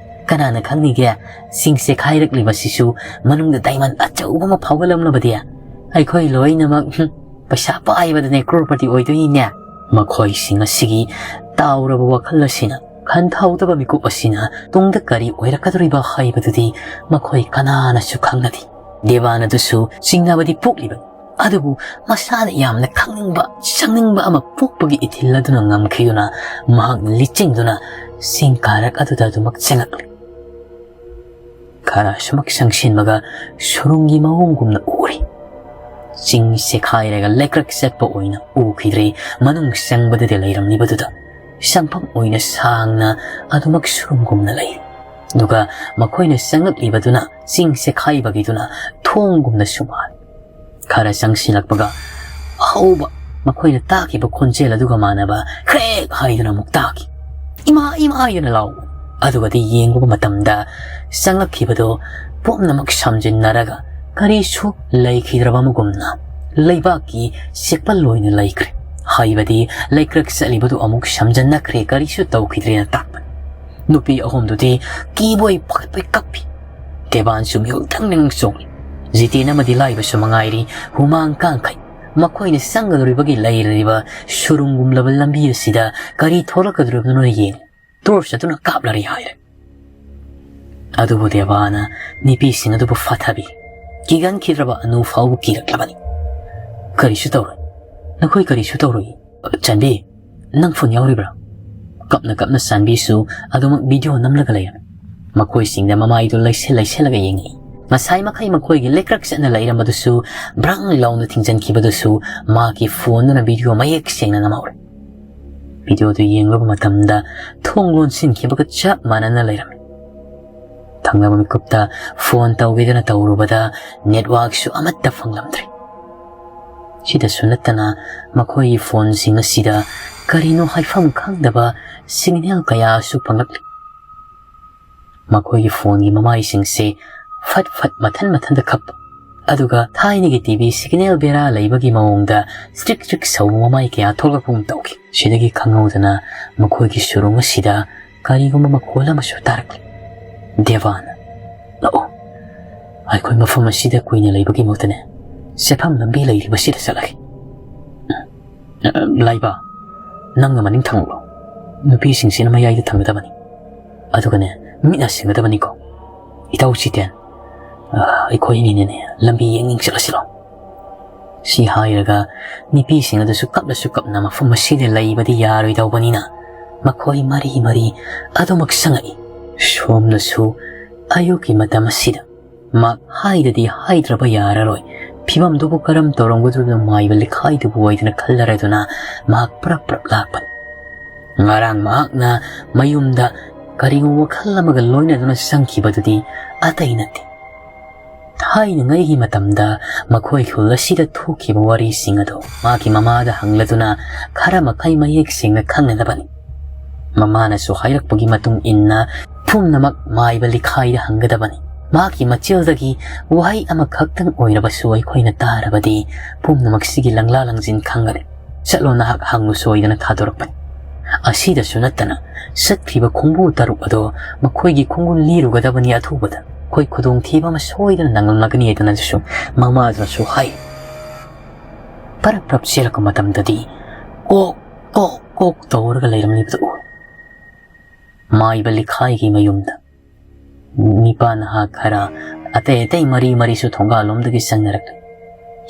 ꯀꯅꯥꯅ ꯈꯪꯅꯤꯒꯦ, ꯆꯤꯡ ꯆꯦꯛꯈꯥꯏꯔꯛꯂꯤꯕꯁꯤꯁꯨ ꯃꯅꯨꯡꯗ ꯗꯥꯏꯃꯟ ꯑꯆꯧꯕ ꯑꯃ ꯐꯥꯎꯒꯠꯂꯝꯂꯕꯗꯤ? ꯑꯩꯈꯣꯏ ꯂꯣꯏꯅꯃꯛ, ꯍꯨꯝ, ꯄꯩꯁꯥ ꯄꯥꯏꯕꯗꯅꯦ ꯀ꯭ꯔꯣꯔꯄꯇꯤ ꯑꯣꯏꯗꯣꯏꯅꯤꯅꯦ꯫ ꯃꯈꯣꯏꯁꯤꯡ ꯑꯁꯤꯒꯤ ꯇꯥꯎꯔꯕ ꯋꯥꯈꯜ ꯑꯁꯤꯅ, ꯈꯟꯊꯍꯧꯗꯕ ꯃꯤꯀꯨꯞ ꯑꯁꯤꯅ ꯇꯨꯡꯗ ꯀꯔꯤ ꯑꯣꯏꯔꯛꯀꯗꯧꯔꯤꯕ ꯍꯥꯏꯕꯗꯨꯗꯤ ꯃꯈꯣꯏ ꯀꯅꯥꯅꯁꯨ ꯈꯪꯅꯗꯦ꯫ ꯗꯦꯕꯥꯅꯗꯨꯁꯨ ꯆꯤꯡꯅꯕꯗꯤ ꯄꯣꯛꯂꯤꯕꯅꯤ꯫ ꯑꯗꯨꯕꯨ ꯃꯁꯥꯗ ꯌꯥꯝꯅ ꯈꯪꯅꯤꯡꯕ, ꯆꯪꯅꯤꯡꯕ ꯑꯃ ꯄꯣꯛꯄꯒꯤ ꯏꯊꯤꯜ ꯑꯗꯨꯅ ꯉꯝꯈꯤꯗꯨꯅ ꯃꯍꯥꯛꯅ ꯂꯤꯆꯤꯡꯗꯨꯅ ꯆꯤꯡ ꯀꯥꯔꯛ ꯑꯗꯨꯗ ꯑꯗꯨꯃꯛ ꯆꯪꯉꯛꯂꯤ꯫ ꯈꯔ ꯁꯨꯃꯛ ꯆꯪꯁꯤꯟꯕꯒ ꯁꯨꯔꯨꯡꯒꯤ ꯃꯑꯣꯡꯒꯨꯝꯅ ꯎꯔꯤ꯫ ꯆꯤꯡ ꯁꯦꯈꯥꯏꯔꯒ ꯂꯩꯀ꯭ꯔꯛ ꯆꯠꯄ ꯑꯣꯏꯅ ꯎꯈꯤꯗ꯭ꯔꯦ꯫ ꯃꯅꯨꯡ ꯆꯪꯕꯗꯗꯤ ꯂꯩꯔꯝꯂꯤꯕꯗꯨꯗ ꯆꯪꯐꯝ ꯑꯣꯏꯅ ꯁꯥꯡꯅ ꯑꯗꯨꯃꯛ ꯁꯨꯔꯨꯝꯒꯨꯝꯅ ꯂꯩ꯫ ꯑꯗꯨꯒ ꯃꯈꯣꯏꯅ ꯆꯪꯂꯛꯂꯤꯕꯗꯨꯅ ꯆꯤꯡ ꯁꯦꯈꯥꯏꯕꯒꯤꯗꯨꯅ ꯊꯣꯡꯒꯨꯝꯅꯁꯨ ꯃꯥꯜꯂꯤ꯫ ꯈꯔ ꯆꯪꯁꯤꯜꯂꯛꯄꯒ ꯑꯍꯧꯕ ꯃꯈꯣꯏꯅ ꯇꯥꯈꯤꯕ ꯈꯣꯟꯖꯦꯜ ꯑꯗꯨꯒ ꯃꯥꯟꯅꯕ ꯈ꯭ꯔꯦꯛ ꯍꯥꯏꯗꯨꯅ ꯑꯃꯨꯛ ꯇꯥꯈꯤ꯫ "ꯏꯃꯥ, ꯏꯃꯥ" ꯍꯥꯏꯗꯨꯅ ꯂꯥꯎꯕ꯫ ꯑꯗꯨꯒꯗꯤ ꯌꯦꯡꯂꯨꯕ ꯃꯇꯝꯗ ꯆꯪꯂꯛꯈꯤꯕꯗꯣ ꯄꯨꯝꯅꯃꯛ ꯁꯝꯖꯤꯟꯅꯔꯒ ꯀꯔꯤꯁꯨ ꯂꯩꯈꯤꯗ꯭ꯔꯕ ꯑꯃꯒꯨꯝꯅ ꯂꯩꯕꯥꯛꯀꯤ ꯆꯦꯛꯄꯜ ꯑꯣꯏꯅ ꯂꯩꯈ꯭ꯔꯦ꯫ ꯍꯥꯏꯕꯗꯤ ꯂꯩꯀ꯭ꯔꯛ ꯆꯠꯂꯤꯕꯗꯨ ꯑꯃꯨꯛ ꯁꯝꯖꯟꯅꯈ꯭ꯔꯦ, ꯀꯔꯤꯁꯨ ꯇꯧꯈꯤꯗ꯭ꯔꯦꯅ ꯇꯥꯛꯄꯅꯤ꯫ ꯅꯨꯄꯤ ꯑꯍꯨꯝꯗꯨꯗꯤ ꯀꯤꯕꯣꯏ ꯄꯥꯈꯠꯄꯣꯏ ꯀꯞꯄꯤ꯫ ꯗꯦꯕꯥꯟꯁꯨ ꯃꯤꯍꯨꯜ ꯗꯪ ꯗꯪ ꯆꯣꯡꯂꯤ꯫ ꯖꯤꯇꯦꯟ ꯑꯃꯗꯤ ꯂꯥꯏꯕꯁꯨ ꯃꯉꯥꯏꯔꯤ, ꯍꯨꯃꯥꯡ ꯀꯥꯡꯈꯩ꯫ ꯃꯈꯣꯏꯅ ꯆꯪꯒꯗꯧꯔꯤꯕꯒꯤ ꯂꯩꯔꯤꯕ ꯁꯨꯔꯨꯡꯒꯨꯝꯂꯕ ꯂꯝꯕꯤ ꯑꯁꯤꯗ ꯀꯔꯤ ꯊꯣꯛꯂꯛꯀꯗꯧꯔꯤꯕꯅꯣ ꯌꯦꯡ ꯇꯣꯔꯆ ꯑꯗꯨꯅ ꯀꯥꯞꯂꯔꯤ ꯍꯥꯏꯔꯦ꯫ ꯑꯗꯨꯕꯨ ꯗꯦꯕꯥꯅ ꯅꯨꯄꯤꯁꯤꯡ ꯑꯗꯨꯕꯨ ꯐꯥꯊꯕꯤ꯫ ꯀꯤꯒꯟꯈꯤꯗ꯭ꯔꯕ ꯑꯅꯨ ꯐꯥꯎꯕ ꯀꯤꯔꯛꯂꯕꯅꯤ꯫ "ꯀꯔꯤꯁꯨ ꯇꯧꯔꯣꯏ, ꯅꯈꯣꯏ ꯀꯔꯤꯁꯨ ꯇꯧꯔꯣꯏ꯫ ꯆꯥꯟꯕꯤ, ꯅꯪ ꯐꯣꯟ ꯌꯥꯎꯔꯤꯕ꯭ꯔꯥ?" ꯀꯞꯅ ꯀꯞꯅ ꯆꯥꯟꯕꯤꯁꯨ ꯑꯗꯨꯃꯛ ꯚꯤꯗꯤꯑꯣ ꯅꯝꯂꯒ ꯂꯩꯔꯝꯃꯤ꯫ ꯃꯈꯣꯏꯁꯤꯡꯗ ꯃꯃꯥꯏꯗꯨ ꯂꯩꯁꯦꯜ ꯂꯩꯁꯦꯜꯂꯒ ꯌꯦꯡꯉꯤ꯫ ꯉꯁꯥꯏ ꯃꯈꯩ ꯃꯈꯣꯏꯒꯤ ꯂꯩꯀ꯭ꯔꯛ ꯆꯠꯅ ꯂꯩꯔꯝꯕꯗꯨꯁꯨ ꯕ꯭ꯔꯪ ꯂꯥꯎꯅ ꯊꯤꯡꯖꯤꯟꯈꯤꯕꯗꯨꯁꯨ ꯃꯥꯒꯤ ꯐꯣꯟꯗꯨꯅ ꯚꯤꯗꯤꯑꯣ ꯃꯌꯦꯛ ꯁꯦꯡꯅ ꯅꯝꯍꯧꯔꯦ꯫ ꯚꯤꯗꯤꯑꯣꯗꯨ ꯌꯦꯡꯂꯨꯕ ꯃꯇꯝꯗ ꯊꯣꯡ ꯂꯣꯟꯁꯤꯟꯈꯤꯕꯒ ꯆꯞ ꯃꯥꯟꯅꯅ ꯂꯩꯔꯝꯃꯤ꯫ ꯊꯪꯅꯕ ꯃꯤꯀꯨꯞꯇ ꯐꯣꯟ ꯇꯧꯒꯦꯗꯅ ꯇꯧꯔꯨꯕꯗ ꯅꯦꯠꯋꯥꯛꯁꯨ ꯑꯃꯠꯇ ꯐꯪꯂꯝꯗ꯭ꯔꯦ꯫ ꯁꯤꯗꯁꯨ ꯅꯠꯇꯅ ꯃꯈꯣꯏꯒꯤ ꯐꯣꯟꯁꯤꯡ ꯑꯁꯤꯗ ꯀꯔꯤꯅꯣ ꯍꯥꯏꯐꯝ ꯈꯪꯗꯕ ꯁꯤꯒꯅꯦꯜ ꯀꯌꯥꯁꯨ ꯐꯪꯂꯛꯂꯤ꯫ ꯃꯈꯣꯏꯒꯤ ꯐꯣꯟꯒꯤ ꯃꯃꯥꯏꯁꯤꯡꯁꯦ ꯐꯠ ꯐꯠ ꯃꯊꯟ ꯃꯊꯟꯇ ꯈꯞꯄ, ꯑꯗꯨꯒ ꯊꯥꯏꯅꯒꯤ ꯇꯤ ꯚꯤ ꯁꯤꯒꯅꯦꯜ ꯕꯦꯔꯥ ꯂꯩꯕꯒꯤ ꯃꯑꯣꯡꯗ ꯆ꯭ꯔꯤꯛ ꯆ꯭ꯔꯤꯛ ꯁꯧꯕ ꯃꯃꯥꯏ ꯀꯌꯥ ꯊꯣꯛꯂꯛꯄꯒꯨꯝ ꯇꯧꯈꯤ꯫ ꯁꯤꯗꯒꯤ ꯈꯪꯍꯧꯗꯅ ꯃꯈꯣꯏꯒꯤ ꯁꯨꯔꯨꯡ ꯑꯁꯤꯗ ꯀꯔꯤꯒꯨꯝꯕ ꯃꯈꯣꯜ ꯑꯃꯁꯨ ꯇꯥꯔꯛꯂꯤ꯫ ꯗꯦꯕꯥꯅ, "ꯂꯥꯛꯑꯣ, ꯑꯩꯈꯣꯏ ꯃꯐꯝ ꯑꯁꯤꯗ ꯀꯨꯏꯅ ꯂꯩꯕꯒꯤ ꯃꯍꯨꯠꯇꯅꯦ, ꯆꯠꯐꯝ ꯂꯝꯕꯤ ꯂꯩꯔꯤꯕꯁꯤꯗ ꯆꯠꯂꯒꯦ꯫ ꯂꯥꯏꯕ, ꯅꯪꯅ ꯃꯅꯤꯡ ꯊꯪꯂꯣ, ꯅꯨꯄꯤꯁꯤꯡꯁꯤꯅ ꯃꯌꯥꯏꯗ ꯊꯪꯒꯗꯕꯅꯤ꯫ ꯑꯗꯨꯒꯅꯦ, ꯃꯤꯠꯅ ꯁꯤꯡꯒꯗꯕꯅꯤꯀꯣ꯫ ꯏꯇꯥꯎ ꯖꯤꯇꯦꯟ, ꯑ, ꯑꯩꯈꯣꯏ ꯑꯅꯤꯅꯅꯦ ꯂꯝꯕꯤ ꯌꯦꯡ ꯌꯦꯡ ꯆꯠꯂꯁꯤꯔꯣ?" ꯁꯤ ꯍꯥꯏꯔꯒ ꯅꯨꯄꯤꯁꯤꯡ ꯑꯗꯨꯁꯨ ꯀꯞꯂꯁꯨ ꯀꯞꯅ ꯃꯐꯝ ꯑꯁꯤꯗ ꯂꯩꯕꯗꯤ ꯌꯥꯔꯣꯏꯗꯧꯕꯅꯤꯅ ꯃꯈꯣꯏ ꯃꯔꯤ ꯃꯔꯤ ꯑꯗꯨꯃꯛ ꯆꯪꯉꯛꯏ꯫ ꯁꯣꯝꯗꯁꯨ ꯑꯌꯨꯛꯀꯤ ꯃꯇꯝ ꯑꯁꯤꯗ ꯃꯥꯛ ꯍꯥꯏꯗꯗꯤ ꯍꯥꯏꯗ꯭ꯔꯕ ꯌꯥꯔꯔꯣꯏ, ꯐꯤꯕꯝꯗꯨꯕꯨ ꯀꯔꯝ ꯇꯧꯔꯝꯒꯗꯧꯔꯤꯕꯅꯣ ꯃꯥꯏꯕ ꯂꯤꯈꯥꯏꯗꯨꯕꯨ ꯍꯥꯏꯗꯨꯅ ꯈꯜꯂꯔꯗꯨꯅ ꯃꯍꯥꯛ ꯄ꯭ꯔꯞ ꯄ꯭ꯔꯞ ꯂꯥꯛꯄꯅꯤ꯫ ꯉꯔꯥꯡ ꯃꯍꯥꯛꯅ ꯃꯌꯨꯝꯗ ꯀꯔꯤꯒꯨꯝꯕ ꯋꯥꯈꯜ ꯑꯃꯒ ꯂꯣꯏꯅꯗꯨꯅ ꯆꯪꯈꯤꯕꯗꯨꯗꯤ ꯑꯇꯩ ꯅꯠꯇꯦ꯫ ꯊꯥꯏꯅꯉꯩꯒꯤ ꯃꯇꯝꯗ ꯃꯈꯣꯏ ꯈꯨꯜ ꯑꯁꯤꯗ ꯊꯣꯛꯈꯤꯕ ꯋꯥꯔꯤꯁꯤꯡ ꯑꯗꯨ ꯃꯍꯥꯛꯀꯤ ꯃꯃꯥꯗ ꯍꯪꯂꯗꯨꯅ ꯈꯔ ꯃꯈꯩ ꯃꯌꯦꯛ ꯁꯦꯡꯅ ꯈꯪꯅꯅꯕꯅꯤ꯫ ꯃꯃꯥꯅꯁꯨ ꯍꯥꯏꯔꯛꯄꯒꯤ ꯃꯇꯨꯡ ꯏꯟꯅ ꯄꯨꯝꯅꯃꯛ ꯃꯥꯏꯕ ꯂꯤꯈꯥꯏꯗ ꯍꯪꯒꯗꯕꯅꯤ꯫ ꯃꯍꯥꯛꯀꯤ ꯃꯆꯤꯜꯗꯒꯤ ꯋꯥꯍꯩ ꯑꯃꯈꯛꯇꯪ ꯑꯣꯏꯔꯕꯁꯨ ꯑꯩꯈꯣꯏꯅ ꯇꯥꯔꯕꯗꯤ ꯄꯨꯝꯅꯃꯛꯁꯤꯒꯤ ꯂꯪꯂꯥ ꯂꯪꯖꯤꯟ ꯈꯪꯒꯅꯤ꯫ ꯆꯠꯂꯣ, ꯅꯍꯥꯛ ꯍꯪꯉꯨ ꯁꯣꯏꯗꯅ ꯊꯥꯗꯣꯔꯛꯄꯅꯤ꯫ ꯑꯁꯤꯗꯁꯨ ꯅꯠꯇꯅ ꯆꯠꯈ꯭ꯔꯤꯕ ꯈꯣꯡꯕꯨ ꯇꯔꯨꯛ ꯑꯗꯣ ꯃꯈꯣꯏꯒꯤ ꯈꯣꯡꯒꯨꯜ ꯂꯤꯔꯨꯒꯗꯕꯅꯤ꯫ ꯑꯊꯨꯕꯗ ꯑꯩꯈꯣꯏ ꯈꯨꯗꯣꯡꯊꯤꯕ ꯑꯃ ꯁꯣꯏꯗꯅ ꯅꯪꯂꯝꯂꯒꯅꯤ ꯍꯥꯏꯗꯨꯅꯁꯨ ꯃꯃꯥꯗꯨꯅꯁꯨ ꯍꯥꯏ꯫ ꯄꯔꯞ ꯄꯔꯞ ꯆꯦꯜꯂꯛꯄ ꯃꯇꯝꯗꯗꯤ ꯀꯣꯛ ꯀꯣꯛ ꯀꯣꯛ ꯇꯧꯔꯒ ꯂꯩꯔꯝꯂꯤꯕꯗꯨ ꯎꯏ꯫ ꯃꯥꯏꯕ ꯂꯤꯈꯥꯏꯒꯤ ꯃꯌꯨꯝꯗ ꯅꯤꯄꯥ ꯅꯍꯥ ꯈꯔ ꯑꯇꯩ ꯑꯇꯩ ꯃꯔꯤ ꯃꯔꯤꯁꯨ ꯊꯣꯡꯒꯥꯜꯂꯣꯝꯗꯒꯤ ꯆꯪꯅꯔꯛꯂꯤ꯫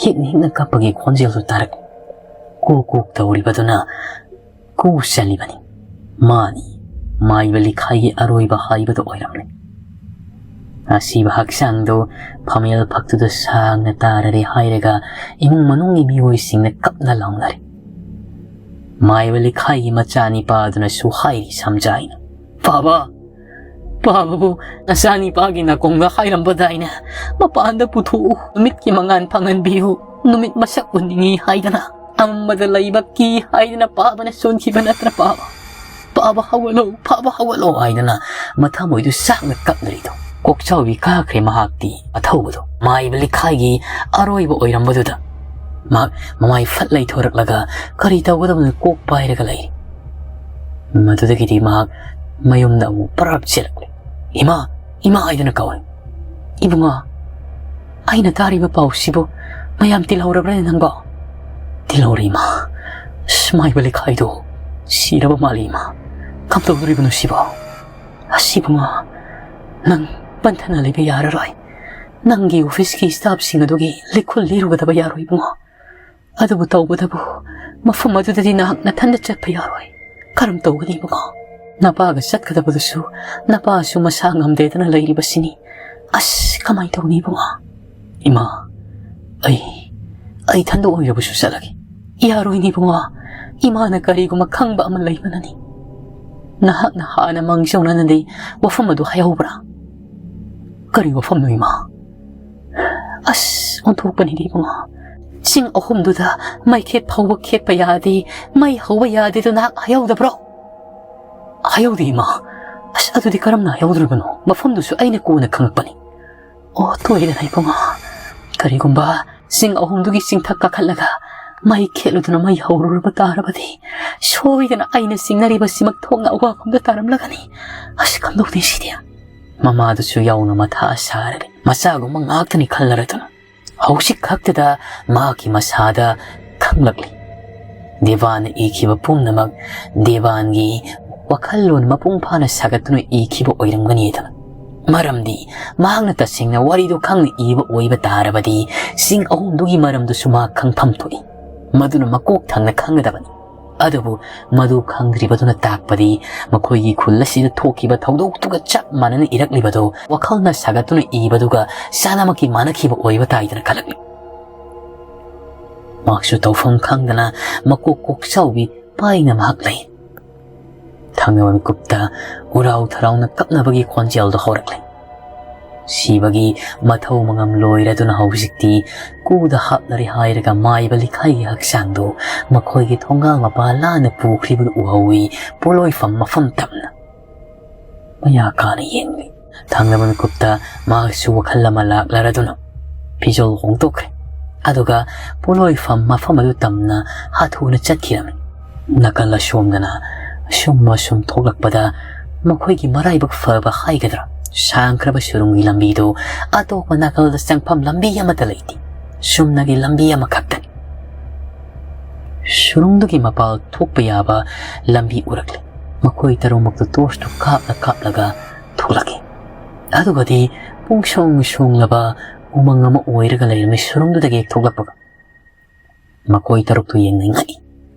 ꯍꯤꯛꯅ ꯍꯤꯛꯅ ꯀꯞꯄꯒꯤ ꯈꯣꯟꯖꯦꯜꯁꯨ ꯇꯥꯔꯛꯂꯤ꯫ ꯀꯣꯛ ꯀꯣꯛ ꯇꯧꯔꯤꯕꯗꯨꯅ ꯀꯨ ꯆꯜꯂꯤꯕꯅꯤ꯫ ꯃꯥꯅꯤ, ꯃꯥꯏꯕ ꯂꯤꯈꯥꯏꯒꯤ ꯑꯔꯣꯏꯕ ꯍꯥꯏꯕꯗꯨ ꯑꯣꯏꯔꯝꯂꯦ꯫ ꯑꯁꯤꯕ ꯍꯛꯆꯥꯡꯗꯨ ꯐꯝꯃꯦꯜ ꯐꯛꯇꯨꯗ ꯁꯥꯡꯅ ꯇꯥꯔꯔꯦ ꯍꯥꯏꯔꯒ ꯏꯃꯨꯡ ꯃꯅꯨꯡꯒꯤ ꯃꯤꯑꯣꯏꯁꯤꯡꯅ ꯀꯞꯅ ꯂꯥꯎꯅꯔꯦ꯫ ꯃꯥꯏꯕ ꯂꯤꯈꯥꯏꯒꯤ ꯃꯆꯥꯅꯤꯄꯥ ꯑꯗꯨꯅꯁꯨ ꯍꯥꯏꯔꯤ ꯁꯝꯖꯥꯏꯅ, "ꯄꯥꯕ, ꯄꯥꯕꯕꯨ ꯅꯆꯥꯅꯤꯄꯥꯒꯤ ꯅꯥꯀꯣꯡꯗ ꯍꯥꯏꯔꯝꯕꯗꯥꯏꯅꯦ, ꯃꯄꯥꯟꯗ ꯄꯨꯊꯣꯛꯎ, ꯅꯨꯃꯤꯠꯀꯤ ꯃꯉꯥꯜ ꯐꯪꯍꯟꯕꯤꯌꯨ, ꯅꯨꯃꯤꯠ ꯃꯁꯛ ꯎꯟꯅꯤꯡꯉꯤ ꯍꯥꯏꯗꯅ, ꯑꯃꯝꯕꯗ ꯂꯩꯕ ꯀꯤ ꯍꯥꯏꯗꯅ ꯄꯥꯕꯅ ꯁꯣꯟꯈꯤꯕ ꯅꯠꯇ꯭ꯔ ꯄꯥꯕ? ꯄꯥꯕ ꯍꯧꯒꯠꯂꯣ, ꯄꯥꯕ ꯍꯧꯒꯠꯂꯣ" ꯍꯥꯏꯗꯅ ꯃꯊꯃꯣꯏꯗꯨ ꯆꯥꯛꯅ ꯀꯞꯅꯔꯤꯗꯣ꯫ ꯀꯣꯛꯆꯥꯎꯕꯤ ꯀꯥꯈ꯭ꯔꯦ ꯃꯍꯥꯛꯇꯤ꯫ ꯑꯊꯧꯕꯗꯣ ꯃꯥꯏꯕ ꯂꯤꯈꯥꯏꯒꯤ ꯑꯔꯣꯏꯕ ꯑꯣꯏꯔꯝꯕꯗꯨꯗ ꯃꯍꯥꯛ ꯃꯃꯥꯏ ꯐꯠ ꯂꯩꯊꯣꯔꯛꯂꯒ ꯀꯔꯤ ꯇꯧꯒꯗꯕꯅꯣ ꯀꯣꯛ ꯄꯥꯏꯔꯒ ꯂꯩꯔꯤ꯫ ꯃꯗꯨꯗꯒꯤꯗꯤ ꯃꯍꯥꯛ ꯃꯌꯨꯝꯗ ꯑꯃꯨꯛ ꯄꯔꯞ ꯆꯦꯜꯂꯛꯂꯦ꯫ "ꯏꯃꯥ, ꯏꯃꯥ" ꯍꯥꯏꯗꯨꯅ ꯀꯧꯏ꯫ "ꯏꯕꯨꯡꯉꯣ, ꯑꯩꯅ ꯇꯥꯔꯤꯕ ꯄꯥꯎꯁꯤꯕꯨ ꯃꯌꯥꯝ ꯇꯤꯜꯍꯧꯔꯕ꯭ꯔꯅꯦ ꯅꯪꯕꯣ?" "ꯇꯤꯜꯍꯧꯔꯦ ꯏꯃꯥ꯫ ꯑꯁ, ꯃꯥꯏꯕ ꯂꯩꯈꯥꯏꯗꯣ ꯁꯤꯔꯕ ꯃꯥꯜꯂꯦ ꯏꯃꯥ꯫ ꯀꯝꯗꯧꯗꯣꯔꯤꯕꯅꯣ ꯁꯤꯕꯣ?" "ꯑꯁ ꯏꯕꯨꯡꯉꯣ, ꯅꯪ ꯄꯟꯊꯅ ꯂꯩꯕ ꯌꯥꯔꯔꯣꯏ꯫ ꯅꯪꯒꯤ ꯑꯣꯐꯤꯁꯀꯤ ꯁ꯭ꯇꯥꯐꯁꯤꯡ ꯑꯗꯨꯒꯤ ꯂꯤꯈꯨꯜ ꯂꯤꯔꯨꯒꯗꯕ ꯌꯥꯔꯣꯏ ꯏꯕꯨꯡꯉꯣ꯫ ꯑꯗꯨꯕꯨ ꯇꯧꯕꯗꯕꯨ ꯃꯐꯝ ꯑꯗꯨꯗꯗꯤ ꯅꯍꯥꯛ ꯅꯊꯟꯗ ꯆꯠꯄ ꯌꯥꯔꯣꯏ꯫ ꯀꯔꯝ ꯇꯧꯒꯅꯤ ꯏꯕꯨꯡꯉꯣ? ꯅꯄꯥꯒ ꯆꯠꯀꯗꯕꯗꯨꯁꯨ ꯅꯄꯥꯁꯨ ꯃꯁꯥ ꯉꯝꯗꯦꯗꯅ ꯂꯩꯔꯤꯕꯁꯤꯅꯤ꯫ ꯑꯁ, ꯀꯃꯥꯏꯅ ꯇꯧꯅꯤ ꯏꯕꯨꯡꯉꯣ?" "ꯏꯃꯥ, ꯑꯩ, ꯑꯩ ꯏꯊꯟꯗ ꯑꯣꯏꯔꯕꯁꯨ ꯆꯠꯂꯒꯦ꯫ ꯌꯥꯔꯣꯏꯅꯦ ꯏꯕꯨꯡꯉꯣ, ꯏꯃꯥꯅ ꯀꯔꯤꯒꯨꯝꯕ ꯈꯪꯕ ꯑꯃ ꯂꯩꯕꯅꯅꯤ꯫ ꯅꯍꯥꯛꯅ ꯍꯥꯟꯅ ꯃꯥꯡꯖꯧꯅꯅꯗꯤ ꯋꯥꯐꯝ ꯑꯗꯨ ꯍꯥꯏꯍꯧꯕ꯭ꯔꯥ? ꯀꯔꯤ ꯋꯥꯐꯝꯅꯣ ꯏꯃꯥ? ꯑꯁ, ꯑꯣꯟꯊꯣꯛꯄꯅꯤꯗ ꯏꯕꯨꯡꯉꯣ꯫ ꯆꯤꯡ ꯑꯍꯨꯝꯗꯨꯗ ꯃꯩꯈꯦꯠ ꯐꯥꯎꯕ ꯈꯦꯠꯄ ꯌꯥꯗꯦ, ꯃꯩ ꯍꯧꯕ ꯌꯥꯗꯦꯗꯣ ꯅꯍꯥꯛ ꯍꯥꯏꯍꯧꯗꯕ꯭ꯔꯣ? ꯍꯥꯏꯍꯧꯗꯦ ꯏꯃꯥ꯫ ꯑꯁ, ꯑꯗꯨꯗꯤ ꯀꯔꯝꯅ ꯍꯥꯏꯍꯧꯗ꯭ꯔꯤꯕꯅꯣ? ꯃꯐꯝꯗꯨꯁꯨ ꯑꯩꯅ ꯀꯣꯟꯅ ꯈꯪꯉꯛꯄꯅꯤ꯫ ꯑꯣ, ꯇꯣꯏꯔꯦꯗꯅ ꯏꯕꯨꯡꯉꯣ꯫ ꯀꯔꯤꯒꯨꯝꯕ ꯆꯤꯡ ꯑꯍꯨꯝꯗꯨꯒꯤ ꯆꯤꯡꯊꯛ ꯀꯥꯈꯠꯂꯒ ꯃꯩ ꯈꯦꯠꯂꯨꯗꯨꯅ ꯃꯩ ꯍꯧꯔꯨꯔꯕ ꯇꯥꯔꯕꯗꯤ, ꯁꯣꯏꯗꯅ ꯑꯩꯅ ꯆꯤꯡꯅꯔꯤꯕꯁꯤꯃꯛ ꯊꯣꯛꯅ ꯑꯋꯥꯐꯝꯗ ꯇꯥꯔꯝꯂꯒꯅꯤ꯫ ꯑꯁ, ꯀꯝꯗꯧꯗꯦ ꯁꯤꯗꯤ? ꯃꯃꯥꯗꯨꯁꯨ ꯌꯥꯎꯅ ꯃꯊꯥ ꯁꯥꯔꯒ ꯃꯆꯥꯒꯨꯝꯕ ꯉꯥꯛꯇꯅꯤ ꯈꯜꯂꯔꯗꯨꯅ꯫ ꯍꯧꯖꯤꯛ ꯈꯛꯇꯗ ꯃꯍꯥꯛꯀꯤ ꯃꯁꯥꯗ ꯈꯪꯂꯛꯂꯤ꯫ ꯗꯦꯕꯥꯟꯅ ꯏꯈꯤꯕ ꯄꯨꯝꯅꯃꯛ ꯗꯦꯕꯥꯟꯒꯤ ꯋꯥꯈꯜꯂꯣꯟ ꯃꯄꯨꯡ ꯐꯥꯅ ꯁꯥꯒꯠꯇꯨꯅ ꯏꯈꯤꯕ ꯑꯣꯏꯔꯝꯒꯅꯤꯗꯅ꯫ ꯃꯔꯝꯗꯤ ꯃꯍꯥꯛꯅ ꯇꯁꯦꯡꯅ ꯋꯥꯔꯤꯗꯨ ꯈꯪꯅ ꯏꯕ ꯑꯣꯏꯕ ꯇꯥꯔꯕꯗꯤ, ꯆꯤꯡ ꯑꯍꯨꯝꯗꯨꯒꯤ ꯃꯔꯝꯗꯨꯁꯨ ꯃꯍꯥꯛ ꯈꯪꯐꯝ ꯊꯣꯛꯏ꯫ ꯃꯗꯨꯅ ꯃꯀꯣꯛ ꯊꯪꯅ ꯈꯪꯒꯗꯕꯅꯤ꯫ ꯑꯗꯨꯕꯨ ꯃꯗꯨ ꯈꯪꯗ꯭ꯔꯤꯕꯗꯨꯅ ꯇꯥꯛꯄꯗꯤ ꯃꯈꯣꯏꯒꯤ ꯈꯨꯜ ꯑꯁꯤꯗ ꯊꯣꯛꯈꯤꯕ ꯊꯧꯗꯣꯛꯇꯨꯒ ꯆꯞ ꯃꯥꯟꯅꯅ ꯏꯔꯛꯂꯤꯕꯗꯨ ꯋꯥꯈꯜꯅ ꯁꯥꯒꯠꯇꯨꯅ ꯏꯕꯗꯨꯒ ꯆꯥꯅꯃꯛꯀꯤ ꯃꯥꯟꯅꯈꯤꯕ ꯑꯣꯏꯕ ꯇꯥꯏꯗꯅ ꯈꯜꯂꯛꯂꯤ꯫ ꯃꯍꯥꯛꯁꯨ ꯇꯧꯐꯝ ꯈꯪꯗꯅ ꯃꯀꯣꯛ ꯀꯣꯛꯆꯥꯎꯕꯤ ꯄꯥꯏꯅ ꯃꯍꯥꯛ ꯂꯩ꯫ ꯊꯪꯅꯕ ꯃꯤꯀꯨꯞꯇ ꯎꯔꯥꯎ ꯊꯔꯥꯎꯅ ꯀꯞꯅꯕꯒꯤ ꯈꯣꯟꯖꯦꯜꯗꯣ ꯍꯧꯔꯛꯂꯦ꯫ ꯁꯤꯕꯒꯤ ꯃꯊꯧ ꯃꯉꯝ ꯂꯣꯏꯔꯗꯨꯅ ꯍꯧꯖꯤꯛꯇꯤ ꯀꯨꯗ ꯍꯥꯞꯂꯔꯦ ꯍꯥꯏꯔꯒ ꯃꯥꯏꯕ ꯂꯤꯈꯥꯏꯒꯤ ꯍꯛꯆꯥꯡꯗꯨ ꯃꯈꯣꯏꯒꯤ ꯊꯣꯡꯒꯥꯜ ꯃꯄꯥ ꯂꯥꯟꯅ ꯄꯨꯈ꯭ꯔꯤꯕꯗꯨ ꯎꯍꯧꯏ꯫ ꯄꯣꯠꯂꯣꯏꯐꯝ ꯃꯐꯝ ꯇꯝꯅ ꯃꯌꯥ ꯀꯥꯅ ꯌꯦꯡꯂꯤ꯫ ꯊꯪꯅꯕ ꯃꯤꯀꯨꯞꯇ ꯃꯍꯥꯛꯁꯨ ꯋꯥꯈꯜ ꯑꯃ ꯂꯥꯛꯂꯔꯗꯨꯅ ꯐꯤꯖꯣꯜ ꯍꯣꯡꯗꯣꯛꯈ꯭ꯔꯦ꯫ ꯑꯗꯨꯒ ꯄꯣꯠꯂꯣꯏꯐꯝ ꯃꯐꯝ ꯑꯗꯨ ꯇꯝꯅ ꯍꯥꯊꯨꯅ ꯆꯠꯈꯤꯔꯝꯃꯤ꯫ ꯅꯥꯀꯜ ꯑꯁꯣꯝꯗꯅ ꯑꯁꯨꯝ ꯑꯁꯨꯝ ꯊꯣꯛꯂꯛꯄꯗ ꯃꯈꯣꯏꯒꯤ ꯃꯔꯥꯏꯕꯛ ꯐꯕ ꯍꯥꯏꯒꯗ꯭ꯔꯥ, ꯁꯥꯡꯈ꯭ꯔꯕ ꯁꯨꯔꯨꯡꯒꯤ ꯂꯝꯕꯤꯗꯨ ꯑꯇꯣꯞꯄ ꯅꯥꯀꯜꯗ ꯆꯪꯐꯝ ꯂꯝꯕꯤ ꯑꯃꯠꯇ ꯂꯩꯇꯦ꯫ ꯆꯨꯝꯅꯒꯤ ꯂꯝꯕꯤ ꯑꯃꯈꯛꯇꯅꯤ꯫ ꯁꯨꯔꯨꯡꯗꯨꯒꯤ ꯃꯄꯥꯜ ꯊꯣꯛꯄ ꯌꯥꯕ ꯂꯝꯕꯤ ꯎꯔꯛꯂꯦ꯫ ꯃꯈꯣꯏ ꯇꯔꯨꯃꯛꯇꯨ ꯇꯣꯔꯁꯇꯨ ꯀꯥꯞꯂ ꯀꯥꯞꯂꯒ ꯊꯣꯛꯂꯛꯏ꯫ ꯑꯗꯨꯒꯗꯤ ꯄꯨꯡꯁꯣꯡ ꯁꯣꯡꯂꯕ ꯎꯃꯪ ꯑꯃ ꯑꯣꯏꯔꯒ ꯂꯩꯔꯝꯃꯤ꯫ ꯁꯨꯔꯨꯡꯗꯨꯗꯒꯤ ꯍꯦꯛ ꯊꯣꯛꯂꯛꯄꯒ ꯃꯈꯣꯏ ꯇꯔꯨꯛꯇꯨ ꯌꯦꯡꯅꯤꯡꯉꯛꯏ꯫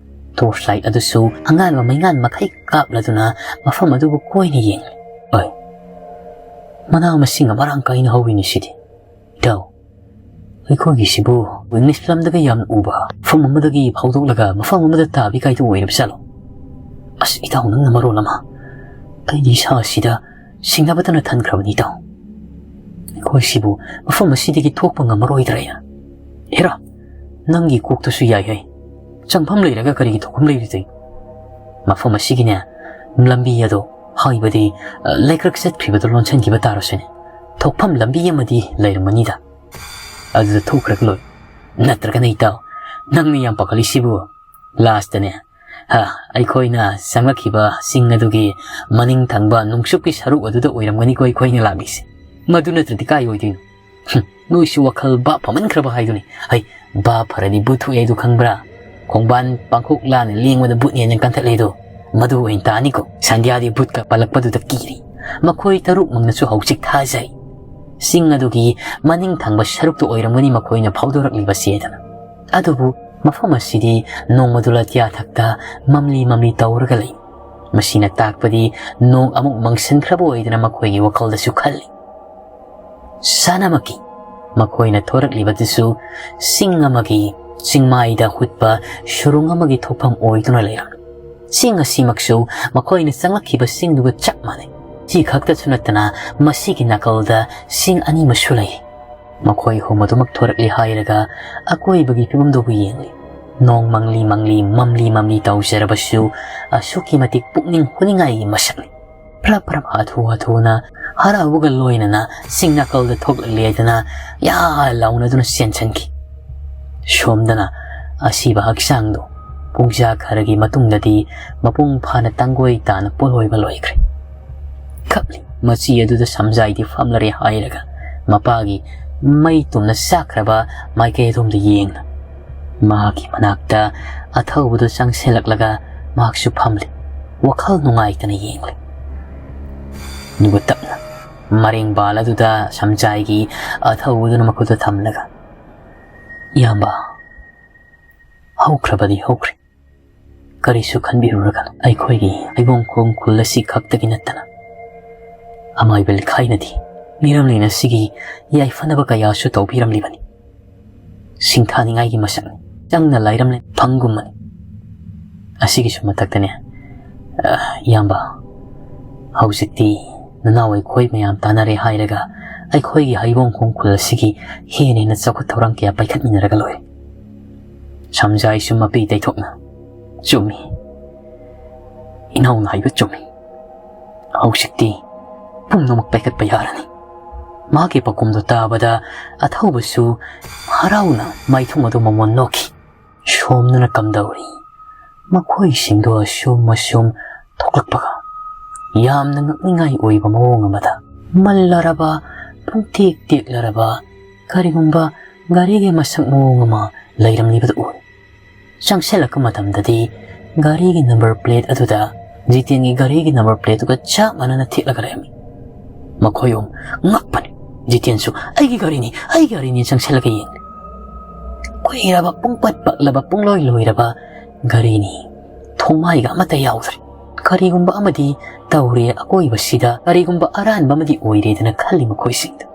ꯇꯣꯔꯁ ꯂꯥꯏꯠ ꯑꯗꯨꯁꯨ ꯑꯉꯥꯟꯕ ꯃꯩꯉꯥꯟ ꯃꯈꯩ ꯀꯥꯞꯂꯗꯨꯅ ꯃꯐꯝ ꯑꯗꯨꯕꯨ ꯀꯣꯏꯅ ꯌꯦꯡꯂꯤ꯫ ꯑꯩ, ꯃꯅꯥ ꯃꯁꯤꯡ ꯃꯔꯥꯡ ꯀꯥꯏꯅ ꯍꯧꯔꯤꯅꯤ ꯁꯤꯗꯤ꯫ ꯏꯇꯥꯎ, ꯑꯩꯈꯣꯏꯒꯤꯁꯤꯕꯨ ꯏꯪꯂꯤꯁ ꯐꯤꯂꯝꯗꯒ ꯌꯥꯝ ꯎꯕ, ꯃꯐꯝ ꯑꯃꯗꯒꯤ ꯐꯥꯎꯗꯣꯛꯂꯒ ꯃꯐꯝ ꯑꯃꯗ ꯇꯥꯕꯤ ꯀꯥꯏꯗꯨ ꯑꯣꯏꯔꯕ ꯖꯥꯠꯂꯣ? ꯑꯁ, ꯏꯇꯥꯎ, ꯅꯪꯅ ꯃꯔꯣꯜ ꯑꯃ, ꯑꯩꯗꯤ ꯏꯁꯥ ꯑꯁꯤꯗ ꯁꯤꯡꯅꯕꯇꯅ ꯊꯟꯈ꯭ꯔꯕꯅꯤ, ꯏꯇꯥꯎ꯫ ꯑꯩꯈꯣꯏꯁꯤꯕꯨ ꯃꯐꯝ ꯑꯁꯤꯗꯒꯤ ꯊꯣꯛꯄ ꯉꯝꯃꯔꯣꯏꯗ꯭ꯔꯥ? ꯍꯦꯔꯥ, ꯅꯪꯒꯤ ꯀꯣꯛꯇꯨꯁꯨ ꯌꯥꯏ ꯍꯥꯏ꯫ ꯆꯪꯐꯝ ꯂꯩꯔꯒ ꯀꯔꯤꯒꯤ ꯊꯣꯛꯐꯝ ꯂꯩꯔꯤꯗꯣꯏ? ꯃꯐꯝ ꯑꯁꯤꯒꯤꯅꯦ, ꯂꯝꯕꯤ ꯑꯗꯣ, ꯍꯥꯏꯕꯗꯤ, ꯑ, ꯂꯩꯀ꯭ꯔꯛ ꯆꯠꯈ꯭ꯔꯤꯕꯗꯣ ꯂꯣꯟꯁꯤꯟꯈꯤꯕ ꯇꯥꯔꯁꯨꯅꯦ, ꯊꯣꯛꯐꯝ ꯂꯝꯕꯤ ꯑꯃꯗꯤ ꯂꯩꯔꯝꯒꯅꯤꯗ꯫ ꯑꯗꯨꯗ ꯊꯣꯛꯈ꯭ꯔꯒ ꯂꯣꯏ꯫ ꯅꯠꯇ꯭ꯔꯒꯅ, ꯏꯇꯥꯎ, ꯅꯪꯅ ꯌꯥꯝ ꯄꯥꯈꯠꯂꯤꯁꯤꯕꯨ, ꯂꯥꯁꯇꯅꯦ, ꯍꯥ, ꯑꯩꯈꯣꯏꯅ ꯆꯪꯂꯛꯈꯤꯕ ꯆꯤꯡ ꯑꯗꯨꯒꯤ ꯃꯅꯤꯡ ꯊꯪꯕ ꯅꯣꯡꯆꯨꯞꯀꯤ ꯁꯔꯨꯛ ꯑꯗꯨꯗ ꯑꯣꯏꯔꯝꯒꯅꯤꯀꯣ ꯑꯩꯈꯣꯏꯅ ꯂꯥꯛꯂꯤꯁꯦ꯫ ꯃꯗꯨ ꯅꯠꯇ꯭ꯔꯗꯤ ꯀꯥꯏ ꯑꯣꯏꯗꯣꯏꯅꯣ? ꯍꯨꯝ, ꯅꯣꯏꯁꯨ ꯋꯥꯈꯜ ꯚꯥꯞ ꯐꯃꯟꯈ꯭ꯔꯕ ꯍꯥꯏꯗꯨꯅꯤ꯫ ꯍꯩ, ꯚꯥꯞ ꯐꯔꯗꯤ ꯚꯨꯠ ꯊꯣꯛꯑꯦ ꯍꯥꯏꯗꯨ ꯈꯪꯕ꯭ꯔꯥ? ꯈꯣꯡꯕꯥꯟ ꯄꯥꯡꯈꯣꯛ ꯂꯥꯅ ꯂꯦꯡꯕꯗ ꯚꯨꯠꯅꯦꯅ ꯀꯟꯊꯠꯂꯦꯗꯣ, ꯃꯗꯨ ꯑꯣꯏꯅ ꯇꯥꯅꯤꯀꯣ꯫ ꯁꯟꯙ꯭ꯌꯥꯗꯤ ꯚꯨꯠꯀ ꯄꯜꯂꯛꯄꯗꯨꯗ ꯀꯤꯔꯤ꯫ ꯃꯈꯣꯏ ꯇꯔꯨꯛꯃꯛꯅꯁꯨ ꯍꯧꯖꯤꯛ ꯊꯥꯖꯩ꯫ ꯆꯤꯡ ꯑꯗꯨꯒꯤ ꯃꯅꯤꯡ ꯊꯪꯕ ꯁꯔꯨꯛꯇ ꯑꯣꯏꯔꯝꯒꯅꯤ ꯃꯈꯣꯏꯅ ꯐꯥꯎꯗꯣꯔꯛꯂꯤꯕꯁꯤ ꯍꯥꯏꯗꯅ꯫ ꯑꯗꯨꯕꯨ ꯃꯐꯝ ꯑꯁꯤꯗꯤ ꯅꯣꯡꯃꯗꯨ ꯂꯇꯤꯌꯥ ꯊꯛꯇ ꯃꯝꯂꯤ ꯃꯝꯂꯤ ꯇꯧꯔꯒ ꯂꯩ꯫ ꯃꯁꯤꯅ ꯇꯥꯛꯄꯗꯤ ꯅꯣꯡ ꯑꯃꯨꯛ ꯃꯪꯁꯤꯟꯈ꯭ꯔꯕ ꯑꯣꯏꯗꯅ ꯃꯈꯣꯏꯒꯤ ꯋꯥꯈꯜꯗꯁꯨ ꯈꯜꯂꯤ꯫ ꯁꯥꯟꯅꯃꯛꯀꯤ ꯃꯈꯣꯏꯅ ꯊꯣꯔꯛꯂꯤꯕꯗꯨꯁꯨ ꯆꯤꯡ ꯑꯃꯒꯤ ꯆꯤꯡꯃꯥꯏꯗ ꯍꯨꯠꯄ ꯁꯨꯔꯨꯡ ꯑꯃꯒꯤ ꯊꯣꯛꯐꯝ ꯑꯣꯏꯗꯨꯅ ꯂꯩꯔꯝꯃꯤ꯫ ꯆꯤꯡ ꯑꯁꯤꯃꯛꯁꯨ ꯃꯈꯣꯏꯅ ꯆꯪꯂꯛꯈꯤꯕ ꯆꯤꯡꯗꯨꯒ ꯆꯞ ꯃꯥꯟꯅꯩ꯫ ꯁꯤ ꯈꯛꯇꯁꯨ ꯅꯠꯇꯅ ꯃꯁꯤꯒꯤ ꯅꯥꯀꯜꯗ ꯆꯤꯡ ꯑꯅꯤ ꯑꯃꯁꯨ ꯂꯩ꯫ ꯃꯈꯣꯏ ꯑꯍꯨꯝ ꯑꯗꯨꯃꯛ ꯊꯣꯔꯛꯂꯦ ꯍꯥꯏꯔꯒ ꯑꯀꯣꯏꯕꯒꯤ ꯐꯤꯕꯝꯗꯨꯕꯨ ꯌꯦꯡꯂꯤ꯫ ꯅꯣꯡ ꯃꯪꯂꯤ ꯃꯪꯂꯤ, ꯃꯝꯂꯤ ꯃꯝꯂꯤ ꯇꯧꯖꯔꯕꯁꯨ ꯑꯁꯨꯛꯀꯤ ꯃꯇꯤꯛ ꯄꯨꯛꯅꯤꯡ ꯍꯨꯅꯤꯡꯉꯥꯏꯒꯤ ꯃꯁꯛꯅꯤ꯫ ꯐ꯭ꯔꯞ ꯐ꯭ꯔꯞ ꯍꯥꯊꯨ ꯍꯥꯊꯨꯅ ꯍꯔꯥꯎꯕꯒ ꯂꯣꯏꯅꯅ ꯆꯤꯡ ꯅꯥꯀꯜꯗ ꯊꯣꯛꯂꯛꯂꯦꯗꯅ ꯌꯥ ꯂꯥꯎꯅꯗꯨꯅ ꯆꯦꯟꯁꯤꯟꯈꯤ꯫ ꯁꯣꯝꯗꯅ ꯑꯁꯤꯕ ꯍꯛꯆꯥꯡꯗꯣ ꯄꯨꯡꯖꯥ ꯈꯔꯒꯤ ꯃꯇꯨꯡꯗꯗꯤ ꯃꯄꯨꯡ ꯐꯥꯅ ꯇꯥꯡꯒꯣꯏ ꯇꯥꯅ ꯄꯣꯠꯂꯣꯏꯕ ꯂꯣꯏꯈ꯭ꯔꯦ꯫ ꯀꯞꯂꯤ꯫ ꯃꯆꯤ ꯑꯗꯨꯗ ꯁꯝꯖꯥꯏꯗꯤ ꯐꯝꯂꯔꯦ ꯍꯥꯏꯔꯒ ꯃꯄꯥꯒꯤ ꯃꯩ ꯇꯨꯝꯅ ꯆꯥꯛꯈ꯭ꯔꯕ ꯃꯥꯏꯀꯩ ꯑꯗꯣꯝꯗ ꯌꯦꯡꯅ ꯃꯍꯥꯛꯀꯤ ꯃꯅꯥꯛꯇ ꯑꯊꯧꯕꯗꯨ ꯆꯪꯁꯤꯜꯂꯛꯂꯒ ꯃꯍꯥꯛꯁꯨ ꯐꯝꯂꯤ꯫ ꯋꯥꯈꯜ ꯅꯨꯡꯉꯥꯏꯇꯅ ꯌꯦꯡꯂꯤ꯫ ꯑꯗꯨꯒ ꯇꯞꯅ ꯃꯔꯦꯡꯕꯥꯜ ꯑꯗꯨꯗ ꯁꯝꯖꯥꯏꯒꯤ ꯑꯊꯧꯕꯗꯨꯅ ꯃꯈꯨꯠꯇ ꯊꯝꯂꯒ, "ꯏꯌꯥꯝꯕ, ꯍꯧꯈ꯭ꯔꯕꯗꯤ ꯍꯧꯈ꯭ꯔꯦ꯫ ꯀꯔꯤꯁꯨ ꯈꯟꯕꯤꯔꯨꯔꯒꯅꯨ꯫ ꯑꯩꯈꯣꯏꯒꯤ ꯍꯩꯕꯣꯡꯈꯣꯡ ꯈꯨꯜ ꯑꯁꯤ ꯈꯛꯇꯒꯤ ꯅꯠꯇꯅ ꯑꯃꯥꯏꯕ ꯂꯩꯈꯥꯏꯅꯗꯤ ꯃꯤꯔꯝꯂꯦꯟ ꯑꯁꯤꯒꯤ ꯌꯥꯏꯐꯅꯕ ꯀꯌꯥꯁꯨ ꯇꯧꯕꯤꯔꯝꯂꯤꯕꯅꯤ꯫ ꯁꯤꯡꯊꯥꯅꯤꯡꯉꯥꯏꯒꯤ ꯃꯁꯛꯅꯤ꯫ ꯆꯪꯅ ꯂꯥꯏꯔꯝꯂꯦꯟ ꯐꯪꯒꯨꯝꯕꯅꯤ꯫ ꯑꯁꯤꯒꯤꯁꯨ ꯃꯊꯛꯇꯅꯦ, ꯑ, ꯏꯌꯥꯝꯕ, ꯍꯧꯖꯤꯛꯇꯤ ꯅꯅꯥꯎ ꯑꯩꯈꯣꯏ ꯃꯌꯥꯝ ꯇꯥꯟꯅꯔꯦ ꯍꯥꯏꯔꯒ ꯑꯩꯈꯣꯏꯒꯤ ꯍꯩꯕꯣꯡ ꯈꯣꯡ ꯈꯨꯜ ꯑꯁꯤꯒꯤ ꯍꯦꯟꯅ ꯍꯦꯟꯅ ꯆꯥꯎꯈꯠ ꯊꯧꯔꯥꯡ ꯀꯌꯥ ꯄꯥꯏꯈꯠꯃꯤꯟꯅꯔꯒ ꯂꯣꯏꯔꯦ꯫ ꯁꯝꯖꯥꯏꯁꯨ ꯃꯄꯤ ꯇꯩꯊꯣꯛꯅ, ꯆꯨꯝꯃꯤ, ꯏꯅꯥꯎꯅ ꯍꯥꯏꯕ ꯆꯨꯝꯃꯤ꯫ ꯍꯧꯖꯤꯛꯇꯤ ꯄꯨꯝꯅꯃꯛ ꯄꯥꯏꯈꯠꯄ ꯌꯥꯔꯅꯤ꯫ ꯃꯍꯥꯛꯀꯤ ꯄꯥꯎꯈꯨꯝꯗꯨ ꯇꯥꯕꯗ ꯑꯊꯧꯕꯁꯨ ꯍꯔꯥꯎꯅ ꯃꯥꯏꯊꯣꯡ ꯑꯗꯨ ꯃꯃꯣꯟ ꯅꯣꯛꯈꯤ꯫ ꯁꯣꯝꯗꯅ ꯀꯝꯗꯧꯔꯤ? ꯃꯈꯣꯏꯁꯤꯡꯗꯣ ꯑꯁꯨꯝ ꯑꯁꯨꯝ ꯊꯣꯛꯂꯛꯄꯒ ꯌꯥꯝꯅ ꯉꯛꯅꯤꯡꯉꯥꯏ ꯑꯣꯏꯕ ꯃꯑꯣꯡ ꯑꯃꯗ ꯃꯜꯂꯔꯕ, ꯄꯨꯡꯇꯦꯛ ꯇꯦꯛꯂꯔꯕ ꯀꯔꯤꯒꯨꯝꯕ ꯒꯥꯔꯤꯒꯤ ꯃꯁꯛ ꯃꯑꯣꯡ ꯑꯃ ꯂꯩꯔꯝꯂꯤꯕꯗꯨ ꯎꯏ꯫ ꯆꯪꯁꯤꯜꯂꯛꯄ ꯃꯇꯝꯗꯗꯤ ꯒꯥꯔꯤꯒꯤ ꯅꯝꯕꯔ ꯄ꯭ꯂꯦꯠ ꯑꯗꯨꯗ ꯖꯤꯇꯦꯟꯒꯤ ꯒꯥꯔꯤꯒꯤ ꯅꯝꯕꯔ ꯄ꯭ꯂꯦꯠꯇꯨꯒ ꯆꯞ ꯃꯥꯟꯅꯅ ꯊꯦꯠꯂꯒ ꯂꯩꯔꯝꯃꯤ꯫ ꯃꯈꯣꯏ ꯑꯍꯨꯝ ꯉꯛꯄꯅꯤ꯫ ꯖꯤꯇꯦꯟꯁꯨ "ꯑꯩꯒꯤ ꯒꯥꯔꯤꯅꯤ, ꯑꯩꯒꯤ ꯒꯥꯔꯤꯅꯤ" ꯆꯪꯁꯤꯜꯂꯒ ꯌꯦꯡꯂꯤ꯫ ꯀꯨꯏꯔꯕ, ꯄꯨꯡꯄꯠ ꯄꯠꯂꯕ, ꯄꯨꯡꯂꯣꯏ ꯂꯣꯏꯔꯕ ꯒꯥꯔꯤꯅꯤ꯫ ꯊꯣꯡꯃꯥꯏꯒ ꯑꯃꯠꯇ ꯌꯥꯎꯗ꯭ꯔꯦ꯫ ꯀꯔꯤꯒꯨꯝꯕ ꯑꯃꯗꯤ ꯇꯧꯔꯦ ꯑꯀꯣꯏꯕꯁꯤꯗ, ꯀꯔꯤꯒꯨꯝꯕ ꯑꯔꯥꯟꯕ ꯑꯃꯗꯤ ꯑꯣꯏꯔꯦꯗꯅ ꯈꯜꯂꯤ ꯃꯈꯣꯏꯁꯤꯡꯗ꯫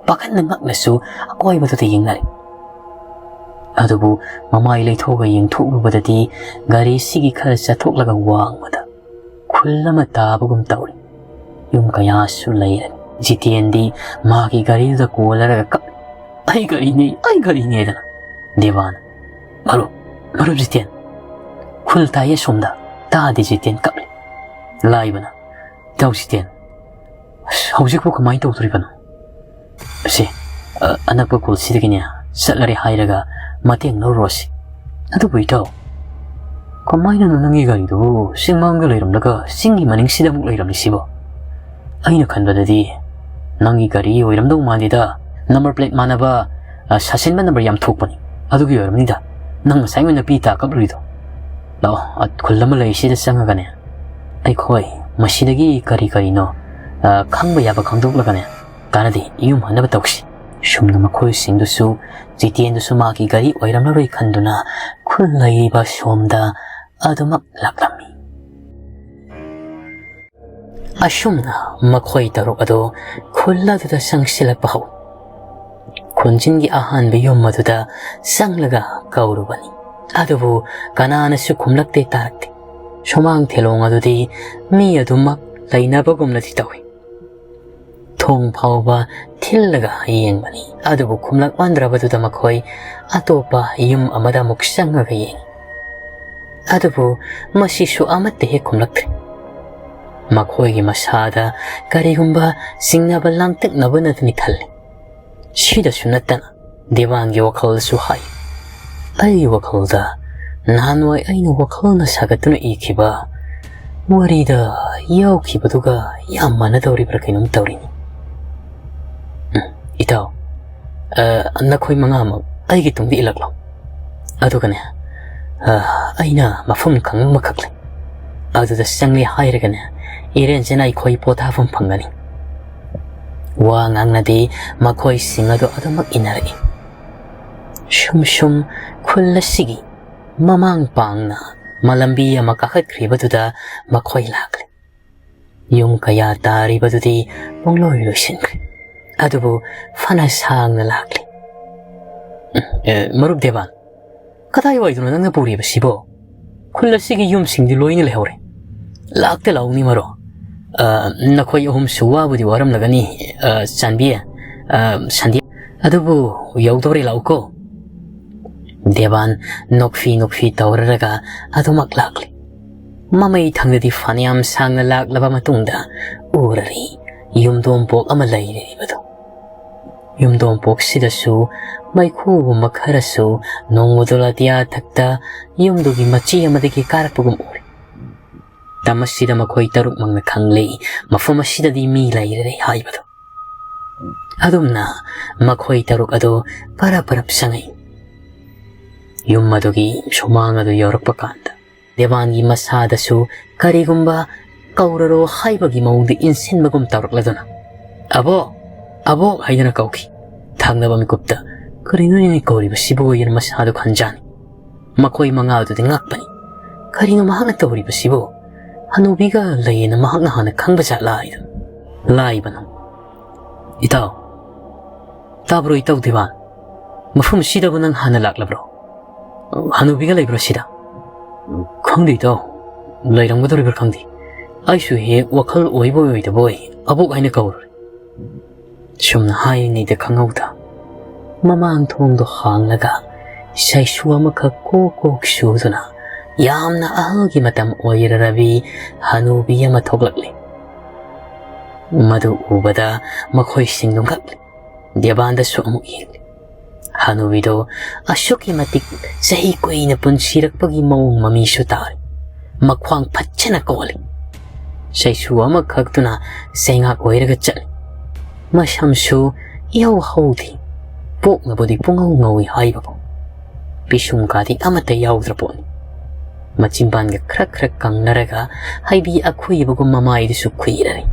ꯄꯥꯈꯠꯅ ꯉꯛꯅꯁꯨ ꯑꯀꯣꯏꯕꯗꯨꯗ ꯌꯦꯡꯅꯔꯦ꯫ ꯑꯗꯨꯕꯨ ꯃꯃꯥꯏ ꯂꯩꯊꯣꯛꯑꯒ ꯌꯦꯡꯊꯣꯛꯂꯨꯕꯗꯗꯤ ꯒꯥꯔꯤꯁꯤꯒꯤ ꯈꯔ ꯆꯠꯊꯣꯛꯂꯒ ꯋꯥꯡꯃꯗ ꯈꯨꯜ ꯑꯃ ꯇꯥꯕꯒꯨꯝ ꯇꯧꯔꯤ꯫ ꯌꯨꯝ ꯀꯌꯥꯁꯨ ꯂꯩꯔꯦ꯫ ꯖꯤꯇꯦꯟꯗꯤ ꯃꯥꯒꯤ ꯒꯥꯔꯤꯗꯨꯗ ꯀꯣꯜꯂꯔꯒ ꯀꯞ "ꯑꯩ ꯒꯥꯔꯤꯅꯦ, ꯑꯩ ꯒꯥꯔꯤꯅꯦ" ꯍꯥꯏꯗꯅ꯫ ꯗꯦꯕꯥꯅ "ꯃꯔꯨꯞ, ꯃꯔꯨꯞ ꯖꯤꯇꯦꯟ, ꯈꯨꯜ ꯇꯥꯏꯌꯦ ꯁꯣꯝꯗ"꯫ ꯇꯥꯗꯦ ꯖꯤꯇꯦꯟ ꯀꯞꯂꯤ꯫ ꯂꯥꯏꯕꯅ "ꯏꯇꯥꯎ ꯖꯤꯇꯦꯟ, ꯑꯁ, ꯍꯧꯖꯤꯛꯄꯨ ꯀꯃꯥꯏꯅ ꯇꯧꯗꯣꯔꯤꯕꯅꯣ? ꯑꯁꯦ, ꯑ, ꯑꯅꯛꯄ ꯈꯨꯜꯁꯤꯗꯒꯤꯅꯦ ꯆꯠꯂꯔꯦ ꯍꯥꯏꯔꯒ ꯃꯇꯦꯡ ꯂꯧꯔꯨꯔꯁꯤ꯫ ꯑꯗꯨꯕꯨ ꯏꯇꯥꯎ, ꯀꯃꯥꯏꯅꯅꯣ ꯅꯪꯒꯤ ꯒꯥꯔꯤꯗꯨꯕꯨ ꯆꯤꯡꯃꯥꯡꯗ ꯂꯩꯔꯝꯂꯒ ꯆꯤꯡꯒꯤ ꯃꯅꯤꯡꯁꯤꯗ ꯑꯃꯨꯛ ꯂꯩꯔꯝꯂꯤꯁꯤꯕꯣ? ꯑꯩꯅ ꯈꯟꯕꯗꯗꯤ ꯅꯪꯒꯤ ꯒꯥꯔꯤ ꯑꯣꯏꯔꯝꯗꯧ ꯃꯥꯟꯗꯦꯗ꯫ ꯅꯝꯕꯔ ꯄ꯭ꯂꯦꯠ ꯃꯥꯟꯅꯕ, ꯑ, ꯁꯥꯁꯤꯟꯕ ꯅꯝꯕꯔ ꯌꯥꯝ ꯊꯣꯛꯄꯅꯤ꯫ ꯑꯗꯨꯒꯤ ꯑꯣꯏꯔꯝꯅꯤꯗ ꯅꯪ ꯉꯁꯥꯏ ꯑꯣꯏꯅ ꯄꯤ ꯇꯥ ꯀꯞꯂꯨꯔꯤꯗꯣ꯫ ꯂꯥꯛꯑꯣ, ꯑ, ꯈꯨꯜ ꯑꯃ ꯂꯩ, ꯁꯤꯗ ꯆꯪꯉꯒꯅꯦ ꯑꯩꯈꯣꯏ ꯃꯁꯤꯗꯒꯤ ꯀꯔꯤ ꯀꯔꯤꯅꯣ, ꯑ, ꯈꯪꯕ ꯌꯥꯕ ꯈꯪꯗꯣꯛꯂꯒꯅꯦ ꯀꯥꯟꯅꯗꯦ, ꯌꯨꯝ ꯍꯟꯅꯕ ꯇꯧꯁꯤ꯫ ꯁꯨꯝꯅ ꯃꯈꯣꯏꯁꯤꯡꯗꯨꯁꯨ ꯖꯤꯇꯦꯟꯗꯨꯁꯨ ꯃꯥꯒꯤ ꯒꯥꯔꯤ ꯑꯣꯏꯔꯝꯂꯔꯣꯏ ꯈꯟꯗꯨꯅ ꯈꯨꯜ ꯂꯩꯔꯤꯕ ꯁꯣꯝꯗ ꯑꯗꯨꯃꯛ ꯂꯥꯛꯂꯝꯃꯤ꯫ ꯑꯁꯨꯝꯅ ꯃꯈꯣꯏ ꯇꯔꯨꯛ ꯑꯗꯨ ꯈꯨꯜ ꯑꯗꯨꯗ ꯆꯪꯁꯤꯜꯂꯛꯄ ꯍꯧꯏ꯫ ꯀꯣꯟꯖꯤꯟꯒꯤ ꯑꯍꯥꯟꯕ ꯌꯨꯝ ꯑꯗꯨꯗ ꯆꯪꯂꯒ ꯀꯧꯔꯨꯕꯅꯤ꯫ ꯑꯗꯨꯕꯨ ꯀꯅꯥꯅꯁꯨ ꯈꯨꯝꯂꯛꯇꯦ, ꯇꯥꯔꯛꯇꯦ꯫ ꯁꯨꯃꯥꯡ ꯊꯦꯂꯣꯡ ꯑꯗꯨꯗꯤ ꯃꯤ ꯑꯗꯨꯃꯛ ꯂꯩꯅꯕꯒꯨꯝꯅꯗꯤ ꯇꯧꯏ꯫ ꯊꯣꯡ ꯐꯥꯎꯕ ꯊꯤꯜꯂꯒ ꯌꯦꯡꯕꯅꯤ꯫ ꯑꯗꯨꯕꯨ ꯈꯨꯝꯂꯛꯃꯟꯗ꯭ꯔꯕꯗꯨꯗ ꯃꯈꯣꯏ ꯑꯇꯣꯞꯄ ꯌꯨꯝ ꯑꯃꯗ ꯑꯃꯨꯛ ꯆꯪꯉꯒ ꯌꯦꯡꯉꯤ꯫ ꯑꯗꯨꯕꯨ ꯃꯁꯤꯁꯨ ꯑꯃꯠꯇ ꯍꯦꯛ ꯈꯨꯝꯂꯛꯇ꯭ꯔꯦ꯫ ꯃꯈꯣꯏꯒꯤ ꯃꯁꯥꯗ ꯀꯔꯤꯒꯨꯝꯕ ꯆꯤꯡꯅꯕ ꯂꯥꯡꯇꯛꯅꯕꯅꯗꯅꯤ ꯈꯜꯂꯤ꯫ ꯁꯤꯗꯁꯨ ꯅꯠꯇꯅ ꯗꯦꯕꯥꯟꯒꯤ ꯋꯥꯈꯜꯗꯁꯨ ꯍꯥꯏ, ꯑꯩꯒꯤ ꯋꯥꯈꯜꯗ ꯅꯍꯥꯟꯋꯥꯏ ꯑꯩꯅ ꯋꯥꯈꯜꯅ ꯁꯥꯒꯠꯇꯨꯅ ꯏꯈꯤꯕ ꯋꯥꯔꯤꯗ ꯌꯥꯎꯈꯤꯕꯗꯨꯒ ꯌꯥꯝ ꯃꯥꯟꯅꯗꯧꯔꯤꯕ꯭ꯔꯥ ꯀꯩꯅꯣꯝ ꯇꯧꯔꯤꯅꯤ꯫ ꯎꯝ, ꯏꯇꯥꯎ, ꯑ, ꯅꯈꯣꯏ ꯃꯉꯥꯃꯛ ꯑꯩꯒꯤ ꯇꯨꯡꯗ ꯏꯜꯂꯛꯂꯣ꯫ ꯑꯗꯨꯒꯅꯦ, ꯑ, ꯑꯩꯅ ꯃꯐꯝ ꯈꯪꯕ ꯑꯃꯈꯛ ꯂꯩ꯫ ꯑꯗꯨꯗ ꯆꯪꯂꯦ ꯍꯥꯏꯔꯒꯅꯦ, ꯏꯔꯦꯟꯖꯅ ꯑꯩꯈꯣꯏ ꯄꯣꯊꯥꯐꯝ ꯐꯪꯒꯅꯤ꯫ ꯋꯥ ꯉꯥꯡꯅꯗꯦ ꯃꯈꯣꯏꯁꯤꯡ ꯑꯗꯨ ꯑꯗꯨꯃꯛ ꯏꯟꯅꯔꯛꯏ꯫ ꯁꯨꯝ ꯁꯨꯝ ꯈꯨꯜ ꯑꯁꯤꯒꯤ ꯃꯃꯥꯡ ꯄꯥꯡꯅ ꯃꯂꯝꯕꯤ ꯑꯃ ꯀꯥꯈꯠꯈ꯭ꯔꯤꯕꯗꯨꯗ ꯃꯈꯣꯏ ꯂꯥꯛꯂꯦ꯫ ꯌꯨꯝ ꯀꯌꯥ ꯇꯥꯔꯤꯕꯗꯨꯗꯤ ꯄꯨꯡꯂꯣꯏ ꯂꯣꯏꯁꯤꯟꯈ꯭ꯔꯦ꯫ ꯑꯗꯨꯕꯨ ꯐꯅ ꯁꯥꯡꯅ ꯂꯥꯛꯂꯤ꯫ ꯎꯝ, ꯑꯦ, ꯃꯔꯨꯞ ꯗꯦꯕꯥꯟ, ꯀꯗꯥꯏꯋꯥꯏꯗꯅꯣ ꯅꯪꯅ ꯄꯨꯔꯤꯕꯁꯤꯕꯣ? ꯈꯨꯜ ꯑꯁꯤꯒꯤ ꯌꯨꯝꯁꯤꯡꯗꯤ ꯂꯣꯏꯅ ꯂꯩꯍꯧꯔꯦ꯫ ꯂꯥꯛꯇ ꯂꯥꯛꯎꯅꯤ ꯃꯔꯣ꯫ ꯑ, ꯅꯈꯣꯏ ꯑꯍꯨꯝꯁꯨ ꯋꯥꯕꯨꯗꯤ ꯋꯥꯔꯝꯂꯒꯅꯤ, ꯑ, ꯆꯥꯟꯕꯤ, ꯑ, ꯁꯟꯗꯤ꯫ ꯑꯗꯨꯕꯨ ꯌꯧꯗꯧꯔꯦ, ꯂꯥꯛꯎꯀꯣ꯫ ꯗꯦꯕꯥꯟ ꯅꯣꯛꯐꯤ ꯅꯣꯛꯐꯤ ꯇꯧꯔꯔꯒ ꯑꯗꯨꯃꯛ ꯂꯥꯛꯂꯤ꯫ ꯃꯃꯩ ꯊꯪꯗꯗꯤ ꯐꯅꯌꯥꯝ ꯁꯥꯡꯅ ꯂꯥꯛꯂꯕ ꯃꯇꯨꯡꯗ ꯎꯔꯔꯤ ꯌꯨꯝꯗꯣꯡꯄꯣꯛ ꯑꯃ ꯂꯩꯔꯤꯕꯗꯨ꯫ ꯌꯨꯝꯗꯣꯡꯄꯣꯛꯁꯤꯗꯁꯨ ꯃꯩꯈꯨꯒꯨꯝꯕ ꯈꯔꯁꯨ ꯅꯣꯡꯃꯗꯣ ꯑꯇꯤꯌꯥ ꯊꯛꯇ ꯌꯨꯝꯗꯨꯒꯤ ꯃꯆꯤ ꯑꯃꯗꯒꯤ ꯀꯥꯔꯛꯄꯒꯨꯝ ꯎꯔꯤ꯫ ꯃꯇꯝ ꯑꯁꯤꯗ ꯃꯈꯣꯏ ꯇꯔꯨꯛꯃꯛꯅ ꯈꯪꯂꯦ, ꯃꯐꯝ ꯑꯁꯤꯗꯗꯤ ꯃꯤ ꯂꯩꯔꯦ ꯍꯥꯏꯕꯗꯨ꯫ ꯑꯗꯨꯝꯅ ꯃꯈꯣꯏ ꯇꯔꯨꯛ ꯑꯗꯨ ꯄꯔꯞ ꯄꯔꯞ ꯆꯪꯉꯛꯏ꯫ ꯌꯨꯝ ꯑꯗꯨꯒꯤ ꯁꯨꯃꯥꯡ ꯑꯗꯨ ꯌꯧꯔꯛꯄ ꯀꯥꯟꯗ ꯗꯦꯕꯥꯟꯒꯤ ꯃꯁꯥꯗꯁꯨ ꯀꯔꯤꯒꯨꯝꯕ ꯀꯧꯔꯔꯣ ꯍꯥꯏꯕꯒꯤ ꯃꯑꯣꯡꯗ ꯏꯟꯁꯤꯟꯕꯒꯨꯝ ꯇꯧꯔꯛꯂꯗꯨꯅ, "ꯑꯕꯣꯛ! ꯑꯕꯣꯛ!" ꯍꯥꯏꯗꯨꯅ ꯀꯧꯈꯤ꯫ ꯊꯪꯅꯕ ꯃꯤꯀꯨꯞꯇ, "ꯀꯔꯤꯅꯣꯅꯦ ꯀꯧꯔꯤꯕꯁꯤꯕꯨ?" ꯍꯥꯏꯅ ꯃꯁꯥꯗꯨ ꯈꯟꯖꯥꯅꯤ꯫ ꯃꯈꯣꯏ ꯃꯉꯥ ꯑꯗꯨꯗꯤ ꯉꯛꯄꯅꯤ꯫ "ꯀꯔꯤꯅꯣ ꯃꯍꯥꯛꯅ ꯇꯧꯔꯤꯕꯁꯤꯕꯨ? ꯍꯅꯨꯕꯤꯒ ꯂꯩꯌꯦꯅ ꯃꯍꯥꯛꯅ ꯍꯥꯟꯅ ꯈꯪꯕ ꯖꯥꯠꯂꯥ?" ꯍꯥꯏꯗꯨꯅ꯫ "ꯂꯥꯛꯏꯕꯅꯣ?" "ꯏꯇꯥꯎ, ꯇꯥꯕ꯭ꯔꯣ ꯏꯇꯥꯎ ꯗꯦꯕꯥꯟ? ꯃꯐꯝꯁꯤꯗꯕꯨ ꯅꯪ ꯍꯥꯟꯅ ꯂꯥꯛꯂꯕ꯭ꯔꯣ? ꯍꯅꯨꯕꯤꯒ ꯂꯩꯕ꯭ꯔꯣ ꯁꯤꯗ? ꯈꯪꯗꯦ ꯏꯇꯥꯎ, ꯂꯩꯔꯝꯒꯗꯧꯔꯤꯕ꯭ꯔꯥ ꯈꯪꯗꯦ꯫ ꯑꯩꯁꯨ ꯍꯦꯛ ꯋꯥꯈꯜ ꯑꯣꯏꯕꯣꯏ ꯑꯣꯏꯗꯕꯣꯏ ꯑꯕꯣꯛ ꯍꯥꯏꯅ ꯀꯧꯔꯨꯔꯦ꯫ ꯁꯨꯝꯅ ꯍꯥꯏꯔꯤꯉꯩꯗ ꯈꯪꯍꯧꯗ ꯃꯃꯥꯡ ꯊꯣꯡꯗꯣ ꯍꯥꯡꯂꯒ ꯁꯩꯁꯨ ꯑꯃꯈꯛ ꯀꯣꯛ ꯀꯣꯛ ꯁꯨꯗꯨꯅ ꯌꯥꯝꯅ ꯑꯍꯜꯒꯤ ꯃꯇꯝ ꯑꯣꯏꯔꯔꯕꯤ ꯍꯅꯨꯕꯤ ꯑꯃ ꯊꯣꯛꯂꯛꯂꯦ꯫ ꯃꯗꯨ ꯎꯕꯗ ꯃꯈꯣꯏꯁꯤꯡꯗꯨ ꯉꯛꯂꯤ꯫ ꯗꯦꯕꯥꯟꯗꯁꯨ ꯑꯃꯨꯛ ꯌꯦꯡꯂꯤ꯫ ꯍꯅꯨꯕꯤꯗꯣ ꯑꯁꯨꯛꯀꯤ ꯃꯇꯤꯛ ꯆꯍꯤ ꯀꯨꯏꯅ ꯄꯨꯟꯁꯤꯔꯛꯄꯒꯤ ꯃꯑꯣꯡ ꯃꯃꯤꯁꯨ ꯇꯥꯔꯦ꯫ ꯃꯈ꯭ꯋꯥꯡ ꯐꯠꯖꯅ ꯀꯣꯜꯂꯤ꯫ ꯁꯩꯁꯨ ꯑꯃꯈꯛꯇꯨꯅ ꯆꯩꯉꯥꯛ ꯑꯣꯏꯔꯒ ꯆꯠꯂꯤ꯫ ꯃꯁꯝꯁꯨ ꯏꯍꯧ ꯍꯧꯗꯦ꯫ ꯄꯣꯛꯅꯕꯨꯗꯤ ꯄꯨꯡꯉꯧ ꯉꯧꯏ ꯍꯥꯏꯕꯕꯨ ꯄꯤꯁꯨꯝ ꯀꯥꯗꯤ ꯑꯃꯠꯇ ꯌꯥꯎꯗ꯭ꯔ ꯄꯣꯠꯅꯤ꯫ ꯃꯆꯤꯟꯕꯥꯟꯒ ꯈ꯭ꯔꯛ ꯈ꯭ꯔꯛ ꯀꯪꯅꯔꯒ ꯍꯩꯕꯤ ꯑꯈꯨꯏꯕꯒꯨꯝ ꯃꯃꯥꯏꯗꯨꯁꯨ ꯈꯨꯏꯔꯔꯤ꯫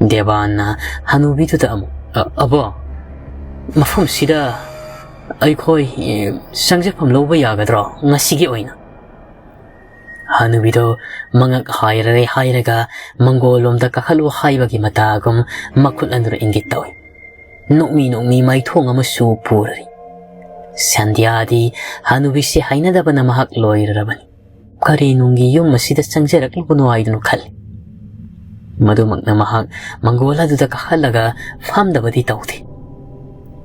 ꯗꯦꯕꯥꯟꯅ ꯍꯅꯨꯕꯤꯗꯨꯗ ꯑꯃꯨꯛ, "ꯑ-, ꯑꯕꯣ, ꯃꯐꯝꯁꯤꯗ ꯑꯩꯈꯣꯏ, ꯑꯦ, ꯆꯪꯖꯐꯝ ꯂꯧꯕ ꯌꯥꯒꯗ꯭ꯔꯣ ꯉꯁꯤꯒꯤ ꯑꯣꯏꯅ?" ꯍꯅꯨꯕꯤꯗꯣ ꯃꯉꯛ ꯍꯥꯏꯔꯔꯦ ꯍꯥꯏꯔꯒ ꯃꯪꯒꯣꯜꯂꯣꯝꯗ ꯀꯥꯈꯠꯂꯨ ꯍꯥꯏꯕꯒꯤ ꯃꯇꯥꯒꯨꯝ ꯃꯈꯨꯠ ꯑꯅꯤꯔ ꯏꯪꯒꯤꯠ ꯇꯧꯏ꯫ ꯅꯣꯛꯃꯤ ꯅꯣꯛꯃꯤ ꯃꯥꯏꯊꯣꯡ ꯑꯃꯁꯨ ꯄꯨꯔꯔꯤ꯫ ꯁꯟꯙ꯭ꯌꯥꯗꯤ ꯍꯅꯨꯕꯤꯁꯦ ꯍꯩꯅꯗꯕꯅ ꯃꯍꯥꯛ ꯂꯣꯏꯔꯔꯕꯅꯤ꯫ ꯀꯔꯤ ꯅꯨꯡꯒꯤ ꯌꯨꯝ ꯑꯁꯤꯗ ꯆꯪꯖꯔꯛꯂꯨꯕꯅꯣ ꯍꯥꯏꯗꯨꯅ ꯈꯜꯂꯤ꯫ ꯃꯗꯨꯃꯛꯅ ꯃꯍꯥꯛ ꯃꯪꯒꯣꯜ ꯑꯗꯨꯗ ꯀꯥꯈꯠꯂꯒ ꯐꯝꯗꯕꯗꯤ ꯇꯧꯗꯦ꯫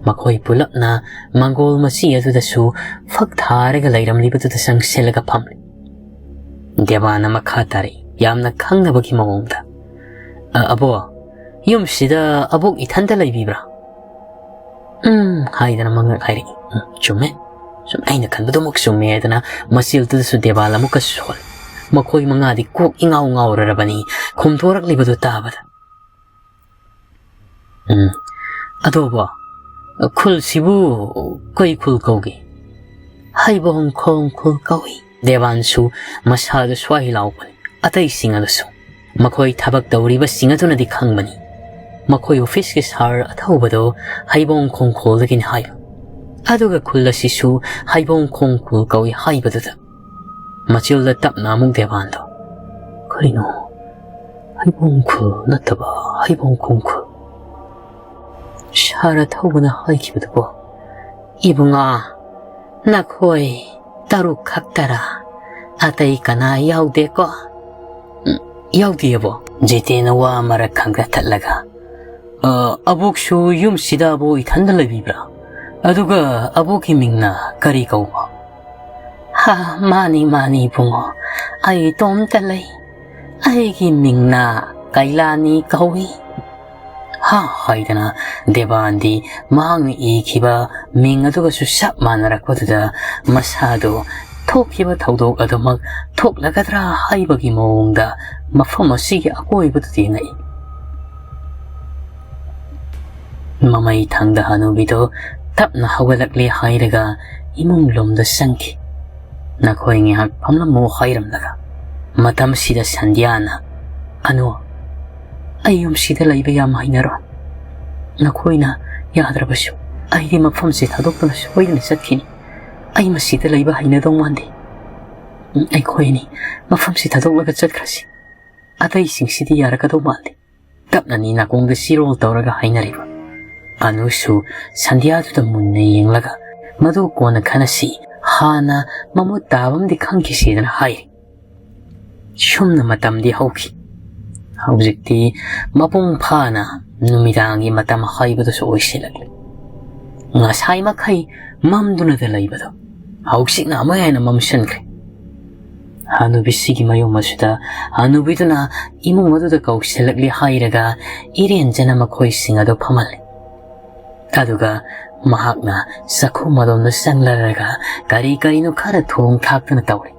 ꯃꯈꯣꯏ ꯄꯨꯂꯞꯅ ꯃꯪꯒꯣꯜ ꯃꯆꯤ ꯑꯗꯨꯗꯁꯨ ꯐꯛ ꯊꯥꯔꯒ ꯂꯩꯔꯝꯂꯤꯕꯗꯨꯗ ꯆꯪꯁꯤꯜꯂꯒ ꯐꯝꯂꯤ꯫ ꯗꯦꯕꯥꯅ ꯃꯈꯥ ꯇꯥꯔꯛꯏ, ꯌꯥꯝꯅ ꯈꯪꯅꯕꯒꯤ ꯃꯑꯣꯡꯗ, "ꯑ-, ꯑꯕꯣ, ꯌꯨꯝꯁꯤꯗ ꯑꯕꯣꯛ ꯏꯊꯟꯇ ꯂꯩꯕꯤꯕ꯭ꯔꯥ?" "ꯎꯝ," ꯍꯥꯏꯗꯅ ꯃꯉꯛ ꯍꯥꯏꯔꯛꯏ꯫ "ꯎꯝ, ꯆꯨꯝꯃꯦ꯫ ꯆꯨꯝ, ꯑꯩꯅ ꯈꯟꯕꯗꯨꯃꯛ ꯆꯨꯝꯃꯦ," ꯍꯥꯏꯗꯅ ꯃꯆꯤꯜꯗꯨꯗꯁꯨ ꯗꯦꯕꯥꯜ ꯑꯃꯨꯛꯀ ꯁꯣꯜꯂꯤ꯫ ꯃꯈꯣꯏ ꯃꯉꯥꯗꯤ ꯀꯣꯛ ꯏꯉꯥꯎ ꯉꯥꯎꯔꯔꯕꯅꯤ ꯈꯨꯝꯗꯣꯔꯛꯂꯤꯕꯗꯨ ꯇꯥꯕꯗ꯫ "ꯎꯝ, ꯑꯗꯨꯕꯨ ꯈꯨꯜꯁꯤꯕꯨ ꯀꯩ ꯈꯨꯜ ꯀꯧꯒꯦ?" "ꯍꯩꯕꯣꯡ ꯈꯣꯡ ꯈꯨꯜ ꯀꯧꯏ꯫" ꯗꯦꯕꯥꯟꯁꯨ ꯃꯁꯥꯗꯨ ꯁ꯭ꯋꯥꯏ ꯂꯥꯎꯕꯅꯤ꯫ ꯑꯇꯩꯁꯤꯡ ꯑꯗꯨꯁꯨ ꯃꯈꯣꯏ ꯊꯕꯛ ꯇꯧꯔꯤꯕꯁꯤꯡ ꯑꯗꯨꯅꯗꯤ ꯈꯪꯕꯅꯤ꯫ ꯃꯈꯣꯏ ꯑꯣꯐꯤꯁꯀꯤ ꯁꯥꯔ ꯑꯊꯧꯕꯗꯣ ꯍꯩꯕꯣꯡ ꯈꯣꯡꯈꯣꯜꯗꯒꯤꯅꯤ ꯍꯥꯏꯕ꯫ ꯑꯗꯨꯒ ꯈꯨꯜ ꯑꯁꯤꯁꯨ ꯍꯩꯕꯣꯡ ꯈꯣꯡꯈꯣꯜ ꯀꯧꯏ ꯍꯥꯏꯕꯗꯨꯗ ꯃꯆꯤꯜꯗ ꯇꯞꯅ ꯑꯃꯨꯛ ꯗꯦꯕꯥꯟꯗꯣ, "ꯀꯔꯤꯅꯣ? ꯍꯩꯕꯣꯡ ꯈꯨꯜ ꯅꯠꯇꯕ ꯍꯩꯕꯣꯡ ꯈꯣꯡꯈꯣꯜ?" ꯈꯔ ꯊꯧꯕꯅ ꯍꯥꯏꯈꯤꯕꯗꯨꯕꯨ? "ꯏꯕꯨꯡꯉꯣ, ꯅꯈꯣꯏ ꯇꯔꯨꯛ ꯈꯛꯇꯔꯥ? ꯑꯇꯩ ꯀꯅꯥ ꯌꯥꯎꯗꯦꯀꯣ?" "ꯎꯝ, ꯌꯥꯎꯗꯦ, ꯑꯕꯣꯛ꯫" ꯖꯤꯇꯦꯟꯅ ꯋꯥ ꯃꯔꯛ ꯈꯪꯒꯠꯊꯠꯂꯒ, "ꯑ, ꯑꯕꯣꯛꯁꯨ ꯌꯨꯝꯁꯤꯗ ꯑꯕꯣꯛ ꯏꯊꯟꯗ ꯂꯩꯕꯤꯕ꯭ꯔꯥ? ꯑꯗꯨꯒ ꯑꯕꯣꯛꯀꯤ ꯃꯤꯡꯅ ꯀꯔꯤ ꯀꯧꯕ?" "ꯍꯥ, ꯃꯥꯅꯤ, ꯃꯥꯅꯤ, ꯏꯕꯨꯡꯉꯣ, ꯑꯩ ꯏꯇꯣꯝꯇ ꯂꯩ꯫ ꯑꯩꯒꯤ ꯃꯤꯡꯅ ꯀꯩꯂꯥꯅꯤ ꯀꯧꯏ"꯫ "ꯍꯥ" ꯍꯥꯏꯗꯅ ꯗꯦꯕꯥꯟꯗꯤ ꯃꯍꯥꯛꯅ ꯏꯈꯤꯕ ꯃꯤꯡ ꯑꯗꯨꯒꯁꯨ ꯆꯞ ꯃꯥꯟꯅꯔꯛꯄꯗꯨꯗ ꯃꯁꯥꯗꯨ ꯊꯣꯛꯈꯤꯕ ꯊꯧꯗꯣꯛ ꯑꯗꯨꯃꯛ ꯊꯣꯛꯂꯒꯗ꯭ꯔꯥ ꯍꯥꯏꯕꯒꯤ ꯃꯑꯣꯡꯗ ꯃꯐꯝ ꯑꯁꯤꯒꯤ ꯑꯀꯣꯏꯕꯗꯨꯗ ꯌꯦꯡꯉꯛꯏ꯫ ꯃꯃꯩ ꯊꯪꯗ ꯍꯅꯨꯕꯤꯗꯨ ꯇꯞꯅ ꯍꯧꯒꯠꯂꯛꯂꯦ ꯍꯥꯏꯔꯒ ꯏꯃꯨꯡ ꯂꯣꯝꯗ ꯆꯪꯈꯤ꯫ "ꯅꯈꯣꯏ ꯉꯥꯏꯍꯥꯛ ꯐꯝꯂꯝꯃꯨ" ꯍꯥꯏꯔꯝꯂꯒ ꯃꯇꯝꯁꯤꯗ ꯁꯟꯙ꯭ꯌꯥꯅ, "ꯑꯅꯨ, ꯑꯩ ꯌꯨꯝꯁꯤꯗ ꯂꯩꯕ ꯌꯥꯝ ꯍꯩꯅꯔꯣꯏ꯫ ꯅꯈꯣꯏꯅ ꯌꯥꯗ꯭ꯔꯕꯁꯨ ꯑꯩꯗꯤ ꯃꯐꯝꯁꯤ ꯊꯥꯗꯣꯛꯇꯨꯅ ꯁꯣꯏꯗꯅ ꯆꯠꯈꯤꯅꯤ꯫ ꯑꯩ ꯃꯁꯤꯗ ꯂꯩꯕ ꯍꯩꯅꯗꯧ ꯃꯥꯟꯗꯦ꯫ ꯑꯩꯈꯣꯏ ꯑꯅꯤ ꯃꯐꯝꯁꯤ ꯊꯥꯗꯣꯛꯂꯒ ꯆꯠꯈ꯭ꯔꯁꯤ꯫ ꯑꯇꯩꯁꯤꯡꯁꯤꯗꯤ ꯌꯥꯔꯛꯀꯗꯧ ꯃꯥꯟꯗꯦ"꯫ ꯇꯞꯅꯅꯤ ꯅꯥꯀꯣꯡꯗ ꯆꯤꯔꯣꯜ ꯇꯧꯔꯒ ꯍꯥꯏꯅꯔꯤꯕ꯫ ꯑꯅꯨꯁꯨ ꯁꯟꯙ꯭ꯌꯥꯗꯨꯗ ꯃꯨꯟꯅ ꯌꯦꯡꯂꯒ, "ꯃꯗꯨ ꯀꯣꯟꯅ ꯈꯟꯅꯁꯤ, ꯍꯥꯟꯅ ꯃꯃꯨꯠ ꯇꯥꯕ ꯑꯃꯗꯤ ꯈꯪꯈꯤꯁꯤꯗꯅ" ꯍꯥꯏꯔꯤ꯫ ꯁꯨꯝꯅ ꯃꯇꯝꯗꯤ ꯍꯧꯈꯤ꯫ ꯍꯧꯖꯤꯛꯇꯤ ꯃꯄꯨꯡ ꯐꯥꯅ ꯅꯨꯃꯤꯗꯥꯡꯒꯤ ꯃꯇꯝ ꯍꯥꯏꯕꯗꯨꯁꯨ ꯑꯣꯏꯁꯤꯜꯂꯛꯂꯦ꯫ ꯉꯁꯥꯏ ꯃꯈꯩ ꯃꯝꯗꯨꯅꯗ ꯂꯩꯕꯗꯣ ꯍꯧꯖꯤꯛꯅ ꯑꯃꯨꯛ ꯍꯦꯟꯅ ꯃꯝꯁꯤꯟꯈ꯭ꯔꯦ꯫ ꯍꯅꯨꯕꯤꯁꯤꯒꯤ ꯃꯌꯨꯝ ꯑꯁꯤꯗ ꯍꯅꯨꯕꯤꯗꯨꯅ ꯏꯃꯨꯡ ꯑꯗꯨꯗ ꯀꯧꯁꯤꯜꯂꯛꯂꯦ ꯍꯥꯏꯔꯒ ꯏꯔꯦꯟꯖꯅ ꯃꯈꯣꯏꯁꯤꯡ ꯑꯗꯨ ꯐꯝꯍꯜꯂꯤ꯫ ꯑꯗꯨꯒ ꯃꯍꯥꯛꯅ ꯆꯥꯛꯈꯨꯝ ꯑꯗꯣꯝꯗ ꯆꯪꯂꯔꯒ ꯀꯔꯤ ꯀꯔꯤꯅꯣ ꯈꯔ ꯊꯣꯡ ꯊꯥꯛꯇꯨꯅ ꯇꯧꯔꯤ꯫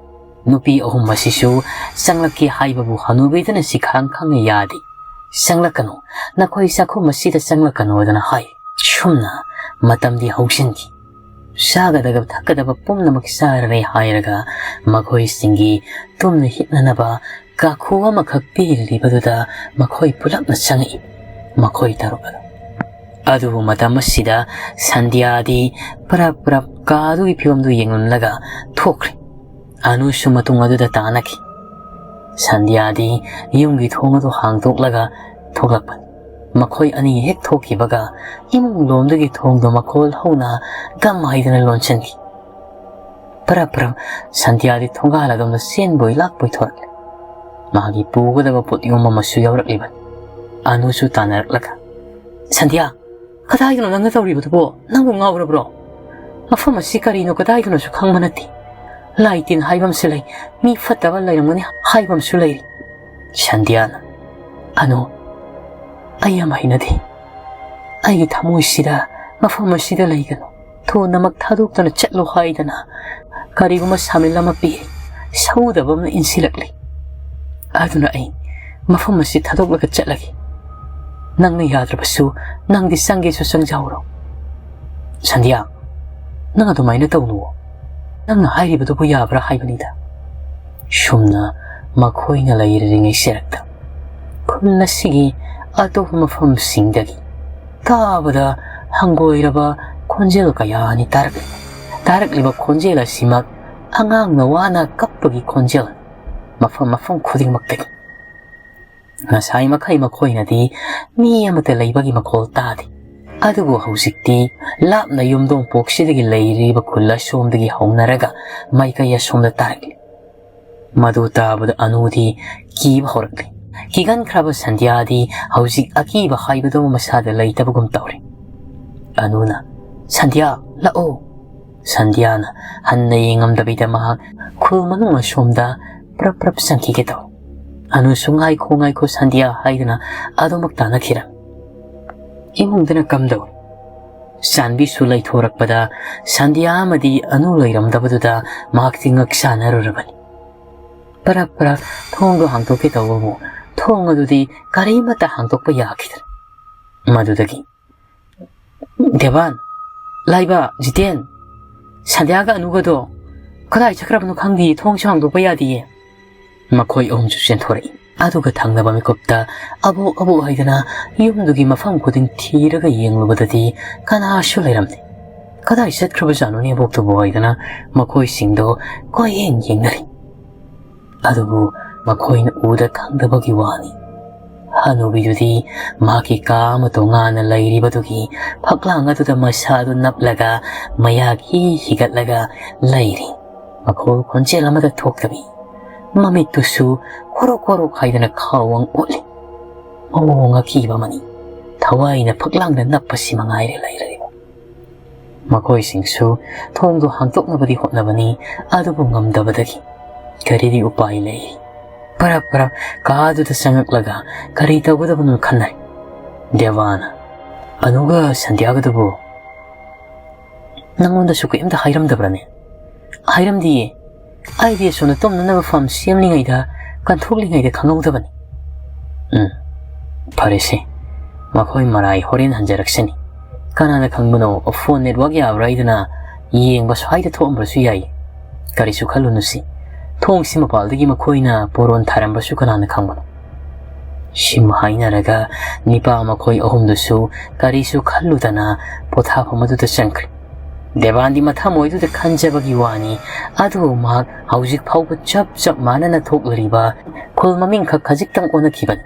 ꯅꯨꯄꯤ ꯑꯍꯨꯝ ꯑꯁꯤꯁꯨ ꯆꯪꯂꯛꯀꯦ ꯍꯥꯏꯕꯕꯨ ꯍꯅꯨꯕꯤꯗꯨꯅ ꯁꯤꯈꯥꯡ ꯈꯪꯅ ꯌꯥꯗꯦ꯫ "ꯆꯪꯂꯛꯀꯅꯨ, ꯅꯈꯣꯏ ꯆꯥꯛꯈꯨꯝ ꯑꯁꯤꯗ ꯆꯪꯂꯛꯀꯅꯨ" ꯑꯗꯨꯅ ꯍꯥꯏ꯫ ꯁꯨꯝꯅ ꯃꯇꯝꯗꯤ ꯍꯧꯖꯤꯟꯈꯤ꯫ ꯆꯥꯒꯗꯕ ꯊꯛꯀꯗꯕ ꯄꯨꯝꯅꯃꯛ ꯆꯥꯔꯔꯦ ꯍꯥꯏꯔꯒ ꯃꯈꯣꯏꯁꯤꯡꯒꯤ ꯇꯨꯝꯅ ꯍꯤꯞꯅꯅꯕ ꯀꯥꯈꯨ ꯑꯃꯈꯛ ꯄꯤꯔꯤꯕꯗꯨꯗ ꯃꯈꯣꯏ ꯄꯨꯂꯞꯅ ꯆꯪꯉꯛꯏ, ꯃꯈꯣꯏ ꯇꯔꯨꯛ ꯑꯗꯨ꯫ ꯑꯗꯨꯕꯨ ꯃꯇꯝ ꯑꯁꯤꯗ ꯁꯟꯙ꯭ꯌꯥꯗꯤ ꯄꯔꯞ ꯄꯔꯞ ꯀꯥ ꯑꯗꯨꯒꯤ ꯐꯤꯕꯝꯗꯨ ꯌꯦꯡꯂꯝꯂꯒ ꯊꯣꯛꯈ꯭ꯔꯦ꯫ ꯑꯅꯨꯁꯨ ꯃꯇꯨꯡ ꯑꯗꯨꯗ ꯇꯥꯅꯈꯤ꯫ ꯁꯟꯙ꯭ꯌꯥꯗꯤ ꯌꯨꯝꯒꯤ ꯊꯣꯡ ꯑꯗꯨ ꯍꯥꯡꯗꯣꯛꯂꯒ ꯊꯣꯛꯂꯛꯄꯅꯤ꯫ ꯃꯈꯣꯏ ꯑꯅꯤ ꯍꯦꯛ ꯊꯣꯛꯈꯤꯕꯒ ꯏꯃꯨꯡ ꯂꯣꯝꯗꯒꯤ ꯊꯣꯡꯗꯣ ꯃꯈꯣꯜ ꯍꯧꯅ ꯒꯝ ꯍꯥꯏꯗꯅ ꯂꯣꯟꯁꯤꯟꯈꯤ꯫ ꯄꯔꯞ ꯄꯔꯞ ꯁꯟꯙ꯭ꯌꯥꯗꯤ ꯊꯣꯡꯒꯥꯜ ꯑꯗꯣꯝꯗ ꯆꯦꯟꯕꯣꯏ ꯂꯥꯛꯄꯣꯏ ꯊꯣꯔꯛꯂꯦ꯫ ꯃꯥꯒꯤ ꯄꯨꯒꯗꯕ ꯄꯣꯠꯌꯣꯝ ꯑꯃꯁꯨ ꯌꯥꯎꯔꯛꯂꯤꯕꯅꯤ꯫ ꯑꯅꯨꯁꯨ ꯇꯥꯟꯅꯔꯛꯂꯒ, "ꯁꯟꯙ꯭ꯌꯥ, ꯀꯗꯥꯏꯗꯅꯣ ꯅꯪꯅ ꯇꯧꯔꯤꯕꯗꯨꯕꯣ? ꯅꯪꯕꯨ ꯉꯥꯎꯔꯕ꯭ꯔꯣ? ꯃꯐꯝ ꯑꯁꯤ ꯀꯔꯤꯅꯣ ꯀꯗꯥꯏꯗꯅꯣꯁꯨ ꯈꯪꯕ ꯅꯠꯇꯦ꯫ ꯂꯥꯏ ꯇꯤꯟ ꯍꯥꯏꯕ ꯑꯃꯁꯨ ꯂꯩ, ꯃꯤ ꯐꯠꯇꯕ ꯂꯩꯔꯝꯒꯅꯤ ꯍꯥꯏꯕ ꯑꯃꯁꯨ ꯂꯩꯔꯤ꯫" ꯁꯟꯙ꯭ꯌꯥꯅ, "ꯑꯅꯨ, ꯑꯩ ꯌꯥꯝ ꯍꯩꯅꯗꯦ꯫ ꯑꯩꯒꯤ ꯊꯃꯣꯏꯁꯤꯗ ꯃꯐꯝ ꯑꯁꯤꯗ ꯂꯩꯒꯅꯨ, ꯊꯨꯅꯃꯛ ꯊꯥꯗꯣꯛꯇꯨꯅ ꯆꯠꯂꯨ ꯍꯥꯏꯗꯅ ꯀꯔꯤꯒꯨꯝꯕ ꯁꯥꯃꯤꯜ ꯑꯃ ꯄꯤ, ꯁꯧꯗꯕ ꯑꯃꯅ ꯏꯟꯁꯤꯜꯂꯛꯂꯤ꯫ ꯑꯗꯨꯅ ꯑꯩ ꯃꯐꯝ ꯑꯁꯤ ꯊꯥꯗꯣꯛꯂꯒ ꯆꯠꯂꯒꯦ꯫ ꯅꯪꯅ ꯌꯥꯗ꯭ꯔꯕꯁꯨ ꯅꯪꯗꯤ ꯆꯪꯒꯦꯁꯨ ꯆꯪꯖꯍꯧꯔꯣ꯫" "ꯁꯟꯙ꯭ꯌꯥ, ꯅꯪ ꯑꯗꯨꯃꯥꯏꯅ ꯇꯧꯅꯨꯋꯣ꯫ ꯅꯪꯅ ꯍꯥꯏꯔꯤꯕꯗꯨꯕꯨ ꯌꯥꯕ꯭ꯔꯥ ꯍꯥꯏꯕꯅꯤꯗ꯫" ꯁꯨꯝꯅ ꯃꯈꯣꯏꯅ ꯂꯩꯔꯤꯉꯩ ꯁꯦꯔꯛꯇ ꯈꯨꯜ ꯑꯁꯤꯒꯤ ꯑꯇꯣꯞꯄ ꯃꯐꯝꯁꯤꯡꯗꯒꯤ ꯇꯥꯕꯗ ꯍꯪꯒꯣꯏꯔꯕ ꯈꯣꯟꯖꯦꯜ ꯀꯌꯥ ꯑꯅꯤ ꯇꯥꯔꯛꯂꯤ꯫ ꯇꯥꯔꯛꯂꯤꯕ ꯈꯣꯟꯖꯦꯜ ꯑꯁꯤꯃꯛ ꯑꯉꯥꯡꯅ ꯋꯥꯅ ꯀꯞꯄꯒꯤ ꯈꯣꯟꯖꯦꯜ꯫ ꯃꯐꯝ ꯃꯐꯝ ꯈꯨꯗꯤꯡꯃꯛꯇꯒꯤ꯫ ꯉꯁꯥꯏ ꯃꯈꯩ ꯃꯈꯣꯏꯅꯗꯤ ꯃꯤ ꯑꯃꯠꯇ ꯂꯩꯕꯒꯤ ꯃꯈꯣꯜ ꯇꯥꯗꯦ꯫ ꯑꯗꯨꯕꯨ ꯍꯧꯖꯤꯛꯇꯤ ꯂꯥꯞꯅ ꯌꯨꯝꯗꯣꯡꯄꯣꯛꯁꯤꯗꯒꯤ ꯂꯩꯔꯤꯕ ꯈꯨꯜ ꯑꯁꯣꯝꯗꯒꯤ ꯍꯧꯅꯔꯒ ꯃꯥꯏꯀꯩ ꯑꯁꯣꯝꯗ ꯇꯥꯔꯛꯂꯤ꯫ ꯃꯗꯨ ꯇꯥꯕꯗ ꯑꯅꯨꯗꯤ ꯀꯤꯕ ꯍꯧꯔꯛꯂꯤ꯫ ꯀꯤꯒꯟꯈ꯭ꯔꯕ ꯁꯟꯙ꯭ꯌꯥꯗꯤ ꯍꯧꯖꯤꯛ ꯑꯀꯤꯕ ꯍꯥꯏꯕꯗꯨ ꯃꯁꯥꯗ ꯂꯩꯇꯕꯒꯨꯝ ꯇꯧꯔꯦ꯫ ꯑꯅꯨꯅ, "ꯁꯟꯙ꯭ꯌꯥ, ꯂꯥꯛꯑꯣ꯫" ꯁꯟꯙ꯭ꯌꯥꯅ ꯍꯟꯅ ꯌꯦꯡꯉꯝꯗꯕꯤꯗ ꯃꯍꯥꯛ ꯈꯨꯜ ꯃꯅꯨꯡ ꯑꯁꯣꯝꯗ ꯄ꯭ꯔꯞ ꯄ꯭ꯔꯞ ꯆꯪꯈꯤꯒꯦ ꯇꯧꯏ꯫ ꯑꯅꯨꯁꯨ, "ꯉꯥꯏꯈꯣ, ꯉꯥꯏꯈꯣ ꯁꯟꯙ꯭ꯌꯥ" ꯍꯥꯏꯗꯨꯅ ꯑꯗꯨꯃꯛ ꯇꯥꯟꯅꯈꯤꯔꯝꯃꯤ꯫ ꯏꯃꯨꯡꯗꯅ ꯀꯝꯗꯧꯏ? ꯆꯥꯟꯕꯤꯁꯨ ꯂꯩꯊꯣꯔꯛꯄꯗ ꯁꯟꯙ꯭ꯌꯥ ꯑꯃꯗꯤ ꯑꯅꯨ ꯂꯩꯔꯝꯗꯕꯗꯨꯗ ꯃꯍꯥꯛꯇꯤ ꯉꯛ ꯁꯥꯟꯅꯔꯨꯔꯕꯅꯤ꯫ ꯄꯔꯞ ꯄꯔꯞ ꯊꯣꯡꯗꯣ ꯍꯥꯡꯗꯣꯛꯀꯦ ꯇꯧꯕꯕꯨ ꯊꯣꯡ ꯑꯗꯨꯗꯤ ꯀꯔꯤꯃꯠꯇ ꯍꯥꯡꯗꯣꯛꯄ ꯌꯥꯈꯤꯗ꯭ꯔꯦ꯫ ꯃꯗꯨꯗꯒꯤ, "ꯗꯦꯕꯥꯟ, ꯂꯥꯏꯕ, ꯖꯤꯇꯦꯟ, ꯁꯟꯙ꯭ꯌꯥꯒ ꯑꯅꯨꯒꯗꯣ ꯀꯗꯥꯏ ꯆꯠꯈ꯭ꯔꯕꯅꯣ ꯈꯪꯗꯤꯌꯦ, ꯊꯣꯡꯁꯨ ꯍꯥꯡꯗꯣꯛꯄ ꯌꯥꯗꯤꯌꯦ꯫" ꯃꯈꯣꯏ ꯑꯍꯨꯝꯁꯨ ꯆꯦꯟꯊꯣꯔꯛꯏ꯫ ꯑꯗꯨꯒ ꯊꯪꯅꯕ ꯃꯤꯀꯨꯞꯇ ꯑꯕꯣꯛ ꯑꯕꯣꯛ ꯍꯥꯏꯗꯅ ꯌꯨꯝꯗꯨꯒꯤ ꯃꯐꯝ ꯈꯨꯗꯤꯡ ꯊꯤꯔꯒ ꯌꯦꯡꯂꯨꯕꯗꯗꯤ ꯀꯅꯥꯁꯨ ꯂꯩꯔꯝꯗꯦ꯫ ꯀꯗꯥꯏ ꯆꯠꯈ꯭ꯔꯕꯖꯥꯠꯅꯣꯅꯦ ꯑꯕꯣꯛꯇꯨꯕꯨ ꯍꯥꯏꯗꯅ ꯃꯈꯣꯏꯁꯤꯡꯗꯣ ꯀꯣꯏꯌꯦꯡ ꯌꯦꯡꯅꯔꯤ꯫ ꯑꯗꯨꯕꯨ ꯃꯈꯣꯏꯅ ꯎꯗ ꯈꯪꯗꯕꯒꯤ ꯋꯥꯅꯤ꯫ ꯍꯅꯨꯕꯤꯗꯨꯗꯤ ꯃꯍꯥꯛꯀꯤ ꯀꯥ ꯑꯃ ꯇꯣꯉꯥꯟꯅ ꯂꯩꯔꯤꯕꯗꯨꯒꯤ ꯐꯛꯂꯥꯡ ꯑꯗꯨꯗ ꯃꯁꯥꯗꯨ ꯅꯞꯂꯒ ꯃꯌꯥ ꯈꯤ ꯍꯤꯒꯠꯂꯒ ꯂꯩꯔꯤ꯫ ꯃꯈꯣꯜ ꯈꯣꯟꯖꯦꯜ ꯑꯃꯗ ꯊꯣꯛꯇꯕꯤ, ꯃꯃꯤꯠꯇꯨꯁꯨ ꯈꯣꯔꯣꯛ ꯈꯣꯔꯣꯛ ꯍꯥꯏꯗꯅ ꯈꯥꯎꯋꯪ ꯑꯣꯠꯂꯤ꯫ ꯃꯑꯣꯡ ꯑꯀꯤꯕ ꯑꯃꯅꯤ꯫ ꯊꯋꯥꯏꯅ ꯐꯛꯂꯥꯡꯗ ꯅꯞꯄꯁꯤ ꯃꯉꯥꯏꯔꯦ ꯂꯩꯔꯤꯕ꯫ ꯃꯈꯣꯏꯁꯤꯡꯁꯨ ꯊꯣꯡꯗꯨ ꯍꯥꯡꯗꯣꯛꯅꯕꯗꯤ ꯍꯣꯠꯅꯕꯅꯤ, ꯑꯗꯨꯕꯨ ꯉꯝꯗꯕꯗꯒꯤ ꯀꯔꯤꯗꯤ ꯎꯄꯥꯏ ꯂꯩ? ꯄꯔꯞ ꯄꯔꯞ ꯀꯥꯗꯨꯗ ꯆꯪꯉꯛꯂꯒ ꯀꯔꯤ ꯇꯧꯒꯗꯕꯅꯣ ꯈꯟꯅꯔꯤ꯫ ꯗꯦꯕꯥꯅ, "ꯑꯅꯨꯒ ꯁꯟꯙ꯭ꯌꯥꯒꯗꯨꯕꯨ ꯅꯪꯉꯣꯟꯗꯁꯨ ꯀꯔꯤꯝꯇ ꯍꯥꯏꯔꯝꯗꯕ꯭ꯔꯅꯦ?" "ꯍꯥꯏꯔꯝꯗꯤꯌꯦ꯫ ꯑꯩꯗꯤ ꯑꯁꯣꯝꯗ ꯇꯨꯝꯅꯅꯕ ꯐꯝ ꯁꯦꯝꯂꯤꯉꯩꯗ, ꯀꯟꯊꯣꯛꯂꯤꯉꯩꯗ ꯈꯪꯍꯧꯗꯕꯅꯤ꯫" "ꯎꯝ, ꯐꯔꯦꯁꯦ꯫ ꯃꯈꯣꯏ ꯃꯔꯥꯏ ꯍꯣꯔꯦꯟ ꯍꯟꯖꯔꯛꯁꯅꯤ꯫ ꯀꯅꯥꯅ ꯈꯪꯕꯅꯣ, ꯐꯣꯟ ꯅꯦꯠꯋꯥꯛ ꯌꯥꯕ꯭ꯔꯥ ꯍꯥꯏꯗꯅ ꯌꯦꯡꯕ ꯁ꯭ꯋꯥꯏꯗ ꯊꯣꯛꯑꯝꯕꯁꯨ ꯌꯥꯏ꯫ ꯀꯔꯤꯁꯨ ꯈꯜꯂꯨꯅꯨꯁꯤ꯫ ꯊꯣꯡꯁꯤ ꯃꯄꯥꯜꯗꯒꯤ ꯃꯈꯣꯏꯅ ꯄꯣꯔꯣꯟ ꯊꯥꯔꯝꯕꯁꯨ ꯀꯅꯥꯅ ꯈꯪꯕꯅꯣ?" ꯁꯤꯃ ꯍꯥꯏꯅꯔꯒ ꯅꯤꯄꯥ ꯃꯈꯣꯏ ꯑꯍꯨꯝꯗꯨꯁꯨ ꯀꯔꯤꯁꯨ ꯈꯜꯂꯨꯗꯅ ꯄꯣꯊꯥꯐꯝ ꯑꯗꯨꯗ ꯆꯪꯈ꯭ꯔꯦ꯫ ꯗꯦꯕꯥꯟꯗꯤ ꯃꯊꯃꯣꯏꯗꯨꯗ ꯈꯟꯖꯕꯒꯤ ꯋꯥꯅꯤ, ꯑꯗꯨꯕꯨ ꯃꯍꯥꯛ ꯍꯧꯖꯤꯛ ꯐꯥꯎꯕ ꯆꯞ ꯆꯞ ꯃꯥꯟꯅꯅ ꯊꯣꯛꯂꯤꯕ ꯈꯨꯜ ꯃꯃꯤꯡꯈꯛ ꯈꯖꯤꯛꯇꯪ ꯑꯣꯟꯅꯈꯤꯕꯅꯤ꯫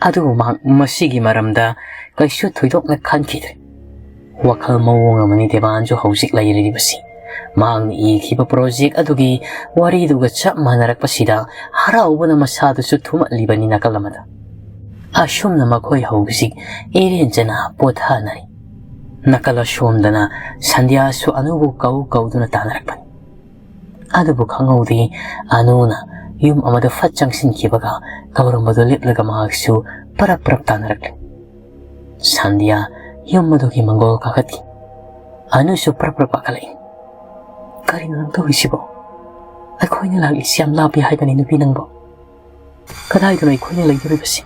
ꯑꯗꯨꯕꯨ ꯃꯍꯥꯛ ꯃꯁꯤꯒꯤ ꯃꯔꯝꯗ ꯀꯩꯁꯨ ꯊꯣꯏꯗꯣꯛꯅ ꯈꯟꯈꯤꯗ꯭ꯔꯦ꯫ ꯋꯥꯈꯜ ꯃꯑꯣꯡ ꯑꯃꯅꯤ ꯗꯦꯕꯥꯟꯁꯨ ꯍꯧꯖꯤꯛ ꯂꯩꯔꯤꯕꯁꯤ꯫ ꯃꯍꯥꯛꯅ ꯏꯈꯤꯕ ꯄ꯭ꯔꯣꯖꯦꯛ ꯑꯗꯨꯒꯤ ꯋꯥꯔꯤꯗꯨꯒ ꯆꯞ ꯃꯥꯟꯅꯔꯛꯄꯁꯤꯗ ꯍꯔꯥꯎꯕꯅ ꯃꯁꯥꯗꯨꯁꯨ ꯊꯨꯝꯍꯠꯂꯤꯕꯅꯤ ꯅꯥꯀꯜ ꯑꯃꯗ꯫ ꯑꯁꯨꯝꯅ ꯃꯈꯣꯏ ꯍꯧꯖꯤꯛ ꯏꯔꯦꯟꯖꯅ ꯄꯣꯊꯥꯅꯔꯤ꯫ ꯅꯥꯀꯜ ꯑꯁꯣꯝꯗꯅ ꯁꯟꯙ꯭ꯌꯥꯁꯨ ꯑꯅꯨꯕꯨ ꯀꯧ ꯀꯧꯗꯨꯅ ꯇꯥꯟꯅꯔꯛꯄꯅꯤ꯫ ꯑꯗꯨꯕꯨ ꯈꯪꯍꯧꯗꯦ, ꯑꯅꯨꯅ ꯌꯨꯝ ꯑꯃꯗ ꯐꯠ ꯆꯪꯁꯤꯟꯈꯤꯕꯒ ꯀꯧꯔꯝꯕꯗꯨ ꯂꯦꯞꯂꯒ ꯃꯍꯥꯛꯁꯨ ꯄꯔꯞ ꯄꯔꯞ ꯇꯥꯟꯅꯔꯛꯂꯦ꯫ ꯁꯟꯙ꯭ꯌꯥ ꯌꯨꯝ ꯑꯗꯨꯒꯤ ꯃꯪꯒꯣꯜ ꯀꯥꯈꯠꯈꯤ꯫ ꯑꯅꯨꯁꯨ ꯄꯔꯞ ꯄꯔꯞ ꯀꯥꯈꯠꯂꯛꯏ꯫ "ꯀꯔꯤꯅꯣ ꯅꯪ ꯇꯧꯔꯤꯁꯤꯕꯣ? ꯑꯩꯈꯣꯏꯅ ꯂꯥꯛꯂꯤꯁꯤ ꯌꯥꯝ ꯂꯥꯞꯄꯤ ꯍꯥꯏꯕꯅꯤ ꯅꯨꯄꯤ ꯅꯪꯕꯣ꯫ ꯀꯗꯥꯏꯗꯅꯣ ꯑꯩꯈꯣꯏꯅ ꯂꯩꯗꯣꯔꯤꯕꯁꯤ?"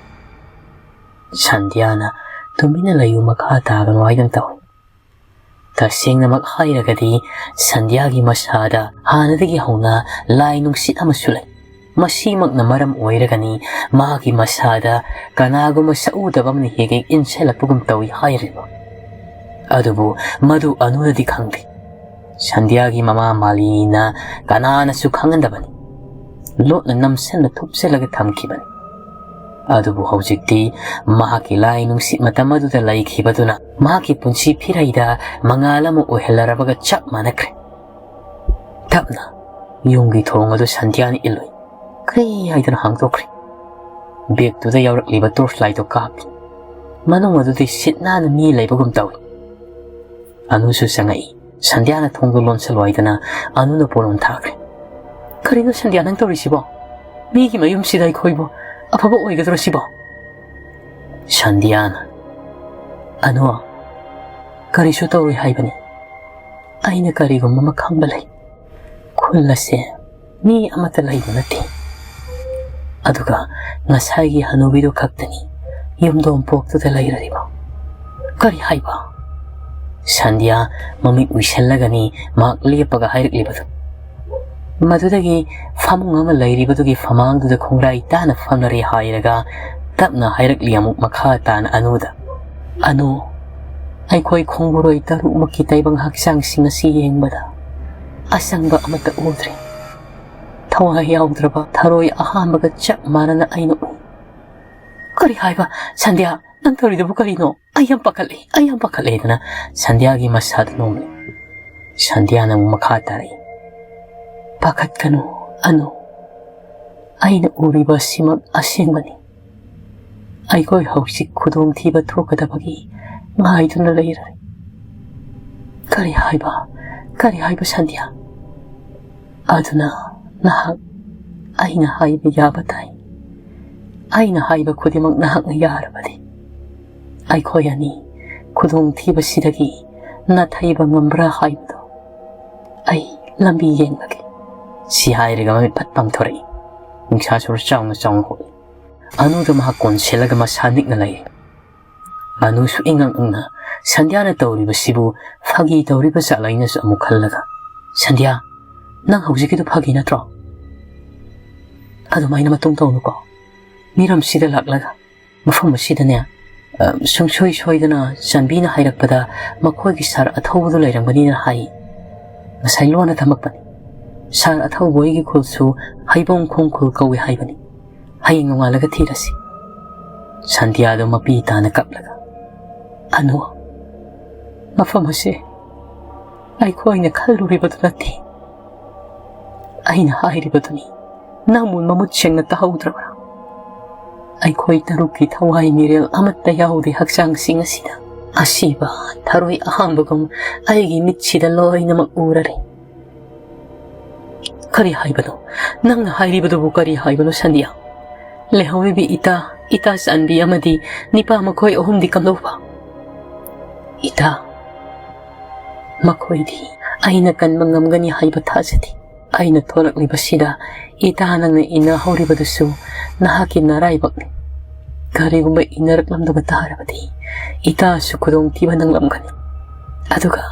ꯁꯟꯙ꯭ꯌꯥꯅ "ꯇꯨꯃꯤꯟꯅ ꯂꯩꯌꯨ, ꯃꯈꯥ ꯇꯥꯒꯅꯨ" ꯍꯥꯏꯗꯨꯅ ꯇꯧꯏ꯫ ꯇꯁꯦꯡꯅꯃꯛ ꯍꯥꯏꯔꯒꯗꯤ ꯁꯟꯙ꯭ꯌꯥꯒꯤ ꯃꯁꯥꯗ ꯍꯥꯟꯅꯗꯒꯤ ꯍꯧꯅ ꯂꯥꯏ ꯅꯨꯡꯁꯤꯠ ꯑꯃꯁꯨ ꯂꯩ꯫ ꯃꯁꯤꯃꯛꯅ ꯃꯔꯝ ꯑꯣꯏꯔꯒꯅꯤ ꯃꯥꯒꯤ ꯃꯁꯥꯗ ꯀꯅꯥꯒꯨꯝꯕ ꯁꯛꯎꯗꯕ ꯑꯃꯅ ꯍꯦꯛ ꯍꯦꯛ ꯏꯟꯁꯤꯜꯂꯛꯄꯒꯨꯝ ꯇꯧꯏ ꯍꯥꯏꯔꯤꯕ꯫ ꯑꯗꯨꯕꯨ ꯃꯗꯨ ꯑꯅꯨꯅꯗꯤ ꯈꯪꯗꯦ꯫ ꯁꯟꯙ꯭ꯌꯥꯒꯤ ꯃꯃꯥ ꯃꯥꯂꯤꯅꯤꯅ ꯀꯅꯥꯅꯁꯨ ꯈꯪꯍꯟꯗꯕꯅꯤ꯫ ꯂꯣꯠꯅ ꯅꯝꯁꯤꯟꯅ ꯊꯨꯞꯆꯜꯂꯒ ꯊꯝꯈꯤꯕꯅꯤ꯫ ꯑꯗꯨꯕꯨ ꯍꯧꯖꯤꯛꯇꯤ ꯃꯍꯥꯛꯀꯤ ꯂꯥꯏ ꯅꯨꯡꯁꯤꯠ ꯃꯇꯝ ꯑꯗꯨꯗ ꯂꯩꯈꯤꯕꯗꯨꯅ ꯃꯍꯥꯛꯀꯤ ꯄꯨꯟꯁꯤ ꯐꯤꯔꯩꯗ ꯃꯉꯥꯜ ꯑꯃ ꯑꯣꯏꯍꯜꯂꯔꯕꯒ ꯆꯞ ꯃꯥꯟꯅꯈ꯭ꯔꯦ꯫ ꯇꯞꯅ ꯌꯨꯝꯒꯤ ꯊꯣꯡ ꯑꯗꯨ ꯁꯟꯙ꯭ꯌꯥꯅ ꯏꯜꯂꯨꯏ꯫ ꯀ꯭ꯔꯤ ꯍꯥꯏꯗꯨꯅ ꯍꯥꯡꯗꯣꯛꯈ꯭ꯔꯦ꯫ ꯕꯦꯒꯇꯨꯗ ꯌꯥꯎꯔꯛꯂꯤꯕ ꯇꯣꯔꯆ ꯂꯥꯏꯠꯇꯣ ꯀꯥꯞꯄꯤ꯫ ꯃꯅꯨꯡ ꯑꯗꯨꯗꯤ ꯁꯤꯠ ꯅꯥꯟꯅ ꯃꯤ ꯂꯩꯕꯒꯨꯝ ꯇꯧꯏ꯫ ꯑꯅꯨꯁꯨ ꯆꯪꯉꯛꯏ꯫ ꯁꯟꯙ꯭ꯌꯥꯅ ꯊꯣꯡꯗꯣ ꯂꯣꯟꯁꯜꯂꯣ ꯍꯥꯏꯗꯅ ꯑꯅꯨꯅ ꯄꯣꯂꯣꯝ ꯊꯥꯈ꯭ꯔꯦ꯫ "ꯀꯔꯤꯅꯣ ꯁꯟꯙ꯭ꯌꯥ ꯅꯪ ꯇꯧꯔꯤꯁꯤꯕꯣ? ꯃꯤꯒꯤ ꯃꯌꯨꯝꯁꯤꯗ ꯑꯩꯈꯣꯏꯕꯨ ꯑꯐꯕ ꯑꯣꯏꯒꯗ꯭ꯔꯣ ꯁꯤꯕꯣ?" ꯁꯟꯙ꯭ꯌꯥꯅ, "ꯑꯅꯨ, ꯀꯔꯤꯁꯨ ꯇꯧꯔꯣꯏ ꯍꯥꯏꯕꯅꯤ꯫ ꯑꯩꯅ ꯀꯔꯤꯒꯨꯝꯕ ꯑꯃ ꯈꯪꯕ ꯂꯩ꯫ ꯈꯨꯜ ꯑꯁꯦ ꯃꯤ ꯑꯃꯠꯇ ꯂꯩꯕ ꯅꯠꯇꯦ꯫ ꯑꯗꯨꯒ ꯉꯁꯥꯏꯒꯤ ꯍꯅꯨꯕꯤꯗꯨ ꯈꯛꯇꯅꯤ ꯌꯨꯝꯗꯣꯡ ꯄꯣꯛꯇꯨꯗ ꯂꯩꯔꯤꯕ꯫" "ꯀꯔꯤ ꯍꯥꯏꯕ?" ꯁꯟꯙ꯭ꯌꯥ ꯃꯃꯤꯠ ꯎꯏꯁꯜꯂꯒꯅꯤ ꯃꯍꯥꯛ ꯂꯦꯞꯄꯒ ꯍꯥꯏꯔꯛꯂꯤꯕꯗꯨ꯫ ꯃꯗꯨꯗꯒꯤ ꯐꯃꯨꯡ ꯑꯃ ꯂꯩꯔꯤꯕꯗꯨꯒꯤ ꯐꯃꯥꯡꯗꯨꯗ ꯈꯣꯡꯒ꯭ꯔꯥꯏ ꯇꯥꯅ ꯐꯝꯂꯔꯦ ꯍꯥꯏꯔꯒ ꯇꯞꯅ ꯍꯥꯏꯔꯛꯂꯤ ꯑꯃꯨꯛ ꯃꯈꯥ ꯇꯥꯅ ꯑꯅꯨꯗ, "ꯑꯅꯨ, ꯑꯩꯈꯣꯏ ꯈꯣꯡꯕꯨꯔꯣꯏ ꯇꯔꯨꯛꯃꯛꯀꯤ ꯇꯥꯏꯕꯪ ꯍꯛꯆꯥꯡꯁꯤꯡ ꯑꯁꯤ ꯌꯦꯡꯕꯗ ꯑꯁꯪꯕ ꯑꯃꯠꯇ ꯎꯗ꯭ꯔꯦ꯫ ꯊꯋꯥꯏ ꯌꯥꯎꯗ꯭ꯔꯕ ꯊꯔꯣꯏ ꯑꯍꯥꯟꯕꯒ ꯆꯞ ꯃꯥꯟꯅꯅ ꯑꯩꯅ ꯎꯏ꯫" "ꯀꯔꯤ ꯍꯥꯏꯕ? ꯁꯟꯙ꯭ꯌꯥ, ꯅꯪ ꯇꯧꯔꯤꯗꯨꯕꯨ ꯀꯔꯤꯅꯣ? ꯑꯩ ꯌꯥꯝ ꯄꯥꯈꯠꯂꯦ, ꯑꯩ ꯌꯥꯝ ꯄꯥꯈꯠꯂꯦ" ꯍꯥꯏꯗꯅ ꯁꯟꯙ꯭ꯌꯥꯒꯤ ꯃꯁꯥꯗ ꯅꯣꯝꯂꯦ꯫ ꯁꯟꯙ꯭ꯌꯥꯅ ꯑꯃꯨꯛ ꯃꯈꯥ ꯇꯥꯔꯛꯏ, "ꯄꯥꯈꯠꯀꯅꯨ, ꯑꯅꯨ꯫ ꯑꯩꯅ ꯎꯔꯤꯕ ꯑꯁꯤꯃꯛ ꯑꯁꯦꯡꯕꯅꯤ꯫ ꯑꯩꯈꯣꯏ ꯍꯧꯖꯤꯛ ꯈꯨꯗꯣꯡꯊꯤꯕ ꯊꯣꯛꯀꯗꯕꯒꯤ ꯉꯥꯏꯗꯨꯅ ꯂꯩꯔꯦ꯫" "ꯀꯔꯤ ꯍꯥꯏꯕ? ꯀꯔꯤ ꯍꯥꯏꯕ ꯁꯟꯙ꯭ꯌꯥ?" "ꯑꯗꯨꯅ ꯅꯍꯥꯛ ꯑꯩꯅ ꯍꯥꯏꯕ ꯌꯥꯕ ꯇꯥꯏ꯫ ꯑꯩꯅ ꯍꯥꯏꯕ ꯈꯨꯗꯤꯡꯃꯛ ꯅꯍꯥꯛꯅ ꯌꯥꯔꯕꯗꯤ ꯑꯩꯈꯣꯏ ꯑꯅꯤ ꯈꯨꯗꯣꯡꯊꯤꯕꯁꯤꯗꯒꯤ ꯅꯥꯊꯩꯕ ꯉꯝꯕ꯭ꯔꯥ ꯍꯥꯏꯕꯗꯣ ꯑꯩ ꯂꯝꯕꯤ ꯌꯦꯡꯂꯒꯦ꯫" ꯁꯤ ꯍꯥꯏꯔꯒ ꯃꯃꯤꯠ ꯐꯠ ꯄꯥꯡꯊꯣꯔꯛꯏ꯫ ꯅꯤꯡꯁꯥ ꯁꯣꯔ ꯆꯥꯎꯅ ꯆꯥꯎꯅ ꯍꯣꯜꯂꯤ꯫ ꯑꯅꯨꯗ ꯃꯍꯥꯛ ꯀꯣꯟꯁꯤꯜꯂꯒ ꯃꯁꯥ ꯅꯤꯛꯅ ꯂꯩꯔꯤ꯫ ꯑꯅꯨꯁꯨ ꯏꯉꯛ ꯉꯛꯅ ꯁꯟꯙ꯭ꯌꯥꯅ ꯇꯧꯔꯤꯕꯁꯤꯕꯨ ꯐꯥꯒꯤ ꯇꯧꯔꯤꯕ ꯖꯥꯠꯂ ꯍꯥꯏꯅꯁꯨ ꯑꯃꯨꯛ ꯈꯜꯂꯒ, "ꯁꯟꯙ꯭ꯌꯥ, ꯅꯪ ꯍꯧꯖꯤꯛꯀꯤꯗꯨ ꯐꯥꯒꯤ ꯅꯠꯇ꯭ꯔꯣ? ꯑꯗꯨꯃꯥꯏꯅ ꯃꯇꯨꯡ ꯇꯧꯅꯨꯀꯣ꯫ ꯃꯤꯔꯝꯁꯤꯗ ꯂꯥꯛꯂꯒ ꯃꯐꯝ ꯑꯁꯤꯗꯅꯦ, ꯑ, ꯁꯨꯡꯁꯣꯏ ꯁꯣꯏꯗꯅ ꯆꯥꯟꯕꯤꯅ ꯍꯥꯏꯔꯛꯄꯗ ꯃꯈꯣꯏꯒꯤ ꯁꯥꯔ ꯑꯊꯧꯕꯗꯨ ꯂꯩꯔꯝꯒꯅꯤꯅ ꯍꯥꯏ꯫ ꯉꯁꯥꯏ ꯂꯣꯟꯅ ꯊꯝꯃꯛꯄꯅꯤ꯫ ꯁꯥꯔ ꯑꯊꯧꯕ ꯍꯣꯏꯒꯤ ꯈꯨꯜꯁꯨ ꯍꯩꯕꯣꯡ ꯈꯣꯡ ꯈꯨꯜ ꯀꯧꯏ ꯍꯥꯏꯕꯅꯤ꯫ ꯍꯌꯦꯡ ꯅꯣꯡꯉꯥꯜꯂꯒ ꯊꯤꯔꯁꯤ꯫" ꯁꯟꯙ꯭ꯌꯥꯗꯣ ꯃꯄꯤ ꯇꯥꯅ ꯀꯞꯂꯒ, "ꯑꯅꯨ, ꯃꯐꯝ ꯑꯁꯤ ꯑꯩꯈꯣꯏꯅ ꯈꯜꯂꯨꯔꯤꯕꯗꯨ ꯅꯠꯇꯦ꯫ ꯑꯩꯅ ꯍꯥꯏꯔꯤꯕꯗꯨꯅꯤ, ꯅꯪꯕꯨ ꯃꯃꯨꯠ ꯁꯦꯡꯅ ꯇꯥꯍꯧꯗ꯭ꯔꯕ꯭ꯔꯥ? ꯑꯩꯈꯣꯏ ꯇꯔꯨꯛꯀꯤ ꯊꯋꯥꯏ ꯃꯤꯔꯦꯜ ꯑꯃꯠꯇ ꯌꯥꯎꯗꯦ ꯍꯛꯆꯥꯡꯁꯤꯡ ꯑꯁꯤꯗ꯫ ꯑꯁꯤꯕ ꯊꯔꯣꯏ ꯑꯍꯥꯡꯕꯒꯨꯝ ꯑꯩꯒꯤ ꯃꯤꯠꯁꯤꯗ ꯂꯣꯏꯅꯃꯛ ꯎꯔꯔꯦ꯫" "ꯀꯔꯤ ꯍꯥꯏꯕꯅꯣ? ꯅꯪꯅ ꯍꯥꯏꯔꯤꯕꯗꯨꯕꯨ ꯀꯔꯤ ꯍꯥꯏꯕꯅꯣ, ꯁꯟꯙ꯭ꯌꯥ? ꯂꯩꯍꯧꯔꯤꯕꯤ ꯏꯇꯥ, ꯏꯇꯥ ꯆꯥꯟꯕꯤ ꯑꯃꯗꯤ ꯅꯤꯄꯥ ꯃꯈꯣꯏ ꯑꯍꯨꯝꯗꯤ ꯀꯝꯗꯧꯕ?" "ꯏꯇꯥ, ꯃꯈꯣꯏꯗꯤ ꯑꯩꯅ ꯀꯟꯕ ꯉꯝꯒꯅꯤ ꯍꯥꯏꯕ ꯊꯥꯖꯗꯦ꯫ ꯑꯩꯅ ꯊꯣꯔꯛꯂꯤꯕꯁꯤꯗ ꯏꯇꯥ ꯅꯪꯅ ꯏꯟꯅꯍꯧꯔꯤꯕꯗꯨꯁꯨ ꯅꯍꯥꯛꯀꯤ ꯅꯔꯥꯏꯕꯛꯅꯤ꯫ ꯀꯔꯤꯒꯨꯝꯕ ꯏꯟꯅꯔꯛꯂꯝꯗꯕ ꯇꯥꯔꯕꯗꯤ ꯏꯇꯥꯁꯨ ꯈꯨꯗꯣꯡꯊꯤꯕ ꯅꯪꯂꯝꯒꯅꯤ꯫ ꯑꯗꯨꯒ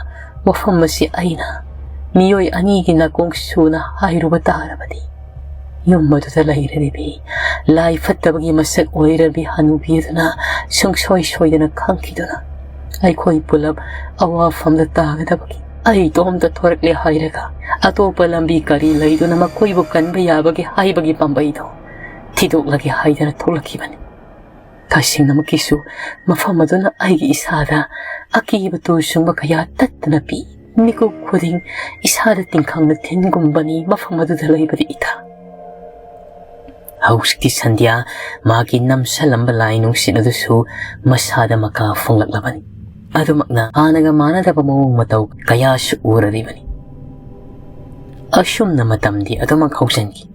ꯋꯥꯐꯝ ꯑꯁꯤ ꯑꯩꯅ ꯃꯤꯑꯣꯏ ꯑꯅꯤꯒꯤ ꯅꯥꯀꯣꯡ ꯁꯨꯅ ꯍꯥꯏꯔꯨꯕ ꯇꯥꯔꯕꯗꯤ, ꯌꯨꯝ ꯑꯗꯨꯗ ꯂꯩꯔꯤꯕꯤ ꯂꯥꯏ ꯐꯠꯇꯕꯒꯤ ꯃꯁꯛ ꯑꯣꯏꯔꯕꯤ ꯍꯅꯨꯕꯤ ꯑꯗꯨꯅ ꯁꯨꯡꯁꯣꯏ ꯁꯣꯏꯗꯅ ꯈꯪꯈꯤꯗꯨꯅ ꯑꯩꯈꯣꯏ ꯄꯨꯂꯞ ꯑꯋꯥꯐꯝꯗ ꯇꯥꯒꯗꯕꯒꯤ ꯑꯩ ꯏꯇꯣꯝꯇ ꯊꯣꯔꯛꯂꯦ ꯍꯥꯏꯔꯒ ꯑꯇꯣꯞꯄ ꯂꯝꯕꯤ ꯀꯔꯤ ꯂꯩꯗꯨꯅ ꯃꯈꯣꯏꯕꯨ ꯀꯟꯕ ꯌꯥꯕꯒꯦ ꯍꯥꯏꯕꯒꯤ ꯄꯥꯝꯕꯩꯗꯣ ꯊꯤꯗꯣꯛꯂꯒꯦ ꯍꯥꯏꯗꯅ ꯊꯣꯛꯂꯛꯈꯤꯕꯅꯤ꯫ ꯇꯁꯦꯡꯅꯃꯛꯀꯤꯁꯨ ꯃꯐꯝ ꯑꯗꯨꯅ ꯑꯩꯒꯤ ꯏꯁꯥꯗ ꯑꯀꯤꯕ ꯇꯨ ꯁꯨꯡꯕ ꯀꯌꯥ ꯇꯠꯇꯅ ꯄꯤ꯫ ꯃꯤꯀꯨꯞ ꯈꯨꯗꯤꯡ ꯏꯁꯥꯗ ꯇꯤꯡꯈꯪꯅ ꯊꯤꯟꯒꯨꯝꯕꯅꯤ ꯃꯐꯝ ꯑꯗꯨꯗ ꯂꯩꯕꯗꯤ ꯏꯇꯥ꯫ ꯍꯧꯖꯤꯛꯇꯤ ꯁꯟꯙ꯭ꯌꯥ ꯃꯥꯒꯤ ꯅꯝꯁꯜꯂꯝꯕ ꯂꯥꯏ ꯅꯨꯡꯁꯤꯠ ꯑꯗꯨꯁꯨ ꯃꯁꯥꯗ ꯃꯀꯥ ꯐꯣꯡꯂꯛꯂꯕꯅꯤ꯫ ꯑꯗꯨꯃꯛꯅ ꯍꯥꯟꯅꯒ ꯃꯥꯟꯅꯗꯕ ꯃꯑꯣꯡ ꯃꯇꯧ ꯀꯌꯥꯁꯨ ꯎꯔꯔꯤꯕꯅꯤ꯫ ꯑꯁꯨꯝꯅ ꯃꯇꯝꯗꯤ ꯑꯗꯨꯃꯛ ꯍꯧꯖꯤꯟꯈꯤ꯫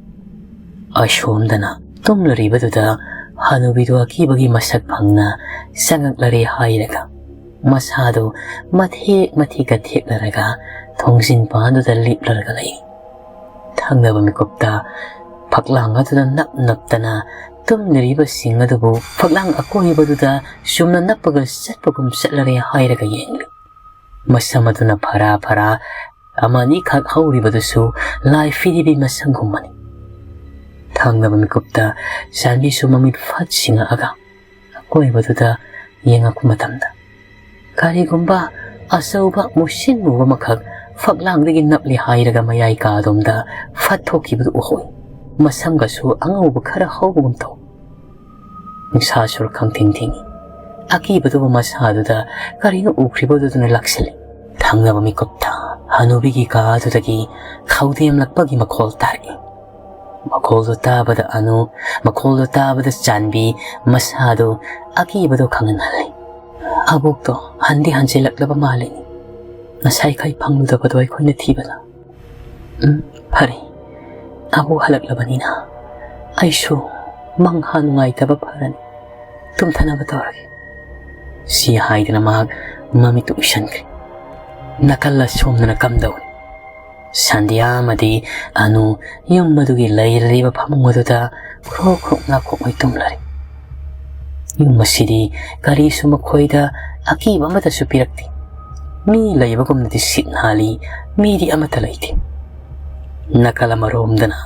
ꯑꯁꯣꯝꯗꯅ ꯇꯨꯝꯂꯔꯤꯕꯗꯨꯗ ꯍꯅꯨꯕꯤꯗꯨ ꯑꯀꯤꯕꯒꯤ ꯃꯁꯛ ꯐꯪꯅ ꯆꯪꯉꯛꯂꯔꯦ ꯍꯥꯏꯔꯒ ꯃꯁꯥꯗꯨ ꯃꯊꯦꯛ ꯃꯊꯦꯛꯀ ꯊꯦꯛꯅꯔꯒ ꯊꯣꯡꯖꯤꯟ ꯄꯥꯟꯗꯨꯗ ꯂꯦꯞꯂꯔꯒ ꯂꯩ꯫ ꯊꯪꯅꯕ ꯃꯤꯀꯨꯞꯇ ꯐꯛꯂꯥꯡ ꯑꯗꯨꯗ ꯅꯞ ꯅꯞꯇꯅ ꯇꯨꯝꯂꯤꯔꯤꯕꯁꯤꯡ ꯑꯗꯨꯕꯨ ꯐꯛꯂꯥꯡ ꯑꯀꯣꯏꯕꯗꯨꯗ ꯆꯨꯝꯅ ꯅꯞꯄꯒ ꯆꯠꯄꯒꯨꯝ ꯆꯠꯂꯔꯦ ꯍꯥꯏꯔꯒ ꯌꯦꯡꯂꯤ꯫ ꯃꯁꯝ ꯑꯗꯨꯅ ꯐꯔꯥ ꯐꯔꯥ ꯑꯃ ꯑꯅꯤꯈꯛ ꯍꯧꯔꯤꯕꯗꯨꯁꯨ ꯂꯥꯏ ꯐꯤꯔꯤꯕꯤ ꯃꯁꯝꯒꯨꯝꯕꯅꯤ꯫ ꯊꯪꯅꯕ ꯃꯤꯀꯨꯞꯇ ꯆꯥꯟꯕꯤꯁꯨ ꯃꯃꯤꯠ ꯐꯠ ꯁꯤꯡꯉꯛꯑꯒ ꯑꯀꯣꯏꯕꯗꯨꯗ ꯌꯦꯡꯉꯛꯄ ꯃꯇꯝꯗ ꯀꯔꯤꯒꯨꯝꯕ ꯑꯆꯧꯕ ꯃꯨꯁꯤꯟ ꯃꯨꯕ ꯑꯃꯈꯛ ꯐꯛꯂꯥꯡꯗꯒꯤ ꯅꯞꯂꯤ ꯍꯥꯏꯔꯒ ꯃꯌꯥꯏ ꯀꯥꯗꯣꯝꯗ ꯐꯠ ꯊꯣꯛꯈꯤꯕꯗꯨ ꯎꯍꯧꯏ꯫ ꯃꯁꯝꯒꯁꯨ ꯑꯉꯧꯕ ꯈꯔ ꯍꯧꯕꯒꯨꯝ ꯇꯧ꯫ ꯅꯨꯡꯁꯥ ꯁꯨꯔ ꯈꯪꯊꯦꯡ ꯊꯦꯡꯏ꯫ ꯑꯀꯤꯕꯗꯨꯕꯨ ꯃꯁꯥꯗꯨꯗ ꯀꯔꯤꯅꯣ ꯎꯈ꯭ꯔꯤꯕꯗꯨꯗꯅ ꯂꯥꯛꯁꯤꯜꯂꯤ꯫ ꯊꯪꯅꯕ ꯃꯤꯀꯨꯞꯇ ꯍꯅꯨꯕꯤꯒꯤ ꯀꯥ ꯑꯗꯨꯗꯒꯤ ꯈꯧꯗꯦꯝꯂꯛꯄꯒꯤ ꯃꯈꯣꯜ ꯇꯥꯔꯛꯏ꯫ ꯃꯈꯣꯜꯗꯨ ꯇꯥꯕꯗ ꯑꯅꯨ, ꯃꯈꯣꯜꯗꯨ ꯇꯥꯕꯗ ꯆꯥꯟꯕꯤ ꯃꯁꯥꯗꯨ ꯑꯀꯤꯕꯗꯨ ꯈꯪꯍꯟꯍꯜꯂꯤ꯫ "ꯑꯕꯣꯛꯇꯣ ꯍꯟꯗꯤ ꯍꯟꯖꯤꯜꯂꯛꯂꯕ ꯃꯥꯜꯂꯤꯅꯤ꯫ ꯉꯁꯥꯏꯈꯩ ꯐꯪꯂꯨꯗꯕꯗꯣ ꯑꯩꯈꯣꯏꯅ ꯊꯤꯕꯗ꯫ ꯎꯝ, ꯐꯔꯦ꯫ ꯑꯕꯣꯛ ꯍꯜꯂꯛꯂꯕꯅꯤꯅ ꯑꯩꯁꯨ ꯃꯪꯍꯥ ꯅꯨꯡꯉꯥꯏꯇꯕ ꯐꯔꯅꯤ꯫ ꯇꯨꯝꯊꯅꯕ ꯇꯧꯔꯒꯦ"꯫ ꯁꯤ ꯍꯥꯏꯗꯨꯅ ꯃꯍꯥꯛ ꯃꯃꯤꯠꯇꯨ ꯎꯏꯁꯟꯈ꯭ꯔꯦ꯫ ꯅꯥꯀꯜ ꯑꯁꯣꯝꯗꯅ ꯀꯝꯗꯧꯔꯤ? ꯁꯟꯙ꯭ꯌꯥ ꯑꯃꯗꯤ ꯑꯅꯨ ꯌꯨꯝ ꯑꯗꯨꯒꯤ ꯂꯩꯔꯤꯕ ꯐꯃꯨꯡ ꯑꯗꯨꯗ ꯈ꯭ꯔꯣꯛ ꯈ꯭ꯔꯣꯛ ꯅꯥꯈꯣꯛꯉꯩ ꯇꯨꯝꯂꯔꯤ꯫ ꯌꯨꯝ ꯑꯁꯤꯗꯤ ꯀꯔꯤꯁꯨ ꯃꯈꯣꯏꯗ ꯑꯀꯤꯕ ꯑꯃꯠꯇꯁꯨ ꯄꯤꯔꯛꯇꯦ꯫ ꯃꯤ ꯂꯩꯕꯒꯨꯝꯅꯗꯤ ꯁꯤꯠ ꯅꯥꯜꯂꯤ, ꯃꯤꯗꯤ ꯑꯃꯠꯇ ꯂꯩꯇꯦ꯫ ꯅꯥꯀꯜ ꯑꯃꯔꯣꯝꯗꯅ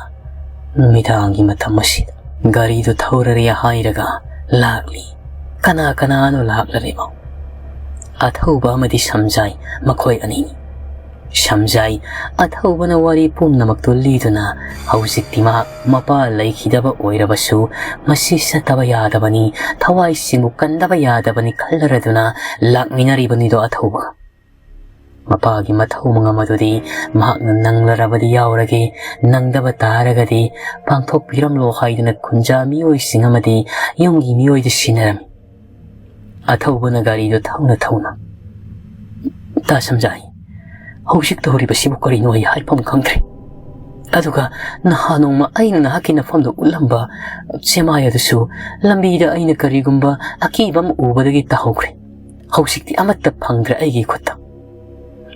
ꯅꯨꯃꯤꯗꯥꯡꯒꯤ ꯃꯇꯝ ꯑꯁꯤꯗ ꯒꯥꯔꯤꯗꯨ ꯊꯧꯔꯔꯦ ꯍꯥꯏꯔꯒ ꯂꯥꯛꯂꯤ꯫ ꯀꯅꯥ ꯀꯅꯥꯅꯣ ꯂꯥꯛꯂꯔꯤꯕ? ꯑꯊꯧꯕ ꯑꯃꯗꯤ ꯁꯝꯖꯥꯏ, ꯃꯈꯣꯏ ꯑꯅꯤꯅꯤ꯫ ꯁꯝꯖꯥꯏ ꯑꯊꯧꯕꯅ ꯋꯥꯔꯤ ꯄꯨꯝꯅꯃꯛꯇꯨ ꯂꯤꯗꯨꯅ ꯍꯧꯖꯤꯛꯇꯤ ꯃꯍꯥꯛ ꯃꯄꯥ ꯂꯩꯈꯤꯗꯕ ꯑꯣꯏꯔꯕꯁꯨ ꯃꯁꯤ ꯆꯠꯇꯕ ꯌꯥꯗꯕꯅꯤ, ꯊꯋꯥꯏꯁꯤꯡꯕꯨ ꯀꯟꯗꯕ ꯌꯥꯗꯕꯅꯤ ꯈꯜꯂꯔꯗꯨꯅ ꯂꯥꯛꯃꯤꯟꯅꯔꯤꯕꯅꯤꯗꯣ ꯑꯊꯧꯕ꯫ ꯃꯄꯥꯒꯤ ꯃꯊꯧ ꯃꯉꯝ ꯑꯗꯨꯗꯤ ꯃꯍꯥꯛꯅ ꯅꯪꯂꯔꯕꯗꯤ ꯌꯥꯎꯔꯒꯦ, ꯅꯪꯗꯕ ꯇꯥꯔꯒꯗꯤ ꯄꯥꯡꯊꯣꯛꯄꯤꯔꯝꯂꯣ ꯍꯥꯏꯗꯨꯅ ꯈꯨꯟꯖꯥ ꯃꯤꯑꯣꯏꯁꯤꯡ ꯑꯃꯗꯤ ꯌꯨꯝꯒꯤ ꯃꯤꯑꯣꯏꯗ ꯁꯤꯟꯅꯔꯝꯃꯤ꯫ ꯑꯊꯧꯕꯅ ꯒꯥꯔꯤꯗꯨ ꯊꯧꯅ ꯊꯧꯅ, "ꯇꯥ ꯁꯝꯖꯥꯏ, ꯍꯧꯖꯤꯛ ꯇꯧꯔꯤꯕꯁꯤꯕꯨ ꯀꯔꯤꯅꯣ ꯑꯩ ꯍꯥꯏꯐꯝ ꯈꯪꯗ꯭ꯔꯦ꯫ ꯑꯗꯨꯒ ꯅꯍꯥꯟ ꯅꯣꯡꯃ ꯑꯩꯅ ꯅꯍꯥꯛꯀꯤ ꯅꯐꯝꯗ ꯎꯠꯂꯝꯕ ꯆꯦꯃꯥꯏ ꯑꯗꯨꯁꯨ ꯂꯝꯕꯤꯗ ꯑꯩꯅ ꯀꯔꯤꯒꯨꯝꯕ ꯑꯀꯤꯕ ꯑꯃ ꯎꯕꯗꯒꯤ ꯇꯥꯍꯧꯈ꯭ꯔꯦ꯫ ꯍꯧꯖꯤꯛꯇꯤ ꯑꯃꯠꯇ ꯐꯪꯗ꯭ꯔꯦ ꯑꯩꯒꯤ ꯈꯨꯠꯇ"꯫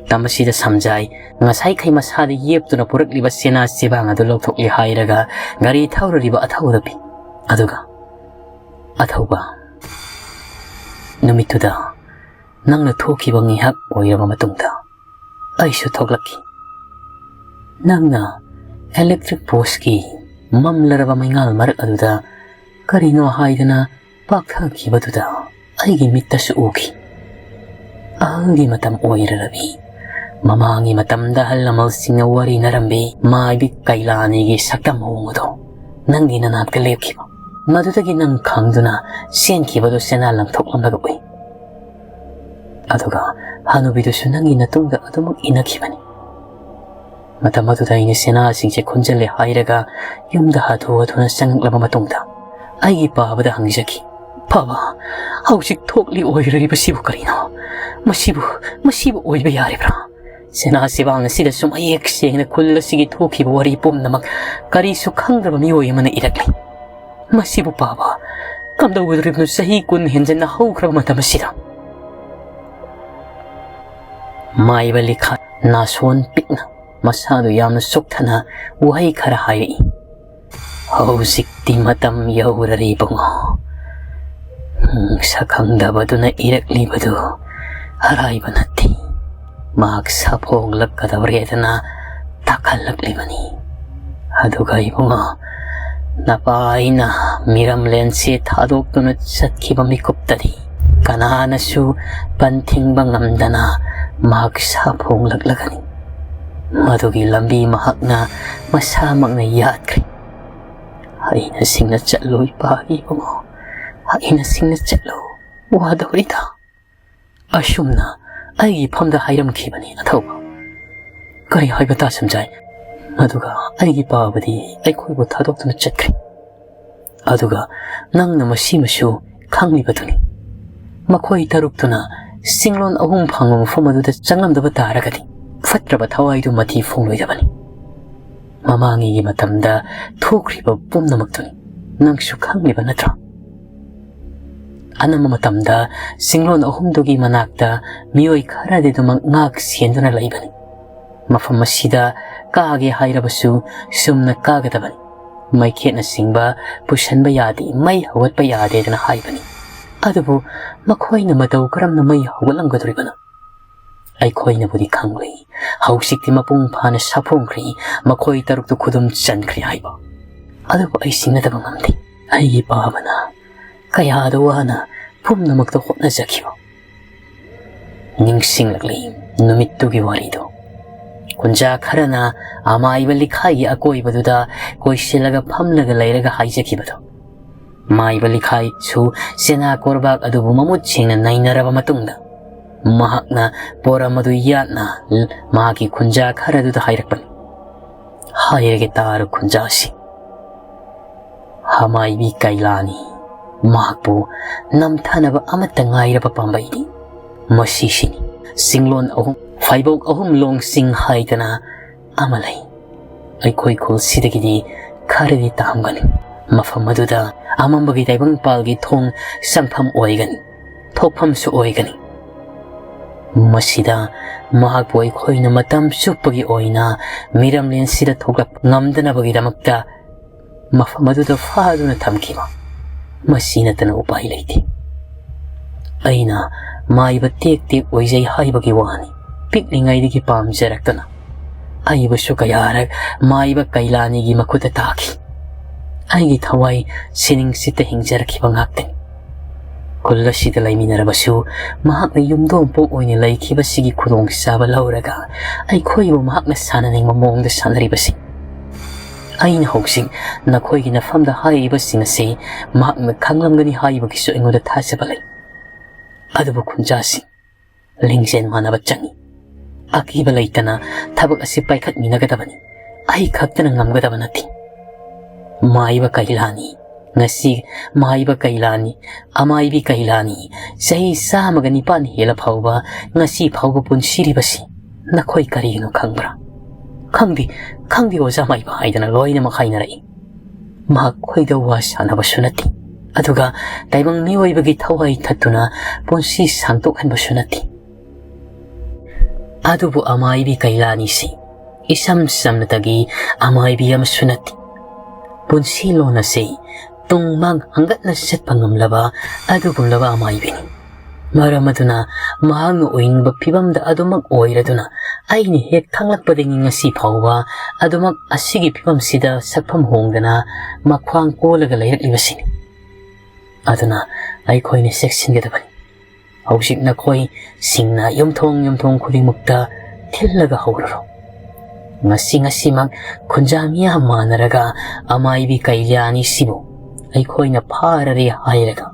ꯇꯝꯕꯁꯤꯗ ꯁꯝꯖꯥꯏ ꯉꯁꯥꯏꯈꯩ ꯃꯁꯥꯗ ꯌꯦꯞꯇꯨꯅ ꯄꯨꯔꯛꯂꯤꯕ ꯆꯦꯅꯥ ꯆꯦꯕꯥꯡ ꯑꯗꯨ ꯂꯧꯊꯣꯛꯂꯦ ꯍꯥꯏꯔꯒ ꯒꯥꯔꯤ ꯊꯧꯔꯨꯔꯤꯕ ꯑꯊꯧꯕꯗ ꯄꯤ꯫ ꯑꯗꯨꯒ, "ꯑꯊꯧꯕ, ꯅꯨꯃꯤꯠꯇꯨꯗ ꯅꯪꯅ ꯊꯣꯛꯈꯤꯕ ꯉꯥꯏꯍꯥꯛ ꯑꯣꯏꯔꯕ ꯃꯇꯨꯡꯗ ꯑꯩꯁꯨ ꯊꯣꯛꯂꯛꯈꯤ꯫ ꯅꯪꯅ electric post ꯀꯤ ꯃꯝꯂꯔꯕ ꯃꯩꯉꯥꯜ ꯃꯔꯛ ꯑꯗꯨꯗ ꯀꯔꯤꯅꯣ ꯍꯥꯏꯗꯅ ꯄꯥꯛꯊꯈꯤꯕꯗꯨꯗ ꯑꯩꯒꯤ ꯃꯤꯠꯇꯁꯨ ꯎꯈꯤ꯫ ꯑꯍꯜꯒꯤ ꯃꯇꯝ ꯑꯣꯏꯔꯔꯕꯤ꯫ ꯃꯃꯥꯡꯒꯤ ꯃꯇꯝꯗ ꯑꯍꯜ ꯂꯃꯟꯁꯤꯡꯅ ꯋꯥꯔꯤꯅꯔꯝꯕꯤ ꯃꯥꯏꯕꯤ ꯀꯩꯂꯥꯅꯤꯒꯤ ꯁꯛꯇꯝ ꯃꯑꯣꯡ ꯑꯗꯣ ꯅꯪꯒꯤ ꯅꯅꯥꯛꯇ ꯂꯦꯞꯈꯤꯕ꯫ ꯃꯗꯨꯗꯒꯤ ꯅꯪ ꯈꯪꯗꯨꯅ ꯆꯦꯟꯈꯤꯕꯗꯨ ꯆꯦꯅꯥ ꯂꯪꯊꯣꯛꯂꯝꯂꯒ ꯎꯏ꯫ ꯑꯗꯨꯒ ꯍꯅꯨꯕꯤꯗꯨꯁꯨ ꯅꯪꯒꯤ ꯅꯇꯨꯡꯗ ꯑꯗꯨꯃꯛ ꯏꯟꯅꯈꯤꯕꯅꯤ꯫ ꯃꯇꯝ ꯑꯗꯨꯗ ꯑꯩꯅ ꯆꯦꯅꯥꯁꯤꯡꯁꯦ ꯈꯣꯝꯖꯤꯜꯂꯦ ꯍꯥꯏꯔꯒ ꯌꯨꯝꯗ ꯍꯥꯊꯨ ꯍꯥꯊꯨꯅ ꯆꯪꯂꯛꯂꯕ ꯃꯇꯨꯡꯗ ꯑꯩꯒꯤ ꯄꯥꯕꯗ ꯍꯪꯖꯈꯤ, "ꯄꯥꯕ, ꯍꯧꯖꯤꯛ ꯊꯣꯛꯂꯤ ꯑꯣꯏꯔꯤꯕꯁꯤꯕꯨ ꯀꯔꯤꯅꯣ? ꯃꯁꯤꯕꯨ, ꯃꯁꯤꯕꯨ ꯑꯣꯏꯕ ꯌꯥꯔꯤꯕ꯭ꯔꯥ?" ꯆꯦꯅꯥ ꯆꯦꯕꯥꯡ ꯑꯁꯤꯗꯁꯨ ꯃꯌꯦꯛ ꯁꯦꯡꯅ ꯈꯨꯜ ꯑꯁꯤꯒꯤ ꯊꯣꯛꯈꯤꯕ ꯋꯥꯔꯤ ꯄꯨꯝꯅꯃꯛ ꯀꯔꯤꯁꯨ ꯈꯪꯗ꯭ꯔꯕ ꯃꯤꯑꯣꯏ ꯑꯃꯅ ꯏꯔꯛꯂꯤ꯫ "ꯃꯁꯤꯕꯨ ꯄꯥꯕ, ꯀꯝꯗꯧꯒꯗꯧꯔꯤꯕꯅꯣ? ꯆꯍꯤ ꯀꯨꯟ ꯍꯦꯟꯖꯟꯅ ꯍꯧꯈ꯭ꯔꯕ ꯃꯇꯝ ꯑꯁꯤꯗ?" ꯃꯥꯏꯕ ꯂꯤꯈꯥ ꯅꯥꯁꯣꯟ ꯄꯤꯛꯅ ꯃꯁꯥꯗꯨ ꯌꯥꯝꯅ ꯆꯣꯛꯊꯅ ꯋꯥꯍꯩ ꯈꯔ ꯍꯥꯏꯔꯛꯏ꯫ "ꯍꯧꯖꯤꯛꯇꯤ ꯃꯇꯝ ꯌꯧꯔꯔꯦ ꯏꯕꯨꯡꯉꯣ꯫ ꯎꯝ, ꯁꯛꯈꯪꯗꯕꯗꯨꯅ ꯏꯔꯛꯂꯤꯕꯗꯨ ꯑꯔꯥꯏꯕ ꯅꯠꯇꯦ꯫ ꯃꯍꯥꯛ ꯁꯥꯐꯣꯡꯂꯛꯀꯗꯧꯔꯦꯗꯅ ꯇꯥꯈꯠꯂꯛꯂꯤꯕꯅꯤ꯫ ꯑꯗꯨꯒ ꯏꯕꯨꯡꯉꯣ, ꯅꯄꯥ ꯑꯩꯅ ꯃꯤꯔꯝꯂꯦꯟꯁꯦ ꯊꯥꯗꯣꯛꯇꯨꯅ ꯆꯠꯈꯤꯕ ꯃꯤꯀꯨꯞꯇꯗꯤ ꯀꯅꯥꯅꯁꯨ ꯄꯟꯊꯤꯡꯕ ꯉꯝꯗꯅ ꯃꯍꯥꯛ ꯁꯥꯐꯣꯡꯂꯛꯂꯒꯅꯤ꯫ ꯃꯗꯨꯒꯤ ꯂꯝꯕꯤ ꯃꯍꯥꯛꯅ ꯃꯁꯥꯃꯛꯅ ꯌꯥꯠꯈ꯭ꯔꯦ꯫ ꯍꯩꯅ ꯁꯤꯡꯅ ꯆꯠꯂꯨ ꯏꯄꯥꯒꯤ ꯏꯕꯨꯡꯉꯣ, ꯍꯩꯅ ꯁꯤꯡꯅ ꯆꯠꯂꯨ, ꯋꯥꯗꯧꯔꯤꯗ꯫" ꯑꯁꯨꯝꯅ ꯑꯩꯒꯤ ꯐꯝꯗ ꯍꯥꯏꯔꯝꯈꯤꯕꯅꯤ ꯑꯊꯧꯕ꯫ ꯀꯔꯤ ꯍꯥꯏꯕ ꯇꯥꯁꯝꯖꯥꯏ? ꯑꯗꯨꯒ ꯑꯩꯒꯤ ꯄꯥꯕꯗꯤ ꯑꯩꯈꯣꯏꯕꯨ ꯊꯥꯗꯣꯛꯇꯨꯅ ꯆꯠꯈ꯭ꯔꯦ꯫ ꯑꯗꯨꯒ ꯅꯪꯅ ꯃꯁꯤꯃꯁꯨ ꯈꯪꯂꯤꯕꯗꯨꯅꯤ꯫ ꯃꯈꯣꯏ ꯇꯔꯨꯛꯇꯨꯅ ꯆꯤꯡꯂꯣꯟ ꯑꯍꯨꯝ ꯐꯪꯕ ꯃꯐꯝ ꯑꯗꯨꯗ ꯆꯪꯂꯝꯗꯕ ꯇꯥꯔꯒꯗꯤ ꯐꯠꯇ꯭ꯔꯕ ꯊꯋꯥꯏꯗꯨ ꯃꯊꯤ ꯐꯣꯡꯂꯣꯏꯗꯕꯅꯤ꯫ ꯃꯃꯥꯡꯉꯩꯒꯤ ꯃꯇꯝꯗ ꯊꯣꯛꯈ꯭ꯔꯤꯕ ꯄꯨꯝꯅꯃꯛꯇꯨꯅꯤ꯫ ꯅꯪꯁꯨ ꯈꯪꯂꯤꯕ ꯅꯠꯇ꯭ꯔꯣ? ꯑꯅꯝꯕ ꯃꯇꯝꯗ ꯆꯤꯡꯂꯣꯟ ꯑꯍꯨꯝꯗꯨꯒꯤ ꯃꯅꯥꯛꯇ ꯃꯤꯑꯣꯏ ꯈꯔꯗꯤ ꯑꯗꯨꯃꯛ ꯉꯥꯛ ꯁꯦꯟꯗꯨꯅ ꯂꯩꯕꯅꯤ꯫ ꯃꯐꯝ ꯑꯁꯤꯗ ꯀꯥꯒꯦ ꯍꯥꯏꯔꯕꯁꯨ ꯆꯨꯝꯅ ꯀꯥꯒꯗꯕꯅꯤ꯫ ꯃꯩꯈꯦꯠꯅꯆꯤꯡꯕ ꯄꯨꯁꯟꯕ ꯌꯥꯗꯦ, ꯃꯩ ꯍꯧꯒꯠꯄ ꯌꯥꯗꯦꯗꯅ ꯍꯥꯏꯕꯅꯤ꯫ ꯑꯗꯨꯕꯨ ꯃꯈꯣꯏꯅ ꯃꯇꯧ ꯀꯔꯝꯅ ꯃꯩ ꯍꯧꯒꯠꯂꯝꯒꯗꯧꯔꯤꯕꯅꯣ? ꯑꯩꯈꯣꯏꯅꯕꯨꯗꯤ ꯈꯪꯂꯨꯏ, ꯍꯧꯖꯤꯛꯇꯤ ꯃꯄꯨꯡ ꯐꯥꯅ ꯁꯥꯐꯣꯡꯈ꯭ꯔꯦ, ꯃꯈꯣꯏ ꯇꯔꯨꯛꯇꯨ ꯈꯨꯗꯨꯝ ꯆꯟꯈ꯭ꯔꯦ ꯍꯥꯏꯕ꯫ ꯑꯗꯨꯕꯨ ꯑꯩ ꯁꯤꯡꯅꯗꯕ ꯉꯝꯗꯦ꯫ ꯑꯩꯒꯤ ꯄꯥꯕꯅ ꯀꯌꯥꯗ ꯋꯥꯅ ꯄꯨꯝꯅꯃꯛꯇ ꯍꯣꯠꯅꯖꯈꯤꯕ꯫ ꯅꯤꯡꯁꯤꯡꯂꯛꯂꯤ ꯅꯨꯃꯤꯠꯇꯨꯒꯤ ꯋꯥꯔꯤꯗꯨ꯫ ꯀꯨꯟꯖꯥ ꯈꯔꯅ ꯑꯃꯥꯏꯕ ꯂꯤꯈꯥꯏꯒꯤ ꯑꯀꯣꯏꯕꯗꯨꯗ ꯀꯣꯏꯁꯤꯜꯂꯒ ꯐꯝꯂꯒ ꯂꯩꯔꯒ ꯍꯥꯏꯖꯈꯤꯕꯗꯨ꯫ ꯃꯥꯏꯕ ꯂꯤꯈꯥꯏꯁꯨ ꯆꯦꯅꯥ ꯀꯣꯔꯕꯥꯛ ꯑꯗꯨꯕꯨ ꯃꯃꯨꯠ ꯁꯦꯡꯅ ꯅꯩꯅꯔꯕ ꯃꯇꯨꯡꯗ, ꯃꯍꯥꯛꯅ ꯄꯣꯔꯝ ꯑꯗꯨ ꯌꯥꯠꯅ ꯃꯍꯥꯛꯀꯤ ꯈꯨꯟꯖꯥ ꯈꯔꯗꯨꯗ ꯍꯥꯏꯔꯛꯄꯅꯤ꯫ ꯍꯥꯏꯔꯒꯦ ꯇꯥꯔꯣ ꯈꯨꯟꯖꯥꯁꯤ꯫ ꯍꯃꯥꯏꯕꯤ ꯀꯩꯂꯥꯅꯤ꯫ ꯃꯍꯥꯛꯄꯨ ꯅꯝꯊꯅꯕ ꯑꯃꯠꯇ ꯉꯥꯏꯔꯕ ꯄꯥꯝꯕꯩꯅꯤ꯫ ꯃꯁꯤꯁꯤꯅꯤ꯫ ꯆꯤꯡꯂꯣꯟ ꯑꯍꯨꯝ, ꯐꯩꯕꯣꯛ ꯑꯍꯨꯝ ꯂꯣꯡꯁꯤꯡ ꯍꯥꯏꯗꯅ ꯑꯃ ꯂꯩ꯫ ꯑꯩꯈꯣꯏ ꯈꯨꯜꯁꯤꯗꯒꯤꯗꯤ ꯈꯔꯗꯤ ꯇꯥꯝꯒꯅꯤ꯫ ꯃꯐꯝ ꯑꯗꯨꯗ ꯑꯃꯝꯕꯒꯤ ꯇꯥꯏꯕꯪꯄꯥꯜꯒꯤ ꯊꯣꯡ ꯆꯪꯐꯝ ꯑꯣꯏꯒꯅꯤ, ꯊꯣꯛꯐꯝꯁꯨ ꯑꯣꯏꯒꯅꯤ꯫ ꯃꯁꯤꯗ ꯃꯍꯥꯛꯄꯨ ꯑꯩꯈꯣꯏꯅ ꯃꯇꯝ ꯆꯨꯞꯄꯒꯤ ꯑꯣꯏꯅ ꯃꯤꯔꯝꯂꯦꯟꯁꯤꯗ ꯊꯣꯛꯂꯛꯄ ꯉꯝꯗꯅꯕꯒꯤꯗꯃꯛꯇ ꯃꯐꯝ ꯑꯗꯨꯗ ꯐꯥꯗꯨꯅ ꯊꯝꯈꯤꯕ꯫ ꯃꯁꯤ ꯅꯠꯇꯅ ꯎꯄꯥꯏ ꯂꯩꯇꯦ꯫ ꯑꯩꯅ ꯃꯥꯏꯕ ꯇꯦꯛ ꯇꯦꯛ ꯑꯣꯏꯖꯩ ꯍꯥꯏꯕꯒꯤ ꯋꯥꯅꯤ꯫ ꯄꯤꯛꯂꯤꯉꯩꯗꯒꯤ ꯄꯥꯝꯖꯔꯛꯇꯅ ꯑꯩꯕꯨꯁꯨ ꯀꯌꯥꯔꯛ ꯃꯥꯏꯕ ꯀꯩꯂꯥꯅꯤꯒꯤ ꯃꯈꯨꯠꯇ ꯇꯥꯈꯤ꯫ ꯑꯩꯒꯤ ꯊꯋꯥꯏ ꯁꯤꯅꯤꯡꯁꯤꯠꯇ ꯍꯤꯡꯖꯔꯛꯈꯤꯕ ꯉꯥꯛꯇꯅꯤ꯫ ꯈꯨꯜ ꯑꯁꯤꯗ ꯂꯩꯃꯤꯟꯅꯔꯕꯁꯨ ꯃꯍꯥꯛꯅ ꯌꯨꯝꯗꯣꯡꯄꯣꯛ ꯑꯣꯏꯅ ꯂꯩꯈꯤꯕꯁꯤꯒꯤ ꯈꯨꯗꯣꯡꯆꯥꯕ ꯂꯧꯔꯒ ꯑꯩꯈꯣꯏꯕꯨ ꯃꯍꯥꯛꯅ ꯁꯥꯟꯅꯅꯤꯡꯕ ꯃꯑꯣꯡꯗ ꯁꯥꯟꯅꯔꯤꯕꯁꯤ꯫ ꯑꯩꯅ ꯍꯧꯖꯤꯛ ꯅꯈꯣꯏꯒꯤ ꯅꯐꯝꯗ ꯍꯥꯏꯔꯤꯕꯁꯤꯡ ꯑꯁꯤ ꯃꯍꯥꯛꯅ ꯈꯪꯂꯝꯒꯅꯤ ꯍꯥꯏꯕꯒꯤꯁꯨ ꯑꯩꯉꯣꯟꯗ ꯊꯥꯖꯕ ꯂꯩ꯫ ꯑꯗꯨꯕꯨ ꯈꯨꯟꯖꯥꯁꯤꯡ, ꯂꯤꯡꯖꯦꯜ ꯃꯥꯟꯅꯕ ꯆꯪꯏ꯫ ꯑꯀꯤꯕ ꯂꯩꯇꯅ ꯊꯕꯛ ꯑꯁꯤ ꯄꯥꯏꯈꯠꯃꯤꯟꯅꯒꯗꯕꯅꯤ꯫ ꯑꯩ ꯈꯛꯇꯅ ꯉꯝꯒꯗꯕ ꯅꯠꯇꯦ꯫ ꯃꯥꯏꯕ ꯀꯩꯂꯥꯅꯤ, ꯉꯁꯤ ꯃꯥꯏꯕ ꯀꯩꯂꯥꯅꯤ, ꯑꯃꯥꯏꯕꯤ ꯀꯩꯂꯥꯅꯤ, ꯆꯍꯤ ꯆꯥꯝꯃꯒ ꯅꯤꯄꯥꯟ ꯍꯦꯜꯂ ꯐꯥꯎꯕ ꯉꯁꯤ ꯐꯥꯎꯕ ꯄꯨꯟꯁꯤꯔꯤꯕꯁꯤ ꯅꯈꯣꯏ ꯀꯔꯤꯒꯤꯅꯣ ꯈꯪꯕ꯭ꯔꯥ? "ꯈꯪꯗꯦ, ꯈꯪꯗꯦ ꯑꯣꯖꯥ ꯃꯥꯏꯕ" ꯍꯥꯏꯗꯅ ꯂꯣꯏꯅꯃꯛ ꯍꯥꯏꯅꯔꯛꯏ꯫ ꯃꯍꯥꯛ ꯈꯣꯏꯗꯧ ꯋꯥ ꯁꯥꯟꯅꯕꯁꯨ ꯅꯠꯇꯦ, ꯑꯗꯨꯒ ꯇꯥꯏꯕꯪ ꯃꯤꯑꯣꯏꯕꯒꯤ ꯊꯋꯥꯏ ꯊꯠꯇꯨꯅ ꯄꯨꯟꯁꯤ ꯁꯥꯡꯗꯣꯛꯍꯟꯕꯁꯨ ꯅꯠꯇꯦ꯫ ꯑꯗꯨꯕꯨ ꯑꯃꯥꯏꯕꯤ ꯀꯩꯂꯥꯅꯤꯁꯤ ꯏꯁꯝ ꯁꯝꯅꯇꯒꯤ ꯑꯃꯥꯏꯕꯤ ꯑꯃꯁꯨ ꯅꯠꯇꯦ꯫ ꯄꯨꯟꯁꯤ ꯂꯣꯟ ꯑꯁꯤ ꯇꯨꯡ ꯃꯥꯡ ꯍꯪꯒꯠꯅ ꯆꯠꯄ ꯉꯝꯂꯕ ꯑꯗꯨꯒꯨꯝꯂꯕ ꯑꯃꯥꯏꯕꯤꯅꯤ꯫ ꯃꯔꯝ ꯑꯗꯨꯅ ꯃꯍꯥꯛꯅ ꯑꯣꯏꯅꯤꯡꯕ ꯐꯤꯕꯝꯗ ꯑꯗꯨꯃꯛ ꯑꯣꯏꯔꯗꯨꯅ ꯑꯩꯅ ꯍꯦꯛ ꯈꯪꯂꯛꯄꯗꯒꯤ ꯉꯁꯤ ꯐꯥꯎꯕ ꯑꯗꯨꯃꯛ ꯑꯁꯤꯒꯤ ꯐꯤꯕꯝꯁꯤꯗ ꯁꯛꯐꯝ ꯍꯣꯡꯗꯅ ꯃꯈ꯭ꯋꯥꯡ ꯀꯣꯜꯂꯒ ꯂꯩꯔꯛꯂꯤꯕꯁꯤꯅꯤ꯫ ꯑꯗꯨꯅ ꯑꯩꯈꯣꯏꯅ ꯆꯦꯛꯁꯤꯟꯒꯗꯕꯅꯤ꯫ ꯍꯧꯖꯤꯛ ꯅꯈꯣꯏ ꯁꯤꯡꯅ ꯌꯨꯝꯊꯣꯡ ꯌꯨꯝꯊꯣꯡ ꯈꯨꯗꯤꯡꯃꯛꯇ ꯊꯤꯜꯂꯒ ꯍꯧꯔꯨꯔꯣ꯫ ꯉꯁꯤ ꯉꯁꯤꯃꯛ ꯈꯨꯟꯖꯥ ꯃꯤꯌꯥꯝ ꯃꯥꯟꯅꯔꯒ ꯑꯃꯥꯏꯕꯤ ꯀꯩꯂꯥꯅꯤꯁꯤꯕꯨ ꯑꯩꯈꯣꯏꯅ ꯐꯥꯔꯔꯦ ꯍꯥꯏꯔꯒ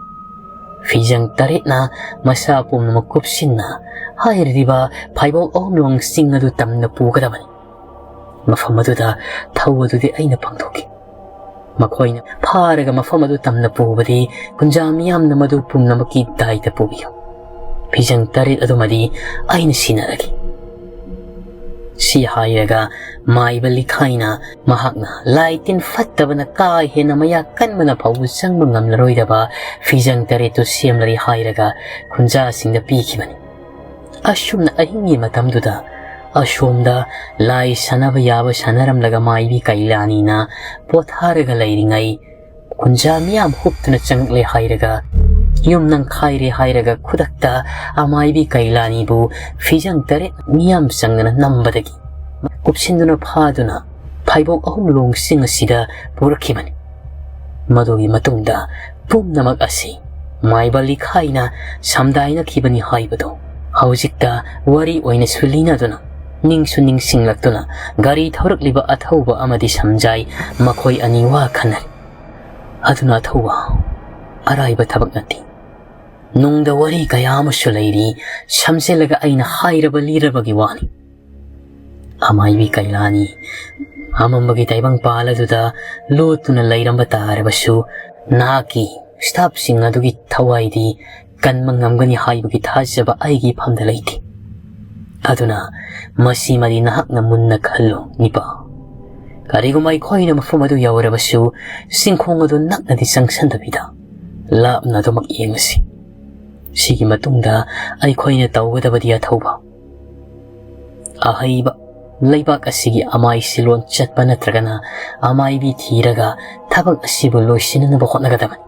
ꯐꯤꯖꯪ ꯇꯔꯦꯠꯅ ꯃꯁꯥ ꯄꯨꯝꯅꯃꯛ ꯀꯨꯞꯁꯤꯟꯅ ꯍꯥꯏꯔꯤꯕ ꯐꯥꯏꯕꯣꯛ ꯑꯍꯨꯝꯂꯣꯡ ꯆꯤꯡ ꯑꯗꯨ ꯇꯝꯅ ꯄꯨꯒꯗꯕꯅꯤ꯫ ꯃꯐꯝ ꯑꯗꯨꯗ ꯊꯧ ꯑꯗꯨꯗꯤ ꯑꯩꯅ ꯄꯥꯡꯊꯣꯛꯈꯤ꯫ ꯃꯈꯣꯏꯅ ꯐꯥꯔꯒ ꯃꯐꯝ ꯑꯗꯨ ꯇꯝꯅ ꯄꯨꯕꯗꯤ ꯈꯨꯟꯖꯥ ꯃꯤꯌꯥꯝꯅ ꯃꯗꯨ ꯄꯨꯝꯅꯃꯛꯀꯤ ꯗꯥꯏꯇ ꯄꯨꯕꯤꯌꯨ꯫ ꯐꯤꯖꯪ ꯇꯔꯦꯠ ꯑꯗꯨꯃꯗꯤ ꯑꯩꯅ ꯁꯤꯟꯅꯔꯒꯦ꯫ ꯁꯤ ꯍꯥꯏꯔꯒ ꯃꯥꯏꯕ ꯂꯤꯈꯥꯏꯅ ꯃꯍꯥꯛꯅ ꯂꯥꯏ ꯇꯤꯟ ꯐꯠꯇꯕꯅ ꯀꯥ ꯍꯦꯟꯅ ꯃꯌꯥ ꯀꯟꯕꯅ ꯐꯥꯎꯕ ꯆꯪꯕ ꯉꯝꯂꯔꯣꯏꯗꯕ ꯐꯤꯖꯪ ꯇꯔꯦꯠꯇꯨ ꯁꯦꯝꯂꯔꯦ ꯍꯥꯏꯔꯒ ꯈꯨꯟꯖꯥꯁꯤꯡꯗ ꯄꯤꯈꯤꯕꯅꯤ꯫ ꯑꯁꯨꯝꯅ ꯑꯍꯤꯡꯒꯤ ꯃꯇꯝꯗꯨꯗ ꯑꯁꯣꯝꯗ ꯂꯥꯏ ꯁꯥꯟꯅꯕ ꯌꯥꯕ ꯁꯥꯟꯅꯔꯝꯂꯒ ꯃꯥꯏꯕꯤ ꯀꯩꯂꯥꯅꯤꯅ ꯄꯣꯊꯥꯔꯒ ꯂꯩꯔꯤꯉꯩ ꯈꯨꯟꯖꯥ ꯃꯤꯌꯥꯝ ꯍꯨꯞꯇꯨꯅ ꯆꯪꯂꯛꯂꯦ ꯍꯥꯏꯔꯒ ꯌꯨꯝ ꯅꯪꯈꯥꯏꯔꯦ ꯍꯥꯏꯔꯒ ꯈꯨꯗꯛꯇ ꯑꯃꯥꯏꯕꯤ ꯀꯩꯂꯥꯅꯤꯕꯨ ꯐꯤꯖꯪ ꯇꯔꯦꯠ ꯃꯤꯌꯥꯝ ꯆꯪꯗꯅ ꯅꯝꯕꯗꯒꯤ ꯀꯨꯞꯁꯤꯟꯗꯨꯅ ꯐꯥꯗꯨꯅ ꯐꯥꯏꯕꯣꯛ ꯑꯍꯨꯝ ꯂꯣꯡꯁꯤꯡ ꯑꯁꯤꯗ ꯄꯨꯔꯛꯈꯤꯕꯅꯤ꯫ ꯃꯗꯨꯒꯤ ꯃꯇꯨꯡꯗ ꯄꯨꯝꯅꯃꯛ ꯑꯁꯤ ꯃꯥꯏꯕ ꯂꯤꯈꯥꯏꯅ ꯁꯝꯗꯥꯏꯅꯈꯤꯕꯅꯤ ꯍꯥꯏꯕꯗꯨ ꯍꯧꯖꯤꯛꯇ ꯋꯥꯔꯤ ꯑꯣꯏꯅꯁꯨ ꯂꯤꯅꯗꯨꯅ ꯅꯤꯡꯁꯨ ꯅꯤꯡꯁꯤꯡꯂꯛꯇꯨꯅ ꯒꯥꯔꯤ ꯊꯧꯔꯛꯂꯤꯕ ꯑꯊꯧꯕ ꯑꯃꯗꯤ ꯁꯝꯖꯥꯏ ꯃꯈꯣꯏ ꯑꯅꯤ ꯋꯥ ꯈꯟꯅꯔꯤ꯫ ꯑꯗꯨꯅ ꯑꯊꯧꯕ, ꯑꯔꯥꯏꯕ ꯊꯕꯛ ꯅꯠꯇꯦ꯫ ꯅꯨꯡꯗ ꯋꯥꯔꯤ ꯀꯌꯥ ꯑꯃꯁꯨ ꯂꯩꯔꯤ, ꯁꯝꯖꯤꯜꯂꯒ ꯑꯩꯅ ꯍꯥꯏꯔꯕ ꯂꯤꯔꯕꯒꯤ ꯋꯥꯅꯤ꯫ ꯑꯃꯥꯏꯕꯤ ꯀꯩꯂꯥꯅꯤ ꯑꯃꯝꯕꯒꯤ ꯇꯥꯏꯕꯪ ꯄꯥꯜ ꯑꯗꯨꯗ ꯂꯣꯠꯇꯨꯅ ꯂꯩꯔꯝꯕ ꯇꯥꯔꯕꯁꯨ ꯅꯍꯥꯛꯀꯤ ꯁ꯭ꯇꯥꯐꯁꯤꯡ ꯑꯗꯨꯒꯤ ꯊꯋꯥꯏꯗꯤ ꯀꯟꯕ ꯉꯝꯒꯅꯤ ꯍꯥꯏꯕꯒꯤ ꯊꯥꯖꯕ ꯑꯩꯒꯤ ꯏꯐꯝꯗ ꯂꯩꯇꯦ꯫ ꯑꯗꯨꯅ ꯃꯁꯤꯃꯗꯤ ꯅꯍꯥꯛꯅ ꯃꯨꯟꯅ ꯈꯜꯂꯨ, ꯅꯤꯄꯥ꯫ ꯀꯔꯤꯒꯨꯝꯕ ꯑꯩꯈꯣꯏꯅ ꯃꯐꯝ ꯑꯗꯨ ꯌꯧꯔꯕꯁꯨ ꯆꯤꯡꯈꯣꯡ ꯑꯗꯨ ꯅꯛꯅꯗꯤ ꯆꯪꯁꯤꯟꯗꯕꯤꯗ ꯂꯥꯞꯅ ꯑꯗꯨꯃꯛ ꯌꯦꯡꯂꯁꯤ꯫ ꯁꯤꯒꯤ ꯃꯇꯨꯡꯗ ꯑꯩꯈꯣꯏꯅ ꯇꯧꯒꯗꯕꯗꯤ ꯑꯊꯧꯕ ꯑꯍꯩꯕ ꯂꯩꯕꯥꯛ ꯑꯁꯤꯒꯤ ꯑꯃꯥꯏ ꯁꯤꯂꯣꯟ ꯆꯠꯄ ꯅꯠꯇ꯭ꯔꯒꯅ ꯑꯃꯥꯏꯕꯤ ꯊꯤꯔꯒ ꯊꯕꯛ ꯑꯁꯤꯕꯨ ꯂꯣꯏꯁꯤꯟꯅꯅꯕ ꯍꯣꯠꯅꯒꯗꯕꯅꯤ꯫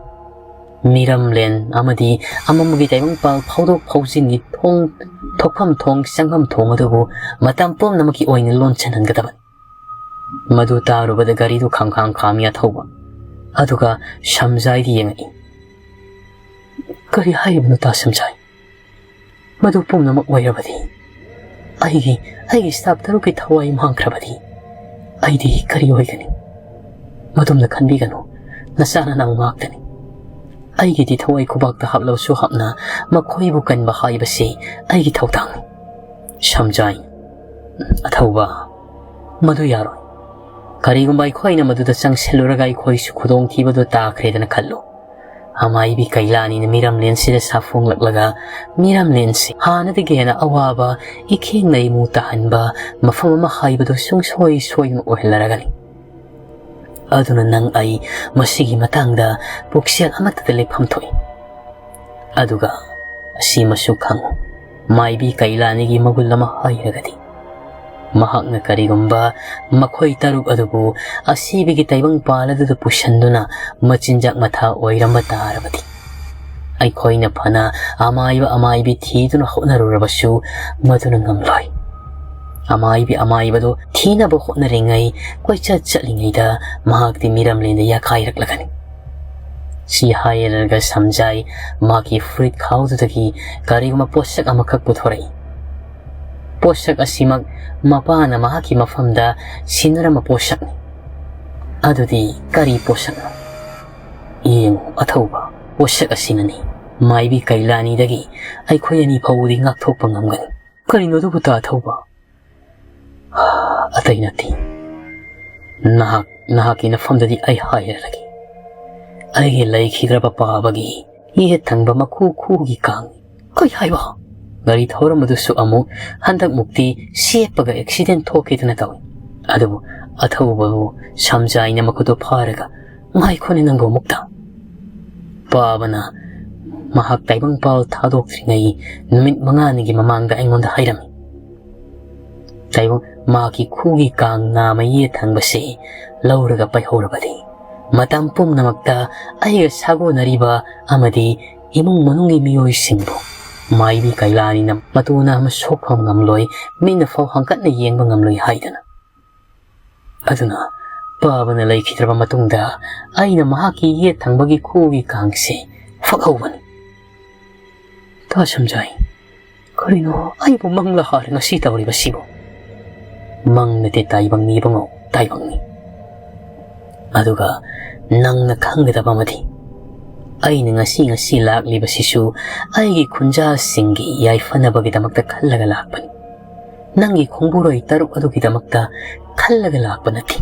ꯃꯤꯔꯝꯂꯦꯟ ꯑꯃꯗꯤ ꯑꯃꯝꯕꯒꯤ ꯇꯥꯏꯕꯪꯄꯥꯜ ꯐꯥꯎꯗꯣꯛ ꯐꯥꯎꯖꯤꯟꯒꯤ ꯊꯣꯡ, ꯊꯣꯛꯐꯝ ꯊꯣꯡ, ꯆꯪꯐꯝ ꯊꯣꯡ ꯑꯗꯨꯕꯨ ꯃꯇꯝ ꯄꯨꯝꯅꯃꯛꯀꯤ ꯑꯣꯏꯅ ꯂꯣꯟꯁꯤꯟꯍꯟꯒꯗꯕꯅꯤ꯫ ꯃꯗꯨ ꯇꯥꯔꯨꯕꯗ ꯒꯥꯔꯤꯗꯨ ꯈꯪꯈꯥꯡ ꯈꯥꯝꯃꯤ ꯑꯊꯧꯕ꯫ ꯑꯗꯨꯒ ꯁꯝꯖꯥꯏꯗ ꯌꯦꯡꯉꯛꯏ꯫ "ꯀꯔꯤ ꯍꯥꯏꯔꯤꯕꯅꯣ ꯇꯥ ꯁꯝꯖꯥꯏ? ꯃꯗꯨ ꯄꯨꯝꯅꯃꯛ ꯑꯣꯏꯔꯕꯗꯤ ꯑꯩꯒꯤ, ꯑꯩꯒꯤ ꯁ꯭ꯇꯥꯐ ꯇꯔꯨꯛꯀꯤ ꯊꯋꯥꯏ ꯃꯥꯡꯈ꯭ꯔꯕꯗꯤ ꯑꯩꯗꯤ ꯀꯔꯤ ꯑꯣꯏꯒꯅꯤ?" "ꯃꯗꯨꯝꯅ ꯈꯟꯕꯤꯒꯅꯨ꯫ ꯅꯆꯥ ꯅꯅꯥꯎ ꯉꯥꯛꯇꯅꯤ꯫ ꯑꯩꯒꯤꯗꯤ ꯊꯋꯥꯏ ꯈꯨꯕꯥꯛꯇ ꯍꯥꯞꯂꯕꯁꯨ ꯍꯥꯞꯅ ꯃꯈꯣꯏꯕꯨ ꯀꯟꯕ ꯍꯥꯏꯕꯁꯤ ꯑꯩꯒꯤ ꯊꯧꯗꯥꯡꯅꯤ꯫ ꯁꯝꯖꯥꯏ, ꯑꯊꯧꯕ, ꯃꯗꯨ ꯌꯥꯔꯣꯏ꯫ ꯀꯔꯤꯒꯨꯝꯕ ꯑꯩꯈꯣꯏꯅ ꯃꯗꯨꯗ ꯆꯪꯁꯤꯜꯂꯨꯔꯒ ꯑꯩꯈꯣꯏꯁꯨ ꯈꯨꯗꯣꯡꯊꯤꯕꯗꯨ ꯇꯥꯈ꯭ꯔꯦꯗꯅ ꯈꯜꯂꯨ꯫ ꯑꯃꯥꯏꯕꯤ ꯀꯩꯂꯥꯅꯤꯅ ꯃꯤꯔꯝꯂꯦꯟꯁꯤꯗ ꯁꯥꯐꯣꯡꯂꯛꯂꯒ ꯃꯤꯔꯝꯂꯦꯟꯁꯤ ꯍꯥꯟꯅꯗꯒꯤ ꯍꯦꯟꯅ ꯑꯋꯥꯕ, ꯏꯈꯦꯡ ꯂꯩꯃꯨ ꯇꯥꯍꯟꯕ ꯃꯐꯝ ꯑꯃ ꯍꯥꯏꯕꯗꯨ ꯁꯨꯡꯁꯣꯏ ꯁꯣꯏꯗꯅ ꯑꯣꯏꯍꯜꯂꯔꯒꯅꯤ꯫ ꯑꯗꯨꯅ ꯅꯪ ꯑꯩ ꯃꯁꯤꯒꯤ ꯃꯇꯥꯡꯗ ꯄꯨꯛꯆꯦꯜ ꯑꯃꯠꯇꯗ ꯂꯦꯞꯐꯝ ꯊꯣꯛꯏ꯫ ꯑꯗꯨꯒ ꯑꯁꯤꯃꯁꯨ ꯈꯪꯉꯨ, ꯃꯥꯏꯕꯤ ꯀꯩꯂꯥꯅꯤꯒꯤ ꯃꯒꯨꯟ ꯑꯃ ꯍꯥꯏꯔꯒꯗꯤ, ꯃꯍꯥꯛꯅ ꯀꯔꯤꯒꯨꯝꯕ ꯃꯈꯣꯏ ꯇꯔꯨꯛ ꯑꯗꯨꯕꯨ ꯑꯁꯤꯕꯒꯤ ꯇꯥꯏꯕꯪ ꯄꯥꯜ ꯑꯗꯨꯗ ꯄꯨꯁꯤꯟꯗꯨꯅ ꯃꯆꯤꯟꯖꯥꯛ ꯃꯊꯥ ꯑꯣꯏꯔꯝꯕ ꯇꯥꯔꯕꯗꯤ, ꯑꯩꯈꯣꯏꯅ ꯐꯅ ꯑꯃꯥꯏꯕ ꯑꯃꯥꯏꯕꯤ ꯊꯤꯗꯨꯅ ꯍꯣꯠꯅꯔꯨꯔꯕꯁꯨ ꯃꯗꯨꯅ ꯉꯝꯂꯣꯏ꯫ ꯑꯃꯥꯏꯕꯤ ꯑꯃꯥꯏꯕꯗꯨ ꯊꯤꯅꯕ ꯍꯣꯠꯅꯔꯤꯉꯩ, ꯀꯣꯏꯆꯠ ꯆꯠꯂꯤꯉꯩꯗ ꯃꯍꯥꯛꯇꯤ ꯃꯤꯔꯝꯂꯦꯟꯗ ꯌꯥꯀꯥꯏꯔꯛꯂꯒꯅꯤ꯫ ꯁꯤ ꯍꯥꯏꯔꯒ ꯁꯝꯖꯥꯏ ꯃꯍꯥꯛꯀꯤ ꯐꯨꯔꯤꯠ ꯈꯥꯎꯗꯨꯗꯒꯤ ꯀꯔꯤꯒꯨꯝꯕ ꯄꯣꯠꯁꯛ ꯑꯃꯈꯛ ꯄꯨꯊꯣꯔꯛꯏ꯫ ꯄꯣꯠꯁꯛ ꯑꯁꯤꯃꯛ ꯃꯄꯥꯅ ꯃꯍꯥꯛꯀꯤ ꯃꯐꯝꯗ ꯁꯤꯟꯅꯔꯝꯕ ꯄꯣꯠꯁꯛꯅꯤ꯫ ꯑꯗꯨꯗꯤ ꯀꯔꯤ ꯄꯣꯠꯁꯛꯅꯣ? ꯌꯦꯡꯉꯨ ꯑꯊꯧꯕ, ꯄꯣꯠꯁꯛ ꯑꯁꯤꯅꯅꯤ ꯃꯥꯏꯕꯤ ꯀꯩꯂꯥꯅꯤꯗꯒꯤ ꯑꯩꯈꯣꯏ ꯑꯅꯤ ꯐꯥꯎꯕꯗꯤ ꯉꯥꯛꯊꯣꯛꯄ ꯉꯝꯒꯅꯤ꯫ ꯀꯔꯤꯅꯣ ꯑꯗꯨꯕꯨ, ꯇꯥ ꯑꯊꯧꯕ? ꯑꯇꯩ ꯅꯠꯇꯦ꯫ ꯅꯍꯥꯛ, ꯅꯍꯥꯛꯀꯤ ꯅꯐꯝꯗꯗꯤ ꯑꯩ ꯍꯥꯏꯔꯔꯒꯦ꯫ ꯑꯩꯒꯤ ꯂꯩꯈꯤꯗ꯭ꯔꯕ ꯄꯥꯕꯒꯤ ꯌꯦꯠ ꯊꯪꯕ ꯃꯈꯨ ꯈꯨꯒꯤ ꯀꯥꯡ꯫ ꯀꯩ ꯍꯥꯏꯕ? ꯒꯥꯔꯤ ꯊꯧꯔꯝꯕꯗꯨꯁꯨ ꯑꯃꯨꯛ ꯍꯟꯗꯛꯃꯨꯛꯇꯤ ꯁꯦꯞꯄꯒ ꯑꯦꯛꯁꯤꯗꯦꯟ ꯊꯣꯛꯈꯤꯗꯅ ꯇꯧꯏ꯫ ꯑꯗꯨꯕꯨ ꯑꯊꯧꯕꯕꯨ ꯁꯝꯖꯥꯏꯅ ꯃꯈꯨꯠꯇꯨ ꯐꯥꯔꯒ, "ꯉꯥꯏꯈꯣꯅꯦ ꯅꯪꯕꯨ ꯑꯃꯨꯛꯇ꯫" ꯄꯥꯕꯅ ꯃꯍꯥꯛ ꯇꯥꯏꯕꯪꯄꯥꯜ ꯊꯥꯗꯣꯛꯇ꯭ꯔꯤꯉꯩ ꯅꯨꯃꯤꯠ ꯃꯉꯥꯅꯤꯒꯤ ꯃꯃꯥꯡꯗ ꯑꯩꯉꯣꯟꯗ ꯍꯥꯏꯔꯝꯃꯤ꯫ ꯇꯥꯏꯕꯪ ꯃꯍꯥꯛꯀꯤ ꯈꯨꯒꯤ ꯀꯥꯡ ꯅꯥꯝꯃ ꯌꯦꯠ ꯊꯪꯕꯁꯤ ꯂꯧꯔꯒ ꯄꯥꯏꯍꯧꯔꯕꯗꯤ, ꯃꯇꯝ ꯄꯨꯝꯅꯃꯛꯇ ꯑꯩꯒ ꯁꯥꯒꯣꯟꯅꯔꯤꯕ ꯑꯃꯗꯤ ꯏꯃꯨꯡ ꯃꯅꯨꯡꯒꯤ ꯃꯤꯑꯣꯏꯁꯤꯡꯕꯨ ꯃꯥꯏꯕꯤ ꯀꯩꯂꯥꯅꯤꯅ ꯃꯇꯨꯅ ꯑꯃ ꯁꯣꯛꯐꯝ ꯉꯝꯂꯣꯏ, ꯃꯤꯠꯅ ꯐꯥꯎ ꯍꯪꯀꯠꯅ ꯌꯦꯡꯕ ꯉꯝꯂꯣꯏ ꯍꯥꯏꯗꯅ꯫ ꯑꯗꯨꯅ ꯄꯥꯕꯅ ꯂꯩꯈꯤꯗ꯭ꯔꯕ ꯃꯇꯨꯡꯗ ꯑꯩꯅ ꯃꯍꯥꯛꯀꯤ ꯌꯦꯠ ꯊꯪꯕꯒꯤ ꯈꯨꯒꯤ ꯀꯥꯡꯁꯦ ꯐꯛꯍꯧꯕꯅꯤ꯫ ꯇꯥ ꯁꯝꯖꯥꯏ, ꯀꯔꯤꯅꯣ ꯑꯩꯕꯨ ꯃꯪꯂ ꯍꯥꯔ ꯉꯁꯤ ꯇꯧꯔꯤꯕꯁꯤꯕꯨ? ꯃꯪ ꯅꯠꯇꯦ ꯇꯥꯏꯕꯪꯅꯤ ꯏꯕꯨꯡꯉꯣ, ꯇꯥꯏꯕꯪꯅꯤ꯫ ꯑꯗꯨꯒ ꯅꯪꯅ ꯈꯪꯒꯗꯕ ꯑꯃꯗꯤ, ꯑꯩꯅ ꯉꯁꯤ ꯉꯁꯤ ꯂꯥꯛꯂꯤꯕꯁꯤꯁꯨ ꯑꯩꯒꯤ ꯈꯨꯟꯖꯥꯁꯤꯡꯒꯤ ꯌꯥꯏꯐꯅꯕꯒꯤꯗꯃꯛꯇ ꯈꯜꯂꯒ ꯂꯥꯛꯄꯅꯤ꯫ ꯅꯪꯒꯤ ꯈꯣꯡꯕꯨꯔꯣꯏ ꯇꯔꯨꯛ ꯑꯗꯨꯒꯤꯗꯃꯛꯇ ꯈꯜꯂꯒ ꯂꯥꯛꯄ ꯅꯠꯇꯦ꯫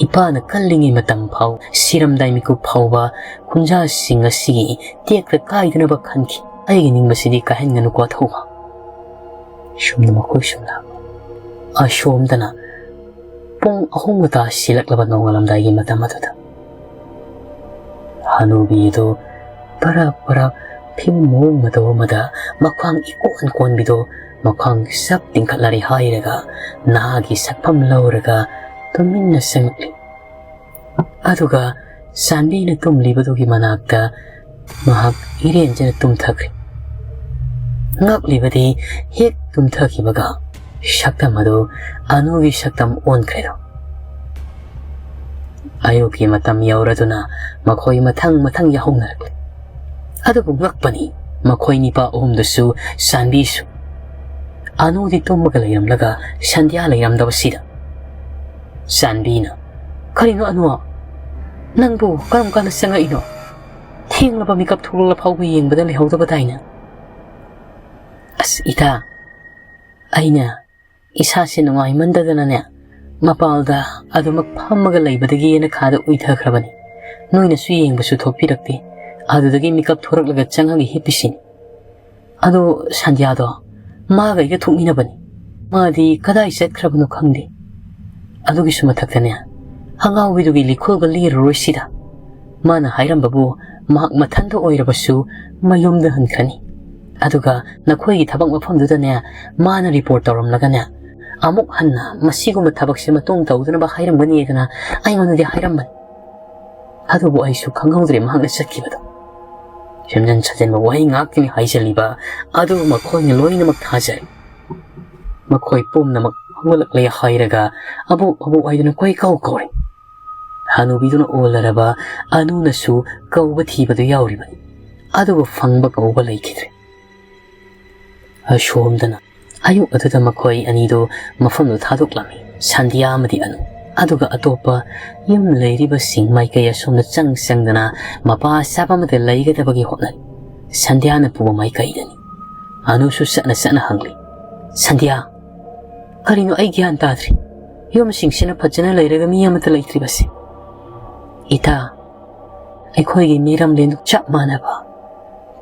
ꯏꯄꯥꯅ ꯀꯜꯂꯤꯉꯩ ꯃꯇꯝ ꯐꯥꯎ, ꯁꯤꯔꯝꯗꯥꯏ ꯃꯤꯀꯨꯞ ꯐꯥꯎꯕ ꯈꯨꯟꯖꯥꯁꯤꯡ ꯑꯁꯤꯒꯤ ꯇꯦꯛꯇ ꯀꯥꯏꯗꯅꯕ ꯈꯟꯈꯤ꯫ ꯑꯩꯒꯤ ꯅꯤꯡꯕꯁꯤꯗꯤ ꯀꯥꯏꯍꯟꯒꯅꯨꯀꯣ, ꯊꯧꯕ꯫ ꯁꯨꯝꯅ ꯃꯈꯣꯏ ꯁꯨꯝꯅ ꯑꯁꯣꯝꯗꯅ ꯄꯨꯡ ꯑꯍꯨꯝꯒ ꯇꯥꯁꯤꯜꯂꯛꯂꯕ ꯅꯣꯡꯉꯥꯜꯂꯝꯗꯥꯏꯒꯤ ꯃꯇꯝ ꯑꯗꯨꯗ꯫ ꯍꯅꯨꯕꯤ ꯑꯗꯨ ꯄꯔꯞ ꯄꯔꯞ ꯐꯤꯕꯝ ꯃꯑꯣꯡ ꯃꯇꯧ ꯑꯃꯗ ꯃꯈ꯭ꯋꯥꯡ ꯏꯀꯣꯟ ꯀꯣꯟꯕꯤꯗꯣ ꯃꯈ꯭ꯋꯥꯡ ꯁꯞ ꯇꯤꯡꯈꯠꯂꯔꯤ ꯍꯥꯏꯔꯒ ꯅꯍꯥꯒꯤ ꯁꯛꯐꯝ ꯂꯧꯔꯒ ꯇꯨꯃꯤꯟꯅ ꯆꯪꯂꯛꯂꯤ꯫ ꯑꯗꯨꯒ ꯆꯥꯟꯕꯤꯅ ꯇꯨꯝꯂꯤꯕꯗꯨꯒꯤ ꯃꯅꯥꯛꯇ ꯃꯍꯥꯛ ꯏꯔꯦꯟꯖꯅ ꯇꯨꯝꯊꯈ꯭ꯔꯦ꯫ ꯉꯛꯂꯤꯕꯗꯤ ꯍꯦꯛ ꯇꯨꯝꯊꯈꯤꯕꯒ ꯁꯛꯇꯝ ꯑꯗꯨ ꯑꯅꯨꯒꯤ ꯁꯛꯇꯝ ꯑꯣꯟꯈ꯭ꯔꯦꯗꯣ꯫ ꯑꯌꯨꯛꯀꯤ ꯃꯇꯝ ꯌꯧꯔꯗꯨꯅ ꯃꯈꯣꯏ ꯃꯊꯪ ꯃꯊꯪ ꯌꯥꯍꯧꯅꯔꯛꯂꯦ꯫ ꯑꯗꯨꯕꯨ ꯉꯛꯄꯅꯤ, ꯃꯈꯣꯏ ꯅꯤꯄꯥ ꯑꯍꯨꯝꯗꯨꯁꯨ ꯆꯥꯟꯕꯤꯁꯨ꯫ ꯑꯅꯨꯗꯤ ꯇꯨꯝꯃꯒ ꯂꯩꯔꯝꯂꯒ ꯁꯟꯙ꯭ꯌꯥ ꯂꯩꯔꯝꯗꯕꯁꯤꯗ꯫ ꯆꯥꯟꯕꯤꯅ, "ꯀꯔꯤꯅꯣ ꯑꯅꯨ? ꯅꯪꯕꯨ ꯀꯔꯝ ꯀꯥꯟꯗ ꯆꯪꯉꯛꯏꯅꯣ? ꯊꯦꯡꯂꯕ, ꯃꯤꯀꯞ ꯊꯣꯛꯂꯛꯂ ꯐꯥꯎꯕ ꯌꯦꯡꯕꯗ ꯂꯩꯍꯧꯗꯕꯗꯥꯏꯅ?" "ꯑꯁ ꯏꯇꯥ, ꯑꯩꯅ ꯏꯁꯥꯁꯦ ꯅꯨꯡꯉꯥꯏꯃꯟꯗꯗꯅꯅꯦ, ꯃꯄꯥꯜꯗ ꯑꯗꯨꯃꯛ ꯐꯝꯃꯒ ꯂꯩꯕꯗꯒꯤꯅ ꯈꯥꯗ ꯎꯏꯊꯈ꯭ꯔꯕꯅꯤ꯫ ꯅꯣꯏꯅꯁꯨ ꯌꯦꯡꯕꯁꯨ ꯊꯣꯛꯄꯤꯔꯛꯇꯦ꯫ ꯑꯗꯨꯗꯒꯤ ꯃꯤꯀꯞ ꯊꯣꯔꯛꯂꯒ ꯆꯪꯉꯒ ꯍꯤꯞꯄꯤꯁꯤꯅꯤ꯫ ꯑꯗꯣ ꯁꯟꯙ꯭ꯌꯥꯗꯣ ꯃꯥꯒ ꯑꯩꯒ ꯊꯣꯛꯃꯤꯟꯅꯕꯅꯤ꯫ ꯃꯥꯗꯤ ꯀꯗꯥꯏ ꯆꯠꯈ꯭ꯔꯕꯅꯣ ꯈꯪꯗꯦ꯫ ꯑꯗꯨꯒꯤꯁꯨ ꯃꯊꯛꯇꯅꯦ, ꯑꯉꯥꯎꯕꯤꯗꯨꯒꯤ ꯂꯤꯈꯨꯜꯒ ꯂꯤꯔꯔꯣꯏ ꯁꯤꯗ꯫ ꯃꯥꯅ ꯍꯥꯏꯔꯝꯕꯕꯨ ꯃꯍꯥꯛ ꯃꯊꯟꯇ ꯑꯣꯏꯔꯕꯁꯨ ꯃꯌꯨꯝꯗ ꯍꯟꯈ꯭ꯔꯅꯤ꯫ ꯑꯗꯨꯒ ꯅꯈꯣꯏꯒꯤ ꯊꯕꯛ ꯃꯐꯝꯗꯨꯗꯅꯦ, ꯃꯥꯅ ꯔꯤꯄꯣꯔꯠ ꯇꯧꯔꯝꯂꯒꯅꯦ, ꯑꯃꯨꯛ ꯍꯟꯅ ꯃꯁꯤꯒꯨꯝꯕ ꯊꯕꯛꯁꯦ ꯃꯇꯨꯡ ꯇꯧꯗꯅꯕ ꯍꯥꯏꯔꯝꯒꯅꯤꯗꯅ ꯑꯩꯉꯣꯟꯗꯗꯤ ꯍꯥꯏꯔꯝꯕꯅꯤ꯫ ꯑꯗꯨꯕꯨ ꯑꯩꯁꯨ ꯈꯪꯍꯧꯗ꯭ꯔꯦ ꯃꯍꯥꯛꯅ ꯆꯠꯈꯤꯕꯗꯣ꯫" ꯁꯦꯝꯖꯤꯟ ꯁꯥꯖꯤꯟꯕ ꯋꯥꯍꯩ ꯉꯥꯛꯇꯅꯤ ꯍꯥꯏꯖꯜꯂꯤꯕ꯫ ꯑꯗꯨꯕꯨ ꯃꯈꯣꯏꯅ ꯂꯣꯏꯅꯃꯛ ꯊꯥꯖꯔꯦ꯫ ꯃꯈꯣꯏ ꯄꯨꯝꯅꯃꯛ ꯍꯧꯒꯠꯂꯛꯂꯦ ꯍꯥꯏꯔꯒ ꯑꯕꯣꯛ ꯑꯕꯣꯛ ꯍꯥꯏꯗꯨꯅ ꯀꯣꯏ ꯀꯧ ꯀꯧꯔꯦ꯫ ꯍꯅꯨꯕꯤꯗꯨꯅ ꯑꯣꯜꯂꯔꯕ ꯑꯅꯨꯅꯁꯨ ꯀꯧꯕ ꯊꯤꯕꯗꯨ ꯌꯥꯎꯔꯤꯕꯅꯤ꯫ ꯑꯗꯨꯕꯨ ꯐꯪꯕ ꯀꯧꯕ ꯂꯩꯈꯤꯗ꯭ꯔꯦ꯫ ꯑꯁꯣꯝꯗꯅ ꯑꯌꯨꯛ ꯑꯗꯨꯗ ꯃꯈꯣꯏ ꯑꯅꯤꯗꯨ ꯃꯐꯝꯗꯨ ꯊꯥꯗꯣꯛꯂꯝꯃꯤ, ꯁꯟꯙ꯭ꯌꯥ ꯑꯃꯗꯤ ꯑꯅꯨ꯫ ꯑꯗꯨꯒ ꯑꯇꯣꯞꯄ ꯌꯨꯝ ꯂꯩꯔꯤꯕꯁꯤꯡ ꯃꯥꯏꯀꯩ ꯑꯁꯣꯝꯗ ꯆꯪ ꯆꯪꯗꯅ ꯃꯄꯥ ꯆꯥꯕ ꯑꯃꯗ ꯂꯩꯒꯗꯕꯒꯤ ꯍꯣꯠꯅꯔꯤ꯫ ꯁꯟꯙ꯭ꯌꯥꯅ ꯄꯨꯕ ꯃꯥꯏꯀꯩꯗꯅꯤ꯫ ꯑꯅꯨꯁꯨ ꯆꯠꯅ ꯆꯠꯅ ꯍꯪꯂꯤ, "ꯁꯟꯙ꯭ꯌꯥ, ꯀꯔꯤꯅꯣ ꯑꯩ ꯒ꯭ꯌꯥꯟ ꯇꯥꯗ꯭ꯔꯤ꯫ ꯌꯨꯝꯁꯤꯡꯁꯤꯅ ꯐꯖꯅ ꯂꯩꯔꯒ ꯃꯤ ꯑꯃꯠꯇ ꯂꯩꯇ꯭ꯔꯤꯕꯁꯦ?" "ꯏꯇꯥ, ꯑꯩꯈꯣꯏꯒꯤ ꯃꯤꯔꯝꯂꯦꯟꯗꯨ ꯆꯞ ꯃꯥꯟꯅꯕ,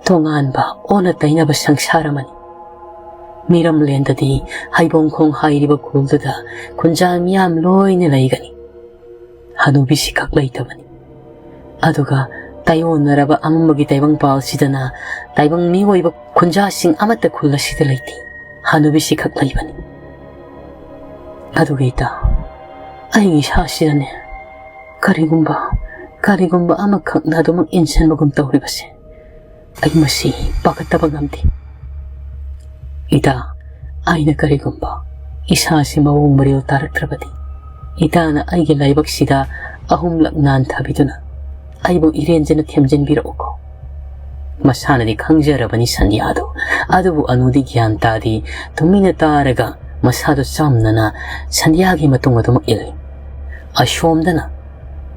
ꯇꯣꯉꯥꯟꯕ, ꯑꯣꯟꯅ ꯇꯩꯅꯕ ꯁꯪꯁꯥꯔ ꯑꯃꯅꯤ꯫ ꯃꯤꯔꯝꯂꯦꯟꯗꯗꯤ ꯍꯩꯕꯣꯡꯈꯣꯡ ꯍꯥꯏꯔꯤꯕ ꯈꯨꯜꯗꯨꯗ ꯈꯨꯟꯖꯥ ꯃꯤꯌꯥꯝ ꯂꯣꯏꯅ ꯂꯩꯒꯅꯤ꯫ ꯍꯅꯨꯕꯤꯁꯤ ꯈꯛ ꯂꯩꯇꯕꯅꯤ꯫ ꯑꯗꯨꯒ ꯇꯥꯏꯌꯣꯟꯅꯔꯕ ꯑꯃꯝꯕꯒꯤ ꯇꯥꯏꯕꯪꯄꯥꯜꯁꯤꯗꯅ ꯇꯥꯏꯕꯪ ꯃꯤꯑꯣꯏꯕ ꯈꯨꯟꯖꯥꯁꯤꯡ ꯑꯃꯠꯇ ꯈꯨꯜ ꯑꯁꯤꯗ ꯂꯩꯇꯦ꯫ ꯍꯅꯨꯕꯤꯁꯤ ꯈꯛ ꯂꯩꯕꯅꯤ꯫ ꯑꯗꯨꯒ ꯏꯇꯥ, ꯑꯩꯒꯤ ꯏꯁꯥꯁꯤꯗꯅꯦ ꯀꯔꯤꯒꯨꯝꯕ, ꯀꯔꯤꯒꯨꯝꯕ ꯑꯃꯈꯛꯅ ꯑꯗꯨꯃꯛ ꯏꯟꯁꯤꯟꯕꯒꯨꯝ ꯇꯧꯔꯤꯕꯁꯦ, ꯑꯩ ꯃꯁꯤ ꯄꯥꯈꯠꯇꯕ ꯉꯝꯗꯦ꯫ ꯏꯇꯥ, ꯑꯩꯅ ꯀꯔꯤꯒꯨꯝꯕ ꯏꯁꯥꯁꯤ ꯃꯑꯣꯡ ꯃꯔꯤꯜ ꯇꯥꯔꯛꯇ꯭ꯔꯕꯗꯤ, ꯏꯇꯥꯅ ꯑꯩꯒꯤ ꯂꯥꯏꯕꯛꯁꯤꯗ ꯑꯍꯨꯝꯂꯛ ꯅꯥꯟꯊꯕꯤꯗꯨꯅ ꯑꯩꯕꯨ ꯏꯔꯦꯟꯖꯅ ꯊꯦꯝꯖꯤꯟꯕꯤꯔꯛꯎꯀꯣ꯫" ꯃꯁꯥꯅꯗꯤ ꯈꯪꯖꯔꯕꯅꯤ ꯁꯟꯙ꯭ꯌꯥꯗꯣ, ꯑꯗꯨꯕꯨ ꯑꯅꯨꯗꯤ ꯒ꯭ꯌꯥꯟ ꯇꯥꯗꯦ꯫ ꯇꯨꯃꯤꯟꯅ ꯇꯥꯔꯒ ꯃꯁꯥꯗꯣ ꯆꯝꯅꯅ ꯁꯟꯙ꯭ꯌꯥꯒꯤ ꯃꯇꯨꯡ ꯑꯗꯨꯃꯛ ꯏꯜꯂꯤ꯫ ꯑꯁꯣꯝꯗꯅ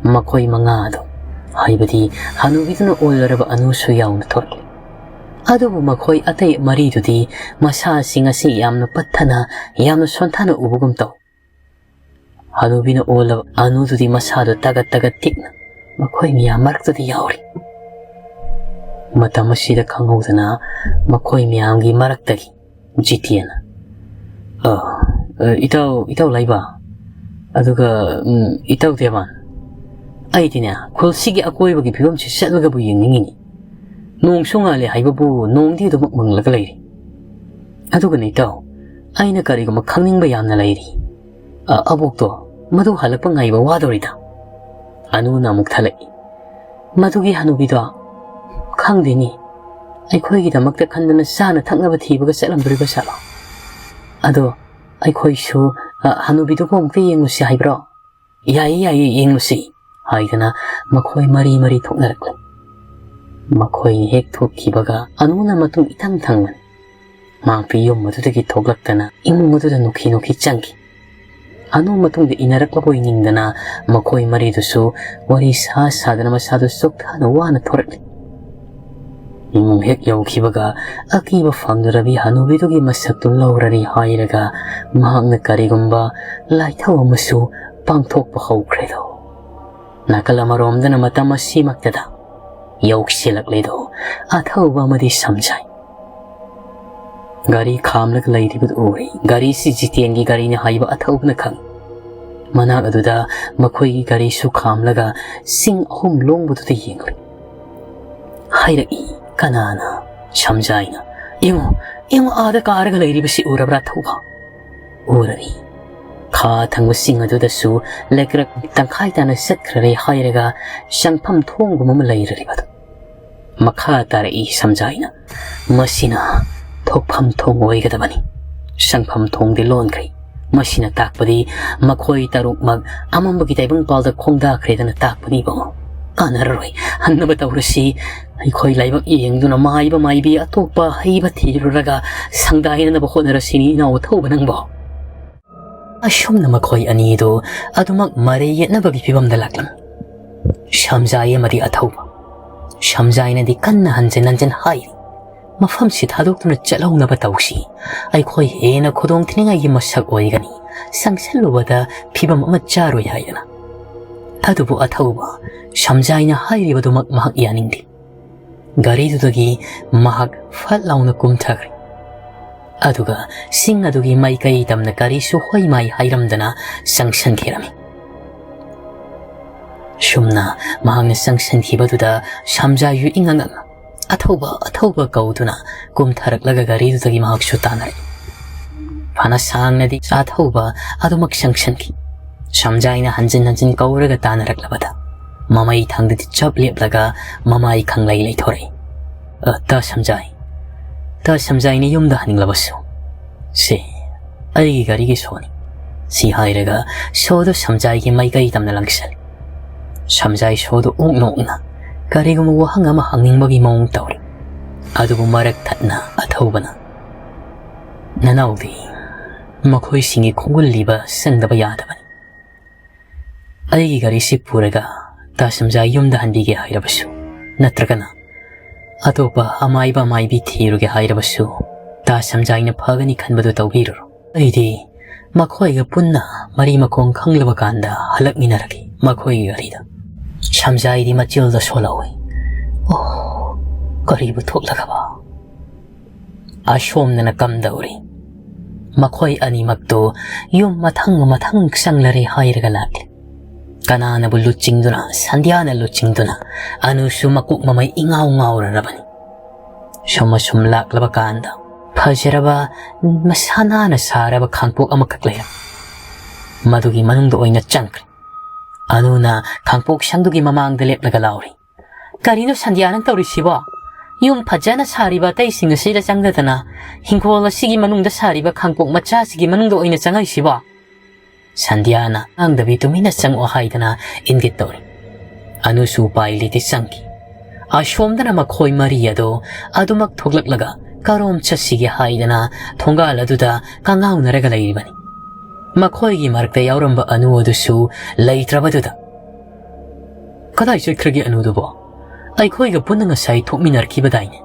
ꯃꯈꯣꯏ ꯃꯉꯥꯗꯣ, ꯍꯥꯏꯕꯗꯤ ꯍꯅꯨꯕꯤꯗꯨꯅ ꯑꯣꯜꯂꯔꯕ ꯑꯅꯨꯁꯨ ꯌꯥꯎꯅ ꯊꯣꯛꯂꯤ꯫ ꯑꯗꯨꯕꯨ ꯃꯈꯣꯏ ꯑꯇꯩ ꯃꯔꯤꯗꯨꯗꯤ ꯃꯁꯥꯁꯤꯡ ꯑꯁꯤ ꯌꯥꯝꯅ ꯄꯠꯊꯅ, ꯌꯥꯝꯅ ꯁꯣꯟꯊꯅ ꯎꯕꯒꯨꯝ ꯇꯧ꯫ ꯍꯅꯨꯕꯤꯅ ꯑꯣꯜꯂꯕ ꯑꯅꯨꯗꯨꯗꯤ ꯃꯁꯥꯗꯣ ꯇꯒꯠ ꯇꯒꯠ ꯇꯦꯛꯅ ꯃꯈꯣꯏ ꯃꯤꯌꯥꯝ ꯃꯔꯛꯇꯨꯗ ꯌꯥꯎꯔꯤ꯫ ꯃꯇꯝ ꯑꯁꯤꯗ ꯈꯪꯍꯧꯗꯅ ꯃꯈꯣꯏ ꯃꯌꯥꯝꯒꯤ ꯃꯔꯛꯇꯒꯤ ꯖꯤꯇꯦꯟꯅ, "ꯑ, ꯑ, ꯏꯇꯥꯎ, ꯏꯇꯥꯎ ꯂꯥꯏꯕ, ꯑꯗꯨꯒ, ꯎꯝ, ꯏꯇꯥꯎ ꯗꯦꯕꯥꯟ, ꯑꯩꯗꯤꯅꯦ ꯈꯨꯜꯁꯤꯒꯤ ꯑꯀꯣꯏꯕꯒꯤ ꯐꯤꯕꯝꯁꯤ ꯆꯠꯂꯒꯕꯨ ꯌꯦꯡꯅꯤꯡꯉꯤꯅꯤ꯫ ꯅꯣꯡꯁꯨ ꯉꯥꯜꯂꯦ ꯍꯥꯏꯕꯕꯨ ꯅꯣꯡꯗꯤ ꯑꯗꯨꯃꯛ ꯃꯪꯂꯒ ꯂꯩꯔꯤ꯫ ꯑꯗꯨꯒꯅꯦ ꯏꯇꯥꯎ, ꯑꯩꯅ ꯀꯔꯤꯒꯨꯝꯕ ꯈꯪꯅꯤꯡꯕ ꯌꯥꯝꯅ ꯂꯩꯔꯤ꯫ ꯑ, ꯑꯕꯣꯛꯇꯣ ꯃꯗꯨ ꯍꯜꯂꯛꯄ ꯉꯥꯏꯕ ꯋꯥꯗꯧꯔꯤꯗ꯫" ꯑꯅꯨꯅ ꯑꯃꯨꯛ ꯊꯠꯂꯛꯏ, "ꯃꯗꯨꯒꯤ ꯍꯅꯨꯕꯤꯗꯣ ꯈꯪꯗꯦꯅꯤ꯫ ꯑꯩꯈꯣꯏꯒꯤꯗꯃꯛꯇ ꯈꯟꯗꯅ ꯆꯥꯅ ꯊꯛꯅꯕ ꯊꯤꯕꯒ ꯆꯠꯂꯝꯗꯣꯔꯤꯕ ꯖꯥꯠꯂꯣ? ꯑꯗꯣ ꯑꯩꯈꯣꯏꯁꯨ, ꯑ, ꯍꯅꯨꯕꯤꯗꯨꯕꯨ ꯑꯃꯨꯛꯇ ꯌꯦꯡꯉꯨꯁꯤ ꯍꯥꯏꯕ꯭ꯔꯣ?" "ꯌꯥꯏꯌꯦ, ꯌꯥꯏꯌꯦ, ꯌꯦꯡꯉꯨꯁꯤ," ꯍꯥꯏꯗꯅ ꯃꯈꯣꯏ ꯃꯔꯤ ꯃꯔꯤ ꯊꯣꯛꯅꯔꯛꯂꯦ꯫ ꯃꯈꯣꯏꯅ ꯍꯦꯛ ꯊꯣꯛꯈꯤꯕꯒ ꯑꯅꯨꯅ ꯃꯇꯨꯡ ꯏꯊꯪ ꯊꯪꯅ ꯃꯥꯡꯄꯤ ꯌꯨꯝ ꯑꯗꯨꯗꯒꯤ ꯊꯣꯛꯂꯛꯇꯅ ꯏꯃꯨꯡ ꯑꯗꯨꯗ ꯅꯨꯡꯈꯤ ꯅꯨꯡꯈꯤ ꯆꯪꯈꯤ꯫ ꯍꯅꯨ ꯃꯇꯨꯡꯗ ꯏꯟꯅꯔꯛꯂꯕꯣꯏ ꯅꯤꯡꯗꯅ ꯃꯈꯣꯏ ꯃꯔꯤꯗꯨꯁꯨ ꯋꯥꯔꯤ ꯁꯥ ꯁꯥꯗꯅ ꯃꯁꯥꯗꯨ ꯆꯣꯛꯊꯅ ꯋꯥꯅ ꯊꯣꯔꯛꯂꯤ꯫ ꯏꯃꯨꯡ ꯍꯦꯛ ꯌꯧꯈꯤꯕꯒ ꯑꯀꯤꯕ ꯐꯪꯗ꯭ꯔꯕꯤ ꯍꯅꯨꯕꯤꯗꯨꯒꯤ ꯃꯁꯛꯇꯨ ꯂꯧꯔꯔꯤ ꯍꯥꯏꯔꯒ ꯃꯍꯥꯛꯅ ꯀꯔꯤꯒꯨꯝꯕ ꯂꯥꯏꯊꯧ ꯑꯃꯁꯨ ꯄꯥꯡꯊꯣꯛꯄ ꯍꯧꯈ꯭ꯔꯦꯗꯣ꯫ ꯅꯥꯀꯜ ꯑꯃꯔꯣꯝꯗꯅ ꯃꯇꯝ ꯑꯁꯤꯃꯛꯇꯗ ꯌꯧꯁꯤꯜꯂꯛꯂꯦꯗꯣ ꯑꯊꯧꯕ ꯑꯃꯗꯤ ꯁꯝꯖꯥꯏ꯫ ꯒꯥꯔꯤ ꯈꯥꯝꯂꯒ ꯂꯩꯔꯤꯕꯗꯨ ꯎꯔꯦ꯫ ꯒꯥꯔꯤꯁꯤ ꯖꯤꯇꯦꯟꯒꯤ ꯒꯥꯔꯤꯅꯤ ꯍꯥꯏꯕ ꯑꯊꯧꯕꯅ ꯈꯪꯏ꯫ ꯃꯅꯥꯛ ꯑꯗꯨꯗ ꯃꯈꯣꯏꯒꯤ ꯒꯥꯔꯤꯁꯨ ꯈꯥꯝꯂꯒ ꯆꯤꯡ ꯑꯍꯨꯝ ꯂꯣꯡꯕꯗꯨꯗ ꯌꯦꯡꯂꯤ꯫ ꯍꯥꯏꯔꯛꯏ ꯀꯅꯥꯅ? ꯁꯝꯖꯥꯏꯅ꯫ "ꯌꯦꯡꯉꯣ, ꯌꯦꯡꯉꯣ, ꯑꯥꯗ ꯀꯥꯔꯒ ꯂꯩꯔꯤꯕꯁꯤ ꯎꯔꯕ꯭ꯔꯥ ꯊꯧꯕ?" ꯎꯔꯔꯤ꯫ ꯈꯥ ꯊꯪꯕ ꯆꯤꯡ ꯑꯗꯨꯗꯁꯨ ꯂꯩꯀ꯭ꯔꯛ ꯇꯪꯈꯥꯏ ꯇꯥꯅ ꯆꯠꯈ꯭ꯔꯦ ꯍꯥꯏꯔꯒ ꯆꯪꯐꯝ ꯊꯣꯡꯒꯨꯝ ꯑꯃ ꯂꯩꯔꯔꯤꯕꯗꯨ꯫ ꯃꯈꯥ ꯇꯥꯔꯛꯏ ꯁꯝꯖꯥꯏꯅ, "ꯃꯁꯤꯅ ꯊꯣꯛꯐꯝ ꯊꯣꯡ ꯑꯣꯏꯒꯗꯕꯅꯤ꯫ ꯆꯪꯐꯝ ꯊꯣꯡꯗꯤ ꯂꯣꯟꯈ꯭ꯔꯦ꯫ ꯃꯁꯤꯅ ꯇꯥꯛꯄꯗꯤ ꯃꯈꯣꯏ ꯇꯔꯨꯛꯃꯛ ꯑꯃꯝꯕꯒꯤ ꯇꯥꯏꯕꯪꯄꯥꯜꯗ ꯈꯣꯡꯗꯥꯈ꯭ꯔꯦꯗꯅ ꯇꯥꯛꯄꯅꯤ ꯏꯕꯨꯡꯉꯣ꯫ ꯀꯥꯟꯅꯔꯔꯣꯏ꯫ ꯍꯟꯅꯕ ꯇꯧꯔꯁꯤ꯫ ꯑꯩꯈꯣꯏ ꯂꯥꯏꯕꯛ ꯌꯦꯡꯗꯨꯅ ꯃꯥꯏꯕ ꯃꯥꯏꯕꯤ ꯑꯇꯣꯞꯄ ꯍꯩꯕ ꯊꯤꯔꯨꯔꯒ ꯁꯪꯗꯥꯏꯅꯅꯕ ꯍꯣꯠꯅꯔꯁꯤꯅꯤ ꯏꯅꯥꯎ ꯑꯊꯧꯕ ꯅꯪꯕꯣ꯫" ꯑꯁꯨꯝꯅ ꯃꯈꯣꯏ ꯑꯅꯤꯗꯨ ꯑꯗꯨꯃꯛ ꯃꯔꯩ ꯌꯦꯠꯅꯕꯒꯤ ꯐꯤꯕꯝꯗ ꯂꯥꯛꯂꯝꯃꯤ꯫ ꯁꯝꯖꯥꯏ ꯑꯃꯗꯤ ꯑꯊꯧꯕ꯫ ꯁꯝꯖꯥꯏꯅꯗꯤ ꯀꯟꯅ ꯍꯟꯖꯤꯟ ꯍꯟꯖꯤꯟ ꯍꯥꯏꯔꯤ, "ꯃꯐꯝꯁꯤ ꯊꯥꯗꯣꯛꯇꯨꯅ ꯆꯠꯍꯧꯅꯕ ꯇꯧꯁꯤ꯫ ꯑꯩꯈꯣꯏ ꯍꯦꯟꯅ ꯈꯨꯗꯣꯡ ꯊꯤꯅꯤꯡꯉꯥꯏꯒꯤ ꯃꯁꯛ ꯑꯣꯏꯒꯅꯤ꯫ ꯆꯪꯁꯤꯜꯂꯨꯕꯗ ꯐꯤꯕꯝ ꯑꯃ ꯆꯥꯔꯣꯏ" ꯍꯥꯏꯗꯅ꯫ ꯑꯗꯨꯕꯨ ꯑꯊꯧꯕ ꯁꯝꯖꯥꯏꯅ ꯍꯥꯏꯔꯤꯕꯗꯨꯃꯛ ꯃꯍꯥꯛ ꯌꯥꯅꯤꯡꯗꯦ꯫ ꯒꯥꯔꯤꯗꯨꯗꯒꯤ ꯃꯍꯥꯛ ꯐꯠ ꯂꯥꯎꯅ ꯀꯨꯝꯊꯈ꯭ꯔꯦ꯫ ꯑꯗꯨꯒ ꯆꯤꯡ ꯑꯗꯨꯒꯤ ꯃꯥꯏꯀꯩ ꯇꯝꯅ ꯒꯥꯔꯤꯁꯨ ꯍꯣꯏ ꯃꯥꯏ ꯍꯥꯏꯔꯝꯗꯅ ꯆꯪꯁꯤꯟꯈꯤꯔꯝꯃꯤ꯫ ꯁꯨꯝꯅ ꯃꯍꯥꯛꯅ ꯆꯪꯁꯤꯟꯈꯤꯕꯗꯨꯗ ꯁꯝꯖꯥꯏꯁꯨ ꯏꯉꯛ ꯉꯛꯅ "ꯑꯊꯧꯕ, ꯑꯊꯧꯕ" ꯀꯧꯗꯨꯅ ꯀꯨꯝꯊꯔꯛꯂꯒ ꯒꯥꯔꯤꯗꯨꯗꯒꯤ ꯃꯍꯥꯛꯁꯨ ꯇꯥꯅꯔꯛꯏ꯫ ꯐꯅ ꯁꯥꯡꯅꯗꯤ ꯑꯊꯧꯕ ꯑꯗꯨꯃꯛ ꯆꯪꯁꯤꯟꯈꯤ꯫ ꯁꯝꯖꯥꯏꯅ ꯍꯟꯖꯤꯟ ꯍꯟꯖꯤꯟ ꯀꯧꯔꯒ ꯇꯥꯅꯔꯛꯂꯕꯗ ꯃꯃꯩ ꯊꯪꯗꯗꯤ ꯆꯞ ꯂꯦꯞꯂꯒ ꯃꯃꯥꯏ ꯈꯪꯂꯩ ꯂꯩꯊꯣꯔꯛꯏ꯫ "ꯑ, ꯇ ꯁꯝꯖꯥꯏ, ꯇ ꯁꯝꯖꯥꯏꯅ ꯌꯨꯝꯗ ꯍꯟꯅꯤꯡꯂꯕꯁꯨ, ꯁꯤ ꯑꯩꯒꯤ ꯒꯥꯔꯤꯒꯤ ꯁꯣꯅꯤ" ꯁꯤ ꯍꯥꯏꯔꯒ ꯁꯣꯗꯨ ꯁꯝꯖꯥꯏꯒꯤ ꯃꯥꯏꯀꯩ ꯇꯝꯅ ꯂꯪꯁꯤꯜꯂꯤ꯫ ꯁꯝꯖꯥꯏ ꯁꯣꯗꯨ ꯑꯣꯛ ꯅꯣꯛꯅ ꯀꯔꯤꯒꯨꯝꯕ ꯋꯥꯍꯪ ꯑꯃ ꯍꯪꯅꯤꯡꯕꯒꯤ ꯃꯑꯣꯡ ꯇꯧꯔꯤ꯫ ꯑꯗꯨꯕꯨ ꯃꯔꯛ ꯊꯠꯅ ꯑꯊꯧꯕꯅ, "ꯅꯅꯥꯎꯗꯤ ꯃꯈꯣꯏꯁꯤꯡꯒꯤ ꯈꯣꯡꯒꯨꯜ ꯂꯤꯕ ꯁꯪꯗꯕ ꯌꯥꯗꯕꯅꯤ꯫ ꯑꯩꯒꯤ ꯒꯥꯔꯤꯁꯤ ꯄꯨꯔꯒ ꯇꯥ ꯁꯝꯖꯥꯏ ꯌꯨꯝꯗ ꯍꯟꯕꯤꯒꯦ ꯍꯥꯏꯔꯕꯁꯨ, ꯅꯠꯇ꯭ꯔꯒꯅ ꯑꯇꯣꯞꯄ ꯑꯃꯥꯏꯕ ꯑꯃꯥꯏꯕꯤ ꯊꯤꯔꯨꯒꯦ ꯍꯥꯏꯔꯕꯁꯨ, ꯇꯥ ꯁꯝꯖꯥꯏꯅ ꯐꯒꯅꯤ ꯈꯟꯕꯗꯨ ꯇꯧꯕꯤꯔꯨꯔꯣ꯫ ꯑꯩꯗꯤ ꯃꯈꯣꯏꯒ ꯄꯨꯟꯅ ꯃꯔꯤ ꯃꯈꯣꯡ ꯈꯪꯂꯕ ꯀꯥꯟꯗ ꯍꯜꯂꯛꯃꯤꯟꯅꯔꯒꯦ ꯃꯈꯣꯏꯒꯤ ꯒꯥꯔꯤꯗ꯫ ꯁꯝꯖꯥꯏꯗꯤ ꯃꯆꯤꯜꯗ ꯁꯣꯜꯍꯧꯏ꯫ ꯑꯣ, ꯀꯔꯤꯕꯨ ꯊꯣꯛꯂꯒꯕ? ꯑꯁꯣꯝꯗꯅ ꯀꯝꯗꯧꯔꯤ? ꯃꯈꯣꯏ ꯑꯅꯤꯃꯛꯇꯨ ꯌꯨꯝ ꯃꯊꯪ ꯃꯊꯪ ꯆꯪꯂꯔꯦ ꯍꯥꯏꯔꯒ ꯂꯥꯛꯂꯤ꯫ ꯀꯅꯥꯅꯕꯨ ꯂꯨꯆꯤꯡꯗꯨꯅ, ꯁꯟꯙ꯭ꯌꯥꯅ ꯂꯨꯆꯤꯡꯗꯨꯅ, ꯑꯅꯨꯁꯨ ꯃꯀꯣꯛ ꯃꯃꯩ ꯏꯉꯥꯎ ꯉꯥꯎꯔꯔꯕꯅꯤ꯫ ꯁꯨꯝ ꯑꯁꯨꯝ ꯂꯥꯛꯂꯕ ꯀꯥꯟꯗ ꯐꯖꯔꯕ, ꯃꯁꯥ ꯅꯥꯟꯅ ꯁꯥꯔꯕ ꯈꯥꯡꯄꯣꯛ ꯑꯃꯈꯛ ꯂꯩꯔꯝꯃꯤ꯫ ꯃꯗꯨꯒꯤ ꯃꯅꯨꯡꯗ ꯑꯣꯏꯅ ꯆꯪꯈ꯭ꯔꯦ꯫ ꯑꯅꯨꯅ ꯈꯥꯡꯄꯣꯛ ꯁꯪꯗꯨꯒꯤ ꯃꯃꯥꯡꯗ ꯂꯦꯞꯂꯒ ꯂꯥꯎꯔꯤ, "ꯀꯔꯤꯅꯣ ꯁꯟꯙ꯭ꯌꯥ ꯅꯪ ꯇꯧꯔꯤꯁꯤꯕꯣ? ꯌꯨꯝ ꯐꯖꯅ ꯁꯥꯔꯤꯕ ꯑꯇꯩꯁꯤꯡ ꯑꯁꯤꯗ ꯆꯪꯗꯗꯅ ꯍꯤꯡꯈꯣꯜ ꯑꯁꯤꯒꯤ ꯃꯅꯨꯡꯗ ꯁꯥꯔꯤꯕ ꯈꯥꯡꯄꯣꯛ ꯃꯆꯥꯁꯤꯒꯤ ꯃꯅꯨꯡꯗ ꯑꯣꯏꯅ ꯆꯪꯉꯛꯏꯁꯤꯕꯣ?" ꯁꯟꯙ꯭ꯌꯥꯅ ꯉꯥꯡꯗꯕꯤ ꯇꯨꯃꯤꯟꯅ ꯆꯪꯉꯛꯑꯣ ꯍꯥꯏꯗꯅ ꯏꯪꯒꯤꯠ ꯇꯧꯔꯤ꯫ ꯑꯅꯨꯁꯨ ꯎꯄꯥꯏ ꯂꯩꯇꯦ ꯆꯪꯈꯤ꯫ ꯑꯁꯣꯝꯗꯅ ꯃꯈꯣꯏ ꯃꯔꯤ ꯑꯗꯣ ꯑꯗꯨꯃꯛ ꯊꯣꯛꯂꯛꯂꯒ ꯀꯔꯣꯝ ꯆꯠꯁꯤꯒꯦ ꯍꯥꯏꯗꯅ ꯊꯣꯡꯒꯥꯜ ꯑꯗꯨꯗ ꯀꯉꯥꯎꯅꯔꯒ ꯂꯩꯔꯤꯕꯅꯤ꯫ ꯃꯈꯣꯏꯒꯤ ꯃꯔꯛꯇ ꯌꯥꯎꯔꯝꯕ ꯑꯅꯨ ꯑꯗꯨꯁꯨ ꯂꯩꯇ꯭ꯔꯕꯗꯨꯗ, "ꯀꯗꯥꯏ ꯆꯠꯈ꯭ꯔꯒꯦ ꯑꯅꯨꯗꯨꯕꯣ? ꯑꯩꯈꯣꯏꯒ ꯄꯨꯟꯅ ꯉꯁꯥꯏ ꯊꯣꯛꯃꯤꯟꯅꯔꯛꯈꯤꯕꯗꯥꯏꯅꯦ?"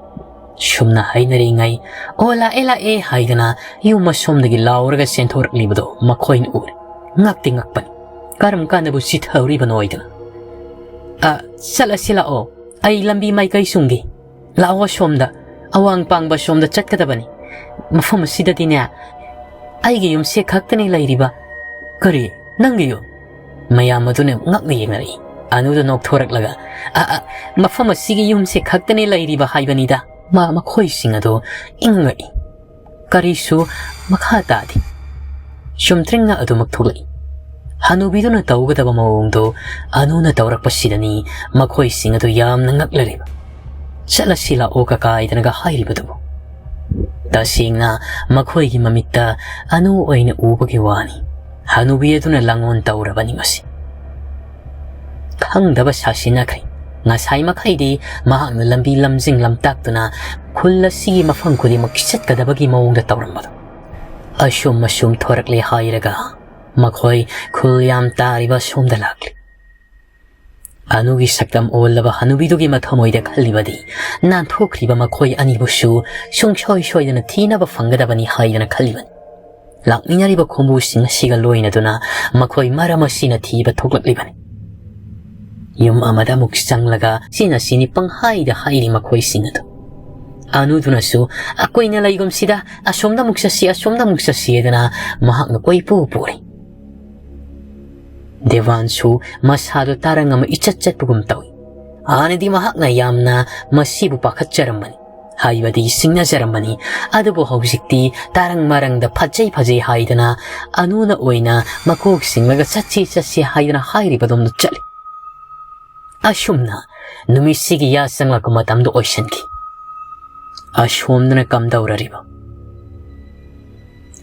ꯁꯨꯝꯅ ꯍꯥꯏꯅꯔꯤꯉꯩ, "ꯑꯣ, ꯂꯥꯛꯑꯦ, ꯂꯥꯛꯑꯦ" ꯍꯥꯏꯗꯅ ꯌꯨꯝ ꯑꯁꯣꯝꯗꯒꯤ ꯂꯥꯎꯔꯒ ꯆꯦꯟꯊꯣꯔꯛꯂꯤꯕꯗꯣ ꯃꯈꯣꯏꯅ ꯎꯔꯦ꯫ ꯉꯛꯇꯤ ꯉꯛꯄꯅꯤ꯫ ꯀꯔꯝ ꯀꯥꯟꯗꯕꯨ ꯆꯤꯊꯍꯧꯔꯤꯕꯅꯣ ꯍꯥꯏꯗꯅ꯫ "ꯑ, ꯆꯠꯂꯁꯤ ꯂꯥꯛꯑꯣ, ꯑꯩ ꯂꯝꯕꯤ ꯃꯥꯏꯀꯩ ꯁꯨꯡꯒꯦ꯫ ꯂꯥꯛꯑꯣ ꯑꯁꯣꯝꯗ, ꯑꯋꯥꯡ ꯄꯥꯡꯕ ꯑꯁꯣꯝꯗ ꯆꯠꯀꯗꯕꯅꯤ꯫ ꯃꯐꯝ ꯑꯁꯤꯗꯗꯤꯅꯦ, ꯑꯩꯒꯤ ꯌꯨꯝꯁꯦ ꯈꯛꯇꯅꯤ ꯂꯩꯔꯤꯕ꯫" "ꯀꯔꯤ? ꯅꯪꯒꯤ ꯌꯨꯝ?" ꯃꯌꯥꯝ ꯑꯗꯨꯅ ꯉꯛꯅ ꯌꯦꯡꯅꯔꯛꯏ꯫ ꯑꯅꯨꯗ ꯅꯣꯛꯊꯣꯔꯛꯂꯒ, "ꯑ, ꯑ, ꯃꯐꯝ ꯑꯁꯤꯒꯤ ꯌꯨꯝꯁꯦ ꯈꯛꯇꯅꯤ ꯂꯩꯔꯤꯕ ꯍꯥꯏꯕꯅꯤꯗ꯫" ꯃꯥ ꯃꯈꯣꯏꯁꯤꯡ ꯑꯗꯨ ꯏꯪꯉꯛꯏ꯫ ꯀꯔꯤꯁꯨ ꯃꯈꯥ ꯇꯥꯗꯦ꯫ ꯆꯨꯝꯗ꯭ꯔꯤꯡꯅ ꯑꯗꯨꯃꯛ ꯊꯣꯛꯂꯛꯏ꯫ ꯍꯅꯨꯕꯤꯗꯨꯅ ꯇꯧꯒꯗꯕ ꯃꯑꯣꯡꯗꯨ ꯑꯅꯨꯅ ꯇꯧꯔꯛꯄꯁꯤꯗꯅꯤ ꯃꯈꯣꯏꯁꯤꯡ ꯑꯗꯨ ꯌꯥꯝꯅ ꯉꯛꯂꯔꯤꯕ꯫ "ꯆꯠꯂꯁꯤ ꯂꯥꯛꯑꯣ ꯀꯀꯥ" ꯍꯥꯏꯗꯅꯒ ꯍꯥꯏꯔꯤꯕꯗꯨꯕꯨ꯫ ꯇꯁꯦꯡꯅ ꯃꯈꯣꯏꯒꯤ ꯃꯃꯤꯠꯇ ꯑꯅꯨ ꯑꯣꯏꯅ ꯎꯕꯒꯤ ꯋꯥꯅꯤ꯫ ꯍꯅꯨꯕꯤ ꯑꯗꯨꯅ ꯂꯥꯡꯑꯣꯟ ꯇꯧꯔꯕꯅꯤ ꯃꯁꯤ꯫ ꯈꯪꯗꯕ ꯁꯥꯁꯤꯟꯅꯈ꯭ꯔꯦ꯫ ꯉꯁꯥꯏ ꯃꯈꯩꯗꯤ ꯃꯍꯥꯛꯅ ꯂꯝꯕꯤ ꯂꯝꯖꯤꯡ ꯂꯝꯇꯥꯛꯇꯨꯅ ꯈꯨꯜ ꯑꯁꯤꯒꯤ ꯃꯐꯝ ꯈꯨꯗꯤꯡꯃꯛ ꯆꯠꯀꯗꯕꯒꯤ ꯃꯑꯣꯡꯗ ꯇꯧꯔꯝꯕꯗꯣ꯫ ꯑꯁꯨꯝ ꯑꯁꯨꯝ ꯊꯣꯔꯛꯂꯦ ꯍꯥꯏꯔꯒ ꯃꯈꯣꯏ ꯈꯨꯜ ꯌꯥꯝ ꯇꯥꯔꯤꯕ ꯑꯁꯣꯝꯗ ꯂꯥꯛꯂꯤ꯫ ꯑꯅꯨꯒꯤ ꯁꯛꯇꯝ ꯑꯣꯜꯂꯕ ꯍꯅꯨꯕꯤꯗꯨꯒꯤ ꯃꯊꯃꯣꯏꯗ ꯈꯜꯂꯤꯕꯗꯤ, ꯅꯥꯟꯊꯣꯛꯈ꯭ꯔꯤꯕ ꯃꯈꯣꯏ ꯑꯅꯤꯕꯨꯁꯨ ꯁꯨꯡꯁꯣꯏ ꯁꯣꯏꯗꯅ ꯊꯤꯅꯕ ꯐꯪꯒꯗꯕꯅꯤ ꯍꯥꯏꯗꯅ ꯈꯜꯂꯤꯕꯅꯤ꯫ ꯂꯥꯛꯃꯤꯟꯅꯔꯤꯕ ꯈꯣꯡꯕꯨꯁꯤꯡ ꯑꯁꯤꯒ ꯂꯣꯏꯅꯗꯨꯅ ꯃꯈꯣꯏ ꯃꯔꯝ ꯑꯁꯤꯅ ꯊꯤꯕ ꯊꯣꯛꯂꯛꯂꯤꯕꯅꯤ꯫ ꯌꯨꯝ ꯑꯃꯗ ꯑꯃꯨꯛ ꯆꯪꯂꯒ ꯁꯤꯅ ꯁꯤꯅꯤ ꯄꯪꯍꯥꯏꯗ ꯍꯥꯏꯔꯤ ꯃꯈꯣꯏꯁꯤꯡ ꯑꯗꯨ꯫ ꯑꯅꯨꯗꯨꯅꯁꯨ, "ꯑꯩꯈꯣꯏꯅ ꯂꯩꯒꯨꯝꯁꯤꯗ, ꯑꯁꯣꯝꯗ ꯑꯃꯨꯛ ꯆꯠꯁꯤ, ꯑꯁꯣꯝꯗ ꯑꯃꯨꯛ ꯆꯠꯁꯤ" ꯍꯥꯏꯗꯅ ꯃꯍꯥꯛꯅ ꯀꯣꯏꯄꯨ ꯄꯨꯔꯤ꯫ ꯗꯦꯋꯥꯟꯁꯨ ꯃꯁꯥꯗꯣ ꯇꯥꯔꯪ ꯑꯃ ꯏꯆꯠ ꯆꯠꯄꯒꯨꯝ ꯇꯧꯏ꯫ ꯍꯥꯟꯅꯗꯤ ꯃꯍꯥꯛꯅ ꯌꯥꯝꯅ ꯃꯁꯤꯕꯨ ꯄꯥꯈꯠꯆꯔꯝꯕꯅꯤ, ꯍꯥꯏꯕꯗꯤ ꯁꯤꯡꯅꯖꯔꯝꯕꯅꯤ꯫ ꯑꯗꯨꯕꯨ ꯍꯧꯖꯤꯛꯇꯤ ꯇꯥꯔꯪ ꯃꯔꯪꯗ ꯐꯖꯩ ꯐꯖꯩ ꯍꯥꯏꯗꯅ ꯑꯅꯨꯅ ꯑꯣꯏꯅ ꯃꯀꯣꯛ ꯁꯤꯡꯂꯒ ꯆꯠꯁꯤ ꯆꯠꯁꯤ ꯍꯥꯏꯗꯅ ꯍꯥꯏꯔꯤꯕꯗꯣꯝꯗ ꯆꯠꯂꯤ꯫ ꯑꯁꯨꯝꯅ ꯅꯨꯃꯤꯠꯁꯤꯒꯤ ꯌꯥ ꯆꯪꯂꯛꯄ ꯃꯇꯝꯗ ꯑꯣꯏꯁꯤꯟꯈꯤ꯫ ꯑꯁꯣꯝꯗꯅ ꯀꯝꯗꯧꯔꯔꯤꯕ?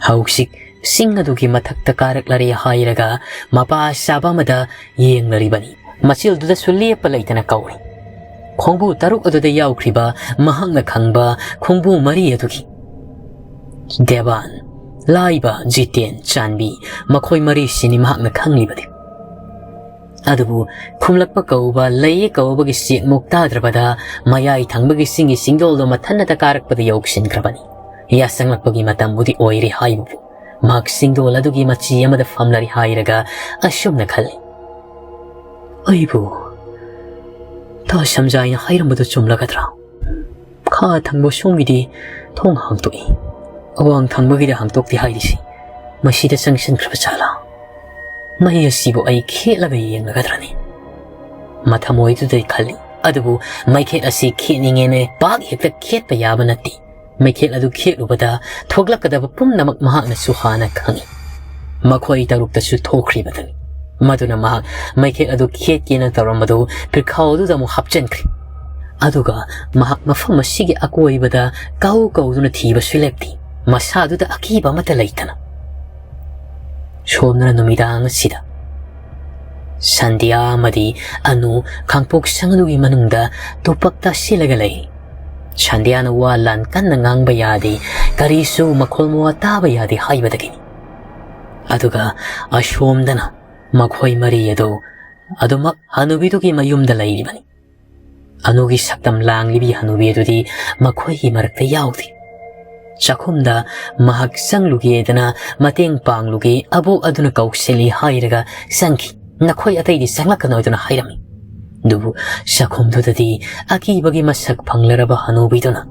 ꯍꯧꯖꯤꯛ ꯆꯤꯡ ꯑꯗꯨꯒꯤ ꯃꯊꯛꯇ ꯀꯥꯔꯛꯂꯔꯦ ꯍꯥꯏꯔꯒ ꯃꯄꯥ ꯆꯥꯕ ꯑꯃꯗ ꯌꯦꯡꯂꯔꯤꯕꯅꯤ꯫ ꯃꯆꯤꯜꯗꯨꯗꯁꯨ ꯂꯦꯞꯄ ꯂꯩꯇꯅ ꯀꯧꯔꯤ꯫ ꯈꯣꯡꯕꯨ ꯇꯔꯨꯛ ꯑꯗꯨꯗ ꯌꯥꯎꯈ꯭ꯔꯤꯕ ꯃꯍꯥꯛꯅ ꯈꯪꯕ ꯈꯣꯡꯕꯨ ꯃꯔꯤ ꯑꯗꯨꯒꯤ ꯗꯦꯕꯥꯟ, ꯂꯥꯏꯕ, ꯖꯤꯇꯦꯟ, ꯆꯥꯟꯕꯤ, ꯃꯈꯣꯏ ꯃꯔꯤꯁꯤꯅꯤ ꯃꯍꯥꯛꯅ ꯈꯪꯂꯤꯕꯗꯤ꯫ ꯑꯗꯨꯕꯨ ꯈꯨꯝꯂꯛꯄ ꯀꯧꯕ, ꯂꯩꯌꯦ ꯀꯧꯕꯒꯤ ꯆꯦꯛꯃꯨꯛ ꯇꯥꯗ꯭ꯔꯕꯗ ꯃꯌꯥꯏ ꯊꯪꯕꯒꯤ ꯆꯤꯡꯒꯤ ꯆꯤꯡꯗꯣꯜꯗꯣ ꯃꯊꯟꯅꯇ ꯀꯥꯔꯛꯄꯗ ꯌꯧꯁꯤꯟꯈ꯭ꯔꯕꯅꯤ꯫ ꯌꯥꯁꯪꯂꯛꯄꯒꯤ ꯃꯇꯝꯕꯨꯗꯤ ꯑꯣꯏꯔꯦ ꯍꯥꯏꯕꯕꯨ ꯃꯍꯥꯛ ꯆꯤꯡꯗꯣꯜ ꯑꯗꯨꯒꯤ ꯃꯆꯤ ꯑꯃꯗ ꯐꯝꯂꯔꯤ ꯍꯥꯏꯔꯒ ꯑꯁꯨꯝꯅ ꯈꯜꯂꯤ, "ꯑꯩꯕꯨ ꯇꯥ ꯁꯝꯖꯥꯏꯅ ꯍꯥꯏꯔꯝꯕꯗꯨ ꯆꯨꯝꯂꯒꯗ꯭ꯔꯥ? ꯈꯥ ꯊꯪꯕ ꯁꯣꯝꯒꯤꯗꯤ ꯊꯣꯡ ꯍꯥꯡꯗꯣꯛꯏ, ꯑꯋꯥꯡ ꯊꯪꯕꯒꯤꯗ ꯍꯥꯡꯗꯣꯛꯇꯦ ꯍꯥꯏꯔꯤꯁꯤ ꯃꯁꯤꯗ ꯆꯪꯁꯤꯟꯈ꯭ꯔꯕ ꯖꯥꯠꯂꯥ? ꯃꯩ ꯑꯁꯤꯕꯨ ꯑꯩ ꯈꯦꯠꯂꯒ ꯌꯦꯡꯂꯒꯗ꯭ꯔꯅꯤ?" ꯃꯊꯃꯣꯏꯗꯨꯗ ꯈꯜꯂꯤ꯫ ꯑꯗꯨꯕꯨ ꯃꯩꯈꯦꯠ ꯑꯁꯤ ꯈꯦꯠꯅꯤꯡꯉꯦꯅꯦ ꯄꯥꯛ ꯍꯦꯛꯇ ꯈꯦꯠꯄ ꯌꯥꯕ ꯅꯠꯇꯦ꯫ ꯃꯩꯈꯦꯠ ꯑꯗꯨ ꯈꯦꯠꯂꯨꯕꯗ ꯊꯣꯛꯂꯛꯀꯗꯕ ꯄꯨꯝꯅꯃꯛ ꯃꯍꯥꯛꯅꯁꯨ ꯍꯥꯟꯅ ꯈꯪꯏ꯫ ꯃꯈꯣꯏ ꯇꯔꯨꯛꯇꯁꯨ ꯊꯣꯛꯈ꯭ꯔꯤꯕꯗꯨꯅꯤ꯫ ꯃꯗꯨꯅ ꯃꯍꯥꯛ ꯃꯩꯈꯦꯠ ꯑꯗꯨ ꯈꯦꯠꯀꯦꯅ ꯇꯧꯔꯝꯕꯗꯨ ꯄꯤꯔꯈꯥꯎ ꯑꯗꯨꯗ ꯑꯃꯨꯛ ꯍꯥꯞꯆꯤꯟꯈ꯭ꯔꯦ꯫ ꯑꯗꯨꯒ ꯃꯍꯥꯛ ꯃꯐꯝ ꯑꯁꯤꯒꯤ ꯑꯀꯣꯏꯕꯗ ꯀꯧ ꯀꯧꯗꯨꯅ ꯊꯤꯕꯁꯨ ꯂꯦꯞꯇꯦ, ꯃꯁꯥꯗꯨꯗ ꯑꯀꯤꯕ ꯑꯃꯠꯇ ꯂꯩꯇꯅ꯫ ꯁꯣꯝꯗꯅ ꯅꯨꯃꯤꯗꯥꯡ ꯑꯁꯤꯗ ꯁꯟꯙ꯭ꯌꯥ ꯑꯃꯗꯤ ꯑꯅꯨ ꯈꯥꯡꯄꯣꯛ ꯁꯪ ꯑꯗꯨꯒꯤ ꯃꯅꯨꯡꯗ ꯇꯨꯄꯛ ꯇꯥꯁꯤꯜꯂꯒ ꯂꯩ꯫ ꯁꯟꯙ꯭ꯌꯥꯅ ꯋꯥ ꯂꯥꯟ ꯀꯟꯅ ꯉꯥꯡꯕ ꯌꯥꯗꯦ, ꯀꯔꯤꯁꯨ ꯃꯈꯣꯜ ꯃꯋꯥ ꯇꯥꯕ ꯌꯥꯗꯦ ꯍꯥꯏꯕꯗꯒꯤꯅꯤ꯫ ꯑꯗꯨꯒ ꯑꯁꯣꯝꯗꯅ ꯃꯈꯣꯏ ꯃꯔꯤ ꯑꯗꯨ ꯑꯗꯨꯃꯛ ꯍꯅꯨꯕꯤꯗꯨꯒꯤ ꯃꯌꯨꯝꯗ ꯂꯩꯔꯤꯕꯅꯤ꯫ ꯑꯅꯨꯒꯤ ꯁꯛꯇꯝ ꯂꯥꯡꯂꯤꯕꯤ ꯍꯅꯨꯕꯤ ꯑꯗꯨꯗꯤ ꯃꯈꯣꯏꯒꯤ ꯃꯔꯛꯇ ꯌꯥꯎꯗꯦ꯫ ꯆꯥꯛꯈꯨꯝꯗ ꯃꯍꯥꯛ ꯆꯪꯂꯨꯒꯦꯗꯅ ꯃꯇꯦꯡ ꯄꯥꯡꯂꯨꯒꯦ ꯑꯕꯣꯛ ꯑꯗꯨꯅ ꯀꯧꯁꯤꯜꯂꯤ ꯍꯥꯏꯔꯒ ꯆꯪꯈꯤ꯫ "ꯅꯈꯣꯏ ꯑꯇꯩꯗꯤ ꯆꯪꯂꯛꯀꯅꯨ" ꯍꯥꯏꯗꯨꯅ ꯍꯥꯏꯔꯝꯃꯤ꯫ ꯑꯗꯨꯕꯨ ꯆꯥꯛꯈꯨꯝꯗꯨꯗꯗꯤ ꯑꯀꯤꯕꯒꯤ ꯃꯁꯛ ꯐꯪꯂꯔꯕ ꯍꯅꯨꯕꯤꯗꯨꯅ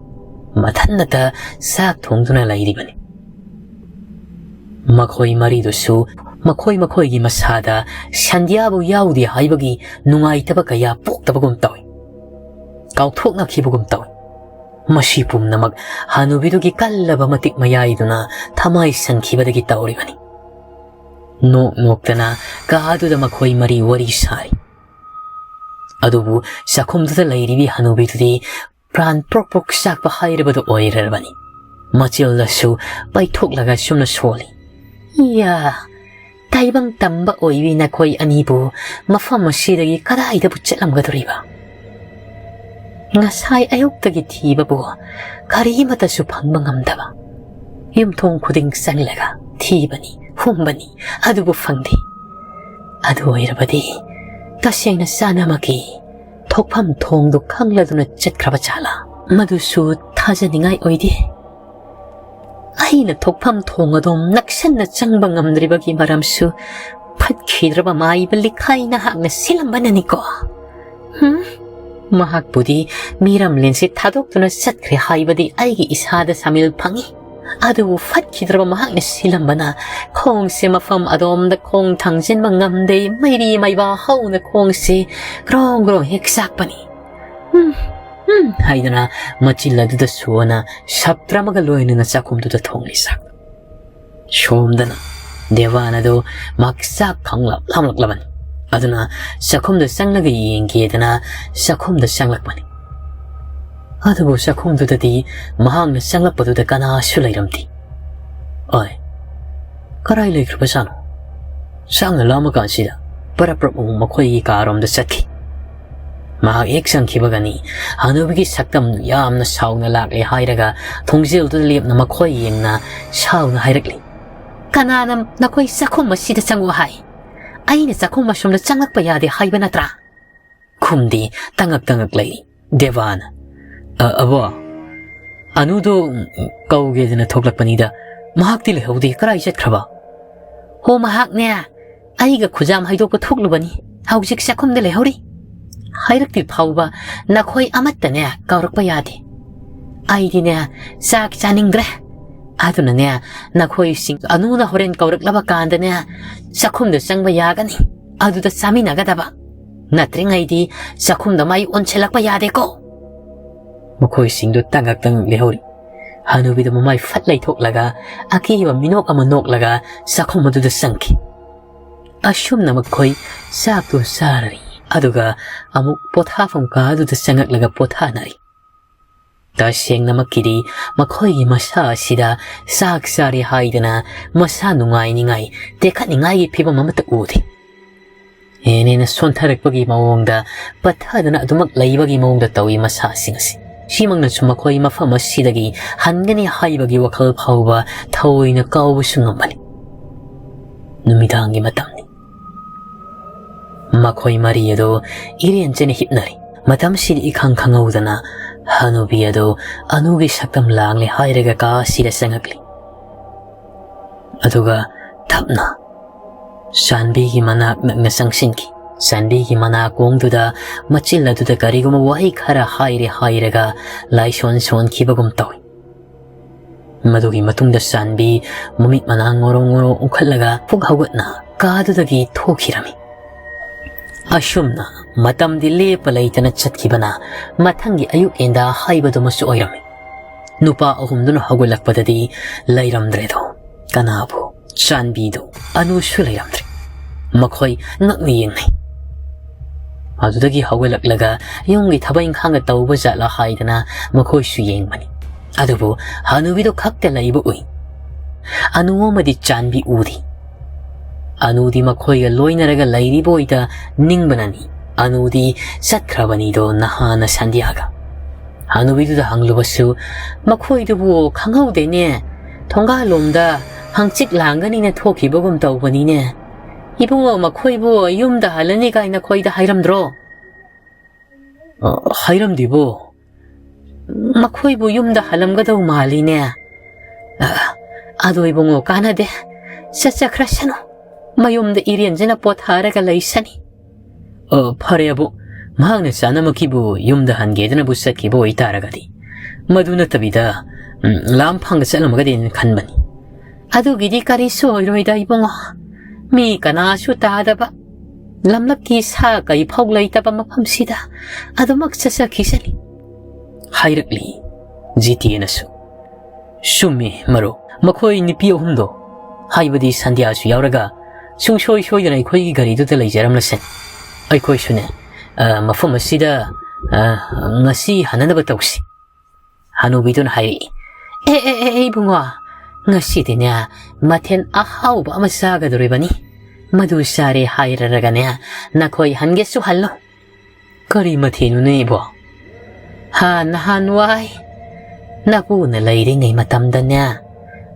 ꯃꯊꯟꯅꯇ ꯆꯥꯛ ꯊꯣꯡꯗꯨꯅ ꯂꯩꯔꯤꯕꯅꯤ꯫ ꯃꯈꯣꯏ ꯃꯔꯤꯗꯨꯁꯨ ꯃꯈꯣꯏ ꯃꯈꯣꯏꯒꯤ ꯃꯁꯥꯗ ꯁꯟꯙ꯭ꯌꯥꯕꯨ ꯌꯥꯎꯗꯦ ꯍꯥꯏꯕꯒꯤ ꯅꯨꯡꯉꯥꯏꯇꯕ ꯀꯌꯥ ꯄꯣꯛꯇꯕꯒꯨꯝ ꯇꯧꯏ꯫ ꯀꯥꯎꯊꯣꯛꯅꯈꯤꯕꯒꯨꯝ ꯇꯧꯏ꯫ ꯃꯁꯤ ꯄꯨꯝꯅꯃꯛ ꯍꯅꯨꯕꯤꯗꯨꯒꯤ ꯀꯜꯂꯕ ꯃꯇꯤꯛ ꯃꯌꯥꯏꯗꯨꯅ ꯊꯃꯥꯏ ꯁꯟꯈꯤꯕꯗꯒꯤ ꯇꯧꯔꯤꯕꯅꯤ꯫ ꯅꯣꯛ ꯅꯣꯛꯇꯅ ꯀꯥꯗꯨꯗ ꯃꯈꯣꯏ ꯃꯔꯤ ꯋꯥꯔꯤ ꯁꯥꯔꯤ꯫ ꯑꯗꯨꯕꯨ ꯆꯥꯛꯈꯨꯝꯗꯨꯗ ꯂꯩꯔꯤꯕꯤ ꯍꯅꯨꯕꯤꯗꯨꯗꯤ ꯄ꯭ꯔꯥꯟ ꯄ꯭ꯔꯣꯛ ꯄ꯭ꯔꯣꯛ ꯆꯥꯛꯄ ꯍꯥꯏꯔꯕꯗꯨ ꯑꯣꯏꯔꯕꯅꯤ꯫ ꯃꯆꯤꯜꯗꯁꯨ ꯄꯩꯊꯣꯛꯂꯒ ꯁꯨꯝꯅ ꯁꯣꯜꯂꯤ꯫ "ꯏꯌꯥ, ꯇꯥꯏꯕꯪ ꯇꯝꯕ ꯑꯣꯏꯕꯤ ꯅꯈꯣꯏ ꯑꯅꯤꯕꯨ ꯃꯐꯝ ꯑꯁꯤꯗꯒꯤ ꯀꯗꯥꯏꯗꯕꯨ ꯆꯠꯂꯝꯒꯗꯧꯔꯤꯕ? ꯉꯁꯥꯏ ꯑꯌꯨꯛꯇꯒꯤ ꯊꯤꯕꯕꯨ ꯀꯔꯤꯃꯠꯇꯁꯨ ꯐꯪꯕ ꯉꯝꯗꯕ꯫ ꯌꯨꯝꯊꯣꯡ ꯈꯨꯗꯤꯡ ꯆꯪꯂꯒ ꯊꯤꯕꯅꯤ, ꯍꯨꯝꯕꯅꯤ, ꯑꯗꯨꯕꯨ ꯐꯪꯗꯦ꯫ ꯑꯗꯨ ꯑꯣꯏꯔꯕꯗꯤ ꯇꯁꯦꯡꯅ ꯆꯥꯅꯃꯛꯀꯤ ꯊꯣꯛꯐꯝ ꯊꯣꯡꯗꯨ ꯈꯪꯂꯗꯨꯅ ꯆꯠꯈ꯭ꯔꯕ ꯖꯥꯠꯂꯥ? ꯃꯗꯨꯁꯨ ꯊꯥꯖꯅꯤꯡꯉꯥꯏ ꯑꯣꯏꯗꯦ꯫ ꯑꯩꯅ ꯊꯣꯛꯐꯝ ꯊꯣꯡ ꯑꯗꯨꯝ ꯅꯛꯁꯟꯅ ꯆꯪꯕ ꯉꯝꯗ꯭ꯔꯤꯕꯒꯤ ꯃꯔꯝꯁꯨ ꯐꯠꯈꯤꯗ꯭ꯔꯕ ꯃꯥꯏꯕ ꯂꯤꯈꯥꯏ ꯅꯍꯥꯛꯅ ꯁꯤꯜꯂꯝꯕꯅꯅꯤꯀꯣ?" ꯍꯨꯝ? ꯃꯍꯥꯛꯄꯨꯗꯤ ꯃꯤꯔꯝꯂꯦꯟꯁꯦ ꯊꯥꯗꯣꯛꯇꯨꯅ ꯆꯠꯈ꯭ꯔꯦ ꯍꯥꯏꯕꯗꯤ ꯑꯩꯒꯤ ꯏꯁꯥꯗ ꯁꯥꯃꯤꯜ ꯐꯪꯏ꯫ ꯑꯗꯨꯕꯨ ꯐꯠꯈꯤꯗ꯭ꯔꯕ ꯃꯍꯥꯛꯅ ꯁꯤꯜꯂꯝꯕꯅ ꯈꯣꯡꯁꯦ ꯃꯐꯝ ꯑꯗꯣꯝꯗ ꯈꯣꯡ ꯊꯥꯡꯖꯤꯟꯕ ꯉꯝꯗꯦ꯫ ꯃꯩꯔꯤ ꯃꯩꯕꯥ ꯍꯧꯅ ꯈꯣꯡꯁꯦ ꯒ꯭ꯔꯣꯡ ꯒ꯭ꯔꯣꯡ ꯍꯦꯛ ꯆꯥꯛꯄꯅꯤ꯫ "ꯎꯝ, ꯎꯝ" ꯍꯥꯏꯗꯨꯅ ꯃꯆꯤꯜ ꯑꯗꯨꯗ ꯁꯣꯟꯅ ꯁꯞꯇ꯭ꯔ ꯑꯃꯒ ꯂꯣꯏꯅꯅ ꯆꯥꯛꯈꯨꯝꯗꯨꯗ ꯊꯣꯡꯂꯤ ꯆꯥꯛ꯫ ꯁꯣꯝꯗꯅ ꯗꯦꯋꯥꯟ ꯑꯗꯨ ꯃꯍꯥꯛ ꯆꯥꯛ ꯈꯪꯂꯞ ꯂꯥꯝꯂꯛꯂꯕꯅꯤ꯫ ꯑꯗꯨꯅ ꯆꯥꯛꯈꯨꯝꯗ ꯆꯪꯂꯒ ꯌꯦꯡꯒꯦꯗꯅ ꯆꯥꯛꯈꯨꯝꯗ ꯆꯪꯂꯛꯄꯅꯤ꯫ ꯑꯗꯨꯕꯨ ꯆꯥꯛꯈꯨꯝꯗꯨꯗꯗꯤ ꯃꯍꯥꯛꯅ ꯆꯪꯂꯛꯄꯗꯨꯗ ꯀꯅꯥꯁꯨ ꯂꯩꯔꯝꯗꯦ꯫ "ꯑꯣꯏ, ꯀꯔꯥꯏ ꯂꯩꯈ꯭ꯔꯕꯖꯥꯠꯅꯣ?" ꯆꯥꯛꯅ ꯂꯥꯝꯃ ꯀꯥꯟꯁꯤꯗ ꯄꯔꯞ ꯄꯔꯞ ꯑꯃꯨꯛ ꯃꯈꯣꯏꯒꯤ ꯀꯥꯔꯣꯝꯗ ꯆꯠꯈꯤ꯫ ꯃꯍꯥꯛ ꯍꯦꯛ ꯆꯪꯈꯤꯕꯒꯅꯤ, ꯍꯅꯨꯕꯤꯒꯤ ꯁꯛꯇꯝ ꯌꯥꯝꯅ ꯁꯥꯎꯅ ꯂꯥꯛꯂꯦ ꯍꯥꯏꯔꯒ ꯊꯣꯡꯖꯦꯜꯗꯨꯗ ꯂꯦꯞꯅ ꯃꯈꯣꯏ ꯌꯦꯡꯅ ꯁꯥꯎꯅ ꯍꯥꯏꯔꯛꯂꯤ, "ꯀꯅꯥꯅ ꯅꯈꯣꯏ ꯆꯥꯛꯈꯨꯝ ꯑꯁꯤꯗ ꯆꯪꯉꯨ ꯍꯥꯏ? ꯑꯩꯅ ꯆꯥꯛꯈꯨꯝ ꯑꯁꯣꯝꯗ ꯆꯪꯂꯛꯄ ꯌꯥꯗꯦ ꯍꯥꯏꯕ ꯅꯠꯇ꯭ꯔꯥ?" ꯈꯨꯝꯗꯤ ꯇꯉꯛ ꯇꯉꯛ ꯂꯩꯔꯤ꯫ ꯗꯦꯕꯥꯅ, "ꯑ, ꯑꯕꯣ, ꯑꯅꯨꯗꯣ ꯀꯧꯒꯦꯗꯅ ꯊꯣꯛꯂꯛꯄꯅꯤꯗ, ꯃꯍꯥꯛꯇꯤ ꯂꯩꯍꯧꯗꯦ, ꯀꯔꯥꯏ ꯆꯠꯈ꯭ꯔꯕ?" "ꯍꯣ, ꯃꯍꯥꯛꯅꯦ ꯑꯩꯒ ꯈꯨꯖꯥꯝ ꯍꯩꯗꯣꯛꯄ ꯊꯣꯛꯂꯨꯕꯅꯤ, ꯍꯧꯖꯤꯛ ꯆꯥꯛꯈꯨꯝꯗ ꯂꯩꯍꯧꯔꯤ꯫ ꯍꯥꯏꯔꯛꯇ꯭ꯔꯤ ꯐꯥꯎꯕ ꯅꯈꯣꯏ ꯑꯃꯠꯇꯅꯦ ꯀꯧꯔꯛꯄ ꯌꯥꯗꯦ꯫ ꯑꯩꯗꯤꯅꯦ ꯆꯥꯛ ꯆꯥꯅꯤꯡꯗ꯭ꯔꯦ꯫ ꯑꯗꯨꯅꯅꯦ ꯅꯈꯣꯏꯁꯤꯡ ꯑꯅꯨꯅ ꯍꯣꯔꯦꯟ ꯀꯧꯔꯛꯂꯕ ꯀꯥꯟꯗꯅꯦ ꯆꯥꯛꯈꯨꯝꯗ ꯆꯪꯕ ꯌꯥꯒꯅꯤ, ꯑꯗꯨꯗ ꯆꯥꯃꯤꯟꯅꯒꯗꯕ꯫ ꯅꯠꯇ꯭ꯔꯤꯉꯩꯗꯤ ꯆꯥꯛꯈꯨꯝꯗ ꯃꯥꯏ ꯑꯣꯟꯁꯤꯜꯂꯛꯄ ꯌꯥꯗꯦꯀꯣ?" ꯃꯈꯣꯏꯁꯤꯡꯗꯨ ꯇꯉꯛ ꯇꯉꯛ ꯂꯩꯍꯧꯔꯤ꯫ ꯍꯅꯨꯕꯤꯗꯨ ꯃꯃꯥꯏ ꯐꯠ ꯂꯩꯊꯣꯛꯂꯒ ꯑꯀꯤꯕ ꯃꯤꯅꯣꯛ ꯑꯃ ꯅꯣꯛꯂꯒ ꯆꯥꯛꯈꯨꯝ ꯑꯗꯨꯗ ꯆꯪꯈꯤ꯫ ꯑꯁꯨꯝꯅ ꯃꯈꯣꯏ ꯆꯥꯛꯇꯨ ꯆꯥꯔꯔꯤ, ꯑꯗꯨꯒ ꯑꯃꯨꯛ ꯄꯣꯊꯥꯐꯝ ꯀꯥ ꯑꯗꯨꯗ ꯆꯪꯉꯛꯂꯒ ꯄꯣꯊꯥꯅꯔꯤ꯫ ꯇꯁꯦꯡꯅꯃꯛꯀꯤꯗꯤ ꯃꯈꯣꯏꯒꯤ ꯃꯁꯥ ꯑꯁꯤꯗ ꯆꯥꯛ ꯆꯥꯔꯦ ꯍꯥꯏꯗꯅ ꯃꯁꯥ ꯅꯨꯡꯉꯥꯏꯅꯤꯡꯉꯥꯏ, ꯇꯦꯛꯈꯠꯅꯤꯡꯉꯥꯏꯒꯤ ꯐꯤꯕꯝ ꯑꯃꯠꯇ ꯎꯗꯦ꯫ ꯍꯦꯟꯅ ꯍꯦꯟꯅ ꯁꯣꯟꯊꯔꯛꯄꯒꯤ ꯃꯑꯣꯡꯗ, ꯄꯠꯊꯗꯅ ꯑꯗꯨꯃꯛ ꯂꯩꯕꯒꯤ ꯃꯑꯣꯡꯗ ꯇꯧꯏ ꯃꯁꯥꯁꯤꯡ ꯑꯁꯤ꯫ ꯁꯤꯃꯛꯅꯁꯨ ꯃꯈꯣꯏ ꯃꯐꯝ ꯑꯁꯤꯗꯒꯤ ꯍꯟꯒꯅꯤ ꯍꯥꯏꯕꯒꯤ ꯋꯥꯈꯜ ꯐꯥꯎꯕ ꯊꯑꯣꯏꯅ ꯀꯥꯎꯕꯁꯨ ꯉꯝꯕꯅꯤ꯫ ꯅꯨꯃꯤꯗꯥꯡꯒꯤ ꯃꯇꯝꯅꯤ꯫ ꯃꯈꯣꯏ ꯃꯔꯤ ꯑꯗꯨ ꯏꯔꯦꯟ ꯆꯦꯟꯅ ꯍꯤꯞꯅꯔꯤ꯫ ꯃꯇꯝꯁꯤꯗ ꯏꯈꯪ ꯈꯪꯍꯧꯗꯅ ꯍꯅꯨꯕꯤ ꯑꯗꯨ ꯑꯅꯨꯒꯤ ꯁꯛꯇꯝ ꯂꯥꯡꯂꯦ ꯍꯥꯏꯔꯒ ꯀꯥ ꯑꯁꯤꯗ ꯆꯪꯉꯛꯂꯤ꯫ ꯑꯗꯨꯒ ꯇꯞꯅ ꯆꯥꯟꯕꯤꯒꯤ ꯃꯅꯥꯛ ꯅꯛꯅ ꯆꯪꯁꯤꯟꯈꯤ꯫ ꯆꯥꯟꯕꯤꯒꯤ ꯃꯅꯥꯀꯣꯡꯗꯨꯗ ꯃꯆꯤꯜ ꯑꯗꯨꯗ ꯀꯔꯤꯒꯨꯝꯕ ꯋꯥꯍꯩ ꯈꯔ ꯍꯥꯏꯔꯦ ꯍꯥꯏꯔꯒ ꯂꯥꯏꯁꯣꯟ ꯁꯣꯟꯈꯤꯕꯒꯨꯝ ꯇꯧꯏ꯫ ꯃꯗꯨꯒꯤ ꯃꯇꯨꯡꯗ ꯆꯥꯟꯕꯤ ꯃꯃꯤꯠ ꯃꯅꯥ ꯉꯣꯔꯣ ꯉꯣꯔꯣ ꯎꯪꯈꯠꯂꯒ ꯐꯨꯛ ꯍꯧꯒꯠꯅ ꯀꯥꯗꯨꯗꯒꯤ ꯊꯣꯛꯈꯤꯔꯝꯃꯤ꯫ ꯑꯁꯨꯝꯅ ꯃꯇꯝꯗꯤ ꯂꯦꯞꯄ ꯂꯩꯇꯅ ꯆꯠꯈꯤꯕꯅ ꯃꯊꯪꯒꯤ ꯑꯌꯨꯛ ꯌꯦꯟꯗꯥ ꯍꯥꯏꯕꯗꯨꯃꯁꯨ ꯑꯣꯏꯔꯝꯃꯤ꯫ ꯅꯨꯄꯥ ꯑꯍꯨꯝꯗꯨꯅ ꯍꯧꯒꯠꯂꯛꯄꯗꯗꯤ ꯂꯩꯔꯝꯗ꯭ꯔꯦꯗꯣ꯫ ꯀꯅꯥꯕꯨ? ꯆꯥꯟꯕꯤꯗꯣ꯫ ꯑꯅꯨꯁꯨ ꯂꯩꯔꯝꯗ꯭ꯔꯦ꯫ ꯃꯈꯣꯏ ꯉꯛꯅ ꯌꯦꯡꯅꯩ꯫ ꯑꯗꯨꯗꯒꯤ ꯍꯧꯒꯠꯂꯛꯂꯒ ꯌꯨꯝꯒꯤ ꯊꯕꯛ ꯏꯪꯈꯥꯡꯒ ꯇꯧꯕ ꯖꯥꯠꯂꯥ ꯍꯥꯏꯗꯅ ꯃꯈꯣꯏꯁꯨ ꯌꯦꯡꯕꯅꯤ꯫ ꯑꯗꯨꯕꯨ ꯍꯅꯨꯕꯤꯗꯣ ꯈꯛꯇ ꯂꯩꯕ ꯎꯏ꯫ ꯑꯅꯨ ꯑꯃꯗꯤ ꯆꯥꯟꯕꯤ ꯎꯗꯦ꯫ ꯑꯅꯨꯗꯤ ꯃꯈꯣꯏꯒ ꯂꯣꯏꯅꯔꯒ ꯂꯩꯔꯤꯕ ꯑꯣꯏꯗ ꯅꯤꯡꯕꯅꯅꯤ꯫ ꯑꯅꯨꯗꯤ ꯆꯠꯈ꯭ꯔꯕꯅꯤꯗꯣ ꯅꯍꯥꯟꯅ ꯁꯟꯙ꯭ꯌꯥꯒ꯫ ꯍꯅꯨꯕꯤꯗꯨꯗ ꯍꯪꯂꯨꯕꯁꯨ ꯃꯈꯣꯏꯗꯨꯕꯨ ꯈꯪꯍꯧꯗꯦꯅꯦ, ꯊꯣꯡꯒꯥꯜꯂꯣꯝꯗ ꯍꯪꯆꯤꯠ ꯂꯥꯡꯒꯅꯤꯅ ꯊꯣꯛꯈꯤꯕꯒꯨꯝ ꯇꯧꯕꯅꯤꯅꯦ꯫ ꯏꯕꯨꯡꯉꯣ, ꯃꯈꯣꯏꯕꯨ ꯌꯨꯝꯗ ꯍꯜꯂꯅꯤ ꯀꯥꯏꯅ ꯅꯈꯣꯏꯗ ꯍꯥꯏꯔꯝꯗ꯭ꯔꯣ? ꯑ, ꯍꯥꯏꯔꯝꯗꯦꯕꯣ꯫ ꯃꯈꯣꯏꯕꯨ ꯌꯨꯝꯗ ꯍꯜꯂꯝꯒꯗꯧ ꯃꯥꯜꯂꯤꯅꯦ꯫ ꯑ, ꯑꯗꯣ ꯏꯕꯨꯡꯉꯣ, ꯀꯥꯟꯅꯗꯦ꯫ ꯆꯠꯆꯈ꯭ꯔꯁꯅꯨ꯫ ꯃꯌꯨꯝꯗ ꯏꯔꯦꯟꯖꯅ ꯄꯣꯊꯥꯔꯒ ꯂꯩꯁꯅꯤ꯫ ꯑ, ꯐꯔꯦ ꯑꯕꯣꯛ, ꯃꯍꯥꯛꯅ ꯆꯥꯅꯃꯛꯀꯤꯕꯨ ꯌꯨꯝꯗ ꯍꯟꯒꯦꯗꯅꯕꯨ ꯆꯠꯈꯤꯕ ꯑꯣꯏꯇꯥꯔꯒꯗꯤ, ꯃꯗꯨ ꯅꯠꯇꯕꯤꯗ, ꯎꯝ, ꯂꯥꯝ ꯐꯪꯒ ꯆꯠꯂꯝꯃꯒꯗꯤ ꯍꯥꯏꯅ ꯈꯟꯕꯅꯤ꯫ ꯑꯗꯨꯒꯤꯗꯤ ꯀꯔꯤꯁꯨ ꯑꯣꯏꯔꯣꯏꯗ ꯏꯕꯨꯡꯉꯣ꯫ ꯃꯤ ꯀꯅꯥꯁꯨ ꯇꯥꯗꯕ, ꯂꯝꯂꯛꯀꯤ ꯁꯥ ꯀꯩ ꯐꯥꯎ ꯂꯩꯇꯕ ꯃꯐꯝꯁꯤꯗ ꯑꯗꯨꯃꯛ ꯆꯠꯆꯈꯤꯁꯅꯤ꯫ ꯍꯥꯏꯔꯛꯂꯤ ꯖꯤꯇꯦꯅꯁꯨ꯫ ꯆꯨꯝꯃꯤ ꯃꯔꯨꯞ, ꯃꯈꯣꯏ ꯅꯨꯄꯤ ꯑꯍꯨꯝꯗꯣ, ꯍꯥꯏꯕꯗꯤ ꯁꯟꯙ꯭ꯌꯥꯁꯨ ꯌꯥꯎꯔꯒ, ꯁꯨꯡꯁꯣꯏ ꯁꯣꯏꯗꯅ ꯑꯩꯈꯣꯏꯒꯤ ꯒꯥꯔꯤꯗꯨꯗ ꯂꯩꯖꯔꯝꯂꯁꯅꯤ꯫ ꯑꯩꯈꯣꯏꯁꯨꯅꯦ, ꯑ, ꯃꯐꯝ ꯑꯁꯤꯗ, ꯑ, ꯉꯁꯤ ꯍꯟꯅꯅꯕ ꯇꯧꯁꯤ꯫ ꯍꯅꯨꯕꯤꯗꯨꯅ ꯍꯥꯏꯔꯛꯏ꯫ ꯑꯦ, ꯑꯦ, ꯑꯦ, ꯏꯕꯨꯡꯉꯣ, ꯉꯁꯤꯗꯤꯅꯦ ꯃꯊꯦꯜ ꯑꯍꯥꯎꯕ ꯑꯃ ꯆꯥꯒꯗꯧꯔꯤꯕꯅꯤ꯫ ꯃꯗꯨ ꯆꯥꯔꯦ ꯍꯥꯏꯔꯔꯒꯅꯦ ꯅꯈꯣꯏ ꯍꯟꯒꯦꯁꯨ ꯍꯜꯂꯣ꯫ ꯀꯔꯤ ꯃꯊꯦꯜꯅꯣꯅꯦ ꯏꯕꯣ? ꯍꯥ, ꯅꯍꯥꯟꯋꯥꯏ ꯅꯄꯨꯅ ꯂꯩꯔꯤꯉꯩ ꯃꯇꯝꯗꯅꯦ,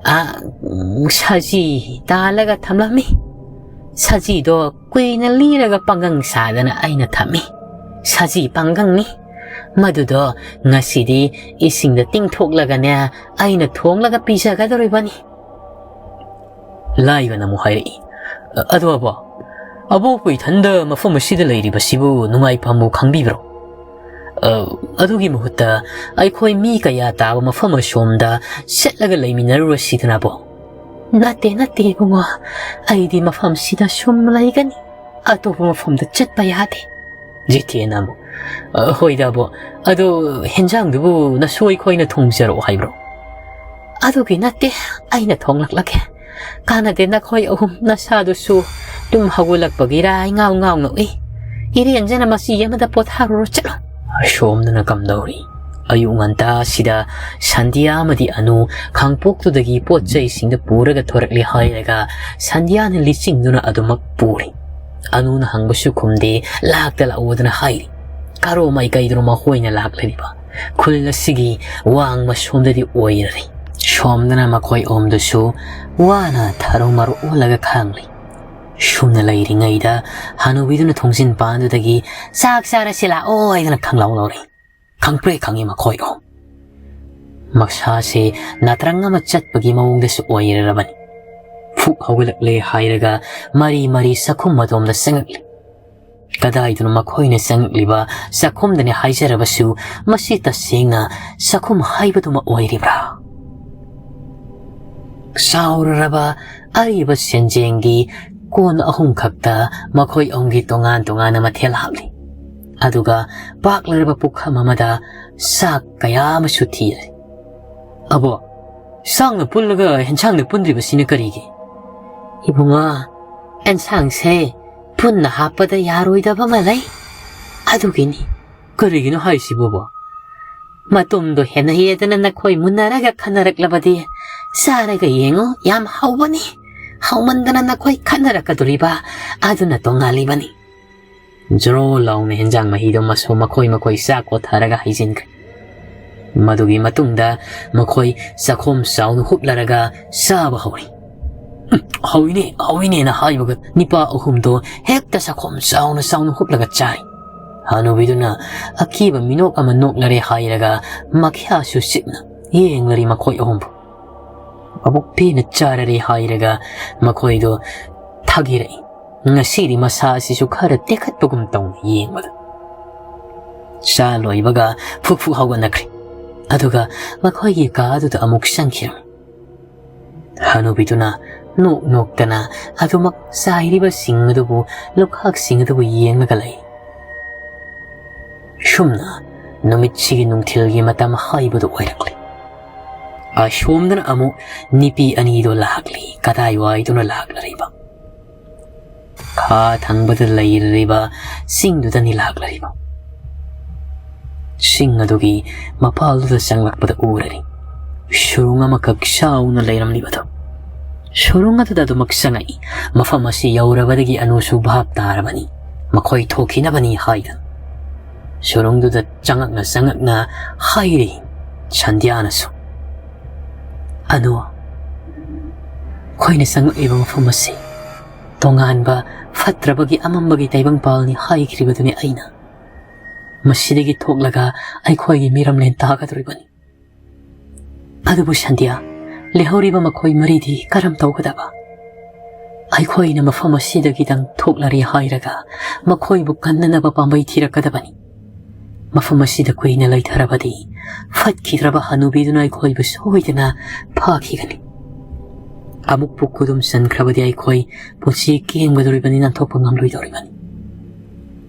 ꯑ, ꯎꯝ, ꯁꯖꯤ ꯇꯥꯜꯂꯒ ꯊꯝꯂꯝꯃꯤ꯫ ꯁꯖꯤꯗꯣ ꯀꯨꯏꯅ ꯂꯤꯔꯒ ꯄꯥꯡꯒꯪ ꯁꯥꯗꯅ ꯑꯩꯅ ꯊꯝꯃꯤ꯫ ꯁꯖꯤ ꯄꯥꯡꯒꯪꯅꯤ꯫ ꯃꯗꯨꯗꯣ ꯉꯁꯤꯗꯤ ꯏꯁꯤꯡꯗ ꯇꯤꯡꯊꯣꯛꯂꯒꯅꯦ ꯑꯩꯅ ꯊꯣꯡꯂꯒ ꯄꯤꯖꯒꯗꯧꯔꯤꯕꯅꯤ꯫ ꯂꯥꯏꯕꯅ ꯑꯃꯨꯛ ꯍꯥꯏꯔꯛꯏ, "ꯑ-, ꯑꯗꯣ ꯑꯕꯣ, ꯑꯕꯣꯛꯄꯨ ꯏꯊꯟꯗ ꯃꯐꯝ ꯑꯁꯤꯗ ꯂꯩꯔꯤꯕꯁꯤꯕꯨ ꯅꯨꯡꯉꯥꯏꯐꯝꯕꯨ ꯈꯪꯕꯤꯕ꯭ꯔꯣ? ꯑ, ꯑꯗꯨꯒꯤ ꯃꯍꯨꯠꯇ ꯑꯩꯈꯣꯏ ꯃꯤ ꯀꯌꯥ ꯇꯥꯕ ꯃꯐꯝ ꯑꯁꯣꯝꯗ ꯆꯠꯂꯒ ꯂꯩꯃꯤꯟꯅꯔꯨꯔꯁꯤꯗꯅ ꯑꯕꯣ?" "ꯅꯠꯇꯦ, ꯅꯠꯇꯦ ꯏꯕꯨꯡꯉꯣ, ꯑꯩꯗꯤ ꯃꯐꯝꯁꯤꯗ ꯁꯨꯝ ꯂꯩꯒꯅꯤ, ꯑꯇꯣꯞꯄ ꯃꯐꯝꯗ ꯆꯠꯄ ꯌꯥꯗꯦ꯫" ꯖꯤꯇꯦꯟꯅ ꯑꯃꯨꯛ, "ꯑ, ꯍꯣꯏꯗ ꯑꯕꯣ, ꯑꯗꯣ ꯍꯦꯟꯖꯥꯡꯗꯨꯕꯨ ꯅꯁꯨ ꯑꯩꯈꯣꯏꯅ ꯊꯣꯡꯖꯔꯛꯑꯣ ꯍꯥꯏꯕ꯭ꯔꯣ?" "ꯑꯗꯨꯒꯤ ꯅꯠꯇꯦ, ꯑꯩꯅ ꯊꯣꯡꯂꯛꯂꯒꯦ꯫ ꯀꯥꯟꯅꯗꯦ, ꯅꯈꯣꯏ ꯑꯍꯨꯝ ꯅꯁꯥꯗꯨꯁꯨ ꯇꯨꯝ ꯍꯧꯒꯠꯂꯛꯄꯒꯤꯔꯥ ꯏꯉꯥꯎ ꯉꯥꯎ ꯅꯣꯛꯏ꯫ ꯏꯔꯦꯟꯖꯅ ꯃꯆꯤ ꯑꯃꯗ ꯄꯣꯊꯥꯔꯨꯔꯣ ꯆꯠꯂꯣ꯫" ꯑꯁꯣꯝꯗꯅ ꯀꯝꯗꯧꯔꯤ? ꯑꯌꯨꯛ ꯉꯟꯇꯥꯁꯤꯗ ꯁꯟꯙ꯭ꯌꯥ ꯑꯃꯗꯤ ꯑꯅꯨ ꯈꯥꯡꯄꯣꯛꯇꯨꯗꯒꯤ ꯄꯣꯠ ꯆꯩꯁꯤꯡꯗꯨ ꯄꯨꯔꯒ ꯊꯣꯔꯛꯂꯦ ꯍꯥꯏꯔꯒ ꯁꯟꯙ꯭ꯌꯥꯅ ꯂꯤꯆꯤꯡꯗꯨꯅ ꯑꯗꯨꯃꯛ ꯄꯨꯔꯤ꯫ ꯑꯅꯨꯅ ꯍꯪꯕꯁꯨ ꯈꯨꯝꯗꯦ, ꯂꯥꯛꯇ ꯂꯥꯛꯑꯣꯗꯅ ꯍꯥꯏꯔꯤ꯫ ꯀꯔꯣ ꯃꯥꯏꯀꯩꯗꯅꯣ ꯃꯈꯣꯏꯅ ꯂꯥꯛꯂꯤꯕ? ꯈꯨꯜ ꯑꯁꯤꯒꯤ ꯋꯥꯡꯃ ꯁꯣꯝꯗꯗꯤ ꯑꯣꯏꯔꯔꯦ꯫ ꯁꯣꯝꯗꯅ ꯃꯈꯣꯏ ꯑꯍꯨꯝꯗꯨꯁꯨ ꯋꯥꯅ ꯊꯔꯣ ꯃꯔꯣ ꯑꯣꯜꯂꯒ ꯈꯥꯡꯂꯤ꯫ ꯁꯨꯝꯅ ꯂꯩꯔꯤꯉꯩꯗ ꯍꯅꯨꯕꯤꯗꯨꯅ ꯊꯣꯡꯖꯤꯟ ꯄꯥꯟꯗꯨꯗꯒꯤ "ꯆꯥꯛ ꯆꯥꯔꯁꯤ ꯂꯥꯛꯑꯣ" ꯍꯥꯏꯗꯅ ꯈꯪꯂꯥꯎ ꯂꯧꯔꯤ꯫ ꯈꯪꯄ꯭ꯔꯦ ꯈꯪꯉꯤ ꯃꯈꯣꯏ ꯑꯍꯨꯝ꯫ ꯃꯁꯥꯁꯦ ꯅꯥꯇ꯭ꯔꯪ ꯑꯃ ꯆꯠꯄꯒꯤ ꯃꯑꯣꯡꯗꯁꯨ ꯑꯣꯏꯔꯔꯕꯅꯤ꯫ ꯐꯨꯛ ꯍꯧꯒꯠꯂꯛꯂꯦ ꯍꯥꯏꯔꯒ ꯃꯔꯤ ꯃꯔꯤ ꯆꯥꯛꯈꯨꯝ ꯑꯗꯣꯝꯗ ꯆꯪꯉꯛꯂꯤ꯫ ꯀꯗꯥꯏꯗꯅꯣ ꯃꯈꯣꯏꯅ ꯆꯪꯉꯛꯂꯤꯕ ꯆꯥꯛꯈꯨꯝꯗꯅꯤ ꯍꯥꯏꯖꯔꯕꯁꯨ, ꯃꯁꯤ ꯇꯁꯦꯡꯅ ꯆꯥꯛꯈꯨꯝ ꯍꯥꯏꯕꯗꯨꯃ ꯑꯣꯏꯔꯤꯕ꯭ꯔꯥ? ꯆꯥꯎꯔꯔꯕ ꯑꯔꯤꯕ ꯁꯦꯟꯖꯦꯡꯒꯤ ꯀꯣꯟ ꯑꯍꯨꯝ ꯈꯛꯇ ꯃꯈꯣꯏ ꯑꯍꯨꯝꯒꯤ ꯇꯣꯉꯥꯟ ꯇꯣꯉꯥꯟꯅ ꯃꯊꯦꯜ ꯍꯥꯞꯂꯤ꯫ ꯑꯗꯨꯒ ꯄꯥꯛꯂꯔꯕ ꯄꯨꯈꯝ ꯑꯃꯗ ꯆꯥꯛ ꯀꯌꯥ ꯑꯃꯁꯨ ꯊꯤꯔꯦ꯫ "ꯑꯕꯣ, ꯆꯥꯛꯅ ꯄꯨꯜꯂꯒ ꯍꯦꯟꯁꯥꯡꯅ ꯄꯨꯟꯗ꯭ꯔꯤꯕꯁꯤꯅ ꯀꯔꯤꯒꯤ?" "ꯏꯕꯨꯡꯉꯣ, ꯑꯦꯟꯁꯥꯡꯁꯦ ꯄꯨꯟꯅ ꯍꯥꯞꯄꯗ ꯌꯥꯔꯣꯏꯗꯕ ꯑꯃ ꯂꯩ, ꯑꯗꯨꯒꯤꯅꯤ꯫" "ꯀꯔꯤꯒꯤꯅꯣ ꯍꯥꯏꯁꯤꯕꯣꯕ?" "ꯃꯇꯨꯝꯗꯣ ꯍꯦꯟꯅ ꯍꯦꯗꯅ ꯅꯈꯣꯏ ꯃꯨꯟꯅꯔꯒ ꯈꯟꯅꯔꯛꯂꯕꯗꯤ ꯆꯥꯔꯒ ꯌꯦꯡꯉꯨ, ꯌꯥꯝ ꯍꯥꯎꯕꯅꯤ꯫ ꯍꯥꯎꯃꯟꯗꯅ ꯅꯈꯣꯏ ꯈꯟꯅꯔꯛꯀꯗꯣꯔꯤꯕ ꯑꯗꯨꯅ ꯇꯣꯉꯥꯜꯂꯤꯕꯅꯤ꯫" ꯖ꯭ꯔꯣ ꯂꯥꯎꯅ ꯍꯦꯟꯖꯥꯡ ꯃꯍꯤꯗꯣ ꯃꯁꯣ ꯃꯈꯣꯏ ꯃꯈꯣꯏ ꯆꯥꯛ ꯀꯣꯊꯔꯒ ꯍꯩꯖꯤꯟꯈ꯭ꯔꯦ꯫ ꯃꯗꯨꯒꯤ ꯃꯇꯨꯡꯗ ꯃꯈꯣꯏ ꯆꯥꯛꯈꯣꯝ ꯆꯥꯎꯅ ꯍꯨꯞꯂꯔꯒ ꯆꯥꯕ ꯍꯧꯔꯤ꯫ "ꯎꯝ, ꯍꯥꯎꯏꯅꯦ, ꯍꯥꯎꯏꯅꯦꯅ" ꯍꯥꯏꯕꯒ ꯅꯤꯄꯥ ꯑꯍꯨꯝꯗꯣ ꯍꯦꯛꯇ ꯆꯥꯛꯈꯣꯝ ꯆꯥꯎꯅ ꯆꯥꯎꯅ ꯍꯨꯞꯂꯒ ꯆꯥꯔꯤ꯫ ꯍꯅꯨꯕꯤꯗꯨꯅ ꯑꯀꯤꯕ ꯃꯤꯅꯣꯛ ꯑꯃ ꯅꯣꯛꯂꯔꯦ ꯍꯥꯏꯔꯒ ꯃꯈ꯭ꯌꯥꯁꯨ ꯆꯤꯛꯅ ꯌꯦꯡꯂꯔꯤ ꯃꯈꯣꯏ ꯑꯍꯨꯝꯕꯨ꯫ ꯃꯕꯨꯛ ꯄꯦꯟꯅ ꯆꯥꯔꯔꯦ ꯍꯥꯏꯔꯒ ꯃꯈꯣꯏꯗꯣ ꯊꯥꯒꯤꯔꯛꯏ꯫ ꯉꯁꯤꯗꯤ ꯃꯁꯥ ꯑꯁꯤꯁꯨ ꯈꯔ ꯇꯦꯛꯈꯠꯄꯒꯨꯝ ꯇꯧꯅ ꯌꯦꯡꯕꯗ꯫ ꯆꯥ ꯂꯣꯏꯕꯒ ꯐꯨꯛ ꯐꯨꯛ ꯍꯧꯒꯠꯅꯈ꯭ꯔꯦ꯫ ꯑꯗꯨꯒ ꯃꯈꯣꯏꯒꯤ ꯀꯥ ꯑꯗꯨꯗ ꯑꯃꯨꯛ ꯆꯪꯈꯤꯔꯝꯃꯤ꯫ ꯍꯅꯨꯕꯤꯗꯨꯅ ꯅꯣꯛ ꯅꯣꯛꯇꯅ ꯑꯗꯨꯃꯛ ꯆꯥꯏꯔꯤꯕꯁꯤꯡ ꯑꯗꯨꯕꯨ, ꯂꯨꯈꯥꯛꯁꯤꯡ ꯑꯗꯨꯕꯨ ꯌꯦꯡꯂꯒ ꯂꯩ꯫ ꯁꯨꯝꯅ ꯅꯨꯃꯤꯠꯁꯤꯒꯤ ꯅꯨꯡꯊꯤꯜꯒꯤ ꯃꯇꯝ ꯍꯥꯏꯕꯗꯨ ꯑꯣꯏꯔꯛꯂꯦ꯫ ꯑꯁꯣꯝꯗꯅ ꯑꯃꯨꯛ ꯅꯤꯄꯤ ꯑꯅꯤꯗꯣ ꯂꯥꯛꯂꯤ꯫ ꯀꯗꯥꯏꯋꯥꯏꯗꯨꯅ ꯂꯥꯛꯂꯔꯤꯕ? ꯈꯥ ꯊꯪꯕꯗ ꯂꯩꯔꯤꯕ ꯆꯤꯡꯗꯨꯗꯅꯤ ꯂꯥꯛꯂꯔꯤꯕ꯫ ꯆꯤꯡ ꯑꯗꯨꯒꯤ ꯃꯄꯥꯜꯗꯨꯗ ꯆꯪꯂꯛꯄꯗ ꯎꯔꯅꯤ ꯁꯨꯔꯨꯡ ꯑꯃꯈꯛ ꯆꯥꯎꯅ ꯂꯩꯔꯝꯂꯤꯕꯗꯨ꯫ ꯁꯨꯔꯨꯡ ꯑꯗꯨꯗ ꯑꯗꯨꯃꯛ ꯆꯪꯉꯛꯏ꯫ ꯃꯐꯝ ꯑꯁꯤ ꯌꯧꯔꯕꯗꯒꯤ ꯑꯅꯨꯁꯨ ꯚꯥꯞ ꯇꯥꯔꯕꯅꯤ, ꯃꯈꯣꯏ ꯊꯣꯛꯈꯤꯅꯕꯅꯤ ꯍꯥꯏꯗꯅ꯫ ꯁꯨꯔꯨꯡꯗꯨꯗ ꯆꯪꯉꯛꯅ ꯆꯪꯉꯛꯅ ꯍꯥꯏꯔꯤ ꯁꯟꯙ꯭ꯌꯥꯅꯁꯨ, "ꯑꯅꯨ, ꯑꯩꯈꯣꯏꯅ ꯆꯪꯉꯛꯂꯤꯕ ꯃꯐꯝ ꯑꯁꯤ ꯇꯣꯉꯥꯟꯕ, ꯐꯠꯇ꯭ꯔꯕꯒꯤ, ꯑꯃꯝꯕꯒꯤ ꯇꯥꯏꯕꯪꯄꯥꯜꯅꯤ ꯍꯥꯏꯈ꯭ꯔꯤꯕꯗꯨꯅꯤ ꯑꯩꯅ꯫ ꯃꯁꯤꯗꯒꯤ ꯊꯣꯛꯂꯒ ꯑꯩꯈꯣꯏꯒꯤ ꯃꯤꯔꯝꯂꯦꯟ ꯇꯥꯒꯗꯧꯔꯤꯕꯅꯤ꯫ ꯑꯗꯨꯕꯨ ꯁꯟꯙ꯭ꯌꯥ, ꯂꯩꯍꯧꯔꯤꯕ ꯃꯈꯣꯏ ꯃꯔꯤꯗꯤ ꯀꯔꯝ ꯇꯧꯒꯗꯕ? ꯑꯩꯈꯣꯏꯅ ꯃꯐꯝ ꯑꯁꯤꯗꯒꯤꯗꯪ ꯊꯣꯛꯂꯔꯦ ꯍꯥꯏꯔꯒ ꯃꯈꯣꯏꯕꯨ ꯀꯟꯅꯅꯕ ꯄꯥꯝꯕꯩ ꯊꯤꯔꯛꯀꯗꯕꯅꯤ꯫ ꯃꯐꯝ ꯑꯁꯤꯗ ꯀꯨꯏꯅ ꯂꯩꯊꯔꯕꯗꯤ ꯐꯠꯈꯤꯗ꯭ꯔꯕ ꯍꯅꯨꯕꯤꯗꯨꯅ ꯑꯩꯈꯣꯏꯕꯨ ꯁꯣꯏꯗꯅ ꯐꯥꯈꯤꯒꯅꯤ꯫ ꯑꯃꯨꯛꯄꯨ ꯈꯨꯗꯨꯝ ꯆꯟꯈ꯭ꯔꯕꯗꯤ ꯑꯩꯈꯣꯏ ꯄꯨꯟꯁꯤ ꯀꯦꯝꯒꯗꯧꯔꯤꯕꯅꯤ, ꯅꯥꯟꯊꯣꯛꯄ ꯉꯝꯂꯣꯏꯗꯧꯔꯤꯕꯅꯤ꯫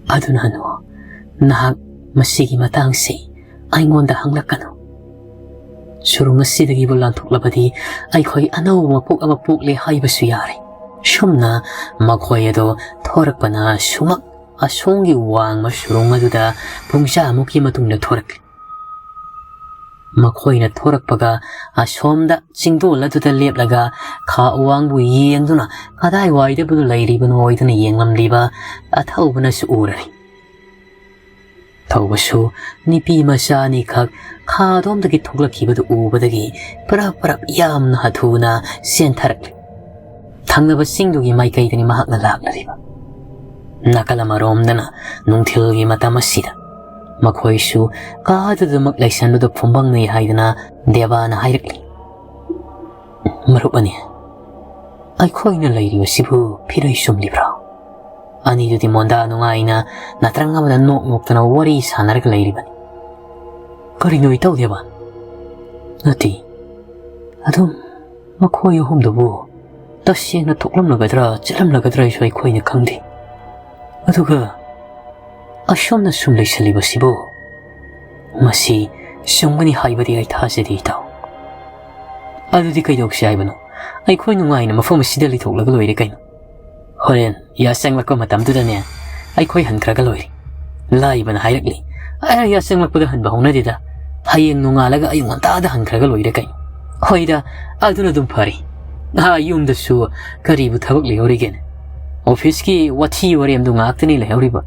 ꯑꯗꯨꯅ ꯍꯅꯨ, ꯅꯍꯥꯛ ꯃꯁꯤꯒꯤ ꯃꯇꯥꯡꯁꯤ ꯑꯩꯉꯣꯟꯗ ꯍꯪꯂꯛꯀꯅꯨ꯫ ꯁꯨꯔꯨꯡ ꯑꯁꯤꯗꯒꯤꯕꯨ ꯂꯥꯟꯊꯣꯛꯂꯕꯗꯤ ꯑꯩꯈꯣꯏ ꯑꯅꯧꯕ ꯃꯄꯣꯛ ꯑꯃ ꯄꯣꯛꯂꯦ ꯍꯥꯏꯕꯁꯨ ꯌꯥꯔꯦ꯫" ꯁꯨꯝꯅ ꯃꯈꯣꯏ ꯑꯗꯣ ꯊꯣꯔꯛꯄꯅ ꯁꯨꯃꯛ ꯑꯁꯣꯝꯒꯤ ꯋꯥꯡꯃ ꯁꯨꯔꯨꯡ ꯑꯗꯨꯗ ꯄꯨꯡꯖꯥꯃꯨꯛꯀꯤ ꯃꯇꯨꯡꯗ ꯊꯣꯔꯛꯈꯤ꯫ ꯃꯈꯣꯏꯅ ꯊꯣꯔꯛꯄꯒ ꯑꯁꯣꯝꯗ ꯆꯤꯡꯗꯣꯜ ꯑꯗꯨꯗ ꯂꯦꯞꯂꯒ ꯈꯥ ꯑꯋꯥꯡꯕꯨ ꯌꯦꯡꯗꯨꯅ ꯀꯗꯥꯏꯋꯥꯏꯗꯕꯨ ꯂꯩꯔꯤꯕꯅꯣ ꯍꯥꯏꯗꯨꯅ ꯌꯦꯡꯂꯝꯂꯤꯕ ꯑꯊꯧꯕꯅꯁꯨ ꯎꯔꯔꯤ꯫ ꯊꯧꯕꯁꯨ ꯅꯨꯄꯤ ꯃꯆꯥ ꯑꯅꯤꯈꯛ ꯈꯥꯗꯣꯝꯗꯒꯤ ꯊꯣꯛꯂꯛꯈꯤꯕꯗꯨ ꯎꯕꯗꯒꯤ ꯄꯔꯞ ꯄꯔꯞ ꯌꯥꯝꯅ ꯍꯥꯊꯨꯅ ꯆꯦꯟꯊꯔꯛꯂꯤ꯫ ꯊꯪꯅꯕ ꯆꯤꯡꯗꯨꯒꯤ ꯃꯥꯏꯀꯩꯗꯅꯤ ꯃꯍꯥꯛꯅ ꯂꯥꯛꯂꯤꯕ꯫ ꯅꯥꯀꯜ ꯑꯃꯔꯣꯝꯗꯅ ꯅꯨꯡꯊꯤꯜꯒꯤ ꯃꯇꯝ ꯑꯁꯤꯗ ꯃꯈꯣꯏꯁꯨ ꯀꯥꯗꯨꯗꯃꯛ ꯂꯩꯁꯟꯕꯗꯨ ꯐꯨꯝꯕꯪꯅꯩ ꯍꯥꯏꯗꯅ ꯗꯦꯕꯥꯅ ꯍꯥꯏꯔꯛꯂꯤ꯫ "ꯃꯔꯨꯞ ꯑꯅꯤ, ꯑꯩꯈꯣꯏꯅ ꯂꯩꯔꯤꯕꯁꯤꯕꯨ ꯐꯤꯔꯩ ꯆꯨꯝꯂꯤꯕ꯭ꯔꯥ?" ꯑꯅꯤꯗꯨꯗꯤ ꯃꯣꯟꯗꯥ ꯅꯨꯡꯉꯥꯏꯅ ꯅꯠꯇ꯭ꯔꯪ ꯑꯃꯗ ꯅꯣꯛ ꯅꯣꯛꯇꯅ ꯋꯥꯔꯤ ꯁꯥꯟꯅꯔꯒ ꯂꯩꯔꯤꯕꯅꯤ꯫ "ꯀꯔꯤꯅꯣ ꯏꯇꯥꯎ ꯗꯦꯕꯥ?" "ꯅꯠꯇꯦ, ꯑꯗꯨꯝ ꯃꯈꯣꯏ ꯑꯍꯨꯝꯗꯨꯕꯨ ꯇꯁꯦꯡꯅ ꯊꯣꯛꯂꯝꯂꯒꯗ꯭ꯔꯥ ꯆꯠꯂꯝꯂꯒꯗ꯭ꯔꯥ ꯍꯥꯏꯁꯨ ꯑꯩꯈꯣꯏꯅ ꯈꯪꯗꯦ꯫ ꯑꯗꯨꯒ ꯑꯁꯣꯝꯅ ꯁꯨꯝ ꯂꯩꯁꯜꯂꯤꯕꯁꯤꯕꯨ, ꯃꯁꯤ ꯆꯨꯝꯒꯅꯤ ꯍꯥꯏꯕꯗꯤ ꯑꯩ ꯊꯥꯖꯗꯦ ꯏꯇꯥꯎ꯫ ꯑꯗꯨꯗꯤ ꯀꯩꯗꯧꯁꯤ ꯍꯥꯏꯕꯅꯣ? ꯑꯩꯈꯣꯏ ꯅꯨꯡꯉꯥꯏꯅ ꯃꯐꯝ ꯑꯁꯤꯗ ꯂꯩꯊꯣꯛꯂꯒ ꯂꯣꯏꯔꯦ ꯀꯩꯅꯣ꯫ ꯍꯣꯔꯦꯟ ꯌꯥꯆꯪꯂꯛꯄ ꯃꯇꯝꯗꯨꯗꯅꯦ ꯑꯩꯈꯣꯏ ꯍꯟꯈ꯭ꯔꯒ ꯂꯣꯏꯔꯦ꯫" ꯂꯥꯏꯕꯅ ꯍꯥꯏꯔꯛꯂꯤ꯫ "ꯑꯦ, ꯌꯥꯆꯪꯂꯛꯄꯗ ꯍꯟꯕ ꯍꯧꯅꯗꯦꯗ꯫ ꯍꯌꯦꯡ ꯅꯣꯡꯉꯥꯜꯂꯒ ꯑꯌꯨꯛ ꯉꯟꯇꯥꯗ ꯍꯟꯈ꯭ꯔꯒ ꯂꯣꯏꯔꯦ ꯀꯩꯅꯣ꯫" "ꯍꯣꯏꯗ, ꯑꯗꯨꯅ ꯑꯗꯨꯝ ꯐꯔꯦ꯫ ꯑꯥ, ꯌꯨꯝꯗꯁꯨ ꯀꯔꯤꯕꯨ ꯊꯕꯛ ꯂꯩꯍꯧꯔꯤꯒꯦꯅꯦ? ꯑꯣꯐꯤꯁꯀꯤ ꯋꯥꯊꯤ ꯋꯥꯔꯦꯝꯗꯨ ꯉꯥꯛꯇꯅꯤ ꯂꯩꯍꯧꯔꯤꯕ꯫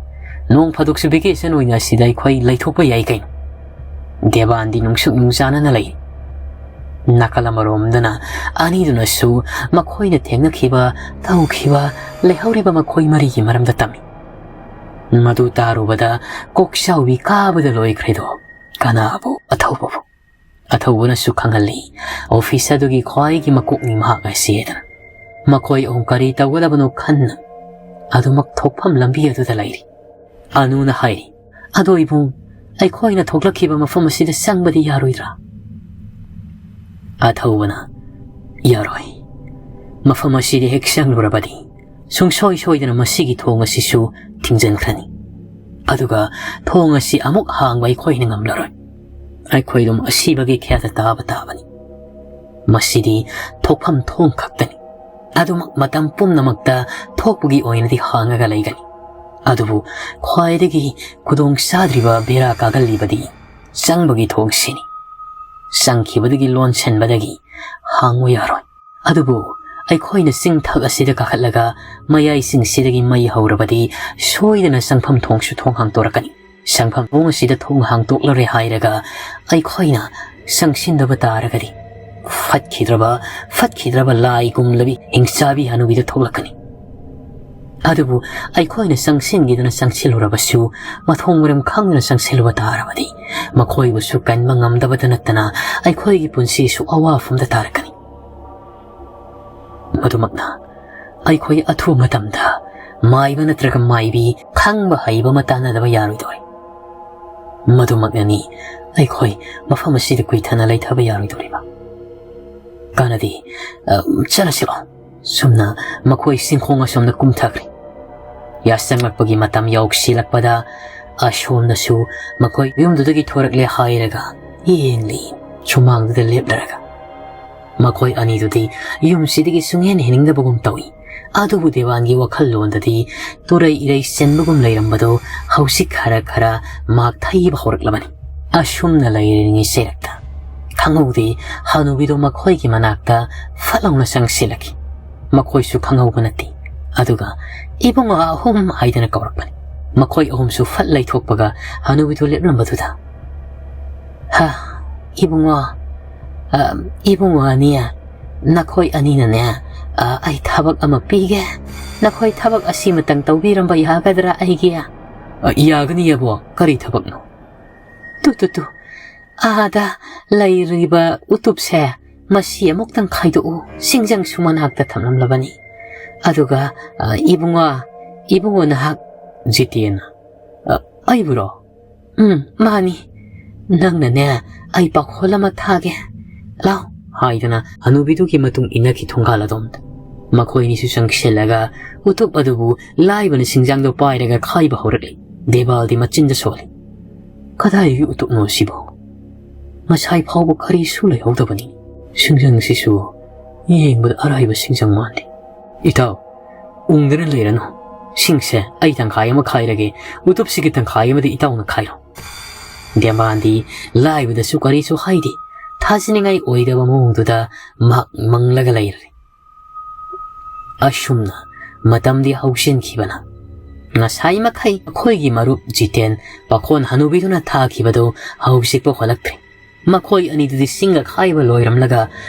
ꯅꯣꯡ ꯐꯥꯗꯣꯛꯁꯨ ꯚꯦꯀꯦꯁꯟ ꯑꯣꯏꯅ ꯑꯁꯤꯗ ꯑꯩꯈꯣꯏ ꯂꯩꯊꯣꯛꯄ ꯌꯥꯏ ꯀꯩꯅꯣ꯫ ꯗꯦꯕꯥꯟꯗꯤ ꯅꯨꯡꯁꯨꯛ ꯅꯨꯡꯖꯥꯅꯅ ꯂꯩ꯫ ꯅꯥꯀꯜ ꯑꯃꯔꯣꯝꯗꯅ ꯑꯅꯤꯗꯨꯅꯁꯨ ꯃꯈꯣꯏꯅ ꯊꯦꯡꯅꯈꯤꯕ, ꯇꯧꯈꯤꯕ, ꯂꯩꯍꯧꯔꯤꯕ ꯃꯈꯣꯏ ꯃꯔꯤꯒꯤ ꯃꯔꯝꯗ ꯇꯝꯃꯤ꯫ ꯃꯗꯨ ꯇꯥꯔꯨꯕꯗ ꯀꯣꯛꯆꯥꯎꯕꯤ ꯀꯥꯕꯗ ꯂꯣꯏꯈ꯭ꯔꯦꯗꯣ, ꯀꯅꯥꯕꯨ? ꯑꯊꯧꯕꯕꯨ꯫ ꯑꯊꯧꯕꯅꯁꯨ ꯈꯪꯍꯜꯂꯤ, ꯑꯣꯐꯤꯁ ꯑꯗꯨꯒꯤ ꯈ꯭ꯋꯥꯏꯒꯤ ꯃꯀꯣꯛꯅꯤ ꯃꯍꯥꯛ ꯑꯁꯤ ꯍꯥꯏꯗꯅ꯫ ꯃꯈꯣꯏ ꯑꯍꯨꯝ ꯀꯔꯤ ꯇꯧꯒꯗꯕꯅꯣ ꯈꯟꯅ ꯑꯗꯨꯃꯛ ꯊꯣꯛꯐꯝ ꯂꯝꯕꯤ ꯑꯗꯨꯗ ꯂꯩꯔꯤ꯫ ꯑꯅꯨꯅ ꯍꯥꯏꯔꯤ, "ꯑꯗꯣ ꯏꯕꯨꯡ, ꯑꯩꯈꯣꯏꯅ ꯊꯣꯛꯂꯛꯈꯤꯕ ꯃꯐꯝ ꯑꯁꯤꯗ ꯆꯪꯕꯗꯤ ꯌꯥꯔꯣꯏꯗ꯭ꯔꯥ?" ꯑꯊꯧꯕꯅ, "ꯌꯥꯔꯣꯏ꯫ ꯃꯐꯝ ꯑꯁꯤꯗ ꯍꯦꯛ ꯆꯪꯂꯨꯔꯕꯗꯤ ꯁꯨꯡꯁꯣꯏ ꯁꯣꯏꯗꯅ ꯃꯁꯤꯒꯤ ꯊꯣꯡ ꯑꯁꯤꯁꯨ ꯊꯤꯡꯖꯤꯟꯈ꯭ꯔꯅꯤ꯫ ꯑꯗꯨꯒ ꯊꯣꯡ ꯑꯁꯤ ꯑꯃꯨꯛ ꯍꯥꯡꯕ ꯑꯩꯈꯣꯏꯅ ꯉꯝꯂꯔꯣꯏ꯫ ꯑꯩꯈꯣꯏ ꯑꯗꯨꯝ ꯑꯁꯤꯕꯒꯤ ꯈꯦꯗ ꯇꯥꯕ ꯇꯥꯕꯅꯤ꯫ ꯃꯁꯤꯗꯤ ꯊꯣꯛꯐꯝ ꯊꯣꯡ ꯈꯛꯇꯅꯤ꯫ ꯑꯗꯨꯃꯛ ꯃꯇꯝ ꯄꯨꯝꯅꯃꯛꯇ ꯊꯣꯛꯄꯒꯤ ꯑꯣꯏꯅꯗꯤ ꯍꯥꯡꯉꯒ ꯂꯩꯒꯅꯤ꯫ ꯑꯗꯨꯕꯨ ꯈ꯭ꯋꯥꯏꯗꯒꯤ ꯈꯨꯗꯣꯡ ꯆꯥꯗ꯭ꯔꯤꯕ ꯕꯦꯔꯥ ꯀꯥꯒꯜꯂꯤꯕꯗꯤ ꯆꯪꯕꯒꯤ ꯊꯣꯡꯁꯤꯅꯤ꯫ ꯆꯪꯈꯤꯕꯗꯒꯤ ꯂꯣꯟꯁꯤꯟꯕꯗꯒꯤ ꯍꯥꯡꯕ ꯌꯥꯔꯣꯏ꯫ ꯑꯗꯨꯕꯨ ꯑꯩꯈꯣꯏꯅ ꯆꯤꯡꯊꯛ ꯑꯁꯤꯗ ꯀꯥꯈꯠꯂꯒ ꯃꯌꯥꯏꯁꯤꯡꯁꯤꯗꯒꯤ ꯃꯩ ꯍꯧꯔꯕꯗꯤ ꯁꯣꯏꯗꯅ ꯆꯪꯐꯝ ꯊꯣꯡꯁꯨ ꯊꯣꯡ ꯍꯥꯡꯗꯣꯔꯛꯀꯅꯤ꯫ ꯆꯪꯐꯝ ꯊꯣꯡ ꯑꯁꯤꯗ ꯊꯣꯡ ꯍꯥꯡꯗꯣꯛꯂꯔꯦ ꯍꯥꯏꯔꯒ ꯑꯩꯈꯣꯏꯅ ꯆꯪꯁꯤꯟꯗꯕ ꯇꯥꯔꯒꯗꯤ ꯐꯠꯈꯤꯗ꯭ꯔꯕ, ꯐꯠꯈꯤꯗ꯭ꯔꯕ ꯂꯥꯏ ꯒꯨꯝꯂꯕꯤ ꯍꯤꯡꯆꯥꯕꯤ ꯍꯅꯨꯕꯤꯗ ꯊꯣꯛꯂꯛꯀꯅꯤ꯫ ꯑꯗꯨꯕꯨ ꯑꯩꯈꯣꯏꯅ ꯆꯪꯁꯤꯟꯈꯤꯗꯨꯅ ꯆꯪꯁꯤꯜꯂꯨꯔꯕꯁꯨ ꯃꯊꯣꯡ ꯃꯔꯝ ꯈꯪꯗꯅ ꯆꯪꯁꯤꯜꯂꯨꯕ ꯇꯥꯔꯕꯗꯤ ꯃꯈꯣꯏꯕꯨꯁꯨ ꯀꯟꯕ ꯉꯝꯗꯕꯇ ꯅꯠꯇꯅ ꯑꯩꯈꯣꯏꯒꯤ ꯄꯨꯟꯁꯤꯁꯨ ꯑꯋꯥꯐꯝꯗ ꯇꯥꯔꯛꯀꯅꯤ꯫ ꯃꯗꯨꯃꯛꯅ ꯑꯩꯈꯣꯏ ꯑꯊꯨꯕ ꯃꯇꯝꯗ ꯃꯥꯏꯕ ꯅꯠꯇ꯭ꯔꯒ ꯃꯥꯏꯕꯤ ꯈꯪꯕ ꯍꯩꯕ ꯑꯃ ꯇꯥꯟꯅꯗꯕ ꯌꯥꯔꯣꯏꯗꯧꯔꯤ꯫ ꯃꯗꯨꯃꯛꯅꯅꯤ ꯑꯩꯈꯣꯏ ꯃꯐꯝ ꯑꯁꯤꯗ ꯀꯨꯏꯊꯅ ꯂꯩꯊꯕ ꯌꯥꯔꯣꯏꯗꯧꯔꯤꯕ꯫ ꯀꯥꯟꯅꯗꯦ, ꯑ, ꯆꯠꯂꯁꯤꯔꯣ?" ꯁꯨꯝꯅ ꯃꯈꯣꯏ ꯆꯤꯡꯈꯣꯡ ꯑꯁꯣꯝꯗ ꯀꯨꯝꯊꯈ꯭ꯔꯦ꯫ ꯌꯥꯆꯪꯂꯛꯄꯒꯤ ꯃꯇꯝ ꯌꯧꯁꯤꯜꯂꯛꯄꯗ ꯑꯁꯣꯝꯗꯁꯨ ꯃꯈꯣꯏ ꯌꯨꯝꯗꯨꯗꯒꯤ ꯊꯣꯔꯛꯂꯦ ꯍꯥꯏꯔꯒ ꯌꯦꯡꯂꯤ ꯁꯨꯃꯥꯡꯗꯨꯗ ꯂꯦꯞꯂꯔꯒ꯫ ꯃꯈꯣꯏ ꯑꯅꯤꯗꯨꯗꯤ ꯌꯨꯝꯁꯤꯗꯒꯤ ꯁꯨꯡꯍꯦꯟ ꯍꯦꯟꯅꯤꯡꯗꯕꯒꯨꯝ ꯇꯧꯏ꯫ ꯑꯗꯨꯕꯨ ꯗꯦꯋꯥꯟꯒꯤ ꯋꯥꯈꯜꯂꯣꯟꯗꯗꯤ ꯇꯨꯔꯩ ꯏꯔꯩ ꯆꯦꯟꯕꯒꯨꯝ ꯂꯩꯔꯝꯕꯗꯨ ꯍꯧꯖꯤꯛ ꯈꯔ ꯈꯔ ꯃꯥꯛꯊꯩꯕ ꯍꯧꯔꯛꯂꯕꯅꯤ꯫ ꯑꯁꯨꯝꯅ ꯂꯩꯔꯤꯉꯩ ꯆꯩꯔꯛꯇ ꯈꯪꯍꯧꯗꯦ, ꯍꯅꯨꯕꯤꯗꯣ ꯃꯈꯣꯏꯒꯤ ꯃꯅꯥꯛꯇ ꯐꯠ ꯂꯥꯎꯅ ꯆꯪꯁꯤꯜꯂꯛꯈꯤ꯫ ꯃꯈꯣꯏꯁꯨ ꯈꯪꯍꯧꯕ ꯅꯠꯇꯦ꯫ ꯑꯗꯨꯒ "ꯏꯕꯨꯡꯉꯣ ꯑꯍꯨꯝ" ꯍꯥꯏꯗꯅ ꯀꯧꯔꯛꯄꯅꯤ꯫ ꯃꯈꯣꯏ ꯑꯍꯨꯝꯁꯨ ꯐꯠ ꯂꯩꯊꯣꯛꯄꯒ ꯍꯅꯨꯕꯤꯗꯨ ꯂꯦꯞꯂꯝꯕꯗꯨꯗ, "ꯍꯥ, ꯏꯕꯨꯡꯉꯣ, ꯑ, ꯏꯕꯨꯡꯉꯣ ꯑꯅꯤ, ꯅꯈꯣꯏ ꯑꯅꯤꯅꯅꯦ, ꯑ, ꯑꯩ ꯊꯕꯛ ꯑꯃ ꯄꯤꯒꯦ꯫ ꯅꯈꯣꯏ ꯊꯕꯛ ꯑꯁꯤꯃꯇꯪ ꯇꯧꯕꯤꯔꯝꯕ ꯌꯥꯒꯗ꯭ꯔꯥ ꯑꯩꯒꯤ?" "ꯑ, ꯌꯥꯒꯅꯤ ꯑꯕꯣ, ꯀꯔꯤ ꯊꯕꯛꯅꯣ?" "ꯇꯨ, ꯇꯨ, ꯇꯨ, ꯑꯥꯗ ꯂꯩꯔꯤꯕ ꯎꯇꯨꯞꯁꯦ, ꯃꯁꯤ ꯑꯃꯨꯛꯇꯪ ꯈꯥꯏꯗꯣꯛꯎ꯫ ꯁꯤꯡꯖꯪꯁꯨ ꯃꯅꯥꯛꯇ ꯊꯝꯂꯝꯂꯕꯅꯤ꯫ ꯑꯗꯨꯒ, ꯑ, ꯏꯕꯨꯡꯉꯣ, ꯏꯕꯨꯡꯉꯣ ꯅꯍꯥꯛ"꯫ ꯖꯤꯇꯦꯟ, "ꯑ, ꯑꯩꯕꯨꯔꯣ?" "ꯎꯝ, ꯃꯥꯅꯤ꯫ ꯅꯪꯅꯅꯦ, ꯑꯩ ꯄꯥꯈꯣꯜ ꯑꯃ ꯊꯥꯒꯦ꯫ ꯂꯥꯎ" ꯍꯥꯏꯗꯅ ꯍꯅꯨꯕꯤꯗꯨꯒꯤ ꯃꯇꯨꯡ ꯏꯟꯅꯈꯤ ꯊꯣꯡꯒꯥꯜ ꯑꯗꯣꯝꯗ꯫ ꯃꯈꯣꯏ ꯑꯅꯤꯁꯨ ꯆꯪꯁꯤꯜꯂꯒ ꯎꯇꯨꯞ ꯑꯗꯨꯕꯨ ꯂꯥꯏꯕꯅ ꯁꯤꯡꯖꯪꯗꯣ ꯄꯥꯏꯔꯒ ꯈꯥꯏꯕ ꯍꯧꯔꯛꯂꯤ꯫ ꯗꯦꯕꯥꯜꯗꯤ ꯃꯆꯤꯟꯗ ꯁꯣꯜꯂꯤ꯫ "ꯀꯗꯥꯏꯒꯤ ꯎꯇꯨꯞꯅꯣ ꯁꯤꯕꯣ? ꯉꯁꯥꯏ ꯐꯥꯎꯕ ꯀꯔꯤꯁꯨ ꯂꯩꯍꯧꯗꯕꯅꯤ꯫ ꯁꯤꯡꯖꯪꯁꯤꯁꯨ ꯌꯦꯡꯕꯗ ꯑꯔꯥꯏꯕ ꯁꯤꯡꯖꯪ ꯃꯥꯜꯂꯤ꯫ ꯏꯇꯥꯎ, ꯎꯪꯗꯅ ꯂꯩꯔꯅꯨ꯫ ꯁꯤꯡꯁꯦ ꯑꯩ ꯇꯪꯈꯥꯏ ꯑꯃ ꯈꯥꯏꯔꯒꯦ, ꯎꯇꯨꯞꯁꯤꯒꯤ ꯇꯪꯈꯥꯏ ꯑꯃꯗꯤ ꯏꯇꯥꯎꯅ ꯈꯥꯏꯔꯣ"꯫ ꯗꯦꯕꯥꯟꯗꯤ ꯂꯥꯏꯕꯗꯁꯨ ꯀꯔꯤꯁꯨ ꯍꯥꯏꯗꯦ꯫ ꯊꯥꯖꯅꯤꯡꯉꯥꯏ ꯑꯣꯏꯗꯕ ꯃꯑꯣꯡꯗꯨꯗ ꯃꯍꯥꯛ ꯃꯪꯂꯒ ꯂꯩꯔꯦ꯫ ꯑꯁꯨꯝꯅ ꯃꯇꯝꯗꯤ ꯍꯧꯖꯤꯟꯈꯤꯕꯅ ꯉꯁꯥꯏ ꯃꯈꯩ ꯑꯩꯈꯣꯏꯒꯤ ꯃꯔꯨꯞ ꯖꯤꯇꯦꯟ ꯄꯥꯈꯣꯟ ꯍꯅꯨꯕꯤꯗꯨꯅ ꯊꯥꯈꯤꯕꯗꯨ ꯍꯧꯖꯤꯛꯄꯨ ꯍꯜꯂꯛꯇ꯭ꯔꯤ꯫ ꯃꯈꯣꯏ ꯑꯅꯤꯗꯨꯗꯤ ꯁꯤꯡ ꯑꯈꯥꯏꯕ ꯂꯣꯏꯔꯝꯂꯒ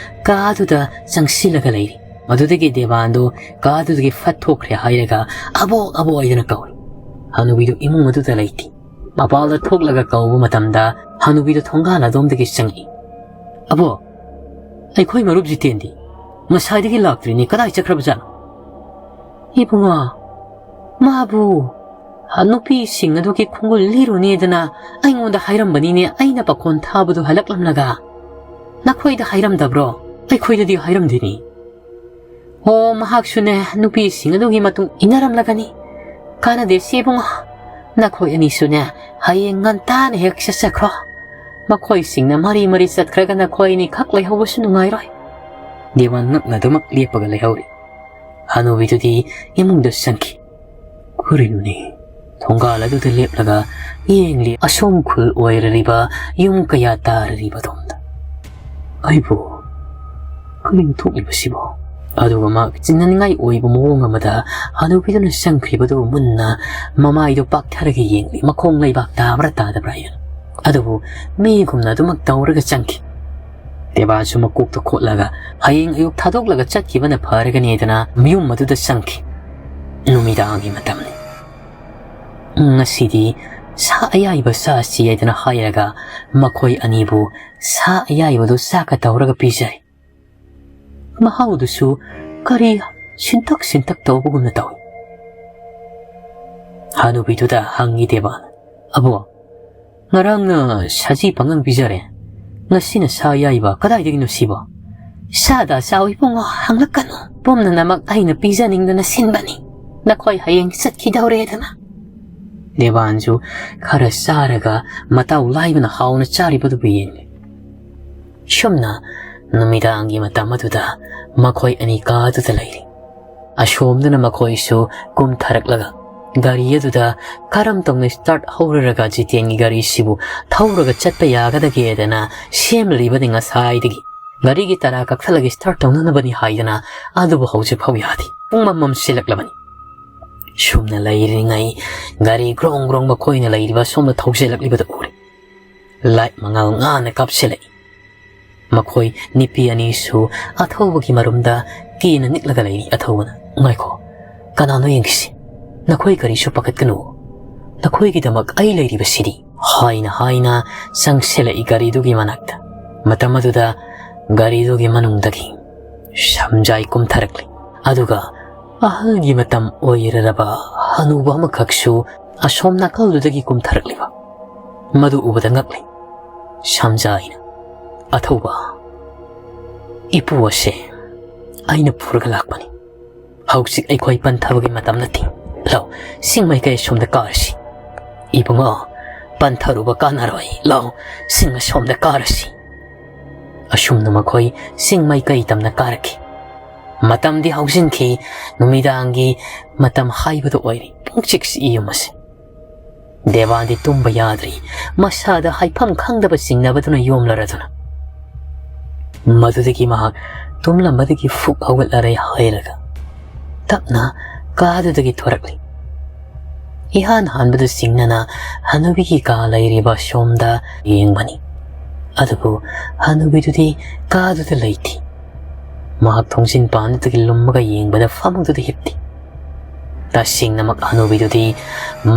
ꯀꯥꯗꯨꯗ ꯆꯪꯁꯤꯜꯂꯒ ꯂꯩꯔꯤ꯫ ꯃꯗꯨꯗꯒꯤ ꯗꯦꯕꯥꯟꯗꯨ ꯀꯥꯗꯨꯗꯒꯤ ꯐꯠ ꯊꯣꯛꯈ꯭ꯔꯦ ꯍꯥꯏꯔꯒ "ꯑꯕꯣꯛ, ꯑꯕꯣꯛ" ꯍꯥꯏꯗꯅ ꯀꯧꯔꯤ꯫ ꯍꯅꯨꯕꯤꯗꯨ ꯏꯃꯨꯡ ꯑꯗꯨꯗ ꯂꯩꯇꯦ꯫ ꯃꯄꯥꯜꯗ ꯊꯣꯛꯂꯒ ꯀꯧꯕ ꯃꯇꯝꯗ ꯍꯅꯨꯕꯤꯗꯨ ꯊꯣꯡꯒꯥꯜ ꯑꯗꯣꯝꯗꯒꯤ ꯆꯪꯉꯛꯏ꯫ "ꯑꯕꯣꯛ, ꯑꯩꯈꯣꯏ ꯃꯔꯨꯞ ꯖꯤꯇꯦꯟꯗꯤ ꯉꯁꯥꯏꯗꯒꯤ ꯂꯥꯛꯇ꯭ꯔꯤꯅꯦ, ꯀꯗꯥꯏ ꯆꯠꯈ꯭ꯔꯕꯖꯥꯠꯅꯣ?" "ꯏꯕꯨꯡꯉꯣ, ꯃꯥꯕꯨ, ꯑ, ꯅꯨꯄꯤꯁꯤꯡ ꯑꯗꯨꯒꯤ ꯈꯣꯡꯒꯨꯜ ꯂꯤꯔꯨꯅꯦꯗꯅ ꯑꯩꯉꯣꯟꯗ ꯍꯥꯏꯔꯝꯕꯅꯤꯅꯦ, ꯑꯩꯅ ꯄꯥꯈꯣꯟ ꯊꯥꯕꯗꯨ ꯍꯜꯂꯛꯂꯝꯂꯒ꯫ ꯅꯈꯣꯏꯗ ꯍꯥꯏꯔꯝꯗꯕ꯭ꯔꯣ?" "ꯑꯩꯈꯣꯏꯗꯗꯤ ꯍꯥꯏꯔꯝꯗꯦꯅꯦ"꯫ "ꯑꯣ, ꯃꯍꯥꯛꯁꯨꯅꯦ ꯅꯨꯄꯤꯁꯤꯡ ꯑꯗꯨꯒꯤ ꯃꯇꯨꯡ ꯏꯟꯅꯔꯝꯂꯒꯅꯤ꯫ ꯀꯥꯟꯅꯗꯦ ꯁꯤ ꯏꯕꯨꯡꯉꯣ, ꯅꯈꯣꯏ ꯑꯅꯤꯁꯨꯅꯦ ꯍꯌꯦꯡ ꯉꯟꯇꯥꯅ ꯍꯦꯛ ꯆꯠꯆꯈ꯭ꯔꯣ꯫ ꯃꯈꯣꯏꯁꯤꯡꯅ ꯃꯔꯤ ꯃꯔꯤ ꯆꯠꯈ꯭ꯔꯒ ꯅꯈꯣꯏ ꯑꯅꯤꯈꯛ ꯂꯩꯍꯧꯕꯁꯨ ꯅꯨꯡꯉꯥꯏꯔꯣꯏ"꯫ ꯗꯦꯕꯥꯟ ꯉꯛꯅꯗꯨꯃꯛ ꯂꯦꯞꯄꯒ ꯂꯩꯍꯧꯔꯤ꯫ ꯍꯅꯨꯕꯤꯗꯨꯗꯤ ꯏꯃꯨꯡꯗ ꯆꯪꯈꯤ꯫ ꯀꯔꯤꯅꯣꯅꯦ? ꯊꯣꯡꯒꯥꯜ ꯑꯗꯨꯗ ꯂꯦꯞꯂꯒ ꯌꯦꯡꯂꯤ ꯑꯁꯣꯝ ꯈꯨꯜ ꯑꯣꯏꯔꯔꯤꯕ ꯌꯨꯝ ꯀꯌꯥ ꯇꯥꯔꯔꯤꯕ ꯑꯗꯣꯝꯗ꯫ "ꯑꯩꯕꯨ ꯀꯔꯤꯅꯣ ꯊꯣꯛꯂꯤꯕꯁꯤꯕꯣ?" ꯑꯗꯨꯒ ꯃꯍꯥꯛ ꯆꯤꯡꯅꯅꯤꯡꯉꯥꯏ ꯑꯣꯏꯕ ꯃꯑꯣꯡ ꯑꯃꯗ ꯍꯅꯨꯕꯤꯗꯨꯅ ꯆꯪꯈ꯭ꯔꯤꯕꯗꯨ ꯃꯨꯟꯅ ꯃꯃꯥꯏꯗꯨ ꯄꯥꯛꯊꯔꯒ ꯌꯦꯡꯂꯤ, ꯃꯈꯣꯡ ꯂꯩꯕꯥꯛ ꯇꯥꯕ꯭ꯔꯥ ꯇꯥꯗꯕ꯭ꯔꯥ ꯍꯥꯏꯅ꯫ ꯑꯗꯨꯕꯨ ꯃꯤꯒꯨꯝꯅ ꯑꯗꯨꯃꯛ ꯇꯧꯔꯒ ꯆꯪꯈꯤ꯫ ꯗꯦꯕꯥꯟꯁꯨ ꯃꯀꯣꯛꯇ ꯈꯣꯠꯂꯒ ꯍꯌꯦꯡ ꯑꯌꯨꯛ ꯊꯥꯗꯣꯛꯂꯒ ꯆꯠꯈꯤꯕꯅ ꯐꯔꯒꯅꯤꯗꯅ ꯃꯌꯨꯝ ꯑꯗꯨꯗ ꯆꯪꯈꯤ꯫ ꯅꯨꯃꯤꯗꯥꯡꯒꯤ ꯃꯇꯝꯅꯤ꯫ "ꯉꯁꯤꯗꯤ ꯁꯥ ꯑꯌꯥꯏꯕ ꯆꯥꯁꯤ" ꯍꯥꯏꯗꯅ ꯍꯥꯏꯔꯒ ꯃꯈꯣꯏ ꯑꯅꯤꯕꯨ ꯁꯥ ꯑꯌꯥꯏꯕꯗꯨ ꯆꯥꯛꯀ ꯇꯧꯔꯒ ꯄꯤꯖꯩ꯫ ꯃꯍꯥꯎꯗꯨꯁꯨ ꯀꯔꯤ ꯁꯤꯟꯇꯛ ꯁꯤꯟꯇꯛ ꯇꯧꯕꯒꯨꯝꯅ ꯇꯧꯏ꯫ ꯍꯅꯨꯕꯤꯗꯨꯗ ꯍꯪꯉꯤ ꯗꯦꯕꯥꯟ, "ꯑꯕꯣ, ꯉꯔꯥꯡꯅ ꯁꯖꯤ ꯄꯪꯉꯪ ꯄꯤꯖꯔꯦ, ꯉꯁꯤꯅ ꯁꯥ ꯑꯌꯥꯏꯕ, ꯀꯗꯥꯏꯗꯒꯤꯅꯣ ꯁꯤꯕꯣ?" "ꯁꯥꯗ ꯆꯥꯎ ꯏꯕꯨꯡꯉꯣ, ꯍꯪꯂꯛꯀꯅꯨ꯫ ꯄꯨꯝꯅꯃꯛ ꯑꯩꯅ ꯄꯤꯖꯅꯤꯡꯗꯅ ꯁꯤꯟꯕꯅꯤ꯫ ꯅꯈꯣꯏ ꯍꯌꯦꯡ ꯆꯠꯈꯤꯗꯧꯔꯦꯗꯅ꯫" ꯗꯦꯕꯥꯟꯁꯨ ꯈꯔ ꯆꯥꯔꯒ ꯃꯇꯥꯎ ꯂꯥꯏꯕꯅ ꯍꯥꯎꯅ ꯆꯥꯔꯤꯕꯗꯨꯕꯨ ꯌꯦꯡꯂꯤ꯫ ꯁꯨꯝꯅ ꯅꯨꯃꯤꯗꯥꯡꯒꯤ ꯃꯇꯝ ꯑꯗꯨꯗ ꯃꯈꯣꯏ ꯑꯅꯤ ꯀꯥꯗꯨꯗ ꯂꯩꯔꯤ꯫ ꯑꯁꯣꯝꯗꯅ ꯃꯈꯣꯏꯁꯨ ꯀꯨꯝꯊꯔꯛꯂꯒ ꯒꯥꯔꯤ ꯑꯗꯨꯗ ꯀꯔꯝ ꯇꯧꯅ start ꯍꯧꯔꯔꯒ ꯖꯤꯇꯦꯟꯒꯤ ꯒꯥꯔꯤꯁꯤꯕꯨ ꯊꯧꯔꯒ ꯆꯠꯄ ꯌꯥꯒꯗꯒꯦꯗꯅ ꯁꯦꯝꯂꯤꯕꯅꯤ ꯉꯁꯥꯏꯗꯒꯤ꯫ ꯒꯥꯔꯤꯒꯤ ꯇꯔꯥ ꯀꯛꯊꯠꯂꯒ start ꯇꯧꯅꯅꯕꯅꯤ ꯍꯥꯏꯗꯅ ꯑꯗꯨꯕꯨ ꯍꯧꯖꯤꯛ ꯐꯥꯎ ꯌꯥꯗꯦ꯫ ꯄꯨꯡ ꯑꯃꯝ ꯃꯝꯁꯤꯜꯂꯛꯂꯕꯅꯤ꯫ ꯁꯨꯝꯅ ꯂꯩꯔꯤꯉꯩ ꯒꯥꯔꯤ ꯒ꯭ꯔꯣꯡ ꯒ꯭ꯔꯣꯡ ꯃꯈꯣꯏꯅ ꯂꯩꯔꯤꯕ ꯁꯣꯝꯗ ꯊꯧꯖꯤꯜꯂꯛꯂꯤꯕꯗꯨ ꯎꯔꯦ꯫ Light ꯃꯉꯥꯜ ꯉꯥꯅ ꯀꯥꯞꯁꯤꯜꯂꯛꯏ꯫ ꯃꯈꯣꯏ ꯅꯨꯄꯤ ꯑꯅꯤꯁꯨ ꯑꯊꯧꯕꯒꯤ ꯃꯔꯨꯝꯗ ꯀꯤꯅ ꯅꯤꯛꯂꯒ ꯂꯩꯔꯤ꯫ ꯑꯊꯧꯕꯅ, "ꯉꯥꯏꯈꯣ, ꯀꯅꯥꯅꯣ ꯌꯦꯡꯈꯤꯁꯤ꯫ ꯅꯈꯣꯏ ꯀꯔꯤꯁꯨ ꯄꯥꯈꯠꯀꯅꯨ꯫ ꯅꯈꯣꯏꯒꯤꯗꯃꯛ ꯑꯩ ꯂꯩꯔꯤꯕꯁꯤꯗꯤ," ꯍꯥꯏꯅ ꯍꯥꯏꯅ ꯆꯪꯁꯤꯜꯂꯛꯏ ꯒꯥꯔꯤꯗꯨꯒꯤ ꯃꯅꯥꯛꯇ꯫ ꯃꯇꯝ ꯑꯗꯨꯗ ꯒꯥꯔꯤꯗꯨꯒꯤ ꯃꯅꯨꯡꯗꯒꯤ ꯁꯝꯖꯥꯏ ꯀꯨꯝꯊꯔꯛꯂꯤ꯫ ꯑꯗꯨꯒ ꯑꯍꯜꯒꯤ ꯃꯇꯝ ꯑꯣꯏꯔꯔꯕ ꯍꯅꯨꯕ ꯑꯃꯈꯛꯁꯨ ꯑꯁꯣꯝ ꯅꯥꯀꯜꯗꯨꯗꯒꯤ ꯀꯨꯝꯊꯔꯛꯂꯤꯕ꯫ ꯃꯗꯨ ꯎꯕꯗ ꯉꯛꯂꯤ꯫ ꯁꯝꯖꯥꯏꯅ, "ꯑꯊꯧꯕ, ꯏꯄꯨ ꯑꯁꯦ ꯑꯩꯅ ꯄꯨꯔꯒ ꯂꯥꯛꯄꯅꯤ꯫ ꯍꯧꯖꯤꯛ ꯑꯩꯈꯣꯏ ꯄꯟꯊꯕꯒꯤ ꯃꯇꯝ ꯅꯠꯇꯦ꯫ ꯂꯥꯎ, ꯁꯤꯡ ꯃꯥꯏꯀꯩ ꯑꯁꯣꯝꯗ ꯀꯥꯔꯁꯤ꯫ ꯏꯕꯨꯡꯉꯣ, ꯄꯟꯊꯔꯨꯕ ꯀꯥꯟꯅꯔꯣꯏ꯫ ꯂꯥꯎ, ꯁꯤꯡ ꯑꯁꯣꯝꯗ ꯀꯥꯔꯁꯤ꯫" ꯑꯁꯨꯝꯅ ꯃꯈꯣꯏ ꯁꯤꯡ ꯃꯥꯏꯀꯩ ꯇꯝꯅ ꯀꯥꯔꯛꯈꯤ꯫ ꯃꯇꯝꯗꯤ ꯍꯧꯖꯤꯟꯈꯤ꯫ ꯅꯨꯃꯤꯗꯥꯡꯒꯤ ꯃꯇꯝ ꯍꯥꯏꯕꯗꯨ ꯑꯣꯏꯔꯤ꯫ ꯄꯨꯡ ꯆꯤꯛ ꯆꯤꯛꯏ ꯌꯨꯝ ꯑꯁꯤ꯫ ꯗꯦꯕꯥꯟꯗꯤ ꯇꯨꯝꯕ ꯌꯥꯗ꯭ꯔꯤ꯫ ꯃꯁꯥꯗ ꯍꯥꯏꯐꯝ ꯈꯪꯗꯕ ꯆꯤꯡꯅꯕꯗꯨꯅ ꯌꯣꯝꯂꯔꯗꯨꯅ꯫ ꯃꯗꯨꯗꯒꯤ ꯃꯍꯥꯛ ꯇꯨꯝꯂꯝꯕꯗꯒꯤ ꯐꯨꯛ ꯍꯧꯒꯠꯂꯔꯦ ꯍꯥꯏꯔꯒ ꯇꯞꯅ ꯀꯥꯗꯨꯗꯒꯤ ꯊꯣꯔꯛꯂꯤ꯫ ꯏꯍꯥꯟ ꯍꯥꯟꯕꯗ ꯁꯤꯡꯅꯅ ꯍꯅꯨꯕꯤꯒꯤ ꯀꯥ ꯂꯩꯔꯤꯕ ꯁꯣꯝꯗ ꯌꯦꯡꯕꯅꯤ꯫ ꯑꯗꯨꯕꯨ ꯍꯅꯨꯕꯤꯗꯨꯗꯤ ꯀꯥꯗꯨꯗ ꯂꯩꯇꯦ꯫ ꯃꯍꯥꯛ ꯊꯣꯡꯖꯤꯟ ꯄꯥꯟꯗꯨꯗꯒꯤ ꯂꯨꯝꯃꯒ ꯌꯦꯡꯕꯗ ꯐꯃꯨꯡꯗꯨꯗ ꯍꯤꯞꯇꯦ꯫ ꯇꯁꯦꯡꯅꯃꯛ ꯍꯅꯨꯕꯤꯗꯨꯗꯤ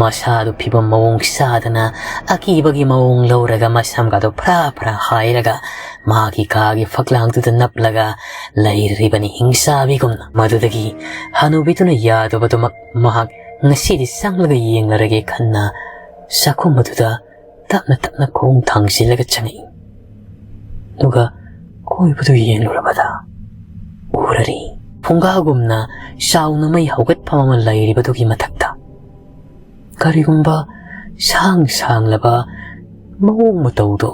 ꯃꯁꯥꯗꯨ ꯐꯤꯕꯝ ꯃꯑꯣꯡ ꯆꯥꯗꯅ ꯑꯀꯤꯕꯒꯤ ꯃꯑꯣꯡ ꯂꯧꯔꯒ ꯃꯁꯝꯒꯗꯨ ꯐ꯭ꯔꯥ ꯐ꯭ꯔꯥ ꯍꯥꯏꯔꯒ ꯃꯥꯒꯤ ꯀꯥꯒꯤ ꯐꯛꯂꯥꯡꯗꯨꯗ ꯅꯞꯂꯒ ꯂꯩꯔꯤꯕꯅꯤ ꯍꯤꯡꯆꯥꯕꯤꯒꯨꯝꯅ꯫ ꯃꯗꯨꯗꯒꯤ ꯍꯅꯨꯕꯤꯗꯨꯅ ꯌꯥꯗꯕꯗꯨꯃꯛ ꯃꯍꯥꯛ ꯉꯁꯤꯗꯤ ꯆꯪꯂꯒ ꯌꯦꯡꯂꯔꯒꯦ ꯈꯟꯅ ꯆꯥꯛꯈꯨꯝ ꯑꯗꯨꯗ ꯇꯞꯅ ꯇꯞꯅ ꯈꯣꯡ ꯊꯥꯡꯖꯤꯜꯂꯒ ꯆꯪꯉꯛꯏ꯫ ꯑꯗꯨꯒ ꯀꯣꯏꯕꯗꯨ ꯌꯦꯡꯂꯨꯔꯕꯗ ꯎꯔꯔꯤ꯫ ꯐꯨꯡꯒꯥꯒꯨꯝꯅ ꯆꯥꯎꯅ ꯃꯩ ꯍꯧꯒꯠꯐꯝ ꯑꯃ ꯂꯩꯔꯤꯕꯗꯨꯒꯤ ꯃꯊꯛꯇ ꯀꯔꯤꯒꯨꯝꯕ ꯁꯥꯡ ꯁꯥꯡꯂꯕ ꯃꯑꯣꯡ ꯃꯇꯧꯗꯨ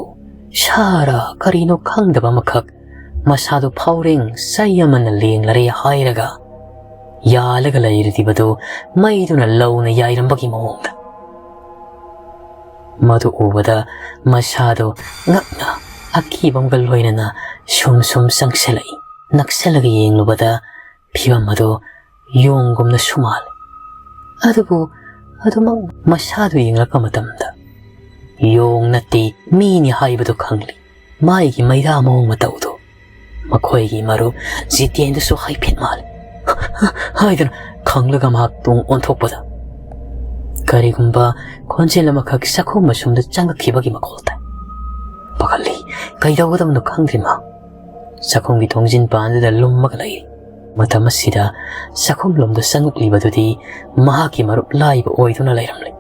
ꯁꯥꯔ ꯀꯔꯤꯅꯣ ꯈꯪꯗꯕ ꯑꯃꯈꯛ ꯃꯁꯥꯗꯨ ꯐꯥꯎꯔꯦꯡ ꯆꯩ ꯑꯃꯅ ꯂꯦꯡꯂꯔꯦ ꯍꯥꯏꯔꯒ ꯌꯥꯜꯂꯒ ꯂꯩꯔꯤꯕꯗꯨ ꯃꯩꯗꯨꯅ ꯂꯧꯅ ꯌꯥꯏꯔꯝꯕꯒꯤ ꯃꯑꯣꯡꯗ꯫ ꯃꯗꯨ ꯎꯕꯗ ꯃꯁꯥꯗꯨ ꯉꯛꯅ ꯑꯀꯤꯕ ꯑꯃꯒ ꯂꯣꯏꯅꯅ ꯁꯨꯝ ꯁꯨꯝ ꯆꯪꯁꯤꯜꯂꯛꯏ꯫ ꯅꯛꯁꯤꯜꯂꯒ ꯌꯦꯡꯂꯨꯕꯗ ꯐꯤꯕꯝ ꯑꯗꯨ ꯌꯣꯡꯒꯨꯝꯅꯁꯨ ꯃꯥꯜꯂꯤ꯫ ꯑꯗꯨꯕꯨ ꯑꯗꯨꯃꯛ ꯃꯁꯥꯗꯨ ꯌꯦꯡꯂꯛꯄ ꯃꯇꯝꯗ ꯌꯣꯡ ꯅꯠꯇꯦ, ꯃꯤꯅꯤ ꯍꯥꯏꯕꯗꯨ ꯈꯪꯂꯤ꯫ ꯃꯥꯏꯒꯤ ꯃꯩꯔꯥ ꯃꯑꯣꯡ ꯃꯇꯧꯗꯨ ꯃꯈꯣꯏꯒꯤ ꯃꯔꯨꯞ ꯖꯤꯇꯦꯟꯗꯨꯁꯨ ꯍꯥꯏꯐꯦꯠ ꯃꯥꯜꯂꯤ ꯍꯥꯏꯗꯨꯅ ꯈꯪꯂꯒ ꯃꯍꯥꯛ ꯇꯨꯡ ꯑꯣꯟꯊꯣꯛꯄꯗ ꯀꯔꯤꯒꯨꯝꯕ ꯈꯣꯟꯖꯦꯜ ꯑꯃꯈꯛ ꯆꯥꯛꯈꯨꯝ ꯑꯁꯣꯝꯗ ꯆꯪꯉꯛꯈꯤꯕꯒꯤ ꯃꯈꯣꯜ ꯇꯥꯏ꯫ ꯄꯥꯈꯠꯂꯤ꯫ ꯀꯩꯗꯧꯒꯗꯕꯅꯣ ꯈꯪꯗ꯭ꯔꯤ ꯃꯍꯥꯛ꯫ ꯆꯥꯛꯈꯨꯝꯒꯤ ꯊꯣꯡꯖꯤꯟ ꯄꯥꯟꯗꯨꯗ ꯂꯨꯝꯃꯒ ꯂꯩꯔꯤ꯫ ꯃꯇꯝ ꯑꯁꯤꯗ ꯆꯥꯛꯈꯨꯝ ꯂꯣꯝꯗ ꯆꯪꯉꯛꯂꯤꯕꯗꯨꯗꯤ ꯃꯍꯥꯛꯀꯤ ꯃꯔꯨꯞ ꯂꯥꯏꯕ ꯑꯣꯏꯗꯨꯅ ꯂꯩꯔꯝꯂꯦ꯫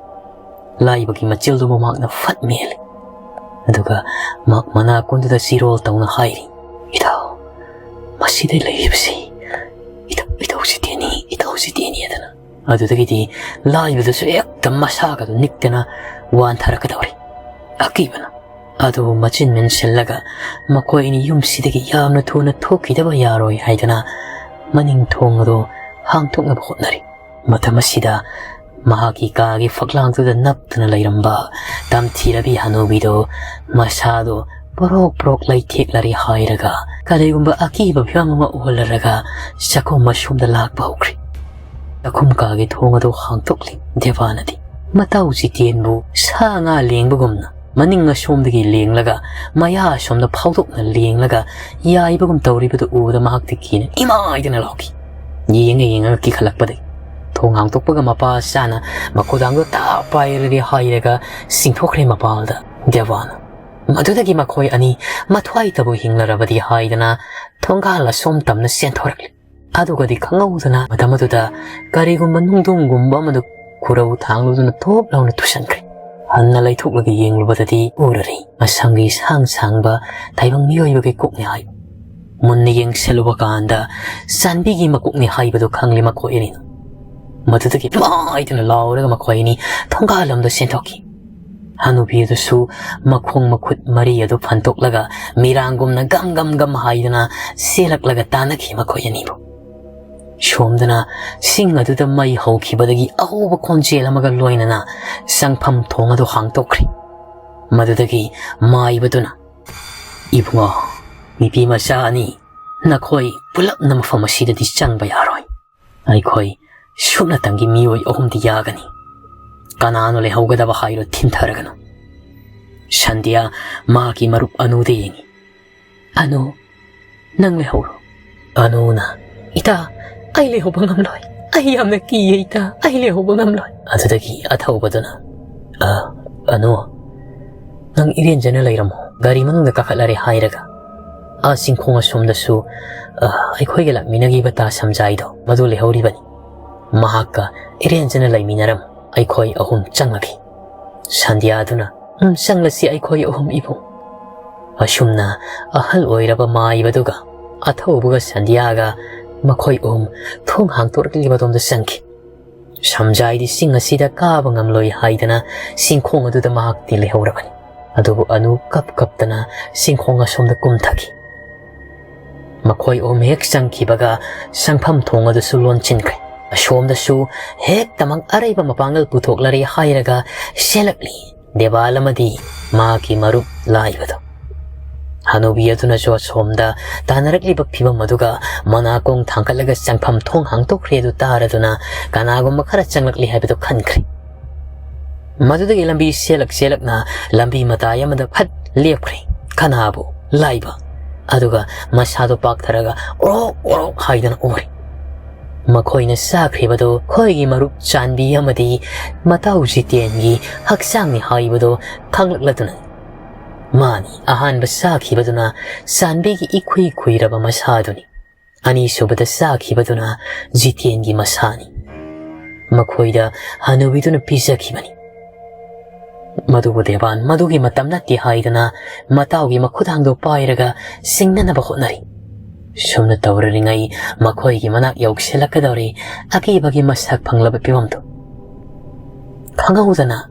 ꯂꯥꯏꯕꯒꯤ ꯃꯆꯤꯜꯗꯨꯕꯨ ꯃꯍꯥꯛꯅ ꯐꯠ ꯃꯦꯜꯂꯤ꯫ ꯑꯗꯨꯒ ꯃꯍꯥꯛ ꯃꯅꯥꯀꯣꯟꯗꯨꯗ ꯆꯤꯔꯣꯜ ꯇꯧꯅ ꯍꯥꯏꯔꯤ, "ꯏꯇꯥꯎ, ꯃꯁꯤꯗ ꯂꯩꯔꯤꯕꯁꯤ ꯏꯇꯥꯎ, ꯏꯇꯥꯎ ꯖꯤꯇꯦꯟꯅꯤ, ꯏꯇꯥꯎ ꯖꯤꯇꯦꯟꯅꯤ" ꯍꯥꯏꯗꯅ꯫ ꯑꯗꯨꯗꯒꯤꯗꯤ ꯂꯥꯏꯕꯗꯨꯁꯨ ꯍꯦꯛꯇ ꯃꯁꯥꯒꯗꯨ ꯅꯤꯛꯇꯅ ꯋꯥꯟꯊꯔꯛꯀꯗꯧꯔꯤ꯫ ꯑꯀꯤꯕꯅ꯫ ꯑꯗꯨꯕꯨ ꯃꯆꯤꯟ ꯃꯦꯟꯁꯤꯜꯂꯒ ꯃꯈꯣꯏ ꯑꯅꯤ ꯌꯨꯝꯁꯤꯗꯒꯤ ꯌꯥꯝꯅ ꯊꯨꯅ ꯊꯣꯛꯈꯤꯗꯕ ꯌꯥꯔꯣꯏ ꯍꯥꯏꯗꯅ ꯃꯅꯤꯡ ꯊꯣꯡ ꯑꯗꯨ ꯍꯥꯡꯗꯣꯛꯅꯕ ꯍꯣꯠꯅꯔꯤ꯫ ꯃꯇꯝ ꯑꯁꯤꯗ ꯃꯍꯥꯛꯀꯤ ꯀꯥꯒꯤ ꯐꯛꯂꯥꯡꯗꯨꯗ ꯅꯞꯇꯨꯅ ꯂꯩꯔꯝꯕ ꯇꯝꯊꯤꯔꯕꯤ ꯍꯅꯨꯕꯤꯗꯨ ꯃꯁꯥꯗꯨ ꯄꯣꯔꯣꯛ ꯄꯣꯔꯣꯛ ꯂꯩꯊꯦꯛꯂꯔꯦ ꯍꯥꯏꯔꯒ ꯀꯔꯤꯒꯨꯝꯕ ꯑꯀꯤꯕ ꯐꯤꯕꯝ ꯑꯃ ꯑꯣꯜꯂꯔꯒ ꯆꯥꯛꯈꯨꯝ ꯑꯁꯣꯝꯗ ꯂꯥꯛꯄ ꯍꯧꯈ꯭ꯔꯦ꯫ ꯆꯥꯛꯈꯨꯝ ꯀꯥꯒꯤ ꯊꯣꯡ ꯑꯗꯨ ꯍꯥꯡꯗꯣꯛꯂꯤ ꯗꯦꯕꯥꯅꯗꯤ꯫ ꯃꯇꯥꯎ ꯖꯤꯇꯦꯟꯕꯨ ꯁꯥ ꯉꯥ ꯂꯦꯡꯕꯒꯨꯝꯅ ꯃꯅꯤꯡ ꯑꯁꯣꯝꯗꯒꯤ ꯂꯦꯡꯂꯒ ꯃꯌꯥ ꯑꯁꯣꯝꯗ ꯐꯥꯎꯗꯣꯛꯅ ꯂꯦꯡꯂꯒ ꯌꯥꯏꯕꯒꯨꯝ ꯇꯧꯔꯤꯕꯗꯨ ꯎꯕꯗ ꯃꯍꯥꯛꯇꯤ ꯀꯤꯅ ꯏꯃꯥ ꯍꯥꯏꯗꯨꯅ ꯂꯥꯎꯈꯤ꯫ ꯌꯦꯡꯉ ꯌꯦꯡꯉꯒ ꯀꯤꯈꯠꯂꯛꯄꯗꯒꯤ ꯊꯣꯡ ꯍꯥꯡꯗꯣꯛꯄꯒ ꯃꯄꯥ ꯆꯥꯅ ꯃꯈꯣꯗꯥꯡꯗꯣ ꯇꯥ ꯄꯥꯏꯔꯔꯦ ꯍꯥꯏꯔꯒ ꯆꯤꯡꯊꯣꯛꯈ꯭ꯔꯦ ꯃꯄꯥꯜꯗ ꯗꯦꯕꯥꯅ꯫ ꯃꯗꯨꯗꯒꯤ ꯃꯈꯣꯏ ꯑꯅꯤ ꯃꯊ꯭ꯋꯥꯏꯇꯕꯨ ꯍꯤꯡꯂꯔꯕꯗꯤ ꯍꯥꯏꯗꯅ ꯊꯣꯡꯒꯥꯜ ꯑꯁꯣꯝ ꯇꯝꯅ ꯆꯦꯟꯊꯣꯔꯛꯂꯤ꯫ ꯑꯗꯨꯒꯗꯤ ꯈꯪꯍꯧꯗꯅ ꯃꯇꯝ ꯑꯗꯨꯗ ꯀꯔꯤꯒꯨꯝꯕ ꯅꯨꯡꯗꯣꯡꯒꯨꯝꯕ ꯑꯃꯗ ꯈꯨꯔꯧ ꯊꯥꯡꯂꯨꯗꯨꯅ ꯊꯣꯞ ꯂꯥꯎꯅ ꯇꯨꯁꯟꯈ꯭ꯔꯦ꯫ ꯍꯟꯅ ꯂꯩꯊꯣꯛꯂꯒ ꯌꯦꯡꯂꯨꯕꯗꯗꯤ ꯎꯔꯔꯦ꯫ ꯃꯁꯝꯒꯤ ꯁꯥꯡ ꯁꯥꯡꯕ ꯇꯥꯏꯕꯪ ꯃꯤꯑꯣꯏꯕꯒꯤ ꯀꯣꯛꯅꯤ ꯍꯥꯏ꯫ ꯃꯨꯟꯅ ꯌꯦꯡꯁꯤꯜꯂꯨꯕ ꯀꯥꯟꯗ ꯆꯥꯟꯕꯤꯒꯤ ꯃꯀꯣꯛꯅꯤ ꯍꯥꯏꯕꯗꯨ ꯈꯪꯂꯦ ꯃꯈꯣꯏ ꯑꯅꯤꯅ꯫ ꯃꯗꯨꯗꯒꯤ ꯃꯥꯏꯗꯨꯅ ꯂꯥꯎꯔꯒ ꯃꯈꯣꯏ ꯑꯅꯤ ꯊꯣꯡꯒꯥꯜ ꯑꯃꯗ ꯆꯦꯟꯊꯣꯛꯈꯤ꯫ ꯍꯅꯨꯕꯤ ꯑꯗꯨꯁꯨ ꯃꯈꯣꯡ ꯃꯈꯨꯠ ꯃꯔꯤ ꯑꯗꯨ ꯐꯟꯇꯣꯛꯂꯒ ꯃꯤꯔꯥꯡꯒꯨꯝꯅ ꯒꯝ ꯒꯝ ꯒꯝ ꯍꯥꯏꯗꯨꯅ ꯆꯦꯜꯂꯛꯂꯒ ꯇꯥꯟꯅꯈꯤ ꯃꯈꯣꯏ ꯑꯅꯤꯕꯨ꯫ ꯁꯣꯝꯗꯅ ꯁꯤꯡ ꯑꯗꯨꯗ ꯃꯩ ꯍꯧꯈꯤꯕꯗꯒꯤ ꯑꯍꯧꯕ ꯈꯣꯟꯖꯦꯜ ꯑꯃꯒ ꯂꯣꯏꯅꯅ ꯆꯪꯐꯝ ꯊꯣꯡ ꯑꯗꯨ ꯍꯥꯡꯗꯣꯛꯈ꯭ꯔꯦ꯫ ꯃꯗꯨꯗꯒꯤ ꯃꯥꯏꯕꯗꯨꯅ, "ꯏꯕꯨꯡꯉꯣ, ꯅꯨꯄꯤ ꯃꯆꯥ ꯑꯅꯤ, ꯅꯈꯣꯏ ꯄꯨꯂꯞꯅ ꯃꯐꯝ ꯑꯁꯤꯗꯗꯤ ꯆꯪꯕ ꯌꯥꯔꯣꯏ꯫ ꯑꯩꯈꯣꯏ ꯁꯨꯞꯅꯇꯪꯒꯤ ꯃꯤꯑꯣꯏ ꯑꯍꯨꯝꯗꯤ ꯌꯥꯒꯅꯤ꯫ ꯀꯅꯥꯅꯣ ꯂꯩꯍꯧꯒꯗꯕ ꯍꯥꯏꯔꯣ, ꯊꯤꯟꯊꯔꯒꯅꯨ꯫" ꯁꯟꯙ꯭ꯌꯥ ꯃꯍꯥꯛꯀꯤ ꯃꯔꯨꯞ ꯑꯅꯨꯗ ꯌꯦꯡꯉꯤ꯫ "ꯑꯅꯨ, ꯅꯪ ꯂꯩꯍꯧꯔꯣ꯫" ꯑꯅꯨꯅ, "ꯏꯇꯥ, ꯑꯩ ꯂꯩꯍꯧꯕ ꯉꯝꯂꯣꯏ꯫ ꯑꯩ ꯌꯥꯝꯅ ꯀꯤꯌꯦ ꯏꯇꯥ, ꯑꯩ ꯂꯩꯍꯧꯕ ꯉꯝꯂꯣꯏ꯫" ꯑꯗꯨꯗꯒꯤ ꯑꯊꯧꯕꯗꯨꯅ, "ꯑ, ꯑꯅꯨ, ꯅꯪ ꯏꯔꯦꯟꯖꯅ ꯂꯩꯔꯝꯃꯣ, ꯒꯥꯔꯤ ꯃꯅꯨꯡꯗ ꯀꯥꯈꯠꯂꯔꯦ ꯍꯥꯏꯔꯒ꯫ ꯑꯥ ꯆꯤꯡꯈꯣꯡ ꯑꯁꯣꯝꯗꯁꯨ, ꯑ, ꯑꯩꯈꯣꯏꯒ ꯂꯥꯛꯃꯤꯟꯅꯈꯤꯕ ꯇꯥ ꯁꯝꯖꯥꯏꯗꯣ, ꯃꯗꯨ ꯂꯩꯍꯧꯔꯤꯕꯅꯤ꯫ ꯃꯍꯥꯛꯀ ꯏꯔꯦꯟꯖꯅ ꯂꯩꯃꯤꯟꯅꯔꯝꯃꯨ, ꯑꯩꯈꯣꯏ ꯑꯍꯨꯝ ꯆꯪꯉꯒꯦ꯫" ꯁꯟꯙ꯭ꯌꯥꯗꯨꯅ, "ꯎꯝ, ꯆꯪꯂꯁꯤ ꯑꯩꯈꯣꯏ ꯑꯍꯨꯝ ꯏꯕꯨꯡ꯫" ꯑꯁꯨꯝꯅ ꯑꯍꯜ ꯑꯣꯏꯔꯕ ꯃꯥꯏꯕꯗꯨꯒ ꯑꯊꯧꯕꯒ ꯁꯟꯙ꯭ꯌꯥꯒ ꯃꯈꯣꯏ ꯑꯍꯨꯝ ꯊꯣꯡ ꯍꯥꯡꯗꯣꯔꯛꯂꯤꯕꯗꯣꯝꯗ ꯆꯪꯈꯤ꯫ ꯁꯝꯖꯥꯏꯗꯤ ꯆꯤꯡ ꯑꯁꯤꯗ ꯀꯥꯕ ꯉꯝꯂꯣꯏ ꯍꯥꯏꯗꯅ ꯆꯤꯡꯈꯣꯡ ꯑꯗꯨꯗ ꯃꯍꯥꯛꯇꯤ ꯂꯩꯍꯧꯔꯕꯅꯤ꯫ ꯑꯗꯨꯕꯨ ꯑꯅꯨ ꯀꯞ ꯀꯞꯇꯅ ꯆꯤꯡꯈꯣꯡ ꯑꯁꯣꯝꯗ ꯀꯨꯝꯊꯈꯤ꯫ ꯃꯈꯣꯏ ꯑꯍꯨꯝ ꯍꯦꯛ ꯆꯪꯈꯤꯕꯒ ꯆꯪꯐꯝ ꯊꯣꯡ ꯑꯗꯨꯁꯨ ꯂꯣꯟꯁꯤꯟꯈ꯭ꯔꯦ꯫ ꯑꯁꯣꯝꯗꯁꯨ ꯍꯦꯛꯇꯃꯛ ꯑꯔꯩꯕ ꯃꯄꯥꯡꯒꯜ ꯄꯨꯊꯣꯛꯂꯔꯦ ꯍꯥꯏꯔꯒ ꯆꯦꯜꯂꯛꯂꯤ ꯗꯦꯕꯥꯜ ꯑꯃꯗꯤ ꯃꯍꯥꯛꯀꯤ ꯃꯔꯨꯞ ꯂꯥꯏꯕꯗꯣ꯫ ꯍꯅꯨꯕꯤ ꯑꯗꯨꯅꯁꯨ ꯑꯁꯣꯝꯗ ꯇꯥꯅꯔꯛꯂꯤꯕ ꯐꯤꯕꯝ ꯑꯗꯨꯒ ꯃꯅꯥꯀꯣꯡ ꯊꯥꯡꯒꯠꯂꯒ ꯆꯪꯐꯝ ꯊꯣꯡ ꯍꯥꯡꯗꯣꯛꯈ꯭ꯔꯦ ꯑꯗꯨ ꯇꯥꯔꯗꯨꯅ ꯀꯅꯥꯒꯨꯝꯕ ꯈꯔ ꯆꯪꯂꯛꯂꯤ ꯍꯥꯏꯕꯗꯨ ꯈꯟꯈ꯭ꯔꯦ꯫ ꯃꯗꯨꯗꯒꯤ ꯂꯝꯕꯤ ꯆꯦꯜꯂꯛ ꯆꯦꯜꯂꯛꯅ ꯂꯝꯕꯤ ꯃꯇꯥꯏ ꯑꯃꯗ ꯐꯠ ꯂꯦꯞꯈ꯭ꯔꯦ꯫ ꯀꯅꯥꯕꯨ? ꯂꯥꯏꯕ꯫ ꯑꯗꯨꯒ ꯃꯁꯥꯗꯨ ꯄꯥꯛꯊꯔꯒ ꯑꯣꯔꯣꯛ ꯑꯣꯔꯣꯛ ꯍꯥꯏꯗꯅ ꯑꯣꯔꯦ꯫ ꯃꯈꯣꯏꯅ ꯆꯥꯈ꯭ꯔꯤꯕꯗꯨ ꯑꯩꯈꯣꯏꯒꯤ ꯃꯔꯨꯞ ꯆꯥꯟꯕꯤ ꯑꯃꯗꯤ ꯃꯇꯥꯎ ꯖꯤꯇꯦꯟꯒꯤ ꯍꯛꯆꯥꯡꯅꯤ ꯍꯥꯏꯕꯗꯨ ꯈꯪꯂꯛꯂꯗꯨꯅ ꯃꯥꯅꯤ ꯑꯍꯥꯟꯕ ꯆꯥꯈꯤꯕꯗꯨꯅ ꯆꯥꯟꯕꯤꯒꯤ ꯏꯈꯨꯏ ꯈꯨꯏꯔꯕ ꯃꯁꯥꯗꯨꯅꯤ꯫ ꯑꯅꯤꯁꯨꯕꯗ ꯆꯥꯈꯤꯕꯗꯨꯅ ꯖꯤꯇꯦꯟꯒꯤ ꯃꯁꯥꯅꯤ꯫ ꯃꯈꯣꯏꯗ ꯍꯅꯨꯕꯤꯗꯨꯅ ꯄꯤꯖꯈꯤꯕꯅꯤ꯫ ꯃꯗꯨꯕꯨ ꯗꯦꯕꯥꯟ ꯃꯗꯨꯒꯤ ꯃꯇꯝ ꯅꯠꯇꯦ ꯍꯥꯏꯗꯨꯅ ꯃꯇꯥꯎꯒꯤ ꯃꯈꯨꯗꯥꯡꯗꯨ ꯄꯥꯏꯔꯒ ꯆꯤꯡꯅꯅꯕ ꯍꯣꯠꯅꯔꯤ꯫ ꯁꯨꯝꯅ ꯇꯧꯔꯔꯤꯉꯩ ꯃꯈꯣꯏꯒꯤ ꯃꯅꯥꯛ ꯌꯧꯁꯤꯜꯂꯛꯀꯗꯧꯔꯦ ꯑꯀꯤꯕꯒꯤ ꯃꯁꯛ ꯐꯪꯂꯕ ꯐꯤꯕꯝꯗꯨ꯫ ꯈꯪꯍꯧꯗꯅ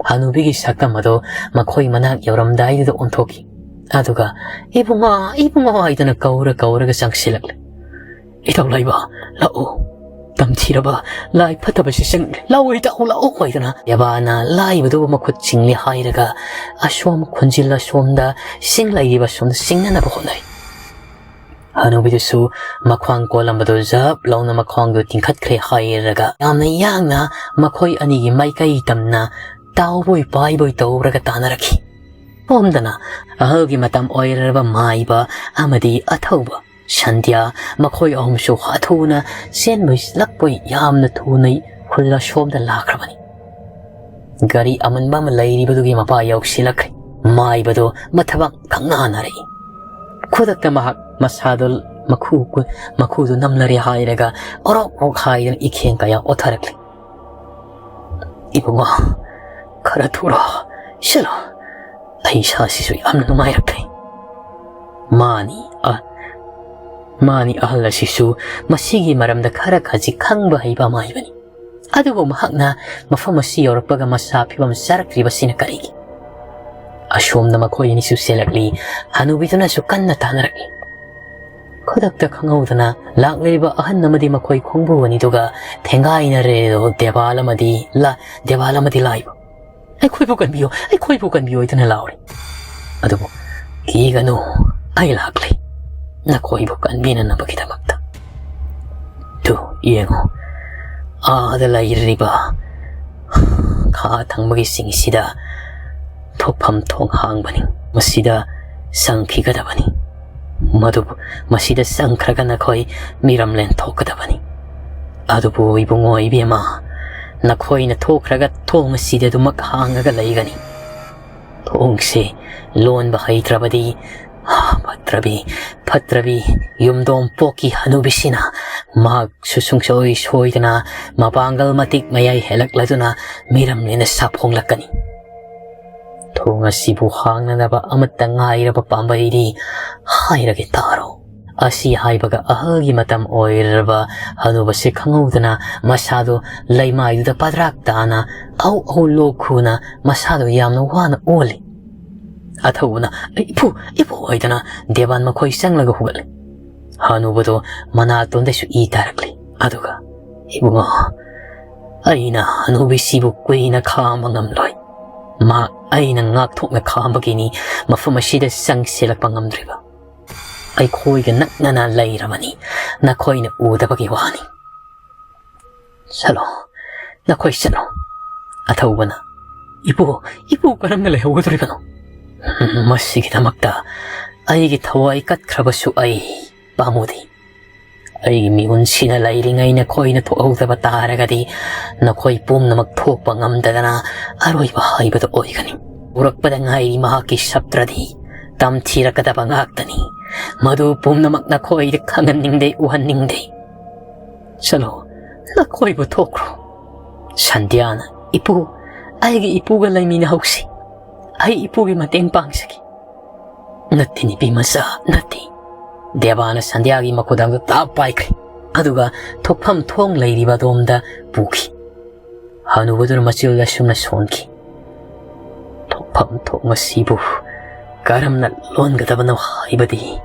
ꯍꯅꯨꯕꯤꯒꯤ ꯁꯛꯇꯝ ꯑꯗꯨ ꯃꯈꯣꯏ ꯃꯅꯥꯛ ꯌꯧꯔꯝꯗꯥꯏꯗꯨꯗ ꯑꯣꯟꯊꯣꯛꯈꯤ꯫ ꯑꯗꯨꯒ "ꯏꯕꯨꯡꯉꯣ, ꯏꯕꯨꯡꯉꯣ" ꯍꯥꯏꯗꯨꯅ ꯀꯧꯔ ꯀꯧꯔꯒ ꯆꯪꯁꯤꯜꯂꯛꯂꯦ꯫ "ꯏꯇꯥꯎ ꯂꯥꯏꯕ, ꯂꯥꯛꯑꯣ꯫ ꯇꯝꯊꯤꯔꯕ ꯂꯥꯏ ꯐꯠꯇꯕꯁꯤ ꯆꯪꯂꯦ꯫ ꯂꯥꯛꯑꯣ ꯏꯇꯥꯎ, ꯂꯥꯛꯑꯣ" ꯍꯥꯏꯗꯨꯅ ꯌꯥꯕꯥꯅ ꯂꯥꯏꯕꯗꯨꯕꯨ ꯃꯈꯨꯠ ꯆꯤꯡꯂꯦ ꯍꯥꯏꯔꯒ ꯑꯁꯣꯝ ꯈꯨꯟꯖꯤꯜ ꯑꯁꯣꯝꯗ ꯆꯤꯡ ꯂꯩꯔꯤꯕ ꯑꯁꯣꯝꯗ ꯆꯤꯡꯅꯅꯕ ꯍꯣꯠꯅꯩ꯫ ꯍꯅꯨꯕꯤꯗꯨꯁꯨ ꯃꯈ꯭ꯋꯥꯡ ꯀꯣꯜꯂꯝꯕꯗꯨ ꯖꯞ ꯂꯥꯎꯅ ꯃꯈ꯭ꯋꯥꯡꯗꯨ ꯇꯤꯡꯈꯠꯈ꯭ꯔꯦ ꯍꯥꯏꯔꯒ ꯌꯥꯝꯅ ꯌꯥꯡꯅ ꯃꯈꯣꯏ ꯑꯅꯤꯒꯤ ꯃꯥꯏꯀꯩ ꯇꯝꯅ ꯇꯥꯎꯕꯣꯏ ꯄꯥꯏꯕꯣꯏ ꯇꯧꯔꯒ ꯇꯥꯅꯔꯛꯈꯤ꯫ ꯁꯣꯝꯗꯅ ꯑꯍꯜꯒꯤ ꯃꯇꯝ ꯑꯣꯏꯔꯕ ꯃꯥꯏꯕ ꯑꯃꯗꯤ ꯑꯊꯧꯕ ꯁꯟꯙ꯭ꯌꯥ ꯃꯈꯣꯏ ꯑꯍꯨꯝꯁꯨ ꯍꯥꯊꯨꯅ ꯆꯦꯟꯕꯣꯏ ꯂꯛꯄꯣꯏ ꯌꯥꯝꯅ ꯊꯨꯅ ꯈꯨꯜ ꯑꯁꯣꯝꯗ ꯂꯥꯛꯈ꯭ꯔꯕꯅꯤ꯫ ꯒꯥꯔꯤ ꯑꯃꯟꯕ ꯑꯃ ꯂꯩꯔꯤꯕꯗꯨꯒꯤ ꯃꯄꯥ ꯌꯧꯁꯤꯜꯂꯛꯈ꯭ꯔꯦ꯫ ꯃꯥꯏꯕꯗꯨ ꯃꯊꯕꯥꯛ ꯈꯪꯅꯥꯟꯅꯔꯛꯏ꯫ ꯈꯨꯗꯛꯇ ꯃꯍꯥꯛ ꯃꯁꯥꯗꯨ ꯃꯈꯨ, ꯃꯈꯨꯗꯨ ꯅꯝꯂꯔꯦ ꯍꯥꯏꯔꯒ ꯑꯣꯔꯣꯛ ꯑꯣꯔꯣꯛ ꯍꯥꯏꯗꯨꯅ ꯏꯈꯦꯡ ꯀꯌꯥ ꯑꯣꯠꯊꯔꯛꯂꯤ꯫ "ꯏꯕꯨꯡꯉꯣ, ꯈꯔ ꯊꯨꯔꯣ, ꯁꯤꯂꯣ꯫ ꯑꯩ ꯏꯁꯥꯁꯤꯁꯨ ꯌꯥꯝꯅ ꯅꯨꯡꯉꯥꯏꯔꯛꯇ꯭ꯔꯦ"꯫ ꯃꯥꯅꯤ, ꯑ-, ꯃꯥꯅꯤ, ꯑꯍꯜ ꯑꯁꯤꯁꯨ ꯃꯁꯤꯒꯤ ꯃꯔꯝꯗ ꯈꯔ ꯈꯖꯤꯛ ꯈꯪꯕ ꯍꯩꯕ ꯑꯃ ꯍꯥꯏꯕꯅꯤ꯫ ꯑꯗꯨꯕꯨ ꯃꯍꯥꯛꯅ ꯃꯐꯝ ꯑꯁꯤ ꯌꯧꯔꯛꯄꯒ ꯃꯁꯥ ꯐꯤꯕꯝ ꯆꯥꯔꯛꯇ꯭ꯔꯤꯕꯁꯤꯅ ꯀꯔꯤꯒꯤ? ꯑꯁꯣꯝꯗ ꯃꯈꯣꯏ ꯑꯅꯤꯁꯨ ꯆꯦꯜꯂꯛꯂꯤ, ꯍꯅꯨꯕꯤꯗꯨꯅꯁꯨ ꯀꯟꯅ ꯇꯥꯅꯔꯛꯂꯤ꯫ ꯈꯨꯗꯛꯇ ꯈꯪꯍꯧꯗꯅ ꯂꯥꯛꯂꯤꯕ ꯑꯍꯟ ꯑꯃꯗꯤ ꯃꯈꯣꯏ ꯈꯣꯡꯕꯨ ꯑꯅꯤꯗꯨꯒ ꯊꯦꯡꯒꯥꯏꯅꯔꯦ꯫ ꯗꯦꯕꯥꯜ ꯑꯃꯗꯤ ꯂꯥ-, ꯗꯦꯕꯥꯜ ꯑꯃꯗꯤ ꯂꯥꯏꯕ꯫ "ꯑꯩꯈꯣꯏꯕꯨ ꯀꯟꯕꯤꯌꯨ, ꯑꯩꯈꯣꯏꯕꯨ ꯀꯟꯕꯤꯌꯨ" ꯍꯥꯏꯗꯨꯅ ꯂꯥꯎꯔꯤ꯫ ꯑꯗꯨꯕꯨ "ꯀꯤꯒꯅꯨ, ꯑꯩ ꯂꯥꯛꯂꯤ ꯅꯈꯣꯏꯕꯨ ꯀꯟꯕꯤꯅꯅꯕꯒꯤꯗꯃꯛꯇ꯫ ꯇꯨ, ꯌꯦꯡꯉꯨ, ꯑꯥꯗ ꯂꯩꯔꯤꯕ ꯈꯥ ꯊꯪꯕꯒꯤ ꯆꯤꯡꯁꯤꯗ ꯊꯣꯛꯐꯝ ꯊꯣꯡ ꯍꯥꯡꯕꯅꯤ꯫ ꯃꯁꯤꯗ ꯆꯪꯈꯤꯒꯗꯕꯅꯤ꯫ ꯃꯗꯨꯕꯨ ꯃꯁꯤꯗ ꯆꯪꯈ꯭ꯔꯒ ꯅꯈꯣꯏ ꯃꯤꯔꯝꯂꯦꯟ ꯊꯣꯛꯀꯗꯕꯅꯤ꯫ ꯑꯗꯨꯕꯨ ꯏꯕꯨꯡꯉꯣ, ꯏꯕꯦꯝꯃ, ꯅꯈꯣꯏꯅ ꯊꯣꯛꯈ꯭ꯔꯒ ꯊꯣꯡ ꯑꯁꯤꯗꯤ ꯑꯗꯨꯃꯛ ꯍꯥꯡꯉꯒ ꯂꯩꯒꯅꯤ꯫ ꯊꯣꯡꯁꯦ ꯂꯣꯟꯕ ꯍꯩꯇ꯭ꯔꯕꯗꯤ, ꯐꯠꯇ꯭ꯔꯕꯤ, ꯐꯠꯇ꯭ꯔꯕꯤ ꯌꯨꯝꯗꯣꯡ ꯄꯣꯛꯀꯤ ꯍꯅꯨꯕꯤꯁꯤꯅ ꯃꯍꯥꯛꯁꯨ ꯁꯨꯡꯁꯣꯏ ꯁꯣꯏꯗꯅ ꯃꯄꯥꯡꯒꯜ ꯃꯇꯤꯛ ꯃꯌꯥꯏ ꯍꯦꯜꯂꯛꯂꯗꯨꯅ ꯃꯤꯔꯝꯂꯦꯟꯅ ꯁꯥꯐꯣꯡꯂꯛꯀꯅꯤ꯫ ꯊꯣꯡ ꯑꯁꯤꯕꯨ ꯍꯥꯡꯅꯅꯕ ꯑꯃꯠꯇ ꯉꯥꯏꯔꯕ ꯄꯥꯝꯕꯩꯗꯤ ꯍꯥꯏꯔꯒꯦ ꯇꯥꯔꯣ꯫" ꯑꯁꯤ ꯍꯥꯏꯕꯒ ꯑꯍꯜꯒꯤ ꯃꯇꯝ ꯑꯣꯏꯔꯕ ꯍꯅꯨꯕꯁꯦ ꯈꯪꯍꯧꯗꯅ ꯃꯁꯥꯗꯨ ꯂꯩꯃꯥꯏꯗꯨꯗ ꯄꯗ꯭ꯔꯥꯛ ꯇꯥꯅ ꯑꯧ ꯑꯧ ꯂꯣꯛ ꯈꯨꯅ ꯃꯁꯥꯗꯨ ꯌꯥꯝꯅ ꯋꯥꯅ ꯑꯣꯜꯂꯤ꯫ ꯑꯊꯧꯕꯅ, "ꯏꯄꯨ, ꯏꯄꯨ" ꯍꯥꯏꯗꯅ ꯗꯦꯕꯥꯟ ꯃꯈꯣꯏ ꯆꯪꯂꯒ ꯍꯧꯒꯠꯂꯤ꯫ ꯍꯅꯨꯕꯗꯨ ꯃꯅꯥꯇꯣꯟꯗꯁꯨ ꯏ ꯇꯥꯔꯛꯂꯤ꯫ ꯑꯗꯨꯒ, "ꯏꯕꯨꯡꯉꯣ, ꯑꯩꯅ ꯍꯅꯨꯕꯤꯁꯤꯕꯨ ꯀꯨꯏꯅ ꯈꯥꯝꯕ ꯉꯝꯂꯣꯏ꯫ ꯃꯍꯥꯛ ꯑꯩꯅ ꯉꯥꯛꯊꯣꯛꯅ ꯈꯥꯝꯕꯒꯤꯅꯤ ꯃꯐꯝ ꯑꯁꯤꯗ ꯆꯪꯁꯤꯜꯂꯛꯄ ꯉꯝꯗ꯭ꯔꯤꯕ꯫ ꯑꯩꯈꯣꯏꯒ ꯅꯛꯅꯅ ꯂꯩꯔꯕꯅꯤ, ꯅꯈꯣꯏꯅ ꯎꯗꯕꯒꯤ ꯋꯥꯅꯤ꯫ ꯆꯠꯂꯣ, ꯅꯈꯣꯏ ꯆꯠꯂꯣ꯫" ꯑꯊꯧꯕꯅ, "ꯏꯄꯨ, ꯏꯄꯨ ꯀꯔꯝꯅ ꯂꯩꯍꯧꯒꯗꯧꯔꯤꯕꯅꯣ? ꯃꯁꯤꯒꯤꯗꯃꯛꯇ ꯑꯩꯒꯤ ꯊꯋꯥꯏ ꯀꯠꯈ꯭ꯔꯕꯁꯨ ꯑꯩ ꯄꯥꯝꯃꯨꯗꯦ꯫ ꯑꯩꯒꯤ ꯃꯤꯍꯨꯟꯁꯤꯅ ꯂꯩꯔꯤꯉꯩ ꯅꯈꯣꯏꯅ ꯊꯣꯛꯍꯧꯗꯕ ꯇꯥꯔꯒꯗꯤ ꯅꯈꯣꯏ ꯄꯨꯝꯅꯃꯛ ꯊꯣꯛꯄ ꯉꯝꯗꯗꯅ ꯑꯔꯣꯏꯕ ꯍꯥꯏꯕꯗꯨ ꯑꯣꯏꯒꯅꯤ꯫ ꯎꯔꯛꯄꯗ ꯉꯥꯏꯔꯤ ꯃꯍꯥꯛꯀꯤ ꯁꯛꯇ꯭ꯔꯗꯤ ꯇꯝꯊꯤꯔꯛꯀꯗꯕ ꯉꯥꯛꯇꯅꯤ꯫ ꯃꯗꯨ ꯄꯨꯝꯅꯃꯛ ꯅꯈꯣꯏꯗ ꯈꯪꯍꯟꯅꯤꯡꯗꯦ, ꯎꯍꯟꯅꯤꯡꯗꯦ꯫ ꯆꯠꯂꯣ, ꯅꯈꯣꯏꯕꯨ ꯊꯣꯛꯈ꯭ꯔꯣ꯫" ꯁꯟꯙ꯭ꯌꯥꯅ, "ꯏꯄꯨ, ꯑꯩꯒꯤ ꯏꯄꯨꯒ ꯂꯩꯃꯤꯟꯅꯍꯧꯁꯤ꯫ ꯑꯩ ꯏꯄꯨꯒꯤ ꯃꯇꯦꯡ ꯄꯥꯡꯖꯒꯦ꯫" "ꯅꯠꯇꯦ, ꯅꯨꯄꯤ ꯃꯆꯥ, ꯅꯠꯇꯦ꯫" ꯗꯦꯕꯥꯅ ꯁꯟꯙ꯭ꯌꯥꯒꯤ ꯃꯈꯨꯗꯥꯡꯗ ꯇꯥꯞ ꯄꯥꯏꯈ꯭ꯔꯦ꯫ ꯑꯗꯨꯒ ꯊꯣꯛꯐꯝ ꯊꯣꯡ ꯂꯩꯔꯤꯕ ꯑꯗꯣꯝꯗ ꯄꯨꯈꯤ꯫ ꯍꯅꯨꯕꯗꯨꯅ ꯃꯆꯤꯜꯗ ꯑꯁꯨꯝꯅ ꯁꯣꯟꯈꯤ, "ꯊꯣꯛꯐꯝ ꯊꯣꯡ ꯑꯁꯤꯕꯨ ꯀꯔꯝꯅ ꯂꯣꯟꯒꯗꯕꯅꯣ ꯍꯥꯏꯕꯗꯤ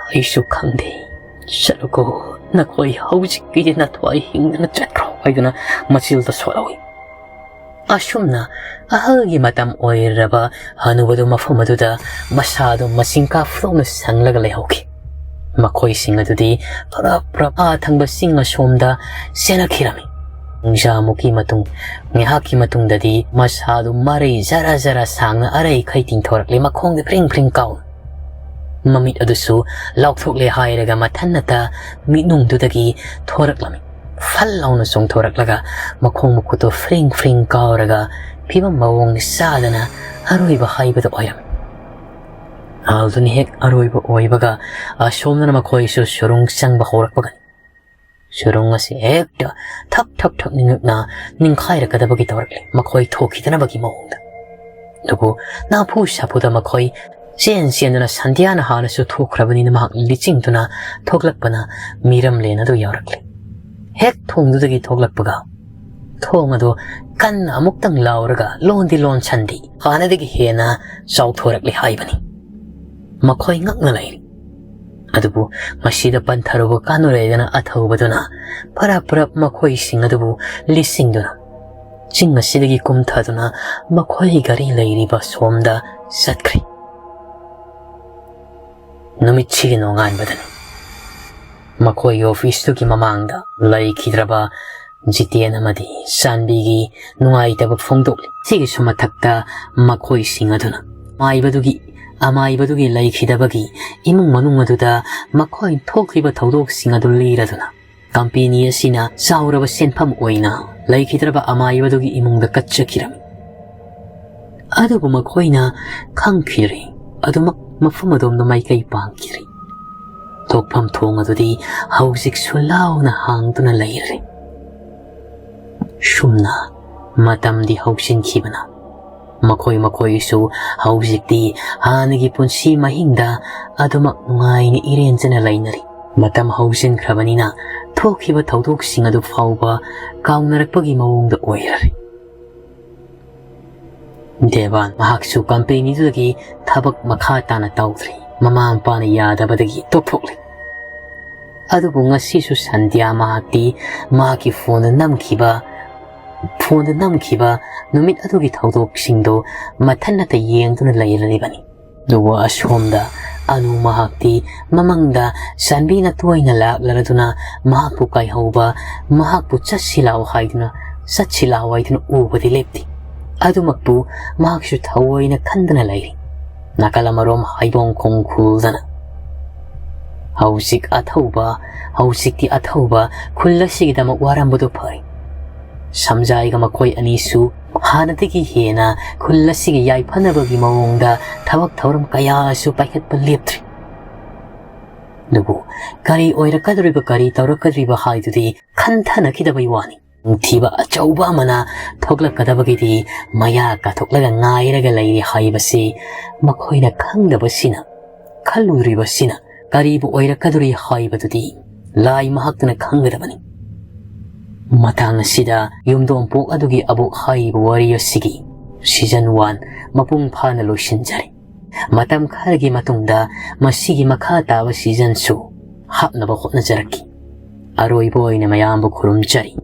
ꯑꯩꯁꯨ ꯈꯪꯗꯦ꯫ ꯆꯠꯂꯨꯀꯣ, ꯅꯈꯣꯏ ꯍꯧꯖꯤꯛꯀꯤꯗꯤ ꯅꯊ꯭ꯋꯥꯏ ꯍꯤꯡꯗꯅ ꯆꯠꯈ꯭ꯔꯣ" ꯍꯥꯏꯗꯨꯅ ꯃꯆꯤꯜꯗ ꯁꯣꯜꯍꯧꯏ꯫ ꯑꯁꯨꯝꯅ ꯑꯍꯜꯒꯤ ꯃꯇꯝ ꯑꯣꯏꯔꯕ ꯍꯅꯨꯕꯗꯨ ꯃꯐꯝ ꯑꯗꯨꯗ ꯃꯁꯥꯗꯨ ꯃꯁꯤꯡ ꯀꯥ ꯐꯨꯗꯣꯛꯅ ꯁꯪꯂꯒ ꯂꯩꯍꯧꯈꯤ꯫ ꯃꯈꯣꯏꯁꯤꯡ ꯑꯗꯨꯗꯤ ꯄꯔꯞ ꯄꯔꯞ ꯑꯥ ꯊꯪꯕ ꯆꯤꯡ ꯑꯁꯣꯝꯗ ꯆꯦꯜꯂꯛꯈꯤꯔꯝꯃꯤ꯫ ꯄꯨꯡꯖꯥꯃꯨꯛꯀꯤ ꯃꯇꯨꯡ, ꯉꯥꯏꯍꯥꯛꯀꯤ ꯃꯇꯨꯡꯗꯗꯤ ꯃꯁꯥꯗꯨ ꯃꯔꯩ ꯖꯔ ꯖꯔ ꯁꯥꯡꯅ ꯑꯔꯩꯈꯩ ꯇꯤꯡꯊꯣꯔꯛꯂꯦ, ꯃꯈꯣꯡꯗ ꯐ꯭ꯔꯤꯡ ꯐ꯭ꯔꯤꯡ ꯀꯥꯎꯅ꯫ ꯃꯃꯤꯠ ꯑꯗꯨꯁꯨ ꯂꯥꯎꯊꯣꯛꯂꯦ ꯍꯥꯏꯔꯒ ꯃꯊꯟꯅꯇ ꯃꯤꯠꯅꯨꯡꯗꯨꯗꯒꯤ ꯊꯣꯔꯛꯂꯝꯃꯤ꯫ ꯐꯜ ꯂꯥꯎꯅ ꯆꯣꯡꯊꯣꯔꯛꯂꯒ ꯃꯈꯣꯡ ꯃꯈꯨꯠꯇꯨ ꯐ꯭ꯔꯤꯡ ꯐ꯭ꯔꯤꯡ ꯀꯥꯎꯔꯒ ꯐꯤꯕꯝ ꯃꯑꯣꯡ ꯆꯥꯗꯅ ꯑꯔꯣꯏꯕ ꯍꯥꯏꯕꯗꯨ ꯑꯣꯏꯔꯝꯃꯤ꯫ ꯍꯥꯜꯗꯨꯅ ꯍꯦꯛ ꯑꯔꯣꯏꯕ ꯑꯣꯏꯕꯒ ꯑꯁꯣꯝꯗꯅ ꯃꯈꯣꯏꯁꯨ ꯁꯨꯔꯨꯡ ꯆꯪꯕ ꯍꯧꯔꯛꯄꯒꯅꯤ꯫ ꯁꯨꯔꯨꯡ ꯑꯁꯤ ꯍꯦꯛꯇ ꯊꯛ ꯊꯛ ꯊꯛ ꯅꯤꯡꯉꯛꯅ ꯅꯤꯡꯈꯥꯏꯔꯛꯀꯗꯕꯒꯤ ꯇꯧꯔꯛꯂꯦ, ꯃꯈꯣꯏ ꯊꯣꯛꯈꯤꯗꯅꯕꯒꯤ ꯃꯑꯣꯡꯗ꯫ ꯑꯗꯨꯕꯨ ꯅꯥꯐꯨ ꯁꯥꯐꯨꯗ ꯃꯈꯣꯏ ꯆꯦꯟ ꯆꯦꯟꯗꯨꯅ ꯁꯟꯙ꯭ꯌꯥꯅ ꯍꯥꯟꯅꯁꯨ ꯊꯣꯛꯈ꯭ꯔꯕꯅꯤꯅ ꯃꯍꯥꯛ ꯂꯤꯆꯤꯡꯗꯨꯅ ꯊꯣꯛꯂꯛꯄꯅ ꯃꯤꯔꯝꯂꯦꯟ ꯑꯗꯨ ꯌꯧꯔꯛꯂꯦ꯫ ꯍꯦꯛ ꯊꯣꯡꯗꯨꯗꯒꯤ ꯊꯣꯛꯂꯛꯄꯒ ꯊꯣꯡ ꯑꯗꯨ ꯀꯟꯅ ꯑꯃꯨꯛꯇꯪ ꯂꯥꯎꯔꯒ ꯂꯣꯟꯗꯤ ꯂꯣꯟꯁꯟꯗꯦ, ꯍꯥꯟꯅꯗꯒꯤ ꯍꯦꯟꯅ ꯆꯥꯎꯊꯣꯔꯛꯂꯦ ꯍꯥꯏꯕꯅꯤ꯫ ꯃꯈꯣꯏ ꯉꯛꯅ ꯂꯩꯔꯤ꯫ ꯑꯗꯨꯕꯨ ꯃꯁꯤꯗ ꯄꯟꯊꯔꯨꯕ ꯀꯥꯟꯅꯔꯣꯏꯗꯅ ꯑꯊꯧꯕꯗꯨꯅ ꯐꯔꯞ ꯐꯔꯞ ꯃꯈꯣꯏꯁꯤꯡ ꯑꯗꯨꯕꯨ ꯂꯤꯆꯤꯡꯗꯨꯅ ꯆꯤꯡ ꯑꯁꯤꯗꯒꯤ ꯀꯨꯝꯊꯗꯨꯅ ꯃꯈꯣꯏꯒꯤ ꯒꯥꯔꯤ ꯂꯩꯔꯤꯕ ꯁꯣꯝꯗ ꯆꯠꯈ꯭ꯔꯦ꯫ ꯅꯨꯃꯤꯠꯁꯤꯒꯤ ꯅꯣꯡꯉꯥꯟꯕꯗꯅꯤ ꯃꯈꯣꯏꯒꯤ ꯑꯣꯐꯤꯁꯇꯨꯒꯤ ꯃꯃꯥꯡꯗ ꯂꯩꯈꯤꯗ꯭ꯔꯕ ꯖꯤꯇꯦꯟ ꯑꯃꯗꯤ ꯆꯥꯟꯕꯤꯒꯤ ꯅꯨꯡꯉꯥꯏꯇꯕ ꯐꯣꯡꯗꯣꯛꯂꯤ꯫ ꯁꯤꯒꯤꯁꯨ ꯃꯊꯛꯇ ꯃꯈꯣꯏꯁꯤꯡ ꯑꯗꯨꯅ ꯑꯃꯥꯏꯕꯗꯨꯒꯤ, ꯑꯃꯥꯏꯕꯗꯨꯒꯤ ꯂꯩꯈꯤꯗꯕꯒꯤ ꯏꯃꯨꯡ ꯃꯅꯨꯡ ꯑꯗꯨꯗ ꯃꯈꯣꯏ ꯊꯣꯛꯈꯤꯕ ꯊꯧꯗꯣꯛꯁꯤꯡ ꯑꯗꯨ ꯂꯤꯔꯗꯨꯅ ꯀꯝꯄꯦꯅꯤ ꯑꯁꯤꯅ ꯆꯥꯎꯔꯕ ꯁꯦꯟꯐꯝ ꯑꯣꯏꯅ ꯂꯩꯈꯤꯗ꯭ꯔꯕ ꯑꯃꯥꯏꯕꯗꯨꯒꯤ ꯏꯃꯨꯡꯗ ꯀꯠꯆꯈꯤꯔꯝꯃꯤ꯫ ꯑꯗꯨꯕꯨ ꯃꯈꯣꯏꯅ ꯈꯪꯈꯤꯗ꯭ꯔꯤ, ꯑꯗꯨꯃꯛ ꯃꯐꯝ ꯑꯗꯣꯝꯗ ꯃꯥꯏꯀꯩ ꯄꯥꯡꯈꯤꯗ꯭ꯔꯤ꯫ ꯊꯣꯛꯐꯝ ꯊꯣꯡ ꯑꯗꯨꯗꯤ ꯍꯧꯖꯤꯛꯁꯨ ꯂꯥꯎꯅ ꯍꯥꯡꯗꯨꯅ ꯂꯩꯔꯤ꯫ ꯁꯨꯝꯅ ꯃꯇꯝꯗꯤ ꯍꯧꯖꯤꯟꯈꯤꯕꯅ ꯃꯈꯣꯏ ꯃꯈꯣꯏꯁꯨ ꯍꯧꯖꯤꯛꯇꯤ ꯍꯥꯟꯅꯒꯤ ꯄꯨꯟꯁꯤ ꯃꯍꯤꯡꯗ ꯑꯗꯨꯃꯛ ꯅꯨꯡꯉꯥꯏꯅ ꯏꯔꯦꯟꯖꯅ ꯂꯩꯅꯔꯤ꯫ ꯃꯇꯝ ꯍꯧꯖꯤꯟꯈ꯭ꯔꯕꯅꯤꯅ ꯊꯣꯛꯈꯤꯕ ꯊꯧꯗꯣꯛꯁꯤꯡ ꯑꯗꯨ ꯐꯥꯎꯕ ꯀꯥꯎꯅꯔꯛꯄꯒꯤ ꯃꯑꯣꯡꯗ ꯑꯣꯏꯔꯔꯦ꯫ ꯗꯦꯕꯥꯟ ꯃꯍꯥꯛꯁꯨ ꯀꯝꯄꯦꯅꯤꯗꯨꯗꯒꯤ ꯊꯕꯛ ꯃꯈꯥ ꯇꯥꯅ ꯇꯧꯗ꯭ꯔꯤ꯫ ꯃꯃꯥ ꯃꯄꯥꯅ ꯌꯥꯗꯕꯗꯒꯤ ꯇꯣꯛꯊꯣꯛꯂꯤ꯫ ꯑꯗꯨꯕꯨ ꯉꯁꯤꯁꯨ ꯁꯟꯙ꯭ꯌꯥ ꯃꯍꯥꯛꯇꯤ ꯃꯍꯥꯛꯀꯤ ꯐꯣꯟꯗ ꯅꯝꯈꯤꯕ ꯐꯣꯟꯗ ꯅꯝꯈꯤꯕ ꯅꯨꯃꯤꯠ ꯑꯗꯨꯒꯤ ꯊꯧꯗꯣꯛꯁꯤꯡꯗꯣ ꯃꯊꯟꯅꯇ ꯌꯦꯡꯗꯨꯅ ꯂꯩꯔꯤꯕꯅꯤ꯫ ꯑꯗꯨꯕꯨ ꯑꯁꯣꯝꯗ ꯑꯅꯨ ꯃꯍꯥꯛꯇꯤ ꯃꯃꯪꯗ ꯆꯥꯟꯕꯤꯅ ꯇꯣꯏꯅ ꯂꯥꯛꯂꯔꯗꯨꯅ ꯃꯍꯥꯛꯄꯨ ꯀꯥꯏꯍꯧꯕ, ꯃꯍꯥꯛꯄꯨ ꯆꯠꯁꯤ ꯂꯥꯛꯑꯣ ꯍꯥꯏꯗꯨꯅ, ꯆꯠꯁꯤ ꯂꯥꯛꯑꯣ ꯍꯥꯏꯗꯨꯅ ꯎꯕꯗꯤ ꯂꯦꯞꯇꯦ꯫ ꯑꯗꯨꯃꯛꯄꯨ ꯃꯍꯥꯛꯁꯨ ꯊꯑꯣꯏꯅ ꯈꯟꯗꯅ ꯂꯩꯔꯤ꯫ ꯅꯥꯀꯜ ꯑꯃꯔꯣꯝ ꯍꯩꯕꯣꯡ ꯈꯣꯡ ꯈꯨꯜꯗꯅ꯫ ꯍꯧꯖꯤꯛ ꯑꯊꯧꯕ, ꯍꯧꯖꯤꯛꯇꯤ ꯑꯊꯧꯕ ꯈꯨꯜ ꯑꯁꯤꯒꯤꯗꯃꯛ ꯋꯥꯔꯝꯕꯗꯨ ꯐꯔꯦ꯫ ꯁꯝꯖꯥꯏꯒ ꯃꯈꯣꯏ ꯑꯅꯤꯁꯨ ꯍꯥꯟꯅꯗꯒꯤ ꯍꯦꯟꯅ ꯈꯨꯜ ꯑꯁꯤꯒꯤ ꯌꯥꯏꯐꯅꯕꯒꯤ ꯃꯑꯣꯡꯗ ꯊꯕꯛ ꯊꯧꯔꯝ ꯀꯌꯥꯁꯨ ꯄꯥꯏꯈꯠꯄ ꯂꯦꯞꯇ꯭ꯔꯤ꯫ ꯑꯗꯨꯕꯨ ꯀꯔꯤ ꯑꯣꯏꯔꯛꯀꯗꯧꯔꯤꯕ, ꯀꯔꯤ ꯇꯧꯔꯛꯀꯗꯧꯔꯤꯕ ꯍꯥꯏꯗꯨꯗꯤ ꯈꯟꯊꯅꯈꯤꯗꯕꯩ ꯋꯥꯅꯤ꯫ ꯊꯤꯕ ꯑꯆꯧꯕ ꯑꯃꯅ ꯊꯣꯛꯂꯛꯀꯗꯕꯒꯤꯗꯤ ꯃꯌꯥ ꯀꯥꯊꯣꯛꯂꯒ ꯉꯥꯏꯔꯒ ꯂꯩꯔꯤ ꯍꯥꯏꯕꯁꯤ ꯃꯈꯣꯏꯅ ꯈꯪꯗꯕꯁꯤꯅ, ꯈꯜꯂꯨꯗ꯭ꯔꯤꯕꯁꯤꯅ ꯀꯔꯤꯕꯨ ꯑꯣꯏꯔꯛꯀꯗꯧꯔꯤ ꯍꯥꯏꯕꯗꯨꯗꯤ ꯂꯥꯏ ꯃꯍꯥꯛꯇꯅ ꯈꯪꯒꯗꯕꯅꯤ꯫ ꯃꯇꯥꯡ ꯑꯁꯤꯗ ꯌꯨꯝꯗꯣꯡꯄꯣꯛ ꯑꯗꯨꯒꯤ ꯑꯕꯣꯛ ꯍꯥꯏꯔꯤꯕ ꯋꯥꯔꯤ ꯑꯁꯤꯒꯤ season one ꯃꯄꯨꯡ ꯐꯥꯅ ꯂꯣꯏꯁꯤꯟꯖꯔꯦ꯫ ꯃꯇꯝ ꯈꯔꯒꯤ ꯃꯇꯨꯡꯗ ꯃꯁꯤꯒꯤ ꯃꯈꯥ ꯇꯥꯕ seasonꯁꯨ ꯍꯥꯞꯅꯕ ꯍꯣꯠꯅꯖꯔꯛꯈꯤ꯫ ꯑꯔꯣꯏꯕ ꯑꯣꯏꯅ ꯃꯌꯥꯝꯕꯨ ꯈꯨꯔꯨꯝꯖꯔꯤ꯫